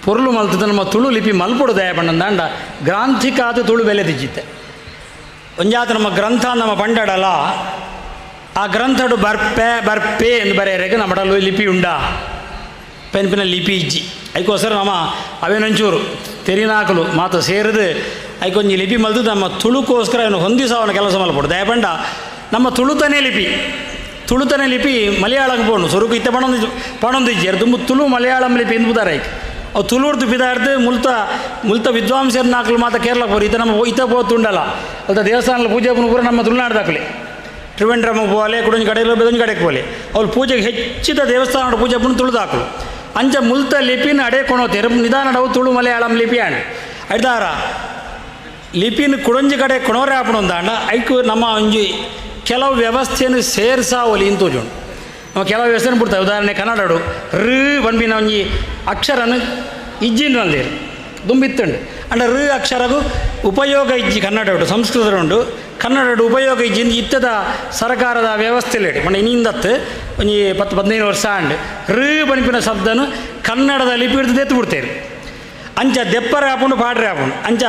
ಪೊರುಳು ಮಲ್ತದ ನಮ್ಮ ತುಳು ಲಿಪಿ ಮಲ್ಪೊಡು ದಯಪಣ್ಣಂದಾಂಡ ಗ್ರಾಂಥಿಕಾದ ತುಳು ಬೆಲೆ ದಿಜ್ಜಿತ್ತೆ. ಒಂಜಾತ ನಮ್ಮ ಗ್ರಂಥ ನಮ್ಮ ಪಂಡಡಲ ಆ ಗ್ರಂಥಡು ಬರ್ಪೆ ಬರ್ಪೆ ಎಂದು ಬರೆಯರೆಗೆ ನಮ್ಮಡಲು ಲಿಪಿ ಉಂಡ ಪೆನ್ಪಿನ ಲಿಪಿ ಇಜ್ಜಿ ಐಕೋಸ್ಕರ ನಮ್ಮ ಅವೇನೊಂಚೂರು ತೆರಿನಾಕಲು ಮಾತು ಸೇರಿದು ಐಕೊಂಜಿ ಲಿಪಿ ಮಲ್ದು ನಮ್ಮ ತುಳುಕೋಸ್ಕರ ಅವನು ಹೊಂದಿಸವನ ಕೆಲಸ ಮಲ್ಪಡು ದಯಪಂಡ ನಮ್ಮ ತುಳುತನೇ ಲಿಪಿ ತುಳುತನೇ ಲಿಪಿ ಮಲಯಾಳಕ್ಕೆ ಪೋಣು ಸುರುಕು ಇತ್ತ ಪಣೊಂದು ಪಣೊಂದಿಜ್ಜಿ ತುಂಬ ತುಳು ಮಲಯಾಳಂ ಲಿಪಿ ಎಂಬುದಾರ ಐಕ್ ಅವು ತುಳುರ್ದು ಪಿದಾರ್ದು ಮುಲ್ತ ಮುಲ್ತ ವಿದ್ವಾಂಸರ್ನಾಕಲು ಮಾತ ಕೇರಳಕ್ಕೆ ಪೋರು ಈತ ನಮ್ಮ ಈತ ಪೋತುಂಡಲ್ಲ ಅಲ್ತ ದೇವಸ್ಥಾನ ಪೂಜೆ ಪೂರ ನಮ್ಮ ತುಳುನಾಡ್ದಾಕಲಿ ತ್ರಿವೆಂಡ್ರಮ್ ಪೋಲೆ ಕುಡೊಂಜಿ ಕಡೆ ಬೆದೊಂಜಿ ಕಡೆಗೆ ಪೋಲೆ ಅವ್ರು ಪೂಜೆಗೆ ಹೆಚ್ಚಿದ ದೇವಸ್ಥಾನ ಪೂಜೆ ಪುಣ ತುಳುದಾಕಲು ಅಂಚ ಮುಲ್ತ ಲಿಪಿನ ಅಡೆ ಕೊಣೋತೇರು ನಿಧಾನ ತುಳು ಮಲಯಾಳಂ ಲಿಪಿ ಆಂಡ್ ಐದಾರ ಲಿಪಿನ ಕುಡೊಂಜಿ ಕಡೆ ಕೊಣೋರೆ ಆಪಣೊಂದಾಂಡ ಐಕು ನಮ್ಮ ಒಂಜಿ ಕೆಲವು ವ್ಯವಸ್ಥೆಯನ್ನು ಸೇರ್ಸಾವಲಿ ಇಂತೋಜುಂಡು ನಮ್ಮ ಕೆಲವು ವ್ಯವಸ್ಥೆನ ಬಿಡ್ತಾರೆ. ಉದಾಹರಣೆ ಕನ್ನಡಡು ಋ ಪನ್ಪಿನ ಒಂಜಿ ಅಕ್ಷರನು ಇಜ್ಜಿನ ಅಂದೇರು ದುಂಬಿತ್ತುಂಡು ಅಂಡ ಋ ಅಕ್ಷರಗೂ ಉಪಯೋಗ ಇಜ್ಜಿ ಕನ್ನಡ ಉಂಟು ಸಂಸ್ಕೃತ ಉಂಟು ಕನ್ನಡ ಉಪಯೋಗ ಇಜ್ಜಿ ಇತ್ತದ ಸರ್ಕಾರದ ವ್ಯವಸ್ಥೆಲೇಡು ಮಣ್ಣ ಇನ್ನಿಂದತ್ತು ಒಂಜಿ 10 15 ವರ್ಷ ಆಂಡ್ ಋ ಪನ್ಪಿನ ಶಬ್ದನು ಕನ್ನಡದ ಲಿಪಿ ಹಿಡಿದು ಎತ್ತು ಬಿಡ್ತೇವೆ. ಅಂಚ ದೆಪ್ಪರೆ ಆಪುಂಡು ಪಾಡ್ರೆ ಆಪುಂಡು ಅಂಚ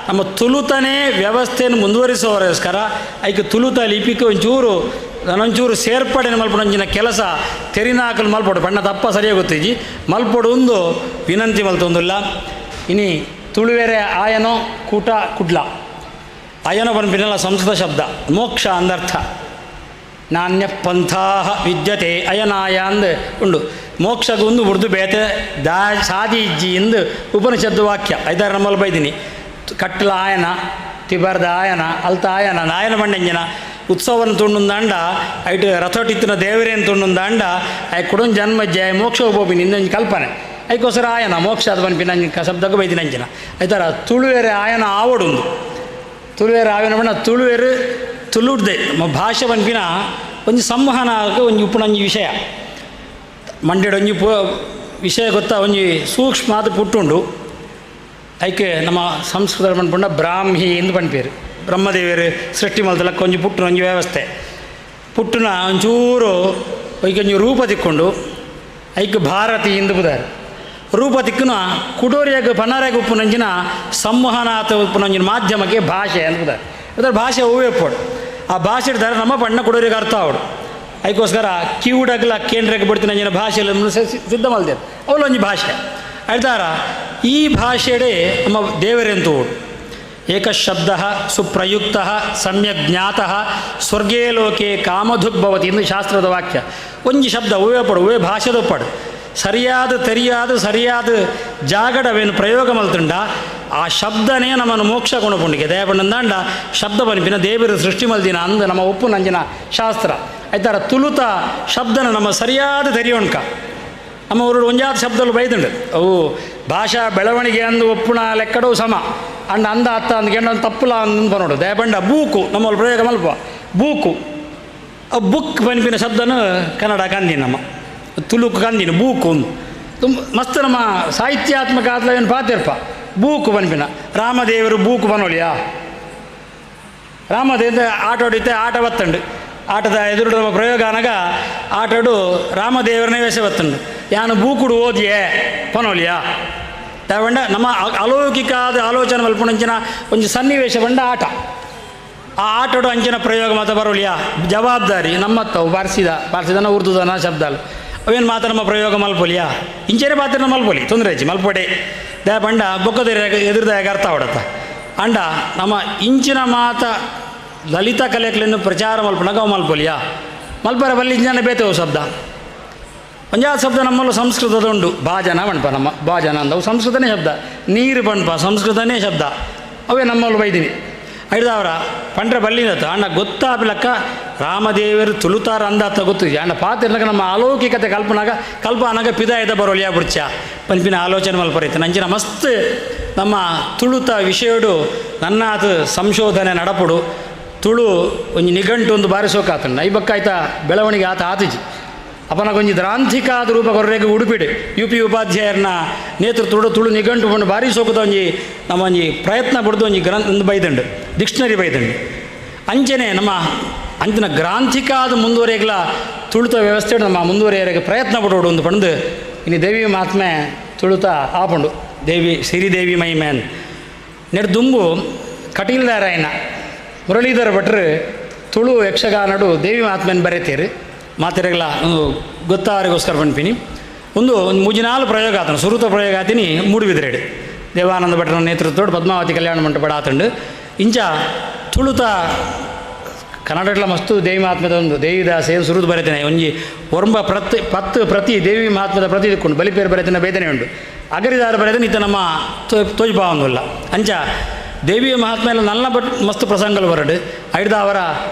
ನಮ್ಮ ತುಳುತನೇ ವ್ಯವಸ್ಥೆಯನ್ನು ಮುಂದುವರಿಸುವವರೆಗೋಸ್ಕರ ಐಕ್ ತುಳುತ ಲಿಪಿಗೆ ಒಂಚೂರು ನಾನೊಂಚೂರು ಸೇರ್ಪಡೆ ಮಲ್ಪೊಂಚಿನ ಕೆಲಸ ತೆರಿನಾಕಲು ಮಲ್ಪೊಡು ಬಣ್ಣ ತಪ್ಪ ಸರಿಯಾಗಿ ಗೊತ್ತಿಜ್ಜಿ ಮಲ್ಪೊಡು ಒಂದು ವಿನಂತಿ ಮಲ್ತೊಂದುಲ್ಲ. ಇನಿ ತುಳುವೆರೆ ಆಯನೋ ಕೂಟ ಕುಡ್ಲ ಅಯನೋ ಪನ್ಪಿನಲ್ಲ ಸಂಸ್ಕೃತ ಶಬ್ದ ಮೋಕ್ಷ ಅಂದರ್ಥ ನಾಣ್ಯ ಪಂಥಾ ವಿದ್ಯತೆ ಅಯನಾಯ ಅಂದ್ ಉಂಡು ಮೋಕ್ಷಗೂ ಒಂದು ಉರ್ದು ಬೇತೆ ದಾ ಸಾದಿ ಇಜ್ಜಿ ಎಂದು ಉಪನಿಷದ್ದು ವಾಕ್ಯ ಐದಾರು ನಮ್ಮಲ್ಲಿ ಬೈದಿನಿ ಕಟ್ಟಲ ಆಯನ ತಿಬರ್ದ ಆಯನ ಅಲ್ತ ಆಯನ ನಾಯನ ಬಂಡಂಜನ ಉತ್ಸವನ ತುಂಡುಂದಾಂಡ ಐಟ್ ರಥಟಿತ್ತಿನ ದೇವರೇನು ತುಂಡುಂದಾಂಡ I ಕುಡೊಂದು ಜನ್ಮ ಜಯ ಮೋಕ್ಷ ಉಪೋಪಿನಿ ಇಂದೊಂಜಿ ಕಲ್ಪನೆ ಐಕೋಸ್ಕರ ಆಯನ ಮೋಕ್ಷ ಅದು ಪನ್ಪಿನ ಶಬ್ದಕ್ಕೆ ಬೈದಿನ ಅಂಚಿನ ಐತಾರ ತುಳುವೆರೆ ಆಯನ ಆವಡುಂದು ತುಳುವೆರೆ ಆಯನ ಬಣ್ಣ ತುಳುವೆರು ತುಳುಡ್ದೆ ನಮ್ಮ ಭಾಷೆ ಪನ್ಪಿನ ಒಂಜಿ ಸಂವಹನ ಒಂಜಿ ಉಪ್ಪುನೊಂಜಿ ವಿಷಯ ಮಂಡ್ಯಡ್ ಒಂಜಿ ವಿಷಯ ಗೊತ್ತಾ ಒಂಜಿ ಸೂಕ್ಷ್ಮ ಅದು ಪುಟ್ಟುಂಡು ಐಕೆ ನಮ್ಮ ಸಂಸ್ಕೃತ ಪನ್ಪುಂಡ ಬ್ರಾಹ್ಮಿ ಎಂದು ಪನ್ಪೇರು ಬ್ರಹ್ಮದೇವರು ಸೃಷ್ಟಿ ಮಲ್ತಲಕ್ಕ ಒಂಜಿ ಪುಟ್ಟುನ ಒಂಜಿ ವ್ಯವಸ್ಥೆ ಪುಟ್ಟುನ ಒಂಚೂರು ಒಂಜಿ ರೂಪ ತಿಕ್ಕೊಂಡು ಐಕ್ ಭಾರತಿ ಎಂದು ಬುದಾರು ರೂಪ ತಿಕ್ಕುನ ಕುಡೋರಿಯಾಗ ಪನಾರಾಗ ಉಪ್ಪುನಂಚಿನ ಸಂವಹನಾಥ ಉಪ್ಪುನಂಚಿನ ಮಾಧ್ಯಮಕ್ಕೆ ಭಾಷೆ ಅಂತ ಬುದಾರು ಅದರ ಭಾಷೆ ಹೂವೇ ಪೋಡು ಆ ಭಾಷೆ ಇಡ್ತಾರೆ ನಮ್ಮ ಬಣ್ಣ ಕೊಡೋರಿಗೆ ಅರ್ಥ ಅವಡು ಅದಕ್ಕೋಸ್ಕರ ಕಿವುಡಗ್ಲ ಕೇಂದ್ರಕ್ಕೆ ಬಿಡ್ತೀನಿ ಭಾಷೆಯಲ್ಲಿ ಸಿದ್ಧ ಮಲ್ದೇರು ಅವಳೊಂದು ಭಾಷೆ ಹೇಳ್ತಾರ ಈ ಭಾಷೆಡೆ ನಮ್ಮ ದೇವರೆಂತು ಏಕಶಬ್ದ ಸುಪ್ರಯುಕ್ತ ಸಮ್ಯಕ್ ಜ್ಞಾತ ಸ್ವರ್ಗೇ ಲೋಕೆ ಕಾಮಧುಗ್ಭವತಿ ಎಂದು ಶಾಸ್ತ್ರದ ವಾಕ್ಯ. ಒಂಜಿ ಶಬ್ದ ಹೂವೇ ಪಡು ಹೂವೇ ಭಾಷೆದ ಪಡು ಸರಿಯಾದ ತೆರಿಯಾದ ಸರಿಯಾದ ಜಾಗಡವೇನು ಪ್ರಯೋಗ ಮಲ್ತುಂಡ ಆ ಶಬ್ದನೇ ನಮ್ಮನ್ನು ಮೋಕ್ಷ ಕೊಣಪುಂಡಿಗೆ ದಯಪಂಡಂದಾಂಡ ಶಬ್ದ ಪನ್ಪಿನ ದೇವರು ಸೃಷ್ಟಿ ಮಲ್ದಿನ ಅಂದ ನಮ್ಮ ಒಪ್ಪು ನಂಜಿನ ಶಾಸ್ತ್ರ ಆಯ್ತಾರ ತುಳುತ ಶಬ್ದನ ನಮ್ಮ ಸರಿಯಾದ ತೆರಿಯೋಣ್ಕ ನಮ್ಮ ಊರು ಒಂಜಾತ ಶಬ್ದಲು ಬೈದುಂಡು ಅವು ಭಾಷಾ ಬೆಳವಣಿಗೆ ಅಂದು ಒಪ್ಪುಣ ಲೆಕ್ಕಡವು ಸಮ ಅಂಡ ಅಂದ ಅತ್ತ ಅಂದ ಕೆಂಡ ತಪ್ಪುಲ ಅಂದ ನೋಡು ದಯಪಂಡ ಬೂಕು ನಮ್ಮಲ್ಲಿ ಪ್ರಯೋಗ ಮಲ್ಪ ಬೂಕು ಬುಕ್ ಪನ್ಪಿನ ಶಬ್ದನ ಕನ್ನಡ ಕಂದಿನ ನಮ್ಮ ತುಳುಕು ಕಂದಿನ ಬೂಕು ಒಂದು ತುಂಬ ಮಸ್ತ್ ನಮ್ಮ ಸಾಹಿತ್ಯಾತ್ಮಕ ಆದ್ಲ ಏನು ಪಾತಿರ್ಪ ಬೂಕು ಪನ್ಪಿನ ರಾಮದೇವರು ಬೂಕು ಬನೋಳಿಯಾ ರಾಮದೇವ ಆಟ ಹೊಡಿತೆ ಆಟ ಬತ್ತಂಡು ಆಟದ ಎದುರು ನಮ್ಮ ಪ್ರಯೋಗ ಅನಗ ಆಟಡು ರಾಮದೇವರನೇ ವೇಷ ಬತ್ತಂಡು ಯಾನು ಬೂಕುಡು ಓದಿಯೇ ಪನೋಲಿಯಾ ತಗೊಂಡ ನಮ್ಮ ಅಲೌಕಿಕ ಆದ ಆಲೋಚನೆ ಮಲ್ಪುಣಂಚಿನ ಒಂಜಿ ಸನ್ನಿವೇಶ ಬಂಡ ಆಟ ಆ ಆಟಡು ಅಂಚಿನ ಪ್ರಯೋಗ ಮಾತ ಬರೋಲಿಯಾ ಜವಾಬ್ದಾರಿ ನಮ್ಮತ್ತವು ಬಾರಿಸಿದ ಬಾರಿಸಿದನ ಉರ್ದುದನ ಶಬ್ದ ಅಲ್ಲ ಅವೇನು ಮಾತ್ರ ನಮ್ಮ ಪ್ರಯೋಗ ಮಲ್ಪೊಲಿಯಾ ಇಂಚೇನೆ ಪಾತ್ರ ಮಲ್ಪೊಲಿ ತೊಂದರೆ ಹೆಚ್ಚಿ ಮಲ್ಪೊಡೆ ದಯ ಬಂಡ ಬೊಕ್ಕದ ಎದುರುದಾಯ ಅರ್ಥ ಹೊಡತ್ತ ಅಂಡ ನಮ್ಮ ಇಂಚಿನ ಮಾತ ಲಲಿತ ಕಲೆಗಳನ್ನು ಪ್ರಚಾರ ಮಲ್ಪನಾಗ ಅವು ಮಲ್ಪೊಲಿಯಾ ಮಲ್ಪರ ಬಲ್ಲಿ ಇಂಜನ ಬೇತವು ಶಬ್ದ ಒಂಜಾದ ಶಬ್ದ ನಮ್ಮಲ್ಲೂ ಸಂಸ್ಕೃತದ ಉಂಡು ಭಾಜನ ಬಣ್ಪ ನಮ್ಮ ಭಾಜನ ಅಂದವು ಸಂಸ್ಕೃತನೇ ಶಬ್ದ ನೀರು ಬಣ್ಪ ಸಂಸ್ಕೃತನೇ ಶಬ್ದ ಅವೇ ನಮ್ಮಲ್ಲಿ ಬೈದಿನಿ ಐದಾವರ ಪಂಡ್ರೆ ಬಲ್ಲಿನತ್ತ ಅಣ್ಣ ಗೊತ್ತಾಗ್ಲಕ್ಕ ರಾಮದೇವರು ತುಳುತಾರ ಅಂದಾತ ಗೊತ್ತಿದೆ ಅಣ್ಣ ಪಾತಿರ್ಲಕ್ಕ ನಮ್ಮ ಅಲೌಕಿಕತೆ ಕಲ್ಪನಾಗ ಕಲ್ಪ ಅನಾಗ ಪಿದಾಯದ ಬರೋಲಿಯಾ ಬುಡ್ಚ ಪನ್ಪಿನ ಆಲೋಚನೆ ಮಲ್ಪರೈತೆ ನಂಚಿನ ಮಸ್ತ್ ನಮ್ಮ ತುಳುತ ವಿಷಯಡು ನನ್ನಾತ ಸಂಶೋಧನೆ ನಡಪುಡು ತುಳು ಒಂಜಿ ನಿಘಂಟು ಒಂದು ಬಾರಿಸೋಕಾತಣ್ಣ ಈ ಬಕ್ಕಾಯ್ತಾ ಬೆಳವಣಿಗೆ ಆತ ಆತಿಜಿ ಅಪನಗೊಂಜಿ ದ್ರಾಂತಿಕಾದ ರೂಪ ಕೊರ್ರೆಗೆ ಉಡುಪಿಡು ಯು ಪಿ ಉಪಾಧ್ಯಾಯರನ್ನ ನೇತೃತ್ವಡು ತುಳು ನಿಘಂಟು ಪಂಡು ಭಾರಿ ಸೋಕದ ಒಂಜಿ ನಮ್ಮ ಒಂಜಿ ಪ್ರಯತ್ನ ಪಡ್ದು ಒಂಜಿ ಗ್ರಂಥ ಒಂದು ಬೈದಂಡು ಡಿಕ್ಷನರಿ ಬೈದಂಡು ಅಂಚನೆ ನಮ್ಮ ಅಂಚಿನ ಗ್ರಾಂಥಿಕಾದ ಮುಂದುವರಿಯಗ್ಲ ತುಳುತ ವ್ಯವಸ್ಥೆ ನಮ್ಮ ಮುಂದುವರಿಯರಿಗೆ ಪ್ರಯತ್ನ ಪಡೋಡು ಒಂದು ಪಂಡು ಇನ್ನು ದೇವಿ ಮಹಾತ್ಮೆ ತುಳುತ ಆಪಂಡು ದೇವಿ ಸಿರಿದೇವಿ ಮಹಿಮೆ ನೆಡ್ ದುಂಬು ಕಟೀಲ್ದಾರಾಯನ ಮುರಳೀಧರ ಭಟ್ರು ತುಳು ಯಕ್ಷಗಾನಡು ದೇವಿ ಮಹಾತ್ಮೆಯನ್ನು ಬರೆತೀರಿ ಮಾತೆರೆಗಳ ಗೊತ್ತಾವರಿಗೋಸ್ಕರ ಪನ್ಪಿನಿ. ಒಂದು ಒಂದು ಮೂಜಿನಾಲು ಪ್ರಯೋಗ ಆತನು ಸುರುತ ಪ್ರಯೋಗ ಆತೀನಿ ಮೂಡುಬಿದಿರೆಡು ದೇವಾನಂದ ಭಟ್ರನ ನೇತೃತ್ವದ ಪದ್ಮಾವತಿ ಕಲ್ಯಾಣ ಮಂಟಪ ಆತಂಡು. ಇಂಚ ತುಳುತ ಕನ್ನಡಟ್ಲ ಮಸ್ತು ದೇವಿ ಮಹಾತ್ಮದ ಒಂದು ದೇವಿದಾಸೆ ಸುರುದು ಬರೆತೇನೆ ಒಂಜಿ ಒರಂಬ ಪ್ರತಿ ಪತ್ತು ಪ್ರತಿ ದೇವಿ ಮಹಾತ್ಮದ ಪ್ರತಿ ದಿಕ್ಕೊಂಡು ಬಲಿಪೇರು ಬರೆತೇನೆ ಬೇದನೆ ಉಂಡು ಅಗರಿದಾರ ಬರೆತೇನೆ ಇತ್ತ ನಮ್ಮ ತೋಜ್ಪಾವೊಂದುಲ್ಲ. ಅಂಚ ದೇವಿಯ ಮಹಾತ್ಮ ಎಲ್ಲ ನಲ್ಲ ಬಟ್ ಮಸ್ತು ಪ್ರಸಂಗಗಳು ಬರಡು ಐಡ್ದಾವರ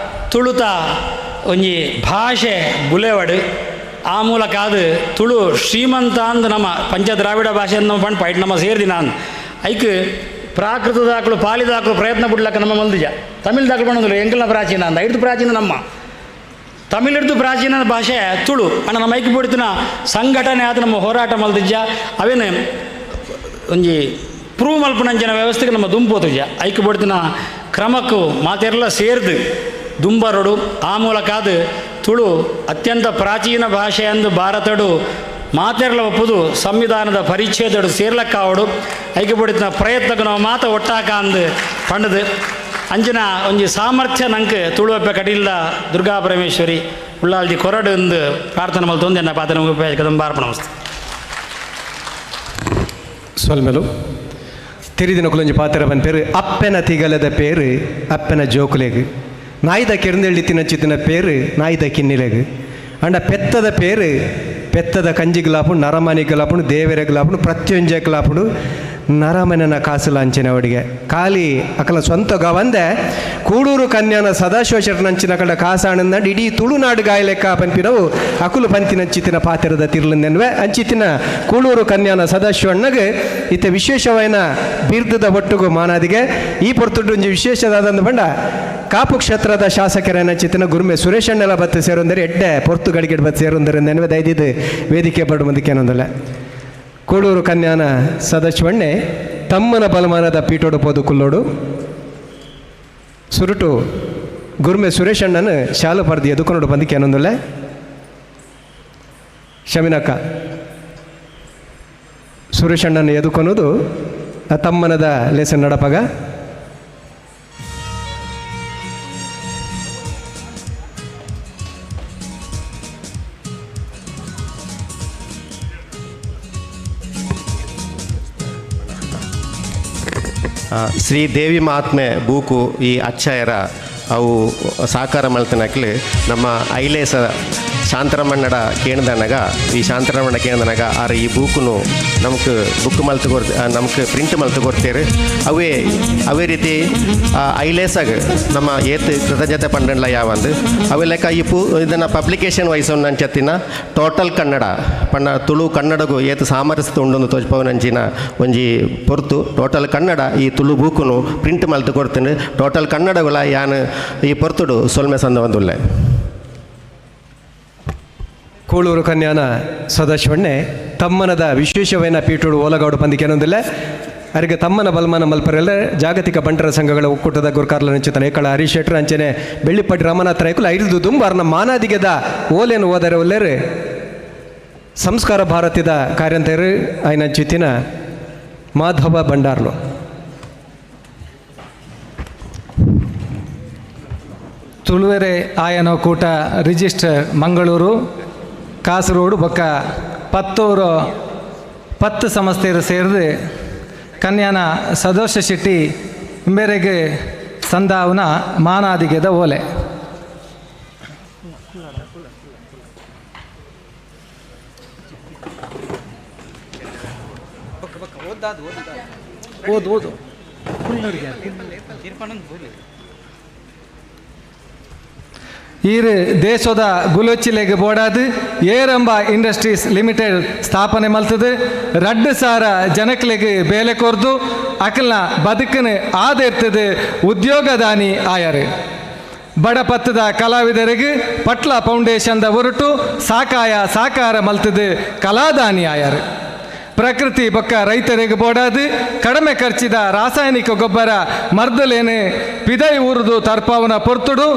ತುಳುತ ಒಂಜಿ ಭಾಷೆ ಬುಲೆವಡು ಆ ಮೂಲಕ ಅದು ತುಳು ಶ್ರೀಮಂತ ಅಂದ್ ನಮ್ಮ ಪಂಚದ್ರಾವಿಡ ಭಾಷೆ ನಮ್ಮ ಪಣ್ ಪೈಟ್ ನಮ್ಮ ಸೇರ್ದಿನ ಅಂದ್ ಐಕ್ ಪ್ರಾಕೃತ ದಾಖಲು ಪಾಲಿ ದಾಖಲು ಪ್ರಯತ್ನ ಬಿಡ್ಲಕ್ಕ ನಮ್ಮ ಮಲ್ದಿಜ ತಮಿಳ್ ದಾಖಲು ಬಣ್ಣದಿಲ್ಲ ಎಂಕಲ್ನ ಪ್ರಾಚೀನ ಅಂದ ಐದು ಪ್ರಾಚೀನ ನಮ್ಮ ತಮಿಳಿಡ್ದು ಪ್ರಾಚೀನ ಭಾಷೆ ತುಳು ಅಣ್ಣ ನಮ್ಮ ಐಕ್ ಬಿಡ್ತಿನ ಸಂಘಟನೆ ಆದ ನಮ್ಮ ಹೋರಾಟ ಮಲ್ದಿಜ್ಜ ಅವೇನು ಒಂಜಿ ಪ್ರೂವ್ ಮಲ್ಪನಂಚಿನ ವ್ಯವಸ್ಥೆಗೆ ನಮ್ಮ ದುಂಪೋತುಜ ಐಕ್ ಬಿಡ್ತಿನ ಕ್ರಮಕ್ಕೂ ಮಾತೆಲ್ಲ ಸೇರ್ದು ದುಂಬರಡು ಆ ಮೂಲಕ ಅದು ತುಳು ಅತ್ಯಂತ ಪ್ರಾಚೀನ ಭಾಷೆ ಎಂದು ಭಾರತಡು ಮಾತೆರ್ಲ ಒಪ್ಪುದು ಸಂವಿಧಾನದ ಪರಿಚ್ಛೇದಡು ಸೇರ್ಲಕ್ಕಾವಡು ಐಕ್ಯಪಡಿತ ಪ್ರಯತ್ನಕ್ಕೆ ನಾವು ಮಾತ ಒಟ್ಟಾಕ ಅಂದು ಪಂಡದು ಅಂಚಿನ ಒಂಜಿ ಸಾಮರ್ಥ್ಯ ನಂಗೆ ತುಳುವಪ್ಪೆ ಕಟೀಲ್ದ ದುರ್ಗಾ ಪರಮೇಶ್ವರಿ ಉಳ್ಳಾಲ್ದಿ ಕೊರಡು ಎಂದು ಪ್ರಾರ್ಥನೆ ಮಲ್ತೊಂದು ಎನ್ನ ಪಾತ್ರ ನಮಗೆ ಕದಂಬಾರ್ಪಣ ನಮಸ್ತೆ. ಸೊಲ್ಮೆಲು ತಿರಿದಿನ ಕುಲಂಜಿ ಪಾತ್ರ ಬಂದ ಪೇರು ಅಪ್ಪೆನ ತಿಗಲದ ಪೇರು ಅಪ್ಪೆನ ಜೋಕುಲೆಗ್ ನಾಯಿದ ಕೆರಂದೆಳ್ಳಿ ತಿನ್ನಚಿತ್ತಿನ ಪೇರು ನಾಯಿದ ಕಿನ್ನಿಲೆಗ್ ಅಂಡ ಪೆತ್ತದ ಪೇರು ಪೆತ್ತದ ಕಂಜಿಗ್ಲಾಪುಂಡು ನರಮನಿಗ್ಲಾಪುಂಡು ದೇವರೆಗ್ಲಾಪುಂಡು ಪ್ರತ್ಯೊಂಜಗ್ಲಾಪುಂಡು ನರಮನೆನ ಕಾಸುಲ ಅಂಚಿನ ಅವಡಿಗೆ ಖಾಲಿ ಅಕಲ ಸ್ವಂತ ಗವಂದೆ ಕೂಡೂರು ಕನ್ಯಾನ ಸದಾಶಿವ ಶರಣಂಚಿನ ಕಡ ಕಾಸಾಣಂದ ಇಡೀ ತುಳುನಾಡು ಗಾಯಲೆಕ್ಕ ಪಂಪಿನವು ಅಕುಲು ಪಂತಿನಂಚಿತ್ತಿನ ಪಾತ್ರದ ತಿರ್ಲನ್ನೆನ್ವೆ ಅಂಚಿತ್ತಿನ ಕೂಡೂರು ಕನ್ಯಾನ ಸದಾಶಿವಣ್ಣಗೆ ಇತ್ತ ವಿಶೇಷವಾಯಿನ ಬಿರ್ದದ ಒಟ್ಟುಗು ಮಾನಾದಿಗೆ ಈ ಪೊರ್ತುಂಡು ಒಂಜಿ ವಿಶೇಷದಾದಂದು ಬಂಡ ಕಾಪು ಕ್ಷೇತ್ರದ ಶಾಸಕರನ್ನ ಗುರುಮೆ ಸುರೇಶಣ್ಣೆಲ್ಲ ಬತ್ತು ಸೇರೊಂದರೆ ಎಡ್ಡೆ ಪೊರ್ತು ಗಡಿಗೆ ಬತ್ತು ಸೇರೊಂದರೆ ನೆನವೆ ದೈದಿದ್ದು ವೇದಿಕೆ ಬಡು ಮುಂದಕ್ಕೇನೊಂದಲ್ಲ. ಕೂಡೂರು ಕನ್ಯಾನ ಸದಸ್ಯವಣ್ಣೆ ತಮ್ಮನ ಬಲಮಾನದ ಪೀಠೋಡು ಪೋದು ಕುಲ್ಲೋಡು ಸುರುಟು ಗುರುಮೆ ಸುರೇಶಣ್ಣನ ಶಾಲು ಪರ್ದಿ ಎದುಕೊನೋಡು ಬಂದಿಕ್ಕೇನೊಂದಲ್ಲ. ಶಮಿನಕ್ಕ ಸುರೇಶಣ್ಣನ ಎದುಕೊನೋದು ತಮ್ಮನದ ಲೇಸನ್ ನಡಪಗ. ಶ್ರೀ ದೇವಿ ಮಹಾತ್ಮೆ ಬೂಕು ಈ ಅಚ್ಚಯರ ಅವು ಸಾಕಾರ ಮಲ್ತನಕ್ಲಿ ನಮ್ಮ ಐಲೇಸ ಶಾಂತರಮಣ್ಣಡ ಕೇಂದ್ರನಗ ಈ ಶಾಂತರಮಣ್ಣ ಕೇಂದ್ರನಗ ಆರ್ ಈ ಬೂಕುನು ನಮಕ್ ಬುಕ್ ಮಲ್ತು ಕೊರ್ ನಮಕ್ ಪ್ರಿಂಟ್ ಮಲ್ತು ಕೊಡ್ತೇವೆ. ಅವೇ ಅವೇ ರೀತಿ ಐಲೇಸಾಗ ನಮ್ಮ ಏತ್ ಕೃತಜ್ಞತೆ ಪಂಡಂಡ್ಲ ಯಾವಂದು ಅವೆ ಲೆಕ್ಕ ಈ ಪೂ ಇದನ್ನು ಪಬ್ಲಿಕೇಶನ್ ವಹಿಸೋಣ ಅಂಚತ್ತಿನ ಟೋಟಲ್ ಕನ್ನಡ ಪಣ್ಣ ತುಳು ಕನ್ನಡಗೂ ಏತ್ ಸಾಮರಸ್ಯ ಉಂಡೊಂದು ತೋಜ್ಪವನಂಚಿನ ಒಂಜಿ ಪೊರ್ತು ಟೋಟಲ್ ಕನ್ನಡ ಈ ತುಳು ಬೂಕುನು ಪ್ರಿಂಟ್ ಮಲ್ತು ಕೊಡ್ತೇನೆ. ಟೋಟಲ್ ಕನ್ನಡಗುಲ ಯಾನ್ ಈ ಪೊರ್ತುಡು ಸೊಲ್ಮೆ ಸಂದ ಒಂದುಲ್ಲೆ. ಕೂಳೂರು ಕನ್ಯಾನ ಸದಾಶಿವಣ್ಣೆ ತಮ್ಮನದ ವಿಶೇಷವೈನ ಪೀಠೋಡು ಓಲಗೌಡ ಪಂದಿಕೆನೊಂದಿಲ್ಲ ಅರಿಗೆ ತಮ್ಮನ ಬಲ್ಮಾನ ಮಲ್ಪರೆಲ್ಲ ಜಾಗತಿಕ ಬಂಟರ ಸಂಘಗಳ ಒಕ್ಕೂಟದ ಗುರುಕಾರ್ಲ ನಂಚಿತನ ಏಕಳ ಹರೀಶ್ ಶೆಟ್ಟರ್ ಅಂಚನೆ ಬೆಳ್ಳಿಪಟ್ಟಿ ರಮನಾಥ ರೈಕುಲು ಐದು ದುಂಬಾರ್ನ ಮಾನಾದಿಗೆದ ಓಲೇನು ಓದರೆ ಒಲ್ಲೇರು ಸಂಸ್ಕಾರ ಭಾರತಿದ ಕಾರ್ಯಂತರು ಐನಂಚಿತಿನ ಮಾಧವ ಭಂಡಾರ್ಲು. ತುಳುವೆರೆ ಆಯನ ಕೂಟ ರಿಜಿಸ್ಟರ್ ಮಂಗಳೂರು ಕಾಸರಗೋಡು ಬೊಕ್ಕ ಪತ್ತೂರು 10 ಸಂಸ್ಥೆಯರು ಸೇರಿದು ಕನ್ಯಾನ ಸದೋಷ ಶೆಟ್ಟಿ ಇಂಬೇರೆಗೆ ಸಂದಾವನ ಮಾನಾದಿಗೆದ ಓಲೆ. ಓದು ಓದು ಈರು ದೇಶದ ಗುಲೊಚ್ಚಿಲೆಗೆ ಬೋಡಾದು ಏರಂಬ ಇಂಡಸ್ಟ್ರೀಸ್ ಲಿಮಿಟೆಡ್ ಸ್ಥಾಪನೆ ಮಲ್ತದು 2,000 ಜನಕ್ಲೆಗೆ ಬೇಲೆ ಕೊರ್ದು ಅಕಲ್ನ ಬದುಕನ ಆದಿರ್ತದೆ ಉದ್ಯೋಗದಾನಿ ಆಯರು. ಬಡಪತ್ತದ ಕಲಾವಿದರಿಗೆ ಪಟ್ಲ ಫೌಂಡೇಶನ್ದ ಹೊರಟು ಸಾಕಾಯ ಸಾಕಾರ ಮಲ್ತದು ಕಲಾದಾನಿ ಆಯರು. ಪ್ರಕೃತಿ ಬೊಕ್ಕ ರೈತರಿಗೆ ಬೋಡಾದು ಕಡಿಮೆ ಖರ್ಚಿದ ರಾಸಾಯನಿಕ ಗೊಬ್ಬರ ಮರ್ದಲೇನೆ ಪಿದೈ ಊರುದು ತರ್ಪವನ ಪೊರ್ತುಡು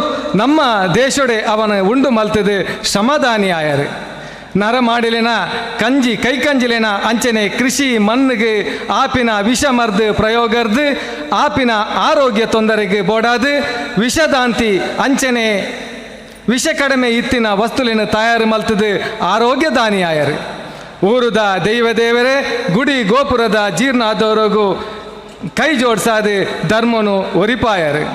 ನಮ್ಮ ದೇಶಡೆ ಅವನ ಉಂಡು ಮಲ್ತದು ಶ್ರಮದಾನಿ ಆಯರು. ನರಮಾಡಿಲಿನ ಕಂಜಿ ಕೈಕಂಜಿಲಿನ ಅಂಚನೆ ಕೃಷಿ ಮಣ್ಣಿಗೆ ಆಪಿನ ವಿಷ ಮರ್ದು ಪ್ರಯೋಗರ್ದು ಆಪಿನ ಆರೋಗ್ಯ ತೊಂದರೆಗೆ ಬೋಡಾದು ವಿಷದಾಂತಿ ಅಂಚನೆ ವಿಷ ಕಡಿಮೆ ಇತ್ತಿನ ವಸ್ತುಲಿನ ತಯಾರು ಮಲ್ತದು ಆರೋಗ್ಯದಾನಿಯಾಯರು. ಊರುದ ದೈವ ದೇವರೇ ಗುಡಿ ಗೋಪುರದ ಜೀರ್ಣಾದವರೆಗೂ ಕೈ ಜೋಡಿಸಾದು ಧರ್ಮನು ಒರಿಪಾಯರು.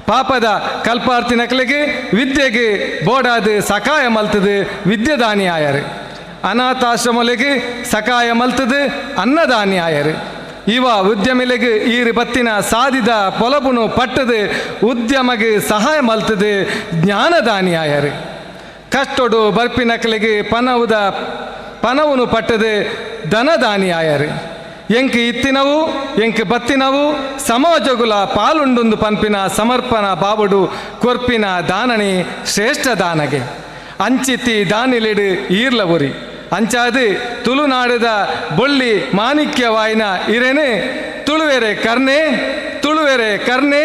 ಪಾಪದ ಕಲ್ಪಾರ್ಥಿ ನಕಲಿಗೆ ವಿದ್ಯೆಗೆ ಬೋಡಾದು ಸಕಾಯ ಮಲ್ತದು ವಿದ್ಯೆದಾನಿ ಆಯರು. ಅನಾಥಾಶ್ರಮಲಿಗೆ ಸಕಾಯ ಮಲ್ತದು ಅನ್ನದಾನಿ ಆಯರು. ಇವ ಉದ್ಯಮಿಲಿಗೆ ಈರು ಬತ್ತಿನ ಸಾದಿದ ಪೊಲಬುನು ಪಟ್ಟದು ಉದ್ಯಮಗೆ ಸಹಾಯ ಮಲ್ತದು ಜ್ಞಾನದಾನಿ ಆಯರು. ಕಷ್ಟೊಡು ಬರ್ಪಿನಕಲಿಗೆ ಪನವುನು ಪಟ್ಟದು ಧನದಾನಿ ಆಯರು. ಎಂಕ್ ಇತ್ತಿನವು ಎಂಕ್ ಬತ್ತಿನವು ಸಮಾಜಗುಲ ಪಾಲುಂಡುಂದು ಪನ್ಪಿನ ಸಮರ್ಪಣ ಬಾಬುಡು ಕೊರ್ಪಿನ ದಾನಣಿ ಶ್ರೇಷ್ಠ ದಾನಗೆ ಅಂಚಿತಿ ದಾನಿಲಿಡು ಈರ್ಲ ಉರಿ ಅಂಚಾದು ತುಳುನಾಡದ ಬೊಳ್ಳಿ ಮಾಣಿಕ್ಯವಾಯಿನ ಇರೇನೆ ತುಳುವೆರೆ ಕರ್ಣೆ ತುಳುವೆರೆ ಕರ್ಣೆ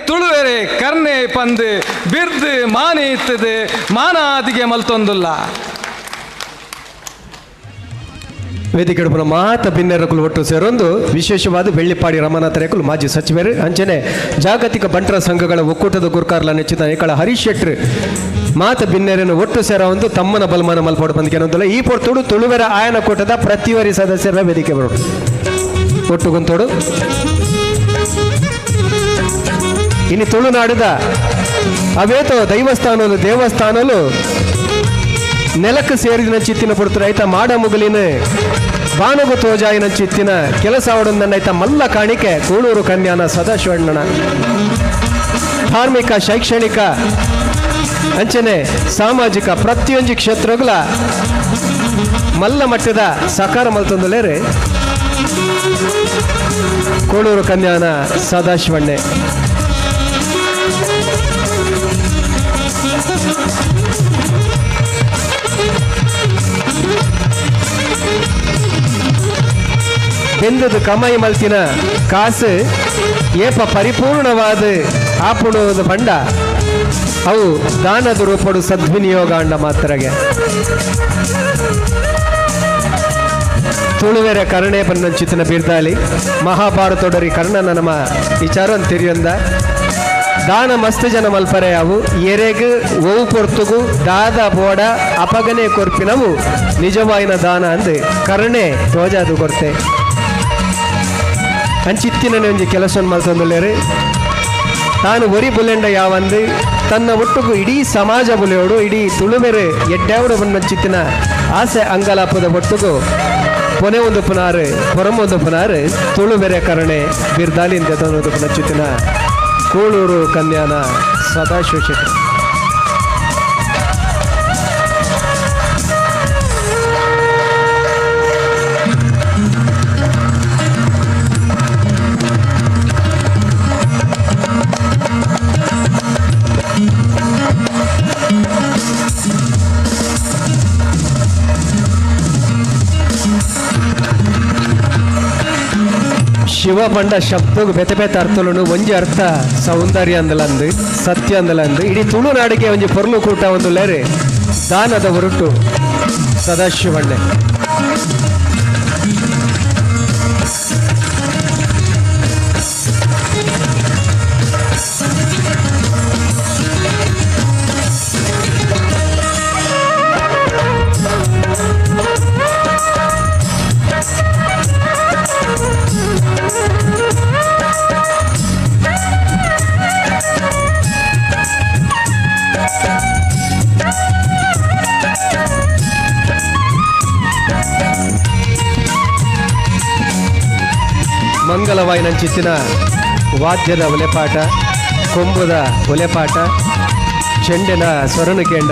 ತುಳುವೆರೆ ಕರ್ಣೆ ಪಂದು ಬಿರ್ದು ಮಾನಿ ಇತ್ತದು ಮಾನಾದಿಗೆ ಮಲ್ತೊಂದುಲ್ಲ. ವೇದಿಕೆ ಮಾತ ಬಿನ್ನೆರಕುಲು ಒಟ್ಟು ಸೇರೊಂದು ವಿಶೇಷವಾದ ಬೆಳ್ಳಿಪಾಡಿ ರಮನಾಥರೇಕುಲು ಮಾಜಿ ಸಚಿವರು ಅಂಚನೆ ಜಾಗತಿಕ ಬಂಟರ ಸಂಘಗಳ ಒಕ್ಕೂಟದ ಗುರುಕಾರ್ಲ ನೆಚ್ಚಿದ ಏಕಳ ಹರೀಶ್ ಶೆಟ್ರು ಮಾತ ಬಿನ್ನೆರನ್ನು ಒಟ್ಟು ಸೇರ ಒಂದು ತಮ್ಮನ ಬಲಮಾನ ಮಲ್ಪೋಡು ಬಂದಿಗೆ ಈ ಪೊರ್ತುಡು ತುಳುವೆರ ಆಯನ ಕೂಟದ ಪ್ರತಿವರಿ ಸದಸ್ಯರ ವೇದಿಕೆ ಬರೋಡು ಒಟ್ಟು ಗುಂತೋಡು. ಇನ್ನು ತುಳುನಾಡಿದ ಅವೇತೋ ದೈವಸ್ಥಾನಲು ದೇವಸ್ಥಾನಲು ನೆಲಕ್ಕೆ ಸೇರಿದ ಚಿತ್ತಿನ ಪುಡ್ತು ರೈತ ಮಾಡ ಮುಗಲಿನ ಬಾನುಗು ತೋಜಾಯಿನ ಚಿತ್ತಿನ ಕೆಲಸ ಅವಡೊಂದನ್ನೈತ ಮಲ್ಲ ಕಾಣಿಕೆ ಕೂಳೂರು ಕನ್ಯಾನ ಸದಾಶಿವಣ್ಣನ ಧಾರ್ಮಿಕ ಶೈಕ್ಷಣಿಕ ಅಂಚನೆ ಸಾಮಾಜಿಕ ಪ್ರತಿಯೊಂದು ಕ್ಷೇತ್ರಗಳ ಮಲ್ಲ ಮಟ್ಟದ ಸಕಾರ ಮಲ್ತೊಂದುಲೇರೆ ಕೂಳೂರು ಕನ್ಯಾನ ಸದಾಶಿವಣ್ಣೆ. ಬೆಂದದು ಕಮಾಯಿ ಮಲ್ತಿನ ಕಾಸು ಏಪ ಪರಿಪೂರ್ಣವಾದ ಆಪುಣುವುದು ಬಂಡ ಅವು ದಾನದ ರೂಪಡು ಸದ್ವಿನಿಯೋಗ ಅಂಡ ಮಾತ್ರಗೆ. ತುಳುವೆರ ಕರುಣೆ ಬನ್ನಂಚಿತನ ಬಿರ್ದಾಲಿ ಮಹಾಭಾರತೊಡರಿ ಕರ್ಣನ ನಮ್ಮ ವಿಚಾರ ತಿರಿಯೊಂದ ದಾನ ಮಸ್ತ್ ಜನ ಮಲ್ಪರೆ ಅವು ಎರೆಗ್ ಓವು ಪೊರ್ತುಗು ದಾದ ಬೋಡ ಅಪಗನೆ ಕೊರ್ಪಿನವು ನಿಜವಾಯಿನ ದಾನ ಅಂದು ಕರುಣೆ ತೋಜಾದು ಕೊರ್ತೆ. ಅಂಚಿತ್ತಿನ ಒಂಜಿ ಕೆಲಸ ಮಲ್ತೊಂದುಲ್ಲೇರು ತಾನು ಒರಿ ಬುಲೆಂಡ ಯಾವಂದು ತನ್ನ ಒಟ್ಟುಗು ಇಡೀ ಸಮಾಜ ಬುಲೆಯೋಡು ಇಡೀ ತುಳುವೆರು ಎಡ್ಡಾವಡು ಬನ್ನಂಚಿತ್ತಿನ ಆಸೆ ಅಂಗಲಾಪದ ಒಟ್ಟುಗು ಕೊನೆ ಒಂದು ಪುನಾರು ಹೊರಮೊಂದು ಪುನಾರು ತುಳುವೆರೆ ಕರುಣೆ ಬಿರ್ದಾಲಿಂದ ಪುನಚಿತ್ತಿನ ಕೂಳೂರು ಕನ್ಯಾನ ಸದಾಶಿವ ಶೆಟ್ಟಿ. ಶಿವ ಪಂಡ ಶಬ್ದకు ಬೆತೆ ಬೆತೆ ಅರ್ಥలను ಒಂಜಿ ಅರ್ಥ ಸೌಂದರ್ಯ ಅಂದಲಂದು ಸತ್ಯ ಅಂದಲಂದು ಇಡೀ ತುಳುನಾಡಿಗೆ ಒಂಜಿ ಪೊರ್ಲು ಕೂಟ ಒಂದು ಲೆರೆ ದಾನದ ಹೊರಟು ಸದಾಶಿವಣ್ಣೆ. ಮಂಗಲವಾಯಿನಂಚಿತ್ತಿನ ವಾದ್ಯದ ಒಲೆಪಾಟ, ಕೊಂಬುದ ಒಲೆಪಾಟ, ಚೆಂಡಿನ ಸ್ವರನು ಕೇಂಡ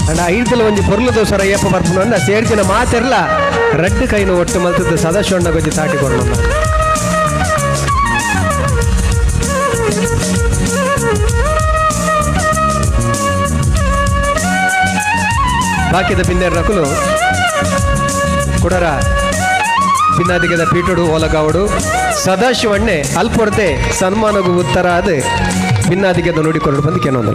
ಅಂಡ ಐದಲ ಒಂಜಿ ಪೊರ್ಲುದ ಸ್ವರ ಏಪ ಬರ್ಪುನ ಸೇರ್ಜಿನ ಮಾತೆರ್ಲ ರಡ್ಡು ಕೈನ ಒಟ್ಟು ಮಲ್ತದ್ದು ಸದಾಶಿವಣ್ಣ ಗೊಜ್ಜಿ ತಾಟಿಕೊಂಡು. ಬಾಕಿದ ಬಿನ್ನೆರ್ ನಕುಲು ಕುಡರ ಭಿನ್ನಾದಿಗದ ಪೀಟುಡು ಓಲಗಾವಡು ಸದಾಶಿವಣ್ಣೆ ಅಲ್ಪೊರ್ತೆ ಸನ್ಮಾನಗೂ ಉತ್ತರ ಅದು ಭಿನ್ನಾದಿಗೆದ ನುಡಿಕೊಂಡು ಬಂದು ಕೆನೊಂದು.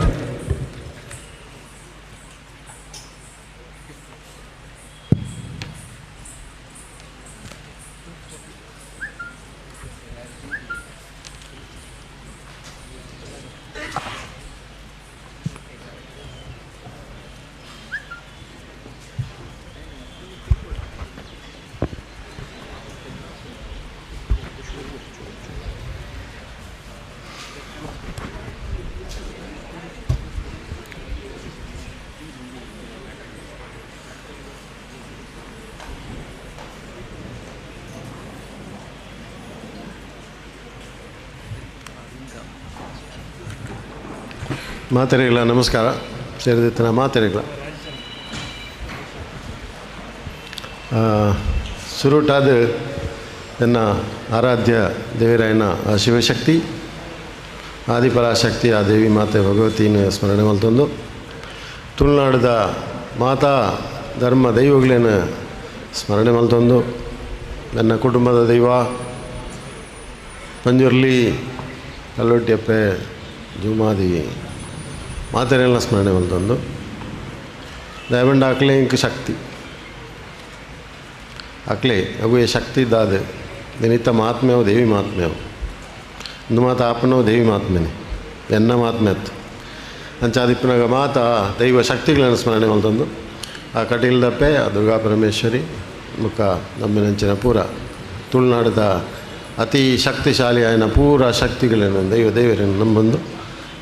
ಮಾತೆರೆಗಳ ನಮಸ್ಕಾರ. ಸೇರಿದಿತ್ತಿನ ಮಾತೆರೆಗಳ ಸುರುಟಾದ ನನ್ನ ಆರಾಧ್ಯ ದೇವರಾಯನ ಆ ಶಿವಶಕ್ತಿ ಆದಿಪರಾಶಕ್ತಿ ಆ ದೇವಿ ಮಾತೆ ಭಗವತಿನ ಸ್ಮರಣೆ ಮಲ್ತೊಂದು ತುಳುನಾಡದ ಮಾತಾ ಧರ್ಮ ದೈವಗಳೇನು ಸ್ಮರಣೆ ಮಲ್ತೊಂದು ನನ್ನ ಕುಟುಂಬದ ದೈವ ಪಂಜುರ್ಲಿ ಕಲ್ಲೊಟ್ಟಿಯಪ್ಪೆ ಜೂಮಾದೇವಿ ಮಾತೆರೆಲ್ಲ ಸ್ಮರಣೆ ಮಲ್ತೊಂದು ದಯವಂಡ ಅಕ್ಲೆ ಇಂಕ್ ಶಕ್ತಿ ಅಕ್ಲೆ ಅಗುವೆ ಶಕ್ತಿ ದಾದ ನಿನಿತ ಮಹಾತ್ಮ್ಯವು ದೇವಿ ಮಹಾತ್ಮ್ಯವು ಇಂದು ಮಾತ ಆಪನವು ದೇವಿ ಮಹಾತ್ಮೆನೆ ಎನ್ನ ಮಹಾತ್ಮೆ ಅತ್ತು ಅಂಚಾದಿಪ್ಪನಾಗ ಮಾತಾ ದೈವ ಶಕ್ತಿಗಳನ್ನು ಸ್ಮರಣೆ ಮಲ್ತೊಂದು ಆ ಕಟೀಲ್ದಪ್ಪೆ ಆ ದುರ್ಗಾ ಪರಮೇಶ್ವರಿ ಮುಖ ನಮ್ಮಿನಂಚಿನ ಪೂರ ತುಳುನಾಡದ ಅತಿ ಶಕ್ತಿಶಾಲಿ ಆಯ್ನ ಪೂರ ಶಕ್ತಿಗಳನ್ನು ದೈವ ದೇವರನ್ನು ನಂಬಂದು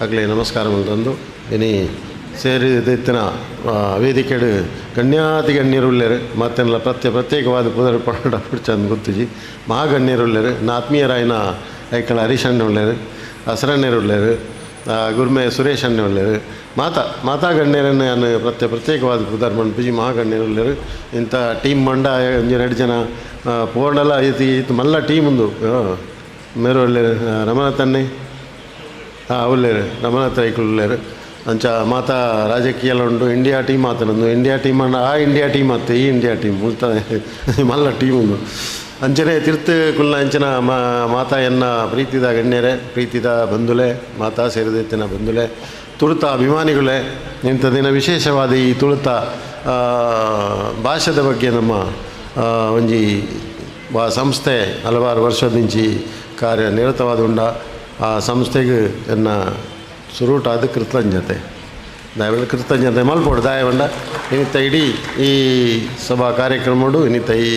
ಅಗ್ಲೇ ನಮಸ್ಕಾರ ಮಲ್ತೊಂದು ಇನಿ ಸೇರಿದಿತ್ತಿನ ವೇದಿಕೆಡು ಗಣ್ಯಾತಿ ಗಣ್ಯರುಳ್ಳೇರು ಮತ್ತೆಲ್ಲ ಪ್ರತ್ಯೇಕವಾದ ಪುದರ್ ಪಡ ಚಂದ ಗೊತ್ತಿಜಿ ಮಹಾಗಣ್ಯರುಳ್ಳೇರು ಆತ್ಮೀಯರಾಯನ ಐಕಳ ಹರೀಶ್ ಉಳ್ಳೇರು ಹಸರಣ್ಣರುಳ್ಳೇರು ಗುರ್ಮೆ ಸುರೇಶ್ ಅಣ್ಣೆ ಉಳ್ಳೇರು ಮಾತಾ ಮಾತಾ ಗಣ್ಯರನ್ನು ನಾನು ಪ್ರತ್ಯೇಕವಾದ ಪುದರ್ ಮನ್ಪುಜಿ ಮಹಾಗಣ್ಯರುಳ್ಳೇರು ಇಂಥ ಟೀಮ್ ಮಂಡ ಒಂಜಿ ಎರಡು ಜನ ಪೋಂಡಲ ಈತ ಈತ ಮಲ್ಲ ಟೀಮ್ ಉಂದು ಮೇರು ಉಳ್ಳೇರು ರಮನಾಥ್ ಅಣ್ಣೆ ಹಾಂ ಉಳ್ಳೇರು ರಮನಾಥ್ ರೈಕುಲು ಉಳ್ಳೇರು ಅಂಚ ಮಾತಾ ರಾಜಕೀಯಲ ಉಂಡು ಇಂಡಿಯಾ ಟೀಮ್ ಆತನೊಂದು ಇಂಡಿಯಾ ಟೀಮ್ ಅಣ್ಣ ಆ ಇಂಡಿಯಾ ಟೀಮ್ ಆತು ಈ ಇಂಡಿಯಾ ಟೀಮ್ ಮುಲ್ತ ಮಲ್ಲ ಟೀಮ್ ಉಂದು ಅಂಚನೆ ತಿರ್ತು ಕುಲ್ನ ಅಂಚಿನ ಮಾತಾ ಎನ್ನ ಪ್ರೀತಿದ ಗಣ್ಯರೇ ಪ್ರೀತಿದ ಬಂಧುಲೆ ಮಾತಾ ಸೇರಿದೆತ್ತಿನ ಬಂಧುಲೆ ತುಳುತ ಅಭಿಮಾನಿಗಳೇ ಇಂಥ ದಿನ ವಿಶೇಷವಾದ ಈ ತುಳುತ ಭಾಷೆದ ಬಗ್ಗೆ ನಮ್ಮ ಒಂಜಿ ಸಂಸ್ಥೆ ಹಲವಾರು ವರ್ಷದಿಂಚಿ ಕಾರ್ಯನಿರತವಾದ ಉಂಡ ಆ ಸಂಸ್ಥೆಗೆ ಎನ್ನ ಸುರೂಟ ಅದು ಕೃತಜ್ಞತೆ ದಯವಂಡ ಕೃತಜ್ಞತೆ ಮಲ್ಪೋಡು ದಯವಂಡ ಇನ್ನಿತ ಇಡೀ ಈ ಸಭಾ ಕಾರ್ಯಕ್ರಮಡು ಇನ್ನಿತ ಈ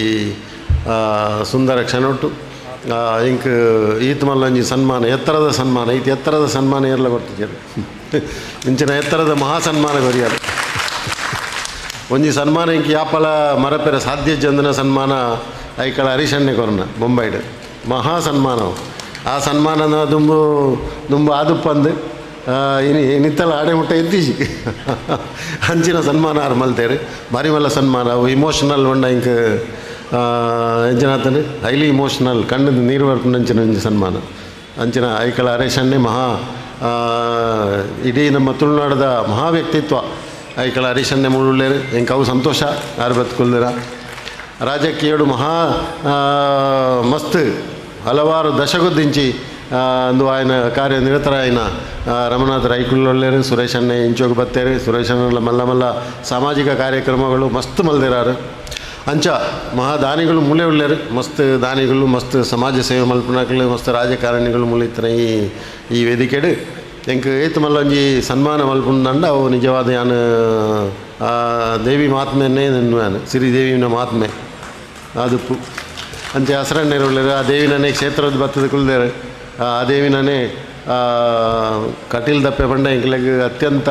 ಸುಂದರ ಕ್ಷಣೊಟ್ಟು ಇಂಕ್ ಈತ ಮಲ್ಲೊಂಜಿ ಸನ್ಮಾನ ಎತ್ತರದ ಸನ್ಮಾನ ಈತ ಎತ್ತರದ ಸನ್ಮಾನ ಏರ್ಲ ಕೊಡ್ತಿದ್ದಾರೆ ಇಂಚಿನ ಎತ್ತರದ ಮಹಾ ಸನ್ಮಾನ ಕೊರಿಯಾರ ಒಂಜಿ ಸನ್ಮಾನ ಇಂಕ್ ಯಾಪಲ ಮರಪೆರ ಸಾಧ್ಯ ಚಂದನ ಸನ್ಮಾನ ಐಕಳ ಹರೀಶಣ್ಣೆ ಕೊರ್ನ ಬೊಂಬೈಡ್ ಮಹಾ ಸನ್ಮಾನ ಆ ಸನ್ಮಾನನ ದುಂಬು ದುಂಬು ಆದುಪ್ಪಂದು ಇನಿ ನಿತ್ತಲ ಆಡೆ ಮುಟ್ಟ ಎತ್ತೀಜಿ ಅಂಚಿನ ಸನ್ಮಾನ ಆರು ಮಲ್ತೇರು ಭಾರಿ ಮಲ್ಲ ಸನ್ಮಾನ ಅವು ಇಮೋಷನಲ್ ಒಂಡ ಇಂಕ್ ಎಂಚಿನ ಹೈಲಿ ಇಮೋಷನಲ್ ಕಣ್ಣದ ನೀರು ಬರ್ಪುನಂಚಿನ ಒಂಜಿ ಸನ್ಮಾನ ಅಂಚಿನ ಐಕಳ ಹರೀಶಣ್ಣೆ ಮಹಾ ಇಡೀ ನಮ್ಮ ತುಳುನಾಡದ ಮಹಾ ವ್ಯಕ್ತಿತ್ವ ಐಕಳ ಹರೀಶಣ್ಣೆ ಮುಳುಳ್ಳೇರು ಎಂಕ್ ಅವು ಸಂತೋಷ ಆರು ಬದುಕುಲ್ದಿರ ರಾಜಕೀಯಡು ಮಹಾ ಮಸ್ತ್ ಹಲವಾರು ದಶಕದಿಂಚಿ ಅಂದು ఆయన ಕಾರ್ಯನಿರತರಾಯಿನ ರಮನಾಥ ರೈಕುಳ್ಳೊಳ್ಳೇರು ಸುರೇಶ್ ಅಣ್ಣೆ ಇಂಚೋಗಿ ಬತ್ತೇರು ಸುರೇಶ್ ಅಣ್ಣ ಮಲ್ಲ ಮಲ್ಲ ಸಾಮಾಜಿಕ ಕಾರ್ಯಕ್ರಮಗಳು ಮಸ್ತ್ ಮಲ್ದಿರಾರು ಅಂಚ ಮಹಾದಾನಿಗಳು ಮೂಲೆ ಉಳ್ಳೇರು ಮಸ್ತ್ ದಾನಿಗಳು ಮಸ್ತ್ ಸಮಾಜ ಸೇವೆ ಮಲ್ಪುನಕ್ಲು ಮಸ್ತ್ ರಾಜಕಾರಣಿಗಳು ಮುಳಿತನ ಈ ಈ ವೇದಿಕೆಡು ಎಂಕ್ ಏತ್ ಮಲ್ಲೊಂಜಿ ಸನ್ಮಾನ ಮಲ್ಪುಂದಂಡ ಅವು ನಿಜವಾದ ಯಾನು ದೇವಿ ಮಹಾತ್ಮೆಯನ್ನೇ ನಾನು ಸಿರಿದೇವಿನ ಮಹಾತ್ಮೆ ಅದುಪ್ಪು ಅಂಚೆ ಹಸರಣ್ಣರು ಉಳ್ಳೇರು ಆ ದೇವಿನನೇ ಕ್ಷೇತ್ರದ ಬತ್ತದ ಕುಲ್ದೇರು ಆ ದೇವಿನನೇ ಕಟೀಲ್ ದಪ್ಪೆ ಪಂಡ ಎಂಕ್ಲೆಗ್ ಅತ್ಯಂತ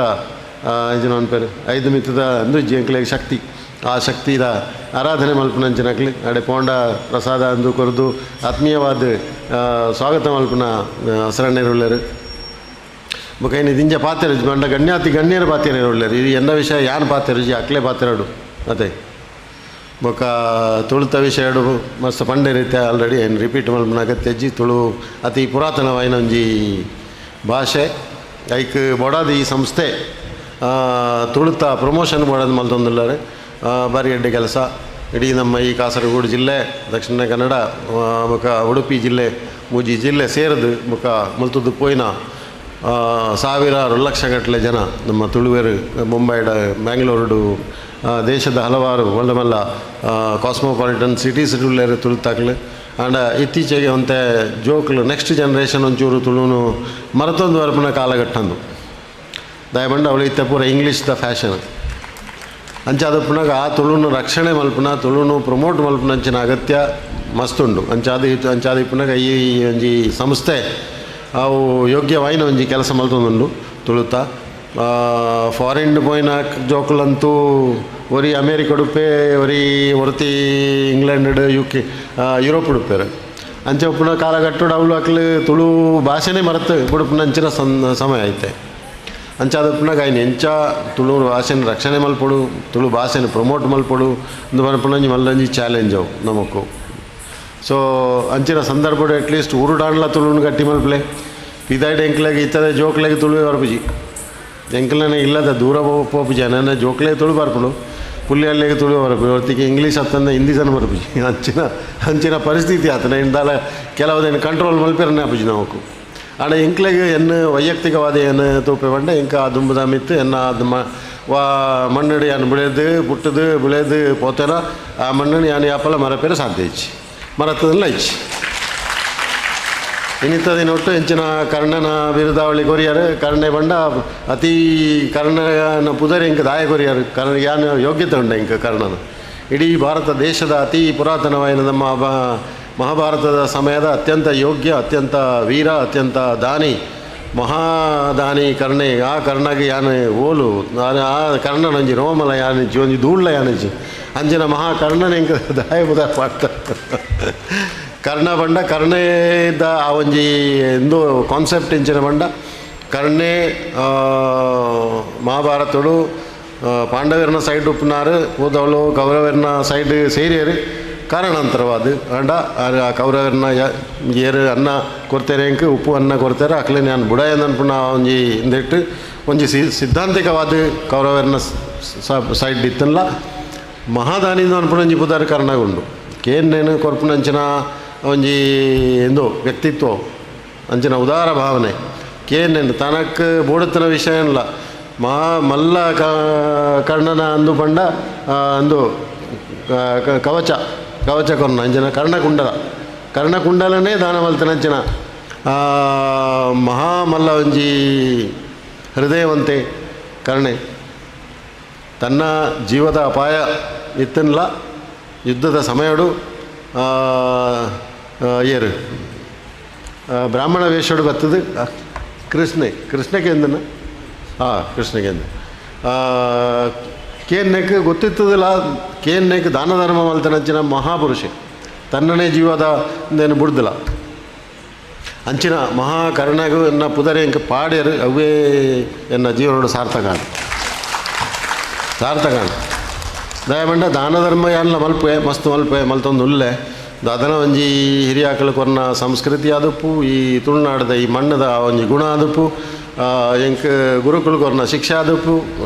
ಇಂಚಿನ ಪೇರು ಐದು ಮಿತ್ತದ ಅಂದು ಎಂಕ್ಲೆಗ್ ಶಕ್ತಿ ಆ ಶಕ್ತಿದ ಆರಾಧನೆ ಮಲ್ಪುನಂಚಿನಕ್ಲು ಅಡೆ ಪೋಂಡ ಪ್ರಸಾದ ಅಂದು ಕೊರ್ದು ಆತ್ಮೀಯವಾದ ಸ್ವಾಗತ ಮಲ್ಪುನ ಹಸರಣ್ಣರು ಉಳ್ಳೇರು ಬೊಕ ಇನಿ ದಿಂಜ ಪಾತೆರು ಪಂಡ ಗಣ್ಯಾತಿ ಗಣ್ಯರ ಪಾತೆರು ಉಳ್ಳೇರು ಇದು ಎನ್ನ ವಿಷಯ ಯಾನ್ ಪಾತೆರು ಅಕ್ಲೆ ಪಾತೆರಡು ಅದೇ ಬೊಕ ತುಳುತ ವಿಷಯಡು ಮಸ್ತ್ ಪಂಡೆ ರೀತಿ ಆಲ್ರೆಡಿ ಏನು ರಿಪೀಟ್ ಮಲ್ಪುನ ಅಗತ್ಯ ಇಜ್ಜಿ ತುಳು ಅತಿ ಪುರಾತನವಾಯಿನ ಒಂಜಿ ಭಾಷೆ ಐಕ್ ಬೊಡಾದ ಈ ಸಂಸ್ಥೆ ತುಳುತ ಪ್ರಮೋಷನ್ ಮಾಡೋದು ಮಲ್ತೊಂದುಲ್ಲಾರೆ ಭಾರಿ ಎಡ್ಡೆ ಕೆಲಸ ಇಡೀ ನಮ್ಮ ಈ ಕಾಸರಗೋಡು ಜಿಲ್ಲೆ ದಕ್ಷಿಣ ಕನ್ನಡ ಬೊಕ ಉಡುಪಿ ಜಿಲ್ಲೆ ಮೂಜಿ ಜಿಲ್ಲೆ ಸೇರಿದು ಬೊಕ ಮುಲ್ತದ್ದು ಪೋಯಿನ ಸಾವಿರಾರು ಲಕ್ಷಗಟ್ಟಲೆ ಜನ ನಮ್ಮ ತುಳುವೆರು ಮುಂಬೈಡ ಬ್ಯಾಂಗ್ಳೂರುಡು ದೇಶದ ಹಲವಾರು ಮಲ್ಲ ಮಲ್ಲ ಕಾಸ್ಮೋಪಾಲಿಟನ್ ಸಿಟೀಸ್ ಉಳ್ಳೇರು ತುಳುತಾಕ್ಲು ಆಂಡ ಇತ್ತೀಚೆಗೆ ಒಂತೆ ಜೋಕ್ಲು ನೆಕ್ಸ್ಟ್ ಜನ್ರೇಷನ್ ಒಂಚೂರು ತುಳುನು ಮರತೊಂದು ವರಪುನ ಕಾಲಘಟ್ಟಂದು ದಯಮಂಡ ಅವಳು ಇತ್ತೆ ಪೂರ ಇಂಗ್ಲೀಷ್ the fashion ಅಂಚಾದ ಪುನಗ ಆ ತುಳುನು ರಕ್ಷಣೆ ಮಲ್ಪುನ ತುಳುನು ಪ್ರಮೋಟ್ ಮಲ್ಪುನಂಚಿನ ಅಗತ್ಯ ಮಸ್ತುಂಡು ಅಂಚಾದ ಅಂಚಾದ ಪುನಗ ಈ ಒಂಜಿ ಸಂಸ್ಥೆ ಅವು ಯೋಗ್ಯವಾಯಿನ ಒಂಜಿ ಕೆಲಸ ಮಲ್ತೊಂದುಂಡು ತುಳುತ ಫಾರಿನ್ ಪೋಯಿನ ಜೋಕುಲಂತೂ ಒರಿ ಅಮೇರಿಕ ಉಡುಪೆ ಒರಿ ಒರ್ತಿ ಇಂಗ್ಲೆಂಡ್ ಯು ಕೆ ಯುರೋಪ್ ಉಡುಪೇರು ಅಂಚೆ ಉಪ್ಪುನ ಕಾಲಘಟ್ಟುಡು ಅವಳು ಅಕ್ಲು ತುಳು ಭಾಷೆನೇ ಮರೆತು ಬುಡುಪುನ ಅಂಚಿನ ಸಮಯ ಐತೆ. ಅಂಚಾದಪ್ಪನಾಗ ಆಯ್ನ ಎಂಚ ತುಳು ಭಾಷೆನ ರಕ್ಷಣೆ ಮಲ್ಪೊಡು, ತುಳು ಭಾಷೆನ ಪ್ರಮೋಟ್ ಮಲ್ಪೊಡು ಅಂದು ಪನ್ಪುನಂಜಿ ಮಲ್ಲಂಜಿ ಚಾಲೆಂಜ್ ಅವು ನಮಕ್ಕು. ಸೊ ಅಂಚಿನ ಸಂದರ್ಭಡು ಅಟ್ಲೀಸ್ಟ್ ಊರುಡಾಂಡ್ಲ ತುಳುನು ಗಟ್ಟಿ ಮಲ್ಪಲೆ ಪಿದಾಯ್ಡ್ ಎಂಕ್ಲಾಗ ಇತ್ತದೆ ಜೋಕ್ಲೆಗ್ ತುಳುವೆ ಬರ್ಪುಜಿ, ಎಂಕ್ಲನೆ ಇಲ್ಲದ ದೂರ ಪೋಪುಜಿ ನನ್ನ ಜೋಕ್ಲೆ ತುಳು ಬರ್ಪುಂಡು, ಪುಲ್ಯಲ್ಲೆಗ್ ತುಳು ಬರ್ಪು, ಒತ್ತಿಗೆ ಇಂಗ್ಲೀಷ್ ಅತ್ತಂದ ಹಿಂದಿ ಸನ ಬರ್ಪುಜಿ. ಅಂಚಿನ ಅಂಚಿನ ಪರಿಸ್ಥಿತಿ ಆತನ ಇಂದಾಲ ಕೆಲವುದೇನು ಕಂಟ್ರೋಲ್ ಮಲ್ಪೆರನೆ ಆಪುಜಿ ನಮಕ್ಕು. ಆಂಡ ಎಂಕ್ಲೆಗ್ ಎನ್ನು ವೈಯಕ್ತಿಕವಾದ ಏನು ತೂಪೆ ಪಂಡ ಎಂಕ ಆ ದುಂಬುದ ಮಿತ್ತು ಎನ್ನ ಅದು ವಾ ಮಣ್ಣಡು ಯಾನ್ ಬೆಳೆದು ಪುಟ್ಟದು ಬೆಳೆದು ಪೋತೆನ ಆ ಮಣ್ಣನ್ನು ಯಾನ್ ಯಾಪಲ ಮರಪೇರೆ ಸಾಧ್ಯ ಇಚ್ಚಿ ಮರತ್ತದಲ್ಲ ಇಚ್ಚಿ. ಇನ್ನಿತ್ತದಿನ ಒಟ್ಟು ಎಂಚಿನ ಕರ್ಣನ ಬಿರುದಾವಳಿ ಕೊರಿಯರು ಕರ್ಣೆ ಬಂಡ ಅತಿ ಕರ್ಣನ ಪುದರ್ ಎಂಕ ದಾಯ ಕೊರಿಯರು ಕರ್ಣ ಯಾನ್ ಯೋಗ್ಯತೆ ಉಂಡ ಎಂಕ ಕರ್ಣನ. ಇಡೀ ಭಾರತ ದೇಶದ ಅತಿ ಪುರಾತನವಾಯಿನ ನಮ್ಮ ಮಹಾಭಾರತದ ಸಮಯದ ಅತ್ಯಂತ ಯೋಗ್ಯ, ಅತ್ಯಂತ ವೀರ, ಅತ್ಯಂತ ದಾನಿ, ಮಹಾದಾನಿ ಕರ್ಣೆ. ಆ ಕರ್ಣಗೆ ಯಾನು ಓಲು ಆ ಕರ್ಣನೊಂಜಿ ರೋಮಲ ಯಾನಿಜ್ಜಿ ಒಂಜಿ ಧೂಳ್ಳ ಯಾನಿಜ್ಜಿ ಅಂಚಿನ ಮಹಾಕರ್ಣನ ಎಂಕ ದಾಯ ಪುದರ್ ಪಾಡ್ತಾರೆ. ಕರ್ಣ ಬಂಡ ಕರ್ಣೆ ಇದ್ದ ಆ ಒಂಜಿ ಎಂದು ಕಾನ್ಸೆಪ್ಟ್ ಇಂಚಿನ ಬಂಡ ಕರ್ಣೆ ಮಹಾಭಾರತಡು ಪಾಂಡವರನ ಸೈಡ್ ಉಪ್ಪುನಾರು ಪೂದವಳು ಕೌರವರನ ಸೈಡ್ ಸೇರಿಯರು ಕಾರಣಾಂತರವಾದ ಅಂಡ ಆ ಕೌರವರನ ಏರು ಅನ್ನ ಕೊಡ್ತೇರೆ ಎಂಕ್ ಉಪ್ಪು ಅನ್ನ ಕೊಡ್ತಾರೆ ಅಕ್ಲೆ ನಾನು ಬುಡಾಯಂದ ಅನ್ಪುನ ಒಂಜಿ ಇಂದೆಟ್ಟು ಒಂಜಿ ಸಿದ್ಧಾಂತಿಕವಾದ ಕೌರವರನ ಸೈಡ್ ಇತ್ತಲ್ಲ ಮಹಾದಾನಿಂದ ಅನ್ಪುನ ಒಂಜಿ ಪುದಾರ್ ಕರ್ಣಗುಂಡು ಕೇನ್ನೇನು ಕೊರ್ಪುನಂಚಿನ ಒಂಜಿ ಎಂದೋ ವ್ಯಕ್ತಿತ್ವ ಅಂಚಿನ ಉದಾರ ಭಾವನೆ ಕೇನ್ನೇನು ತನಕ್ ಬೋಡುತ್ತನ ವಿಷಯ ಇಲ್ಲ ಮಹಾ ಮಲ್ಲ ಕರ್ಣನ ಅಂದು ಪಂಡ ಅಂದು ಕವಚ ಕವಚ ಕೊರ್ನ ಅಂಚಿನ ಕರ್ಣಕುಂಡಲ ಕರ್ಣಕುಂಡಲನೇ ದಾನ ಮಲ್ತನಂಚಿನ ಮಹಾಮಲ್ಲ ಒಂಜಿ ಹೃದಯವಂತೆ ಕರ್ಣೆ ತನ್ನ ಜೀವದ ಅಪಾಯ ಇತ್ತನ್ಲ ಯುದ್ಧದ ಸಮಯಡು ಏರು ಬ್ರಾಹ್ಮಣ ವೇಷಡು ಬರ್ತದೆ ಕೃಷ್ಣೆ ಕೃಷ್ಣಕೇಂದನ ಹಾಂ ಕೃಷ್ಣಕೇಂದ್ರ ಕೇನ್ನೆಕ್ ಗೊತ್ತಿತ್ತದಲ್ಲ ಕೇನ್ನೆಕ್ ದಾನ ಧರ್ಮ ಮಲ್ತನಂಚಿನ ಮಹಾಪುರುಷೆ ತನ್ನನೇ ಜೀವದ ಏನು ಬುಡ್ದಲ ಅಂಚಿನ ಮಹಾಕರ್ಣಗು ಎನ್ನ ಪುದರೆ ಎಂಕ ಪಾಡ್ಯರು ಅವೇ ಎನ್ನ ಜೀವನೋಡು ಸಾರ್ಥಕ ಸಾರ್ಥಕ. ದಯಮಂಡ ದಾನ ಧರ್ಮ ಯಾನ್ಲ ಮಲ್ಪೆ ಮಸ್ತ್ ಮಲ್ಪೆ ಮಲ್ತೊಂದು ಉಲ್ಲೆ ದಾದನ ಒಂಜಿ ಹಿರಿಯಾಕಲು ಕೊರ್ನ ಸಂಸ್ಕೃತಿ ಆದುಪ್ಪು ಈ ತುಳುನಾಡದ ಈ ಮಣ್ಣದ ಒಂಜಿ ಗುಣ ಆದುಪ್ಪು ಎಂಕ್ ಗುರುಕುಲು ಕೊರ್ನ ಶಿಕ್ಷೆ ಆದುಪ್ಪು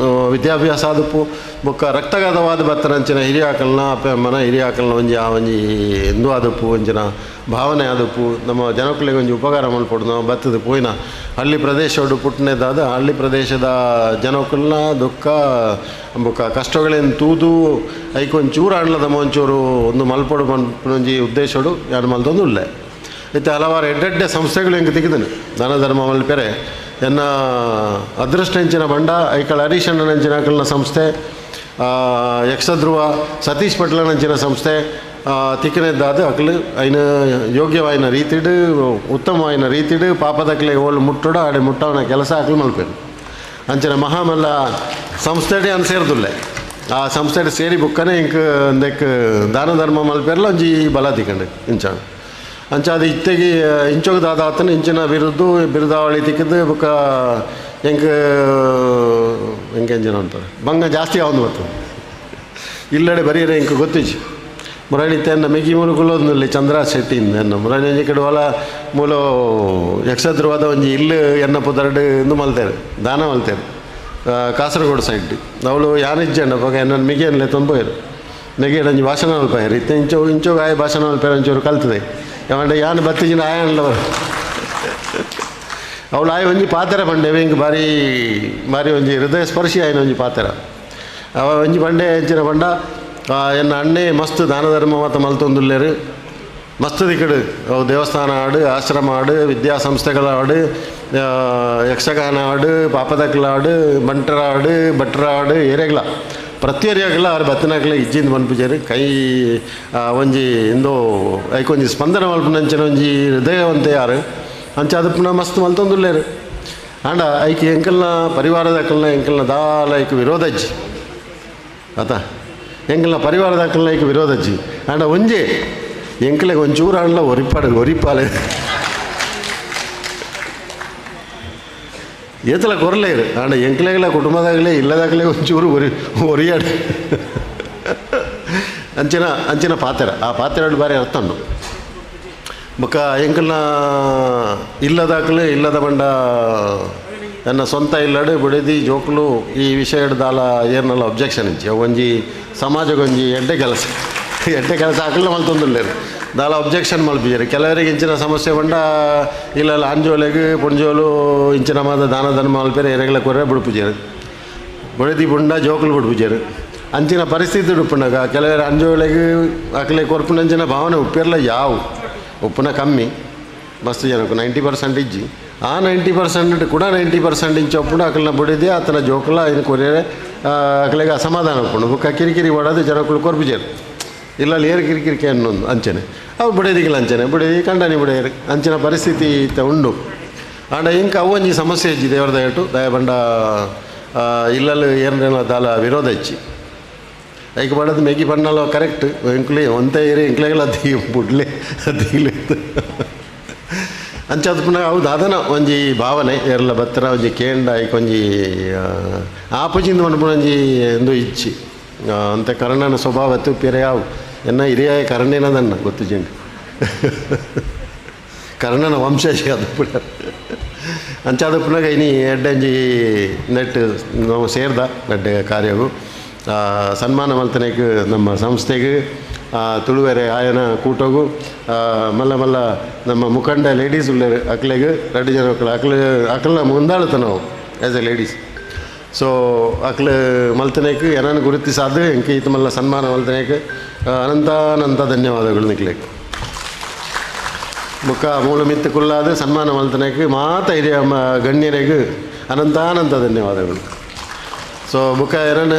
ವಿದ್ಯಾಭ್ಯಾಸ ಆದುಪ್ಪು ಬೊಕ್ಕ ರಕ್ತಗತವಾದ ಬತ್ತನಂಚಿನ ಹಿರಿಯಾಕಲ್ನ ಅಪ್ಪ ಅಮ್ಮನ ಹಿರಿಯಾಕಲ್ನ ಒಂಜಿ ಆ ಒಂಜಿ ಎಂದು ಆದುಪ್ಪು ಒಂಜಿನ ಭಾವನೆ ಆದುಪ್ಪು ನಮ್ಮ ಜನಕುಲಿಗೆ ಒಂಜಿ ಉಪಕಾರ ಮಲ್ಪೊಡು ನಾವು ಬತ್ತದ ಪೋಯಿನ ಹಳ್ಳಿ ಪ್ರದೇಶೋಡು ಪುಟ್ಟನೇದಾದ ಹಳ್ಳಿ ಪ್ರದೇಶದ ಜನಕುಲ್ನ ದುಃಖ ಬೊಕ್ಕ ಕಷ್ಟಗಳೇನು ತೂದು ಐಕ್ ಒಂಚೂರು ಆಂಡ್ಲದ ಒಂಚೂರು ಒಂದು ಮಲ್ಪೊಡು ಪನ್ಪುನೊಂಜಿ ಉದ್ದೇಶೋಡು ಯಾರು ಮಲ್ತೊಂದು ಉಲ್ಲೆ. ಇತ್ತೆ ಹಲವಾರು ಎಡ್ಡೆಡ್ಡೆ ಸಂಸ್ಥೆಗಳು ಎಂಕ್ ತಿಕ್ಕಿದನು ದಾನ ಧರ್ಮ ಮಲ್ಪೆರೆ ಎನ್ನ ಅದೃಷ್ಟ ಎಂಚಿನ ಬಂಡ ಐಕಳ ಹರೀಶಣ್ಣನಂಚಿನ ಅಕಲ್ನ ಸಂಸ್ಥೆ ಯಕ್ಷಧ್ರುವ ಸತೀಶ್ ಪಟ್ಲನಂಚಿನ ಸಂಸ್ಥೆ ತಿಕ್ಕನೆದ್ದಾದ ಅಕಲು ಐನ ಯೋಗ್ಯವಾಯಿನ ರೀತಿಡು ಉತ್ತಮವಾಯಿನ ರೀತಿಡು ಪಾಪದಕ್ಲೆ ಓಲು ಮುಟ್ಟೋಡು ಆಡೆ ಮುಟ್ಟವನ ಕೆಲಸ ಅಕಲು ಮಲ್ಪೇನು ಅಂಚಿನ ಮಹಾಮಲ್ಲ ಸಂಸ್ಥೆಡೆ ಅನ್ ಸೇರ್ದುಲ್ಲೆ ಆ ಸಂಸ್ಥೆಡೆ ಸೇರಿ ಬುಕ್ಕನೆ ಇಂಕ್ ಅಂದೆಕ್ ದಾನ ಧರ್ಮ ಮಲ್ಪೆರ್ಲ ಒಂಜಿ ಬಲ ತಿಕ್ಕಂಡು ಇಂಚ ಅಂಚ ಅದು ಇತ್ತೆಗೆ ಇಂಚೋಗ ದಾದಾತನ ಇಂಚಿನ ಬಿರುದು ಬಿರುದಾವಳಿ ತಿಕ್ಕಿದ್ದು ಬೊಕ್ಕ ಎಂಕ್ ಎಂಕೆಂಜಿನ ಅಂತಾರೆ ಬಂಗ ಜಾಸ್ತಿ ಆವೊಂದು ಬರ್ತದೆ ಇಲ್ಲಡೆ ಬರೀರೆ ಎಂಕ್ ಗೊತ್ತಿಜ್ಜಿ ಮುರಾಣಿ ತನ್ನ ಮಿಗಿ ಮೂಲಕುಲೊಂದುಲ್ಲೆ ಚಂದ್ರ ಶೆಟ್ಟಿ ಎನ್ನ ಮುರಾಣಿ ಒಂಜಿ ಕಡೆ ಹೊಲ ಮೂಲ ಯಕ್ಷಧ್ರುವದ ಒಂಜಿ ಇಲ್ಲು ಎನ್ನ ಪುದರ್ಡು ಇಂದು ಮಲ್ತೇರು ದಾನ ಮಲ್ತೇರು ಕಾಸರಗೋಡು ಸೈಡ್ ಅವಳು ಯಾನಿಜ್ಜಂಡ ಬೊಕ ಎನ್ನ ಮಿಗಿಯನ್ಲೆ ತೊಂಬೋಯರು ಮೆಗಿಯಡ್ ಒಂಜಿ ಭಾಷಣ ಮಲ್ಪಾಯರು ಇತ್ತೆ ಇಂಚೋ ಇಂಚೋಗ ಆಯ ಭಾಷಣ ಮಲ್ಪಾಯರು ಒಂಚೂರು ಕಲ್ತದೆ ಯಾವಂಡ ಯಾನ್ ಬತ್ತಿಜಿನ ಆಯನ್ಲವರು ಅವಳು ಆಯ್ ಒಂಜಿ ಪಾತ್ರ ಪಂಡೆ ಇಂಕ್ ಬಾರಿ ಬಾರಿ ಒಂಜಿ ಹೃದಯ ಸ್ಪರ್ಶಿ ಆಯ್ನ ಒಂಜಿ ಪಾತ್ರ ಅವ ಒಂಜಿ ಬಂಡೆ ಎಂಚಿನ ಪಂಡ ಎನ್ನ ಅಣ್ಣೆ ಮಸ್ತ್ ದಾನ ಧರ್ಮ ಮತ ಮಲ್ತೊಂದುಲ್ಲೇರು ಮಸ್ತ್ ದಿಕ್ಕಡು ಅವು ದೇವಸ್ಥಾನ ಆಡು ಆಶ್ರಮ ಆಡು ವಿದ್ಯಾಸಂಸ್ಥೆಗಳ ಆಡು ಯಕ್ಷಗಾನ ಆಡು ಪಾಪದಕ್ಲ ಆಡು ಬಂಟರ ಆಡು ಭಟ್ರ ಆಡು ಏರೆಗ್ಲ ಪ್ರತಿಯೊರಿಯಾಗಲ ಆರು ಬತ್ತನಾಗಲ ಇಜ್ಜಿಂದ ಮನ್ಪುಜೇರು ಕೈ ಒಂಜಿ ಇಂದೋ ಐಕೊಂಜಿ ಸ್ಪಂದನ ಮಲ್ಪುನಂಚಿನ ಒಂಜಿ ಹೃದಯವಂತೆ ಯಾರು ಅಂಚ ಅದು ಪುನಃ ಮಸ್ತ್ ಮಲ್ತೊಂದುಲ್ಲೇರು ಆಂಡ ಐಕ್ ಎಂಕಲ್ನ ಪರಿವಾರದಕ್ಕಲ್ನ ಎಂಕಲ್ನ ದಾಲ ಐಕ್ ವಿರೋಧಜ್ಜಿ ಆತ ಎಂಕಲ್ನ ಪರಿವಾರದಕ್ಕಲ್ನ ಐಕ್ ವಿರೋಧಜ್ಜಿ ಆಂಡ ಒಂಜಿ ಎಂಕಲೆಗ್ ಒಂಚೂರು ಆಂಡ್ಲ ಒರಿಪಾಡು ಒರಿಪಾಲೆ ಏತಲ ಕೊರಲೇರು ಆಂಡ ಎಂಕ್ಲೆಗ್ಲ ಕುಟುಂಬದಾಗಲೇ ಇಲ್ಲದಾಗಲೇ ಒಂಚೂರು ಒರಿ ಒರಿಯಾಡು ಅಂಚಿನ ಅಂಚಿನ ಪಾತ್ರ ಆ ಪಾತ್ರೆ ಬಾರಿ ಅರ್ಥ ಉಂಡು. ಬೊಕ್ಕ ಎಂಕಲ್ನ ಇಲ್ಲದಾಗಲೇ ಇಲ್ಲದ ಬಂಡ ನನ್ನ ಸ್ವಂತ ಇಲ್ಲಡು ಬಿಡದಿ ಜೋಕುಲು ಈ ವಿಷಯ ದಾಲ ಏರ್ನಲ್ಲ ಅಬ್ಜೆಕ್ಷನ್ ಇಜ್ಜಿ. ಒಂಜಿ ಸಮಾಜಗೊಂಜಿ ಎಡ್ಡೆ ಕೆಲಸ ಎಡ್ಡೆ ಕೆಲಸ ಹಾಕಲ್ಲ ಮಲ್ತೊಂದುಲ್ಲೇರು ದಾಲ ಅಬ್ಜೆಕ್ಷನ್ ಮಲ್ಪಿಜರು. ಕೆಲವರಿಗೆ ಇಂಚಿನ ಸಮಸ್ಯೆ ಬಂಡ ಇಲ್ಲ ಆಂಜೋಲೆಗ್ ಪುಂಜೋಲು ಇಂಚಿನ ಮಾದ ದಾನ ಧರ್ಮ ಮಲ್ಪೇರೆ ಎರೆಗಳ ಕೊರ್ರೆ ಬಿಡ್ಪುಜರು ಬಡದಿ ಬುಂಡ ಜೋಕುಲು ಬಿಡ್ಪುಜರು ಅಂಚಿನ ಪರಿಸ್ಥಿತಿ ಉಪ್ಪುನಾಗ ಕೆಲವರು ಅಂಜೋಲೆಗ್ ಅಕ್ಲೆ ಕೊರ್ಪುನಂಚಿನ ಭಾವನೆ ಉಪ್ಪಿರಲ್ಲ ಯಾವು ಉಪ್ಪುನ ಕಮ್ಮಿ ಮಸ್ತ್ ಜನಕ್ಕೆ 90% ಇಜ್ಜಿ. ಆ 90% ಕೂಡ 90% ಇಂಚ ಉಪ್ಪುಂಡು ಅಕಲ್ನ ಬುಡಿದೆ ಆತನ ಜೋಕುಲ ಇನ್ನು ಕೊರಿಯರೆ ಅಕ್ಲೆಗೆ ಅಸಮಾಧಾನ ಉಪ್ಪುಂಡು. ಬುಕ್ಕ ಕಿರಿಕಿರಿ ಓಡೋದು ಜನಕ್ಕಳು ಕೊರ್ಪುಜರು ಇಲ್ಲ ಏರು ಕಿರಿಕಿರಿಕೆ ಅನ್ನೊಂದು ಅಂಚನೆ ಅವು ಬುಡೇದಿಗಿಲ್ಲ ಅಂಚನೆ ಬುಡೇದಿ ಕಂಡನಿ ಬುಡೆಯರು ಅಂಚಿನ ಪರಿಸ್ಥಿತಿ ಇತ್ತ ಉಂಡು. ಆಂಡ ಇಂಕ ಅವು ಒಂಜಿ ಸಮಸ್ಯೆ ಇಜ್ಜಿ ದೇವರ ದಯಟು ದಯಬಂಡ ಇಲ್ಲಲ್ಲಿ ಏನೇನ ದಾಲ ವಿರೋಧ ಇಚ್ಚಿ ಐಕ್ ಬಡದು ಮೆಗಿ ಬಣ್ಣಲ ಕರೆಕ್ಟ್ ಎಂಕ್ಲೆ ಒಂತೆ ಏರಿ ಎಂಕ್ಲೆಗಳ ದೀ ಬುಡ್ಲೆ ದೀಲೆ ಅಂಚಾದ ಪುನಃ ಅವು ದಾದನ ಒಂಜಿ ಭಾವನೆ ಏರ್ಲ ಬತ್ತರ ಒಂಜಿ ಕೇಂಡ ಐಕ್ ಒಂಜಿ ಆಪುಜಿಂದ ಪನ್ಪುನ ಒಂಜಿ ಎಂದು ಇಚ್ಚಿ ಅಂತ ಕರ್ಣನ ಸ್ವಭಾವ ಪಿರೆ ಯಾವು ಎನ್ನ ಹಿರಿಯ ಕರ್ಣೇನದನ್ನ ಗೊತ್ತು ಜಂಗ್ ಕರ್ಣನ ವಂಶಜ ಅದು ಪುಡ ಅಂಚಾದ ಪುನಗ ಇನಿ ಎಡ್ಡಂಜಿ ನೆಟ್ ನಾವು ಸೇರ್ದ ಎಡ್ಡೆ ಕಾರ್ಯವು ಸನ್ಮಾನ ಮಲ್ತನೇಕ್ ನಮ್ಮ ಸಂಸ್ಥೆಗೆ ತುಳುವೆರೆ ಆಯನ ಕೂಟಗು ಮಲ್ಲ ಮಲ್ಲ ನಮ್ಮ ಮುಖಂಡ ಲೇಡೀಸ್ ಉಳ್ಳೇರು ಅಕ್ಲೆಗ್ ಎರಡು ಜನ ಮಕ್ಕಳು ಅಕ್ಲೆ ಅಕ್ಲನ ಮುಂದಾಳುತ್ತ ನಾವು ಆ್ಯಸ್ ಎ ಲೇಡೀಸ್. ಸೊ ಅಕ್ಲು ಮಲ್ತನೇಕ್ ಏನನ್ನು ಗುರುತಿಸಾದು ಎಂಕೆ ಈತ ಮಲ್ಲ ಸನ್ಮಾನ ಮಲ್ತನೇಕ್ ಅನಂತಾನಂತ ಧನ್ಯವಾದಗಳು ನಿಕ್ಲೇಕ್. ಬೊಕ್ಕ ಮೂಲ ಮಿತ್ತು ಕುಲ್ಲಾದ ಸನ್ಮಾನ ಮಲ್ತನೇಕ್ ಮಾತ ಹಿರಿಯ ಗಣ್ಯರಿಗೆ ಅನಂತಾನಂತ ಧನ್ಯವಾದಗಳು. ಸೊ ಬುಕ್ಕ ಏನನ್ನು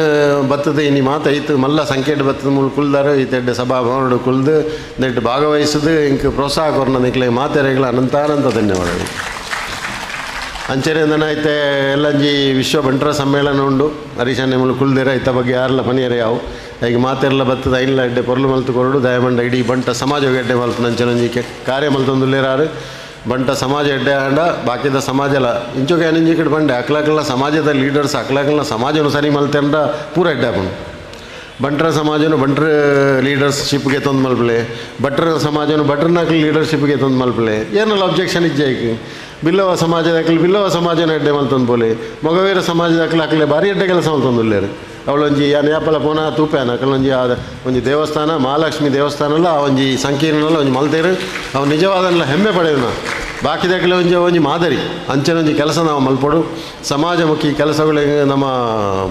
ಬತ್ತದ ಇನಿ ಮಾತ ಐತು ಮಲ್ಲ ಸಂಕೇತ ಬತ್ತದ ಮೂಲ ಕುಲ್ದಾರು ಈತೆಡ್ಡೆ ಸಭಾ ಭವನಡು ಕುಲ್ದು ನೆಟ್ಟು ಭಾಗವಹಿಸದು ಇಂಕ್ ಪ್ರೋತ್ಸಾಹ ಕೊರ್ನ ನಿಕ್ಲೆ ಮಾತೆರೆಗಳ ಅನಂತಾನಂತ ಧನ್ಯವಾದಗಳು. ಅಂಚನೆ ಐತೆ ಎಲ್ಲಂಜಿ ವಿಶ್ವ ಬಂಟರ ಸಮ್ಮೇಳನ ಉಂಡು ಹರೀಶಾನ್ಯ ಮೂಲ ಕುಲ್ದಿರ ಇತ್ತ ಬಗ್ಗೆ ಯಾರೆಲ್ಲ ಪನಿಯರೆ ಯಾವು ಈಗ ಮಾತೆಲ್ಲ ಬತ್ತದ ಐನ್ಲ ಎಡ್ಡೆ ಪೊರ್ಲು ಮಲ್ತು ಕೊರಡು ದಯಮಂಡ ಇಡೀ ಬಂಟ ಸಮಾಜ ಎಡ್ಡೆ ಮಲ್ತು ಅಂಚನಂಜಿ ಕಾರ್ಯ ಮಲ್ತೊಂದುಲ್ಲೇರಾರು ಬಂಟ ಸಮಾಜ ಎಡ್ಡೆ ಆಂಡ ಬಾಕಿದ ಸಮಾಜಲ ಇಂಚೊಗೆ ಅನಿಂಜಿ ಕಡೆ ಬಂಡೆ ಅಕ್ಲಕ್ಲ ಸಮಾಜದ ಲೀಡರ್ಸ್ ಅಕ್ಲಕ್ಲ ಸಮಾಜನು ಸರಿ ಮಲ್ತೆಂಡ ಪೂರ ಎಡ್ಡೆ ಆಪುಂಡು. ಬಂಟರ ಸಮಾಜನು ಬಂಟರ ಲೀಡರ್ಶಿಪ್ಗೆ ತೊಂದು ಮಲ್ಪಲೆ, ಭಟ್ರ ಸಮಾಜನು ಭಟ್ರನಾಕ್ಲಿ ಲೀಡರ್ಶಿಪ್ಗೆ ತೊಂದು ಮಲ್ಪಲೆ ಏನಲ್ಲ ಅಬ್ಜೆಕ್ಷನ್ ಇಜ್ಜಾಯ್ಕು. ಬಿಲ್ಲವ ಸಮಾಜದಾಕ್ಲಿ ಬಿಲ್ಲವ ಸಮಾಜನ ಎಡ್ಡೆ ಮಲ್ತೊಂದು ಪೋಲೆ, ಮೊಗವೀರ ಸಮಾಜದಾಕ್ಲಿ ಅಕ್ಲೆ ಭಾರಿ ಎಡ್ಡೆ ಕೆಲಸ ಮಲ್ತೊಂದುಲ್ಲೇರು. ಅವಳೊಂಜಿ ಯಾನ್ ಯಾಪಲ ಪೋನ ತೂಪ್ಯಾನ ಅಕಲೊಂಜಿ ಆ ಒಂಜಿ ದೇವಸ್ಥಾನ ಮಹಾಲಕ್ಷ್ಮಿ ದೇವಸ್ಥಾನಲ್ಲ ಆ ಒಂಜಿ ಸಂಕೀರ್ಣಲ್ಲ ಒಂಜಿ ಮಲ್ತೇರು ಅವು ನಿಜವಾದಲ್ಲ ಹೆಮ್ಮೆ ಪಡೆಯುನ ಬಾಕಿದಾಗಲೇ ಒಂಜಿ ಒಂಜಿ ಮಾದರಿ ಅಂಚನೊಂಜಿ ಕೆಲಸ ನಾವು ಮಲ್ಪೊಡು ಸಮಾಜಮುಖಿ ಕೆಲಸಗಳಿಗೆ ನಮ್ಮ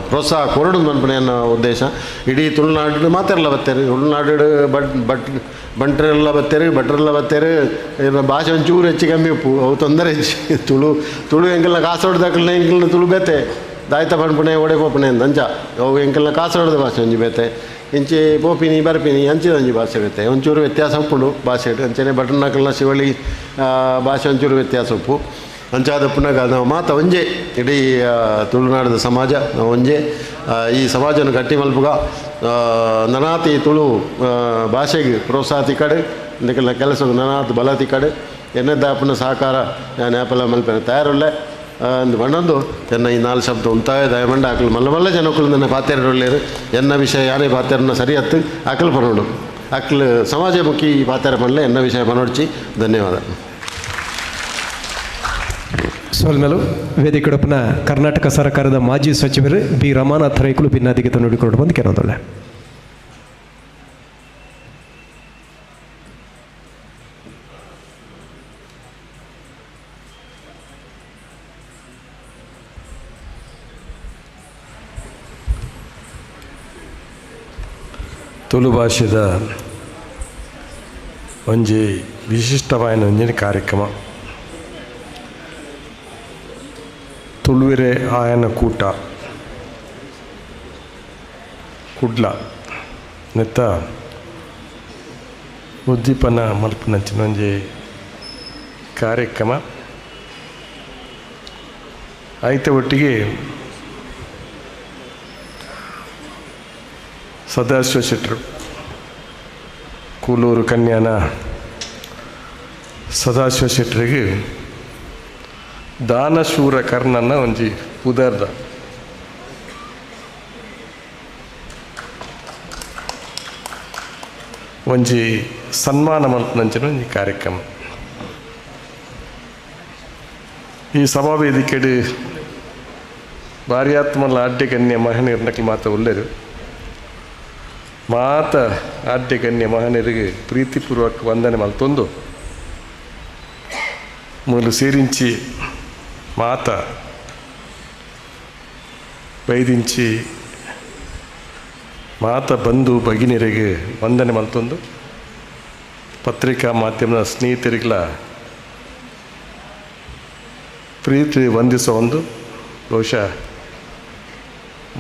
ಪ್ರೋತ್ಸಾಹ ಕೊರಡು ಮನ್ಪಣೆ ಅನ್ನೋ ಉದ್ದೇಶ. ಇಡೀ ತುಳುನಾಡು ಮಾತೆಲ್ಲ ಬತ್ತೇರು ತುಳುನಾಡು ಬಟ್ ಬಟ್ ಬಂಟರೆಲ್ಲ ಬತ್ತೇರು ಭಟ್ರೆಲ್ಲ ಬತ್ತೇರು ಭಾಷೆ ಒಂಚೂರು ಹೆಚ್ಚು ಕಮ್ಮಿ ಉಪ್ಪು ಅವು ತೊಂದರೆ ಹೆಚ್ಚು ತುಳು ತುಳು ಎಂಕೆಲ್ಲ ಕಾಸರಗೋಡು ಎಂಕೆಲ್ಲ ತುಳು ಬೇತೆ ದಾಯ್ತ ಪನ್ಪುಣೆ ಒಡೆ ಪೋಪುಣೆ ಅಂದ್ ಅಂಚ ಅವು ಎಂಕೆಲ್ಲ ಕಾಸರಗೋಡು ಭಾಷೆ ಒಂಜಿ ಬೇತೆ ಇಂಚೆ ಪೋಪಿನಿ ಬರ್ಪಿನಿ ಅಂಚಿದ ಒಂಜಿ ಭಾಷೆ ಬೇತೆ ಒಂಚೂರು ವ್ಯತ್ಯಾಸ ಉಪ್ಪುಂಡು ಭಾಷೆ ಅಂಚನೆ ಭಟ್ರನಕಲ್ನ ಶಿವಳಿ ಭಾಷೆ ಒಂಚೂರು ವ್ಯತ್ಯಾಸ ಉಪ್ಪು ಅಂಚಾದ ಪುನಗ ನಾವು ಮಾತ ಒಂಜೆ ಇಡೀ ತುಳುನಾಡದ ಸಮಾಜ ನಾವು ಒಂಜೆ ಈ ಸಮಾಜನ ಗಟ್ಟಿ ಮಲ್ಪುಗ ನನಾತಿ ತುಳು ಭಾಷೆಗೆ ಪ್ರೋತ್ಸಾಹ ತಿಕ್ಕಡೆ ಇಂದಕ್ಕೆಲ್ಲ ಕೆಲಸ ನನಾತ್ ಬಲ ತಿಕ್ಕಡೆ ಎನ್ನದಾಪನ ಸಹಕಾರ ನಾನು ಯಾಪಲ ಮಲ್ಪೆನ ತಯಾರುಳ್ಳೆ ಅಂದು ಬಣ್ಣೊಂದು ಎನ್ನ ಈ ನಾಲ್ಕು ಶಬ್ದ ಉಂತಾಯ ದಯಮಂಡ ಆಕಲು ಮಲ್ಲ ಮಲ್ಲ ಜನಕ್ಕಳು ನನ್ನ ಪಾತ್ಯರೊಳ್ಳೆಯರು ಎನ್ನ ವಿಷಯ ಯಾನೇ ಪಾತ್ಯರನ್ನ ಸರಿ ಹತ್ತು ಅಕಲ್ ಪನೋಡು ಅಕ್ಲು ಸಮಾಜಮುಖಿ ಪಾತ್ಯರ ಪನ್ಲೆ ಎನ್ನ ವಿಷಯ ಪನೋಡ್ಚಿ. ಧನ್ಯವಾದ. ಸೋಲ್ಮೇಲು ವೇದಿಕೆಡಪ್ಪನ ಕರ್ನಾಟಕ ಸರ್ಕಾರದ ಮಾಜಿ ಸಚಿವರು ಬಿ ರಮಾನಾಥ್ ರೈಕುಲು ಭಿನ್ನಾದಿಗೆ ನುಡಿಕೊಂಡು ಬಂದು ಕೆಲವೊಂದೊಳ್ಳೆ. ತುಳು ಭಾಷೆದ ಒಂಜಿ ವಿಶಿಷ್ಟವಾಯಿನ ಒಂಜಿನ ಕಾರ್ಯಕ್ರಮ ತುಳುವೆರೆ ಆಯನ ಕೂಟ ಕುಡ್ಲ ನೆತ್ತ ಉದ್ದೀಪನ ಮಲ್ಪುನಂಚಿನ ಒಂಜಿ ಕಾರ್ಯಕ್ರಮ ಐತ ಒಟ್ಟಿಗೆ ಸದಾಶಿವ ಶೆಟ್ಟರು ಕೂಲೂರು ಕನ್ಯಾನ ಸದಾಶಿವ ಶೆಟ್ಟರಿಗೆ ದಾನಶೂರ ಕರ್ಣನ ಒಂಜಿ ಪುದರ್ದ ಒಂಜಿ ಸನ್ಮಾನ ಮಲ್ಪುನಂಚಿನ ಒಂಜಿ ಕಾರ್ಯಕ್ರಮ. ಈ ಸಭಾವೇದಿಕೆಡ್ ಭಾರ್ಯಾತ್ಮಲ ಆಡ್ಯಗಣ್ಯ ಮಹನೀಯರ್ನಕ್ಲು ಮಾತ ಉಲ್ಲೆರು. ಮಾತ ಆಡ್ಯಗಣ್ಯ ಮಹನೀಯರಿಗೆ ಪ್ರೀತಿಪೂರ್ವಕ ವಂದನೆ ಮಲ್ತೊಂದು ಮೂಲು ಸೇರಿಂಚಿ ಮಾತ ಬೈದಿಂಚಿ ಮಾತ ಬಂಧು ಭಗಿನಿಯರಿಗೆ ವಂದನೆ ಮಲ್ತೊಂದು ಪತ್ರಿಕಾ ಮಾಧ್ಯಮದ ಸ್ನೇಹಿತರಿಗೆಲ್ಲ ಪ್ರೀತಿ ವಂದಿಸೋ ಒಂದು ಬಹುಶಃ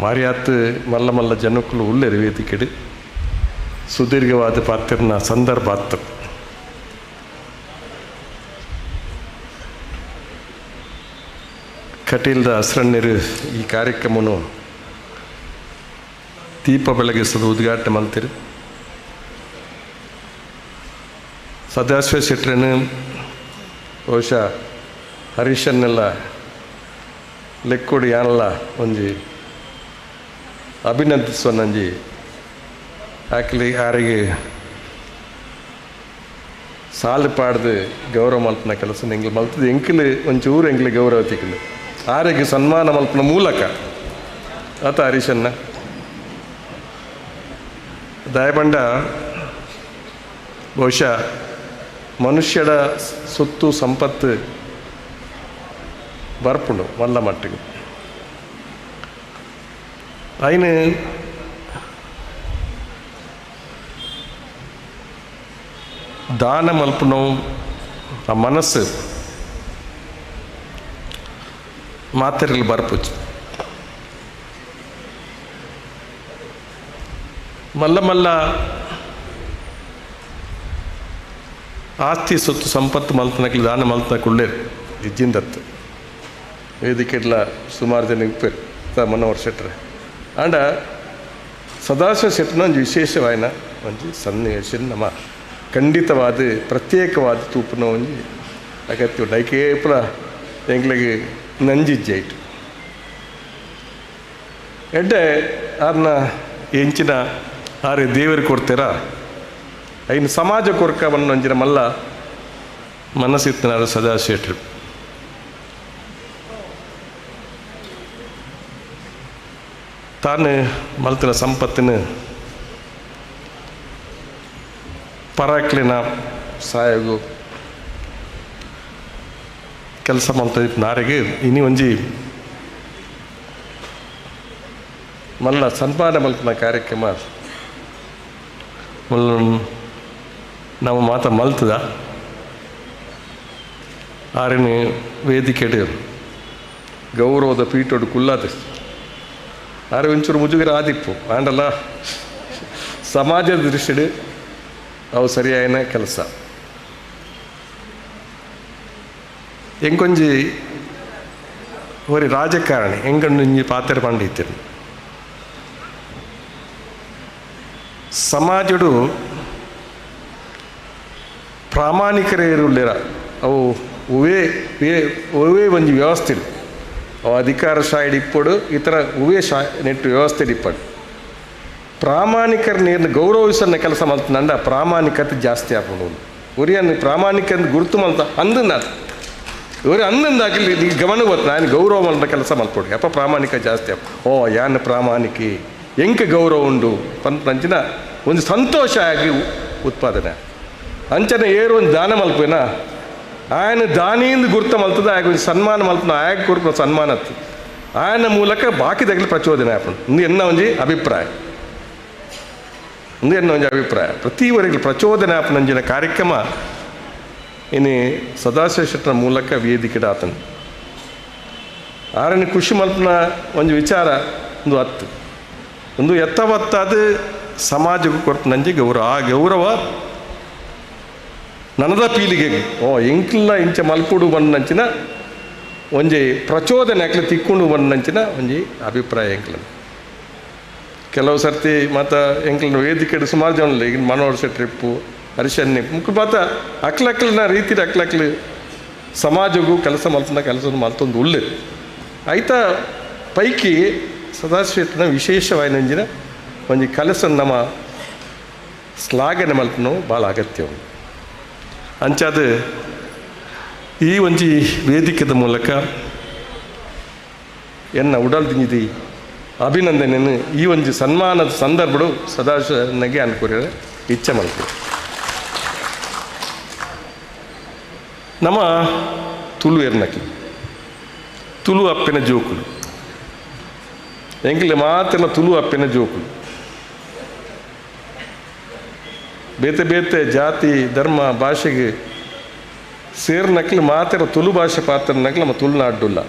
ಮಾರಿಯಾತ್ ಮಲ್ಲ ಮಲ್ಲ ಜನಕ್ಕಲು ಉಲ್ಲೆರು ವೇದಿಕೆಡು ಸುದೀರ್ಘವಾದ ಪಾತ್ರನ ಸಂದರ್ಭ ಆತ್ತು. ಕಟೀಲ್ದ ಅಸ್ರಣ್ಯರು ಈ ಕಾರ್ಯಕ್ರಮವನ್ನು ದೀಪ ಬೆಳಗಿಸಲು ಉದ್ಘಾಟನೆ ಮಾಡ್ತೀರಿ. ಸದಾಶಿವ ಶೆಟ್ಟರನ್ನು ಬಹುಶಃ ಹರೀಶನ್ನೆಲ್ಲ ಲೆಕ್ಕೊಡಿ ಯಾನಲ್ಲ ಒಂಜಿ ಅಭಿನಂದಿಸುವ ನಂಜಿ ಆಕ್ಲಿ ಯಾರಿಗೆ ಸಾಲು ಪಾಡ್ದು ಗೌರವ ಮಲ್ಪನ ಕೆಲಸ ಎಂಗ್ಲು ಮಲ್ತದೆ. ಎಂಕಲು ಒಂಚೂರು ಎಂಗ್ಲಿ ಗೌರವ ತಿಕ್ಕಲು ಆರಿಗೆ ಸನ್ಮಾನ ಮಲ್ಪನ ಮೂಲಕ ಆತ ಹರೀಶನ್ನ ದಯಬಂಡ ಬಹುಶಃ ಮನುಷ್ಯಡ ಸೊತ್ತು ಸಂಪತ್ತು ಬರ್ಪುಂಡು ಮಲ್ಲ ಮಟ್ಟಿಗೆ. ಐನು ದಾನ ಮಲ್ಪುನವು ಆ ಮನಸ್ಸು ಮಾತೆರಲ್ಲಿ ಬರ್ಪುಚ್ಚು. ಮಲ್ಲ ಮಲ್ಲ ಆಸ್ತಿ ಸೊತ್ತು ಸಂಪತ್ತು ಮಲ್ತನಕ್ಲಿ ದಾನ ಮಲ್ತನಕ್ಕೆ ಇಜ್ಜಿಂದತ್ತು ವೇದಿಕೆಡ್ಲ ಸುಮಾರು ಜನ ಇಪ್ಪೇರು ಮನೋಹರ್ ಶೆಟ್ರೆ. ಆಂಡ ಸದಾಶಿವ ಶೆಟ್ಟನ ಒಂಜಿ ವಿಶೇಷವಾಯಿನ ಒಂಜಿ ಸನ್ನಿವೇಶ ನಮ್ಮ ಖಂಡಿತವಾದ ಪ್ರತ್ಯೇಕವಾದ ತೂಪುನ ಒಂಜಿ ಅಗತ್ಯ ಉಂಡು. ಐಕೆ ಪೂರ ಎಂಕ್ಲೆಗ್ ನಂಜಿಜ್ಜೆ ಐಟು ಎಡ್ಡೆ ಆರ್ನ ಎಂಚಿನ ಆರೆ ದೇವರು ಕೊಡ್ತೀರಾ ಐನು ಸಮಾಜ ಕೊರ್ಕ ಒಂಜಿನ ಮಲ್ಲ ಮನಸ್ಸಿತ್ತನಾರು ಸದಾಶಿವ ಶೆಟ್ಟರು. ತಾನು ಮಲ್ತಿನ ಸಂಪತ್ತಿನ ಪರಾಕ್ಲಿನ ಸಾಯೋಗು ಕೆಲಸ ಮಾಡ್ತಾ ನಾರಿಗೆ ಇನಿ ಒಂಜಿ ಮಲ್ಲ ಸನ್ಮಾನ ಮಲ್ಪನ ಕಾರ್ಯಕ್ರಮ ಮಲ್ಲ ನಾವು ಮಾತ ಮಲ್ತದ ಆರಿನ ವೇದಿಕೆಡು ಗೌರವದ ಪೀಠೋಡು ಕುಲ್ಲಾದ ಆರು ಒಂಚೂರು ಮುಜುಗರ ಆದಿಪ್ಪು ಆಂಡಲ್ಲ ಸಮಾಜದ ದೃಷ್ಟಿಡು ಅವು ಸರಿಯಾಯಿನ ಕೆಲಸ. ಎಂಕೊಂಜಿ ಒರಿ ರಾಜಕಾರಣಿ ಎಂಗಣ್ಣು ಪಾತ್ರ ಪಂಡಿತೀರಿ ಸಮಾಜಡು ಪ್ರಾಮಾಣಿಕರೇ ಇರುಳ್ಳಿರ ಅವು ಉವೇ ಉವೇ ಒಂಜಿ ವ್ಯವಸ್ಥೆ ಅವು ಅಧಿಕಾರ ಶಾಯಿಡ್ ಇಪ್ಪಡು ಇತರ ಉವೇ ಶಾ ನೆಟ್ಟು ವ್ಯವಸ್ಥೆ ಇಪ್ಪಡು ಪ್ರಾಮಾಣಿಕರ ನೀರನ್ನು ಗೌರವಿಸನ್ನ ಕೆಲಸ ಮಲ್ತನಂಡ ಪ್ರಾಮಾಣಿಕತೆ ಜಾಸ್ತಿ ಆಪುಂಡು. ಒರಿಯನ್ನು ಪ್ರಾಮಾಣಿಕ ಅಂತ ಗುರುತು ಮಲ್ತ ಅಂದನ್ನ ಇವರು ಅಂದಂದಾಗಲಿ ನೀ ಗಮನ ಗೊತ್ತು ನಾನು ಗೌರವ ಮಲ್ತ ಕೆಲಸ ಮಲ್ಪೊಡು ಅಪ್ಪ ಪ್ರಾಮಾಣಿಕ ಜಾಸ್ತಿ ಆಪ ಓ ಯಾನ್ ಪ್ರಾಮಾಣಿಕಿ ಎಂಕ ಗೌರವ ಉಂಡು ಪಂಚಿನ ಒಂದು ಸಂತೋಷ ಆಗಿ ಉತ್ಪಾದನೆ ಅಂಚನೆ ಏರು ಒಂದು ದಾನ ಮಲ್ಪೇನ ఆయన ದಾನಿಯಿಂದ ಗುರ್ತ ಮಲ್ತದ ಆಗ ಒಂದು ಸನ್ಮಾನ ಮಲ್ಪನ ಆಗ ಕೊರ್ಪುನ ಸನ್ಮಾನತ್ತು ఆయన ಮೂಲಕ ಬಾಕಿ ತಗಲಿ ಪ್ರಚೋದನೆ ಆಪುಂಡು. ಇಂದು ಎನ್ನ ಒಂಜಿ ಅಭಿಪ್ರಾಯ ಇಂದು ಎನ್ನ ಒಂಜಿ ಅಭಿಪ್ರಾಯ ಪ್ರತಿವರೆಗೆ ಪ್ರಚೋದನೆ ಆಪುನಂಜಿನ ಕಾರ್ಯಕ್ರಮ ಇನಿ ಸದಾಶಿವ ಶೆಟ್ಟರ ಮೂಲಕ ವೇದಿಕೆಡ ಆತನು ಆರನೇ ಖುಷಿ ಮಲ್ಪನ ಒಂಜಿ ವಿಚಾರ ಒಂದು ಹತ್ತು ಒಂದು ಎತ್ತವತ್ತಾದ ಸಮಾಜಕ್ಕೂ ಕೊರ್ಪುನಂಜಿ ಗೌರವ ಆ ಗೌರವ ನನದ ಪೀಳಿಗೆಗೆ ಓ ಎಂಕ್ಲ ಇಂಚ ಮಲ್ಪುಡು ಬಂದಂಚಿನ ಒಂಜಿ ಪ್ರಚೋದನೆ ಆಕ್ಲೆ ತಿಕ್ಕೊಂಡು ಬಂದಂಚಿನ ಒಂಜಿ ಅಭಿಪ್ರಾಯ ಎಂಕ್ಲ. ಕೆಲವು ಸರ್ತಿ ಮತ್ತು ಎಂಕ್ಲನ ವೇದಿಕೆ ಸುಮಾರು ಜನ ಈಗ ಮನೋಹರ್ ಶೆಟ್ರಿಪ್ಪು ಹರಿಶನ್ನಿ ಮುಖ ಮಾತ ಅಕ್ಲಕ್ಲಿನ ರೀತಿ ಅಕ್ಲಕ್ಲು ಸಮಾಜಗೂ ಕೆಲಸ ಮಲ್ತನ ಕೆಲಸ ಮಲ್ತೊಂದು ಉಳ್ಳೇರು. ಐತ ಪೈಕಿ ಸದಾಶಿವನ ವಿಶೇಷವಾಯಿನಂಜಿನ ಒಂಜಿ ಕೆಲಸ ನಮ್ಮ ಶ್ಲಾಘನೆ ಮಲ್ಪನು ಭಾಳ ಅಗತ್ಯ. ಅಂಚಾದ ಈ ಒಂಜಿ ವೇದಿಕೆದ ಮೂಲಕ ಎನ್ನ ಉಡಲ್ದಿಂಜಿದಿ ಅಭಿನಂದನೆಯನ್ನು ಈ ಒಂಜಿ ಸನ್ಮಾನದ ಸಂದರ್ಭಡು ಸದಾಶಿವನಿಗೆ ಅನ್ಕೋರಿದರೆ ಇಚ್ಛೆ ಮಲ್ಪು. ನಮ್ಮ ತುಳು ಎರ್ನಕಿ ತುಳು ಅಪ್ಪಿನ ಜೋಕುಲು ಎಂಕಲೆ ಮಾತ್ರ ತುಳು ಅಪ್ಪಿನ ಜೋಕುಲು ಬೇತೆ ಬೇತೆ ಜಾತಿ ಧರ್ಮ ಭಾಷೆಗೆ ಸೇರ್ನಕ್ಲು ಮಾತ್ರ ತುಳು ಭಾಷೆ ಪಾತ್ರ ನಕ್ಲು ನಮ್ಮ ತುಳುನಾಡುಲ್ಲ.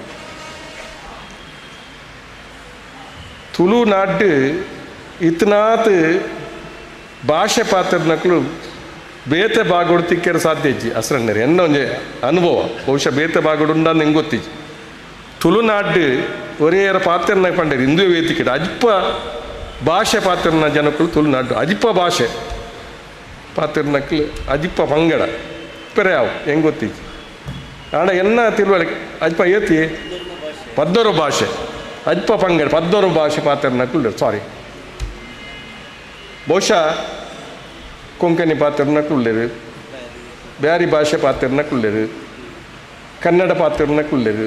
ತುಳುನಾಡು ಇತ್ನಾತ್ ಭಾಷೆ ಪಾತ್ರ ನಕ್ಲು ಬೇತೆ ಬಾಗೋಡು ತಿಕ್ಕೇರ ಸಾಧ್ಯ ಇಜ್ಜಿ ಅಸರಣ್ಣರು ಎನ್ನ ಒಂಜಿ ಅನುಭವ. ಬಹುಶಃ ಬೇತೆ ಬಾಗೋಡು ಉಂಡ ನಿಂಗೆ ಗೊತ್ತಿಜ್ಜಿ. ತುಳುನಾಡು ಒರೆಯರ ಪಾತ್ರನ ಪಂಡೇರು ಹಿಂದೂ ವೇದಿಕೆ ಅಜ್ಪ ಭಾಷೆ ಪಾತ್ರನ ಜನಕ್ಕಳು ತುಳುನಾಡು ಅಜಿಪ ಭಾಷೆ ಪಾತ್ರನಕ್ಲು ಅಜಿಪ ಪಂಗಡ ಪೆರೆ ಯಾವು ಹೆಂಗೆ ಗೊತ್ತಿಜ್ಜಿ. ಆಡ ಎನ್ನ ತಿಳುವಳಿಕೆ ಅಜ್ಪ ಏತಿ ಪದ್ದೊರು ಭಾಷೆ ಅಜ್ಪ ಪಂಗಡ ಪದ್ದೊರು ಭಾಷೆ ಪಾತ್ರನಕ್ಲು ಸಾರಿ ಬಹುಶಃ ಕೊಂಕಣಿ ಪಾತ್ರನಕ್ಕುಳ್ಳೇರು, ಬ್ಯಾರಿ ಭಾಷೆ ಪಾತ್ರನಕ್ಕುಳ್ಳೇರು, ಕನ್ನಡ ಪಾತ್ರನಕ್ಕುಳ್ಳೇರು,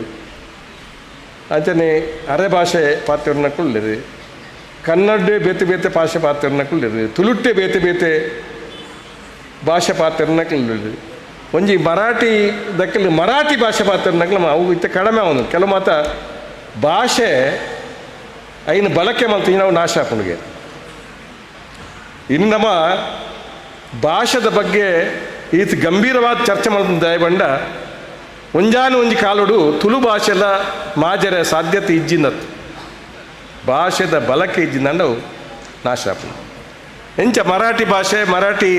ಅಂಚನೆ ಅರೆ ಭಾಷೆ ಪಾತ್ರನಕ್ಕುಳ್ಳೇರು, ಕನ್ನಡ ಬೇತೆ ಬೇತೆ ಭಾಷೆ ಪಾತ್ರನಕ್ಕುಳ್ಳೇರು, ತುಳುಟ್ಟೆ ಬೇತೆ ಬೇತೆ ಭಾಷೆ ಪಾತ್ರನಕ್ಕುಳ್ಳೇರು, ಒಂಜಿ ಮರಾಠಿ ದಕ್ಕಲು ಮರಾಠಿ ಭಾಷೆ ಪಾತ್ರನಕ್ಕಲು ಅವು ಇತ್ತ ಕಡಿಮೆ ಅವನು ಕೆಲವು ಮಾತ ಭಾಷೆ ಐನು ಬಳಕೆ ಮಲ್ತೀವಿ ನಾವು ನಾಶ ಆಪುಣಿಗೆ. ಇನ್ನು ನಮ್ಮ ಭಾಷೆದ ಬಗ್ಗೆ ಈತ ಗಂಭೀರವಾದ ಚರ್ಚೆ ಮಾಡ್ದ ದಯಬಂಡ ಒಂಜಾನು ಒಂಜಿ ಕಾಲೋಡು ತುಳು ಭಾಷೆಲ್ಲ ಮಾಜರೆ ಸಾಧ್ಯತೆ ಇಜ್ಜಿನತ್ತು ಭಾಷೆದ ಬಳಕೆ ಇಜ್ಜಿನಂಡವು ನಾಶ ಆಪುಂಡು. ಎಂಚ ಮರಾಠಿ ಭಾಷೆ ಮರಾಠಿ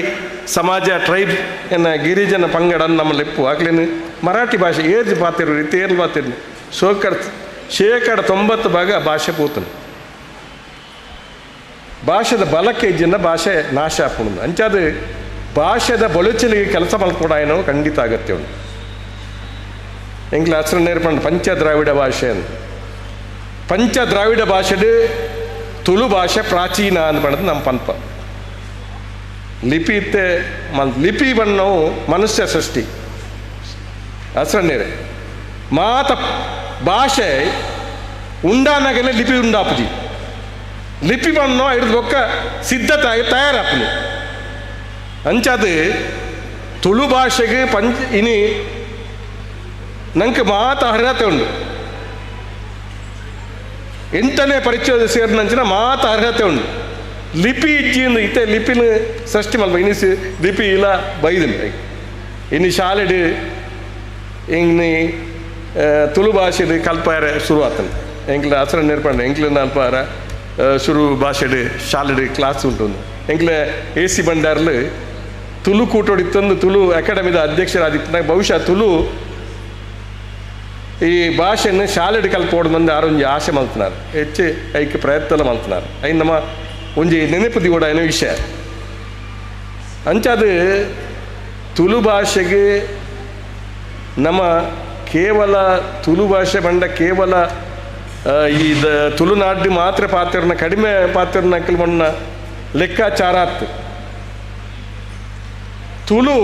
ಸಮಾಜ ಟ್ರೈಬ್ ಎನ್ನ ಗಿರಿಜನ ಪಂಗಡ ನಮ್ಮ ಲೆಪ್ಪು ಆಗ್ಲೇನು ಮರಾಠಿ ಭಾಷೆ ಏರ್ಜ್ ಪಾತಿರು ರೀತಿ ಏರ್ಲು ಪಾತಿರು ಶೋಕರ್ 90% ಭಾಗ ಭಾಷೆ ಪೂತನು ಭಾಷೆದ ಬಳಕೆ ಇಜ್ಜಿನ ಭಾಷೆ ನಾಶ ಆಪುಂಡು. ಅಂಚಾದ ಭಾಷೆದ ಬೊಳಚಲಿಗೆ ಕೆಲಸ ಮಲ್ಕೊಡಾಯನೋ ಖಂಡಿತ ಅಗತ್ಯ ಉಂಟು. ಎಂಕ್ಲ ಹಸಿರು ನೇರ್ಪಂಡು ಪಂಚ ದ್ರಾವಿಡ ಭಾಷೆ ಅಂತ ಪಂಚ ದ್ರಾವಿಡ ಭಾಷೆಡು ತುಳು ಭಾಷೆ ಪ್ರಾಚೀನ ಅಂತ ಪಂಡದು ನಮ್ಮ ಪನ್ಪ. ಲಿಪಿ ಇತ್ತೆ ಲಿಪಿ ಬಣ್ಣವು ಮನುಷ್ಯ ಸೃಷ್ಟಿ ಹಸಿರು ನೇರೆ ಮಾತ ಭಾಷೆ ಉಂಡಾನಾಗಲೇ ಲಿಪಿ ಉಂಡಾಪುಜಿ. ಲಿಪಿ ಬಣ್ಣೋ ಹಿಡಿದು ಬೊಕ್ಕ ಸಿದ್ಧತೆ ತಯಾರಾಪುನಿ. ಅಂಚಾದ ತುಳು ಭಾಷೆಗೆ ಪಂಚ ಇನಿ ನಂಗೆ ಮಾತ ಅರ್ಹತೆ ಉಂಡು. ಎಂಟನೇ ಪರಿಚಯ ಸೇರಿನಂಚಿನ ಮಾತ ಅರ್ಹತೆ ಉಂಡು. ಲಿಪಿ ಇಜ್ಜಿಂದು ಇತ್ತೆ ಲಿಪಿನ ಸೃಷ್ಟಿ ಮಲ್ಪ ಇನಿ ಲಿಪಿ ಇಲ್ಲ ಬೈದಿಲ್ಲ. ಇನ್ನು ಶಾಲೆಡು ಇನ್ನು ತುಳು ಭಾಷೆದು ಕಲ್ಪಾರ ಶುರು ಆತನ ಎಂಕ್ಲ ಹಸರ ನೇರ್ಪಂಡ ಎಂಕ್ಲ ಅಲ್ಪಾರ ಶುರು ಭಾಷೆಡು ಶಾಲೆಡು ಕ್ಲಾಸ್ ಉಂಟು. ಎಂಕ್ಲ ಎ ಸಿ ಭಂಡಾರ್ಲು ತುಳು ಕೂಟೋಡಿತ್ತೊಂದು ತುಳು ಅಕಾಡೆಮಿದ ಅಧ್ಯಕ್ಷರಾದಿತ್ತು. ಬಹುಶಃ ತುಳು ಈ ಭಾಷೆಯನ್ನು ಶಾಲೆಡು ಕಲ್ಪೋಡು ಮಂದಿ ಆರೊಂಜಿ ಆಸೆ ಮಲ್ತನಾರು ಹೆಚ್ಚು ಐಕ್ಕೆ ಪ್ರಯತ್ನ ಮಲ್ತನಾರು. ಐನ್ ನಮ್ಮ ಒಂಜಿ ನೆನಪು ದಿವಡ ಏನೋ ವಿಷಯ. ಅಂಚಾದ ತುಳು ಭಾಷೆಗೆ ನಮ್ಮ ಕೇವಲ ತುಳು ಭಾಷೆ ಬಂಡ ಕೇವಲ ಈ ತುಳುನಾಡು ಮಾತ್ರ ಪಾತ್ರನ ಕಡಿಮೆ ಪಾತ್ರನ ಮಣ್ಣ ಲೆಕ್ಕಾಚಾರ ಆತು. ತುಳು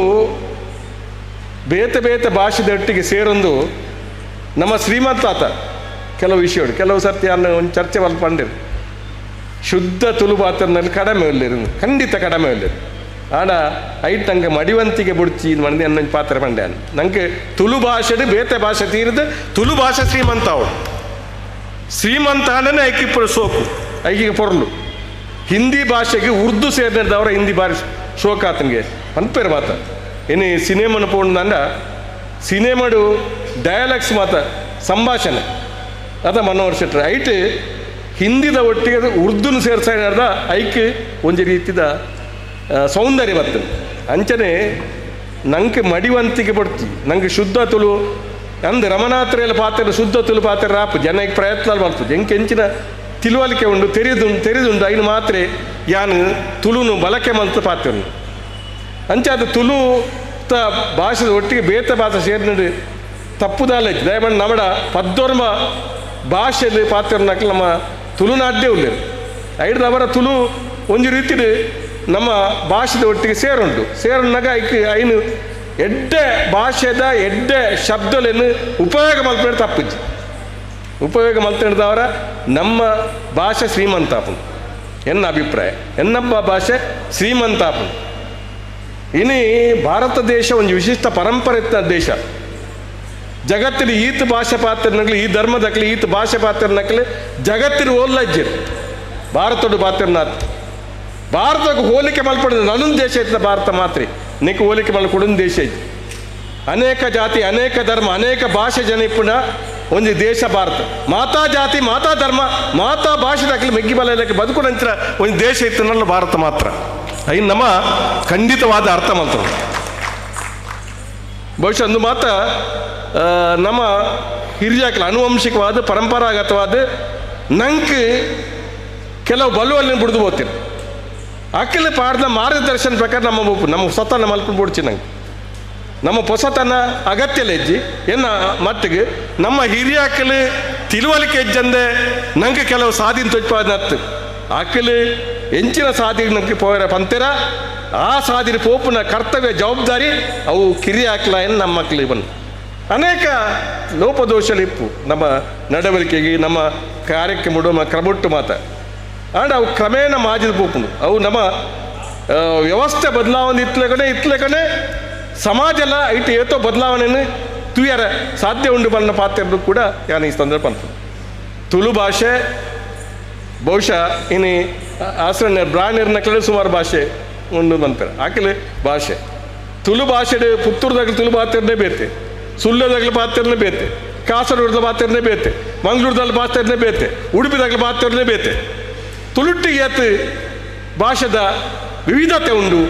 ಬೇತೆ ಬೇತೆ ಭಾಷೆದೊಟ್ಟಿಗೆ ಸೇರೊಂದು ನಮ್ಮ ಶ್ರೀಮಂತ ಆತ ಕೆಲವು ವಿಷಯಗಳು ಕೆಲವು ಸರ್ತಿ ಅನ್ನ ಒಂದು ಚರ್ಚೆ ಮಲ್ಪ ಪಂಡಿರು ಶುದ್ಧ ತುಳು ಪಾತ್ರನಲ್ಲಿ ಕಡಿಮೆ ಉಳ್ಳೇರು ಖಂಡಿತ ಕಡಿಮೆ ಉಳ್ಳೇರು. ಆಡ ಐಟ್ ನಂಗೆ ಮಡಿವಂತಿಗೆ ಬುಡ್ಚಿ ಇದು ಮಂದಿ ಅನ್ನೊಂದು ಪಾತ್ರ ಪಂಡೆ ನಂಗೆ ತುಳು ಭಾಷೆಡು ಬೇತೆ ಭಾಷೆ ತೀರಿದು ತುಳು ಭಾಷೆ ಶ್ರೀಮಂತ ಅವಳು ಶ್ರೀಮಂತ ಆಡನೆ ಐಕಿ ಸೋಕು ಐಕಿಗೆ ಪೊರ್ಲು. ಹಿಂದಿ ಭಾಷೆಗೆ ಉರ್ದು ಸೇರಿದವರ ಹಿಂದಿ ಭಾಷೆ ಶೋಕಾತನಿಗೆ ಅನ್ಪೇರು ಮಾತ. ಇನ್ನು ಸಿನಿಮಾನ ಪೋಂಡ ಸಿನಿಮಾಡು ಡಯಲಾಗ್ಸ್ ಮಾತ ಸಂಭಾಷಣೆ ಅದ ಮನೋಹರ್ ಶೆಟ್ಟರ್ ಐಟ್ ಹಿಂದಿದ ಒಟ್ಟಿಗೆ ಉರ್ದುನು ಸೇರ್ಸಾಡ್ದ ಐಕ್ ಒಂಜಿ ರೀತಿದ ಸೌಂದರ್ಯ ಬರ್ತದೆ. ಅಂಚನೆ ನಂಗೆ ಮಡಿವಂತಿಗೆ ಬಡ್ತಿ ನಂಗೆ ಶುದ್ಧ ತುಳು ಅಂದ್ ರಮಣಾತ್ರೆಯಲ್ಲಿ ಪಾತ್ರ ಶುದ್ಧ ತುಳು ಪಾತ್ರ ರಾಪು ಜನಕ್ಕೆ ಪ್ರಯತ್ನ ಬರ್ತದೆ. ಎಂಕೆ ಎಂಚಿನ ತಿಳುವಳಿಕೆ ಉಂಡು ತೆರೆದುಂಡು ಐನು ಮಾತ್ರ ಯಾನು ತುಳುನು ಬಳಕೆ ಮಂತ ಪಾತ್ರನು. ಅಂಚೆ ಅದು ತುಳು ತ ಭಾಷೆದ ಒಟ್ಟಿಗೆ ಬೇತೆ ಭಾಷೆ ಸೇರಿನಡು ತಪ್ಪುದಾಲೆ ದಯಮಾಡಿ ನಮ್ಮಡ ಪದ್ದೊರ್ಮ ಭಾಷೆಯಲ್ಲಿ ಪಾತ್ರನಕ್ಕೆ ನಮ್ಮ ತುಳುನಾಡ್ದೇ ಉಳ್ಳೇರು ಐಡ್ದು ಅವರ ತುಳು ಒಂಜಿ ರೀತಿಡ್ ನಮ್ಮ ಭಾಷೆದ ಒಟ್ಟಿಗೆ ಸೇರುಂಟು. ಸೇರುನಾಗ ಐಕ್ ಐನು ಎಡ್ಡೆ ಭಾಷೆದ ಎಡ್ಡೆ ಶಬ್ದಗಳನ್ನು ಉಪಯೋಗ ಮಲ್ಪೇಡು ತಪ್ಪುಜ್ಜಿ. ಉಪಯೋಗ ಮಲ್ತಿಡ್ದವರ ನಮ್ಮ ಭಾಷೆ ಶ್ರೀಮಂತಾಪುಂಡು ಎನ್ನ ಅಭಿಪ್ರಾಯ. ಎನ್ನಬ್ಬ ಭಾಷೆ ಶ್ರೀಮಂತಾಪುಂಡು. ಇನಿ ಭಾರತ ದೇಶ ಒಂದು ವಿಶಿಷ್ಟ ಪರಂಪರೆ ಇತ್ತ ದೇಶ. ಜಗತ್ತಿನ ಈತ ಭಾಷೆ ಪಾತ್ರನಕ್ಲಿ ಈ ಧರ್ಮದಕ್ಲಿ ಈತ ಭಾಷೆ ಪಾತ್ರನಕ್ಲಿ ಜಗತ್ತಿನ ಓಲ್ಲಜ್ಜಿರು ಭಾರತದ ಪಾತ್ರನಾಥ್. ಭಾರತಕ್ಕೆ ಹೋಲಿಕೆ ಮಲ್ಪಡ ನನ್ನೊಂದು ದೇಶ ಇತ್ತ ಭಾರತ ಮಾತ್ರ ನಿಕ್ ಹೋಲಿಕೆ ಮಲ್ಕೊಡೊಂದು ದೇಶ ಐತಿ. ಅನೇಕ ಜಾತಿ ಅನೇಕ ಧರ್ಮ ಅನೇಕ ಭಾಷೆ ಜನ ಇಪ್ಪುನ ಒಂದು ದೇಶ ಭಾರತ. ಮಾತಾ ಜಾತಿ ಮಾತಾ ಧರ್ಮ ಮಾತಾ ಭಾಷೆ ದಾಖಲೆ ಮೆಗ್ಗಿ ಬಲ ಬದುಕುನಂತರ ಒಂದು ದೇಶ ಇತ್ತು ನನ್ನ ಭಾರತ ಮಾತ್ರ. ಐನ್ ನಮ್ಮ ಖಂಡಿತವಾದ ಅರ್ಥ ಮಾಡ್ತಾರೆ. ಬಹುಶಃ ಒಂದು ಮಾತ ನಮ್ಮ ಹಿರಿಯಾಕಲ ಅನುವಂಶಿಕವಾದ ಪರಂಪರಾಗತವಾದ ನಂಗೆ ಕೆಲವು ಬಲುವಲ್ಲಿ ಬಿಡ್ದು ಹೋಗ್ತೀನಿ. ಅಖಿಲ ಪಾಡ್ದ ಮಾರ್ಗದರ್ಶನ ಪ್ರಕಾರ ನಮ್ಮ ನಮ್ಮ ಸ್ವತಃ ಮಲ್ಕೊಂಡು ಬಿಡ್ಚಿ ನಂಗೆ ನಮ್ಮ ಪೊಸತನ ಅಗತ್ಯ ಹೆಜ್ಜಿ ಎನ್ನ ಮಟ್ಟಿಗೆ ನಮ್ಮ ಹಿರಿಯಾಕಲು ತಿಳುವಳಿಕೆ ಹೆಜ್ಜಂದೆ ನಂಗೆ ಕೆಲವು ಸಾಧಿನ ತೊಚ್ಪಾದನತ್ತು ಅಖಿಲ ಎಂಚಿನ ಸಾಧಿ ನಂಗೆ ಪೋರ ಪಂತೆರ ಆ ಸಾಧಿನ ಪೋಪುನ ಕರ್ತವ್ಯ ಜವಾಬ್ದಾರಿ ಅವು ಕಿರಿಯಾಕಲ ಏನು ನಮ್ಮ ಮಕ್ಕಳಿಗೆ ಬಂದು ಅನೇಕ ಲೋಪದೋಷಲಿಪ್ಪು ನಮ್ಮ ನಡವಳಿಕೆಗೆ ನಮ್ಮ ಕಾರ್ಯಕ್ರಮ ನಮ್ಮ ಕ್ರಮುಟ್ಟು ಮಾತ ಆಂಡ್ ಅವು ಕ್ರಮೇಣ ಮಾಜಿದ ಪೋಪುಂಡು. ಅವು ನಮ್ಮ ವ್ಯವಸ್ಥೆ ಬದಲಾವಣೆ ಇತ್ಲೆಕಡೆ ಸಮಾಜ ಎಲ್ಲ ಇಟ್ಟು ಏತೋ ಬದಲಾವಣೆಯನ್ನು ತುಯರ ಸಾಧ್ಯ ಉಂಡು ಬಣ್ಣ ಪಾತ್ರ ಕೂಡ ನಾನು ಈ ಸಂದರ್ಭ ಅನ್ಕೊಂಡು ತುಳು ಭಾಷೆ ಬಹುಶಃ ಇನ್ನು ಆಸರಣ್ಣ ಬ್ರಾಹ್ಮಣರ ಸುಮಾರು ಭಾಷೆ ಉಂಡು ಬಂತಾರೆ ಆಕಲೆ ಭಾಷೆ ತುಳು ಭಾಷೆ ಪುತ್ತೂರ್ದಾಗಲಿ ತುಳು ಪಾತ್ರನೇ ಬೇತೆ, ಸುಳ್ಯದಾಗಲಿ ಪಾತ್ರನೇ ಬೇತೆ, ಕಾಸರಗೋಡದ ಪಾತ್ರನೇ ಬೇತೆ, ಮಂಗಳೂರದಲ್ಲಿ ಪಾತ್ರನೇ ಬೇತೆ, ಉಡುಪಿದಾಗಲಿ ಪಾತ್ರನೇ ಬೇತೆ. ತುಳುಟ್ಟಿಗೆ ಏತು ಭಾಷೆದ ವಿವಿಧತೆ ಉಂಡು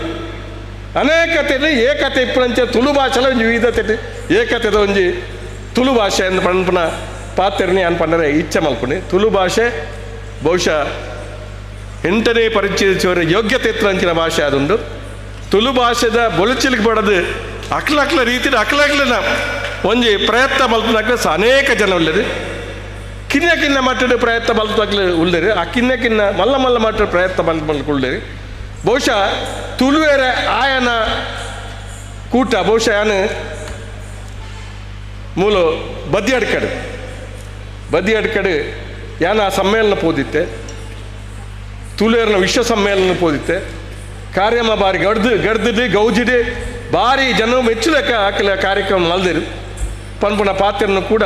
ಅನೇಕತೆ ಏಕತೆ ಇಪ್ಪಂಚ ತುಳು ಭಾಷೆಲ ಒಂಜಿ ವಿವಿಧತೆ ಏಕತೆದ ಒಂಜಿ ತುಳು ಭಾಷೆ ಅಂದ್ ಪನ್ಪುನ ಪಾತ್ರನೇ ಅನ್ ಪಂಡರೆ ಇಚ್ಛೆ ಮಲ್ಪುನಿ. ತುಳು ಭಾಷೆ ಬಹುಶಃ 8ನೇ ಪರಿಚಯಿಸುವರ ಯೋಗ್ಯತೆ ಇತ್ತಂಚಿನ ಭಾಷೆ ಅದುಂಡು. ತುಳು ಭಾಷೆದ ಬೊಲುಚಿಲಿಗೆ ಬಡದು ಅಕ್ಲಕ್ಲ ರೀತಿಯ ಅಕ್ಲಕ್ಲನ ಒಂಜಿ ಪ್ರಯತ್ನ ಮಲ್ಪುನಕ್ಲೆ ಅನೇಕ ಜನ ಉಳ್ಳೇರು. ಕಿನ್ನ ಕಿನ್ನ ಮಟ್ಟದ ಪ್ರಯತ್ನ ಮಲ್ಪಕ್ಲೆ ಉಳ್ಳೇರು, ಆ ಕಿನ್ನ ಕಿನ್ನ ಮಲ್ಲ ಮಲ್ಲ ಮಟ್ಟದ ಪ್ರಯತ್ನ ಮಲ್ಪುಳ್ಳೇರು. ಬಹುಶಃ ತುಳುವೆರೆ ಆಯನ ಕೂಟ ಬಹುಶಃ ಯಾನು ಮೂಲ ಬದಿಯಡ್ಕಡೆ ಬದಿಯಡ್ಕಡೆ ಯಾನ ಆ ಸಮ್ಮೇಳನ ಪೋದಿತ್ತೆ, ತುಳುವೆರ್ನ ವಿಶ್ವ ಸಮ್ಮೇಳನ ಪೋದಿತ್ತೆ. ಕಾರ್ಯಮ ಬಾರಿ ಗಡ್ದು ಗಡ್ದಿದೆ ಗೌಜಿದೆ ಭಾರಿ ಜನ ಮೆಚ್ಚುಲೆಕ್ಕ ಹಾಕಲ ಕಾರ್ಯಕ್ರಮ ಮಲ್ದಿರು ಪನ್ಪುನ ಪಾತ್ರನು ಕೂಡ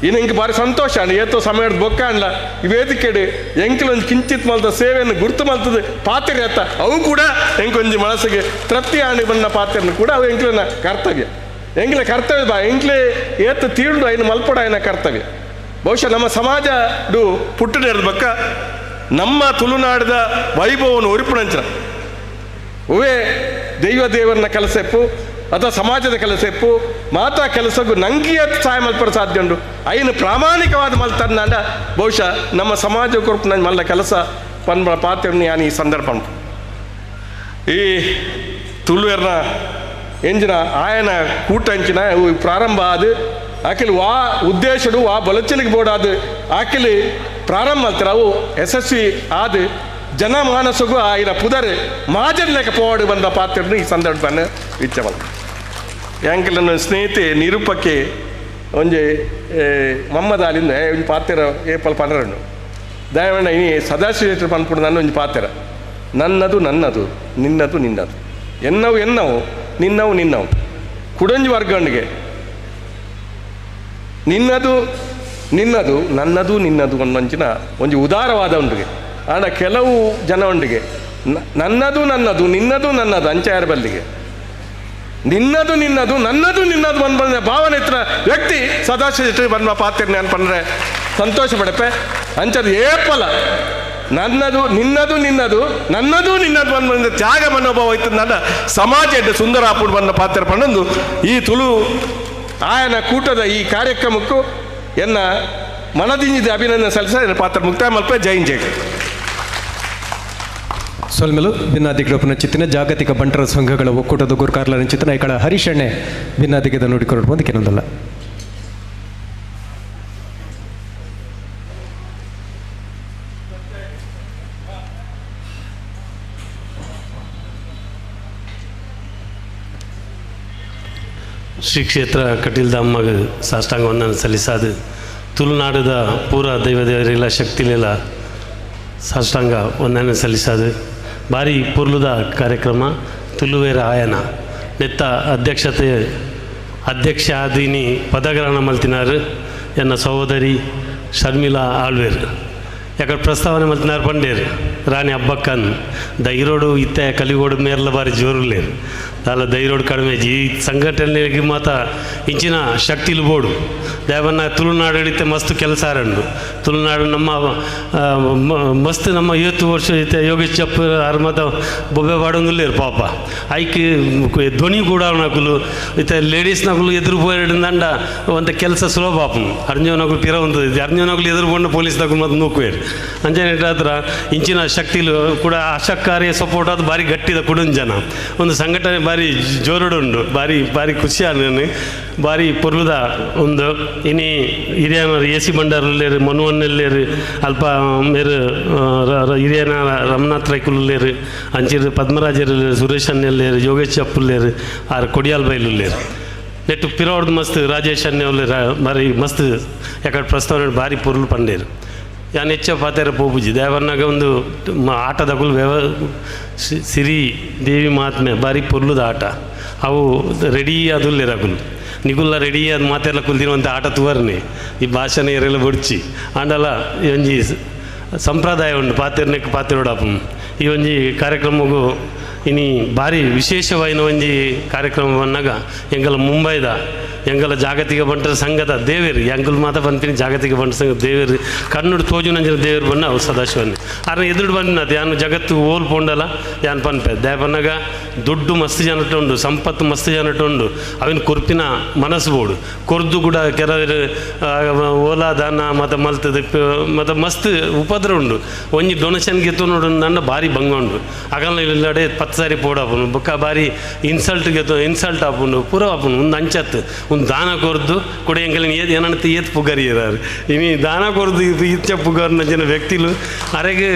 ಇನ್ನು ಇಂಕ ಭಾರಿ ಸಂತೋಷ ಅಂಡ್ ಏತೋ ಸಮಯದ ಬೊಕ್ಕ ಅಂಡ್ಲ ಈ ವೇದಿಕೆಡು ಎಂಕಲೊಂದು ಕಿಂಚಿತ್ ಮಲ್ತ ಸೇವೆಯನ್ನು ಗುರುತು ಮಲ್ತದ ಪಾತ್ರ ಎತ್ತ ಅವು ಕೂಡ ಎಂಕೊಂಜಿ ಮನಸ್ಸಿಗೆ ತೃಪ್ತಿ ಆಂಡಿ ಬಂದ ಪಾತ್ರನು ಕೂಡ ಅವು ಎಂಕ್ಲನ ಕರ್ತವ್ಯ ಎಂಕ್ಲ ಕರ್ತವ್ಯ ಬಾ ಎಂಕ್ಲೆ ಏತ ತೀರ್ಡು ಐನು ಮಲ್ಪಡ ಐನ ಕರ್ತವ್ಯ. ಬಹುಶಃ ನಮ್ಮ ಸಮಾಜಡು ಪುಟ್ಟದ ಬಕ್ಕ ನಮ್ಮ ತುಳುನಾಡದ ವೈಭವವನ್ನು ಒರಿಪುಣಂಚನ ಹೂವೇ ದೈವ ದೇವರನ್ನ ಕೆಲಸೆಪ್ಪು ಅಥವಾ ಸಮಾಜದ ಕೆಲಸೆಪ್ಪು ಮಾತಾ ಕೆಲಸಕ್ಕೂ ನಂಗೆ ಸಹಾಯ ಮಲ್ಪರ ಸಾಧ್ಯ ಉಂಟು ಐನು ಪ್ರಾಮಾಣಿಕವಾದ ಮಲ್ತಂದ ಬಹುಶಃ ನಮ್ಮ ಸಮಾಜ ಕೊರಪು ನನ್ನ ಮಲ್ಲ ಕೆಲಸ ಪನ್ಬ ಪಾತ್ರನ ಯಾನು ಈ ಸಂದರ್ಭ ಉಂಟು. ಈ ತುಳುವೆರ್ನ ಎಂಜಿನ ಆಯನ ಕೂಟ ಅಂಚಿನ ಪ್ರಾರಂಭ ಆದ ಆಕೆಲಿ ವಾ ಉದ್ದೇಶಡು ವಾ ಬಲಚಲಿಗೆ ಬೋಡಾದ ಆಕೆಲಿ ಪ್ರಾರಂಭ ಮಾಡ್ತಾರೆ ಅವು ಯಶಸ್ವಿ ಆದ ಜನಮಾನಸಗೂ ಆಯ್ನ ಪುದರ್ ಮಾಜನ್ ಲೆಕ್ಕ ಪೋವಾಡು ಬಂದ ಪಾತ್ರನು ಈ ಸಂದರ್ಭನ ಇಚ್ಛೆ. ಯಾಂಕಲ್ ನನ್ನ ಸ್ನೇಹಿತೆ ನಿರೂಪಕ್ಕೆ ಒಂಜಿ ಮಮ್ಮದಾಲಿಂದ ಒಂಜಿ ಪಾತ್ರ ಏಪಲ್ ಪನರಣ್ಣು ದಯವಣ್ಣ ಇನಿ ಸದಾಶಿವ ಪನ್ಪುಡು ನನ್ನ ಒಂಜಿ ಪಾತ್ರ ನನ್ನದು ನನ್ನದು ನಿನ್ನದು ನಿನ್ನದು ಎನ್ನವು ಎನ್ನವು ನಿನ್ನವು ನಿನ್ನವು ಕುಡಂಜಿ ವರ್ಗಣ್ಣಿಗೆ ನಿನ್ನದು ನಿನ್ನದು ನನ್ನದು ನಿನ್ನದು ಒಂದೊಂಚಿನ ಒಂಜಿ ಉದಾರವಾದ ಉಂಡಿಗೆ ಆಂಡ ಕೆಲವು ಜನ ಉಂಡಿಗೆ ನನ್ನದು ನನ್ನದು ನಿನ್ನದು ನನ್ನದು ಅಂಚಾಯರ ಬಲ್ಲಿಗೆ ನಿನ್ನದು ನಿನ್ನದು ನನ್ನದು ನಿನ್ನದು ಬಂದ ಬಂದ ಭಾವನೆ ಇತ್ರ ವ್ಯಕ್ತಿ ಸದಾಶಿವ ಬಂದ ಪಾತ್ರ ಅನ್ಪಂದ್ರೆ ಸಂತೋಷ ಪಡಪೆ ಅಂಚದು ಏಪಲ ನನ್ನದು ನಿನ್ನದು ನಿನ್ನದು ನನ್ನದು ನಿನ್ನದು ಬಂದ ಬಂದ ತ್ಯಾಗ ಮನೋಭಾವ ಇತ್ತು ನನ್ನ ಸಮಾಜ ಸುಂದರ ಆಪುಡು ಬಂದ ಪಾತ್ರ ಪಂಡೊಂದು ಈ ತುಳು ಆಯನ ಕೂಟದ ಈ ಕಾರ್ಯಕ್ರಮಕ್ಕೂ ಎನ್ನ ಮನದಿಂಜಿದ ಅಭಿನಂದನೆ ಸಲ್ಲಿಸ ಪಾತ್ರ ಮುಕ್ತಾಯ ಮಲ್ಪೆ. ಜೈನ್ ಜೈ. ಸೊಲ್ಮೆಲು ಭಿನ್ನಾದಿಗಳ ಚಿತ್ತಿನ ಜಾಗತಿಕ ಬಂಟರ ಸಂಘಗಳ ಒಕ್ಕೂಟದ ಗುರುಕಾರ್ಲನ ಚಿತ್ತನ ಐಕಳ ಹರಿಶಣ್ಣೆ ಭಿನ್ನಾದಿಗೆದ ನುಡಿಕೊರಡು ಬಂದು ಕೆಲವೊಂದಲ್ಲ. ಶ್ರೀ ಕ್ಷೇತ್ರ ಕಟೀಲ್ದ ಅಮ್ಮಗ್ ಸಾಷ್ಟಾಂಗ ವಂದನೆ ಸಲ್ಲಿಸಾದು ತುಳುನಾಡದ ಪೂರ ದೈವದೇವರಿಲ್ಲ ಶಕ್ತಿಲೆಲ್ಲ ಸಾಷ್ಟಾಂಗ ವಂದನೆ ಸಲ್ಲಿಸಾದು ಭಾರಿ ಪೊರ್ಲುದ ಕಾರ್ಯಕ್ರಮ ತುಳುವೇರ ಆಯನ ನೆತ್ತ ಅಧ್ಯಕ್ಷತೆ ಅಧ್ಯಕ್ಷ ಆದಿನಿ ಪದಗ್ರಹಣ ಮಲ್ತಿನಾರು ಎನ್ನ ಸಹೋದರಿ ಶರ್ಮಿಳಾ ಆಳ್ವೇರ್. ಯಾಕಂದ್ರೆ ಪ್ರಸ್ತಾವನೆ ಮಲ್ತಿನಾರು ಪಂಡೇರು ರಾಣಿ ಹಬ್ಬಕ್ಕನ್ ದೈರೋಡು ಇತ್ತೆ ಕಲಿಗೋಡು ಮೇರ್ಲ ಬಾರಿ ಜೋರುಲ್ಲೇರು ದಾಲ ದೈರೋಡು ಕಡಿಮೆ ಈ ಸಂಘಟನೆಗೆ ಮಾತ ಇಂಚಿನ ಶಕ್ತಿಲು ಬೋಡು ದೇವನ್ನ ತುಳುನಾಡು ಹಿಡಿತೆ ಮಸ್ತ್ ಕೆಲಸ ಆರಂಡು ತುಳುನಾಡು ನಮ್ಮ ಮಸ್ತ್ ನಮ್ಮ 50 ವರ್ಷ ಇತ್ತೆ ಯೋಗೇಶ್ ಚಪ್ಪ ಆರ್ ಮಾತ ಬೊಬ್ಬೆ ಪಾಡೊಂದುಲ್ಲೇರು ಪಾಪ ಐಕ್ ಧ್ವನಿ ಕೂಡ ನಕುಲು ಇತ್ತೆ ಲೇಡೀಸ್ ನಕುಲು ಎದುರು ಪೋಯಂಡ ಒಂತ ಕೆಲಸ ಸುಲಭ ಆಪುಂಡು ಅರ್ಜುನಕುಲು ಪಿರ ಒಂದು ಅರ್ಜುನಕುಲು ಎದುರು ಪೋಂಡ ಪೊಲೀಸ್ ನಕುಲು ಮತ್ತು ನೂಕುವೇರು ಅಂಚನೆ ಹತ್ರ ಇಂಚಿನ ಶಕ್ತಿಲು ಕೂಡ ಆಶಕ್ಕಾರ್ಯ ಸಪೋರ್ಟ್ ಅದು ಭಾರಿ ಗಟ್ಟಿದ ಕುಡುಂಜನ ಜನ ಒಂದು ಸಂಘಟನೆ ಭಾರಿ ಜೋರುಡು ಉಂಡು ಭಾರಿ ಭಾರಿ ಖುಷಿ ಆನ ಭಾರಿ ಪೊರ್ಲುದ ಒಂದು ಇನಿ ಹಿರಿಯನರು ಎ ಸಿ ಬಂಡಾರುಲ್ಲೇರು ಮನುವನ್ನೆಲ್ಲೇರು ಅಲ್ಪ ಮೇರು ಹಿರಿಯನ ರಮನಾಥ್ ರೈಕುಲ್ಲೇರು ಅಂಚಿರು ಪದ್ಮರಾಜರು ಸುರೇಶ್ ಅನ್ನೆಲ್ಲೇರು ಯೋಗೇಶ್ ಚಪ್ಪುಲ್ಲೇರು ಆರು ಕೊಡಿಯಾಲ್ ಬೈಲುಲ್ಲೇರು ನೆಟ್ಟು ಪಿರೋಡ್ದು ಮಸ್ತ್ ರಾಜೇಶ್ ಅನ್ನೆಲ್ಲೇರು ಭಾರಿ ಮಸ್ತ್ ಯಾಕಡೆ ಪ್ರಸ್ತಾವನೆ ಭಾರಿ ಪೊರ್ಲು ಪಂಡೇರು ಯಾನ್ ಹೆಚ್ಚ ಪಾತೆರ ಪೋಪುಜಿ ದೇವರ್ನಾಗ ಒಂದು ಆಟದಕುಲು ಸಿರಿ ದೇವಿ ಮಹಾತ್ಮೆ ಭಾರಿ ಪೊರ್ಲುದ ಆಟ ಅವು ರೆಡಿ ಅದುಲ್ಲೇರು ಅಕುಲು ನಿಗುಲ್ಲ ರೆಡಿ ಅದು ಮಾತೆಲ್ಲ ಕುಲ್ದಿರುವಂಥ ಆಟ ತುವರ್ನೆ ಈ ಭಾಷಣ ಎರೆಲ್ಲ ಬುಡ್ಚಿ ಆಂಡಲ ಈ ಒಂಜಿ ಸಂಪ್ರದಾಯ ಉಂಡು ಪಾತೆರ್ನೆಕ್ ಪಾತೆರೋಡಾಪು ಈ ಒಂಜಿ ಕಾರ್ಯಕ್ರಮಗೂ ಇನಿ ಭಾರಿ ವಿಶೇಷವಾಯಿನ ಒಂಜಿ ಕಾರ್ಯಕ್ರಮ ಬಂದಾಗ ಎಂಗಲ ಮುಂಬೈದ ಎಂಗಲ ಜಾಗತಿಕ ಬಂಟರ ಸಂಘದ ದೇವೇರು ಎಂಕುಲು ಮಾತ ಪನ್ಪಿನಿ ಜಾಗತಿಕ ಬಂಟರ ಸಂಘದ ದೇವೇರು ಕಣ್ಣುಡು ತೋಜುನಂಚಿನ ದೇವರು ಬಣ್ಣ ಅವು ಸದಾಶಿವನೇ ಆರ್ನ ಎದುರು ಬಂದಿನದು ಯಾನು ಜಗತ್ತು ಓಲ್ ಪೋಂಡಲ ಯಾನ್ ಪನ್ಪೆ ದೇವನಾಗ ದುಡ್ಡು ಮಸ್ತ್ ಜನಟ ಉಂಡು ಸಂಪತ್ತು ಮಸ್ತ್ ಜನಟ ಉಂಡು ಅವಿನ ಕೊರ್ಪಿನ ಮನಸ್ಸು ಬೋಡು ಕೊರ್ದು ಕೂಡ ಕೆಲವರು ಓಲಾ ದಾನ ಮತ್ತು ಮಲ್ತದ ಮತ್ತು ಮಸ್ತ್ ಉಪದ್ರ ಉಂಡು ಒಂಜಿ ಡೊನೇಷನ್ ಗೆತ್ತು ನೋಡು ನನ್ನ ಭಾರಿ ಭಂಗ ಉಂಡು ಅಗಲ ಇಲ್ಲಡೆ 10 ಸಾರಿ ಪೋಡಾಪುನು ಬೊಕ್ಕ ಭಾರಿ ಇನ್ಸಲ್ಟ್ ಗೆತ್ತು ಇನ್ಸಲ್ಟ್ ಆಪುಂಡು ಪೂರ ಆಪುಂಡು ಒಂದು ಅಂಚತ್ತು ಒಂದು ದಾನ ಕೊರ್ದು ಕೂಡ ಎಂಕಲಿನ ಏತ್ ಏನಂತ ಏತ್ ಪುಗರಿ ಇರಾರು ಇನಿ ದಾನ ಕೊರ್ದು ಇಚ್ಚ ಪುಗರ್ನ ಜನ ವ್ಯಕ್ತಿಲು ಅರೆಗೆ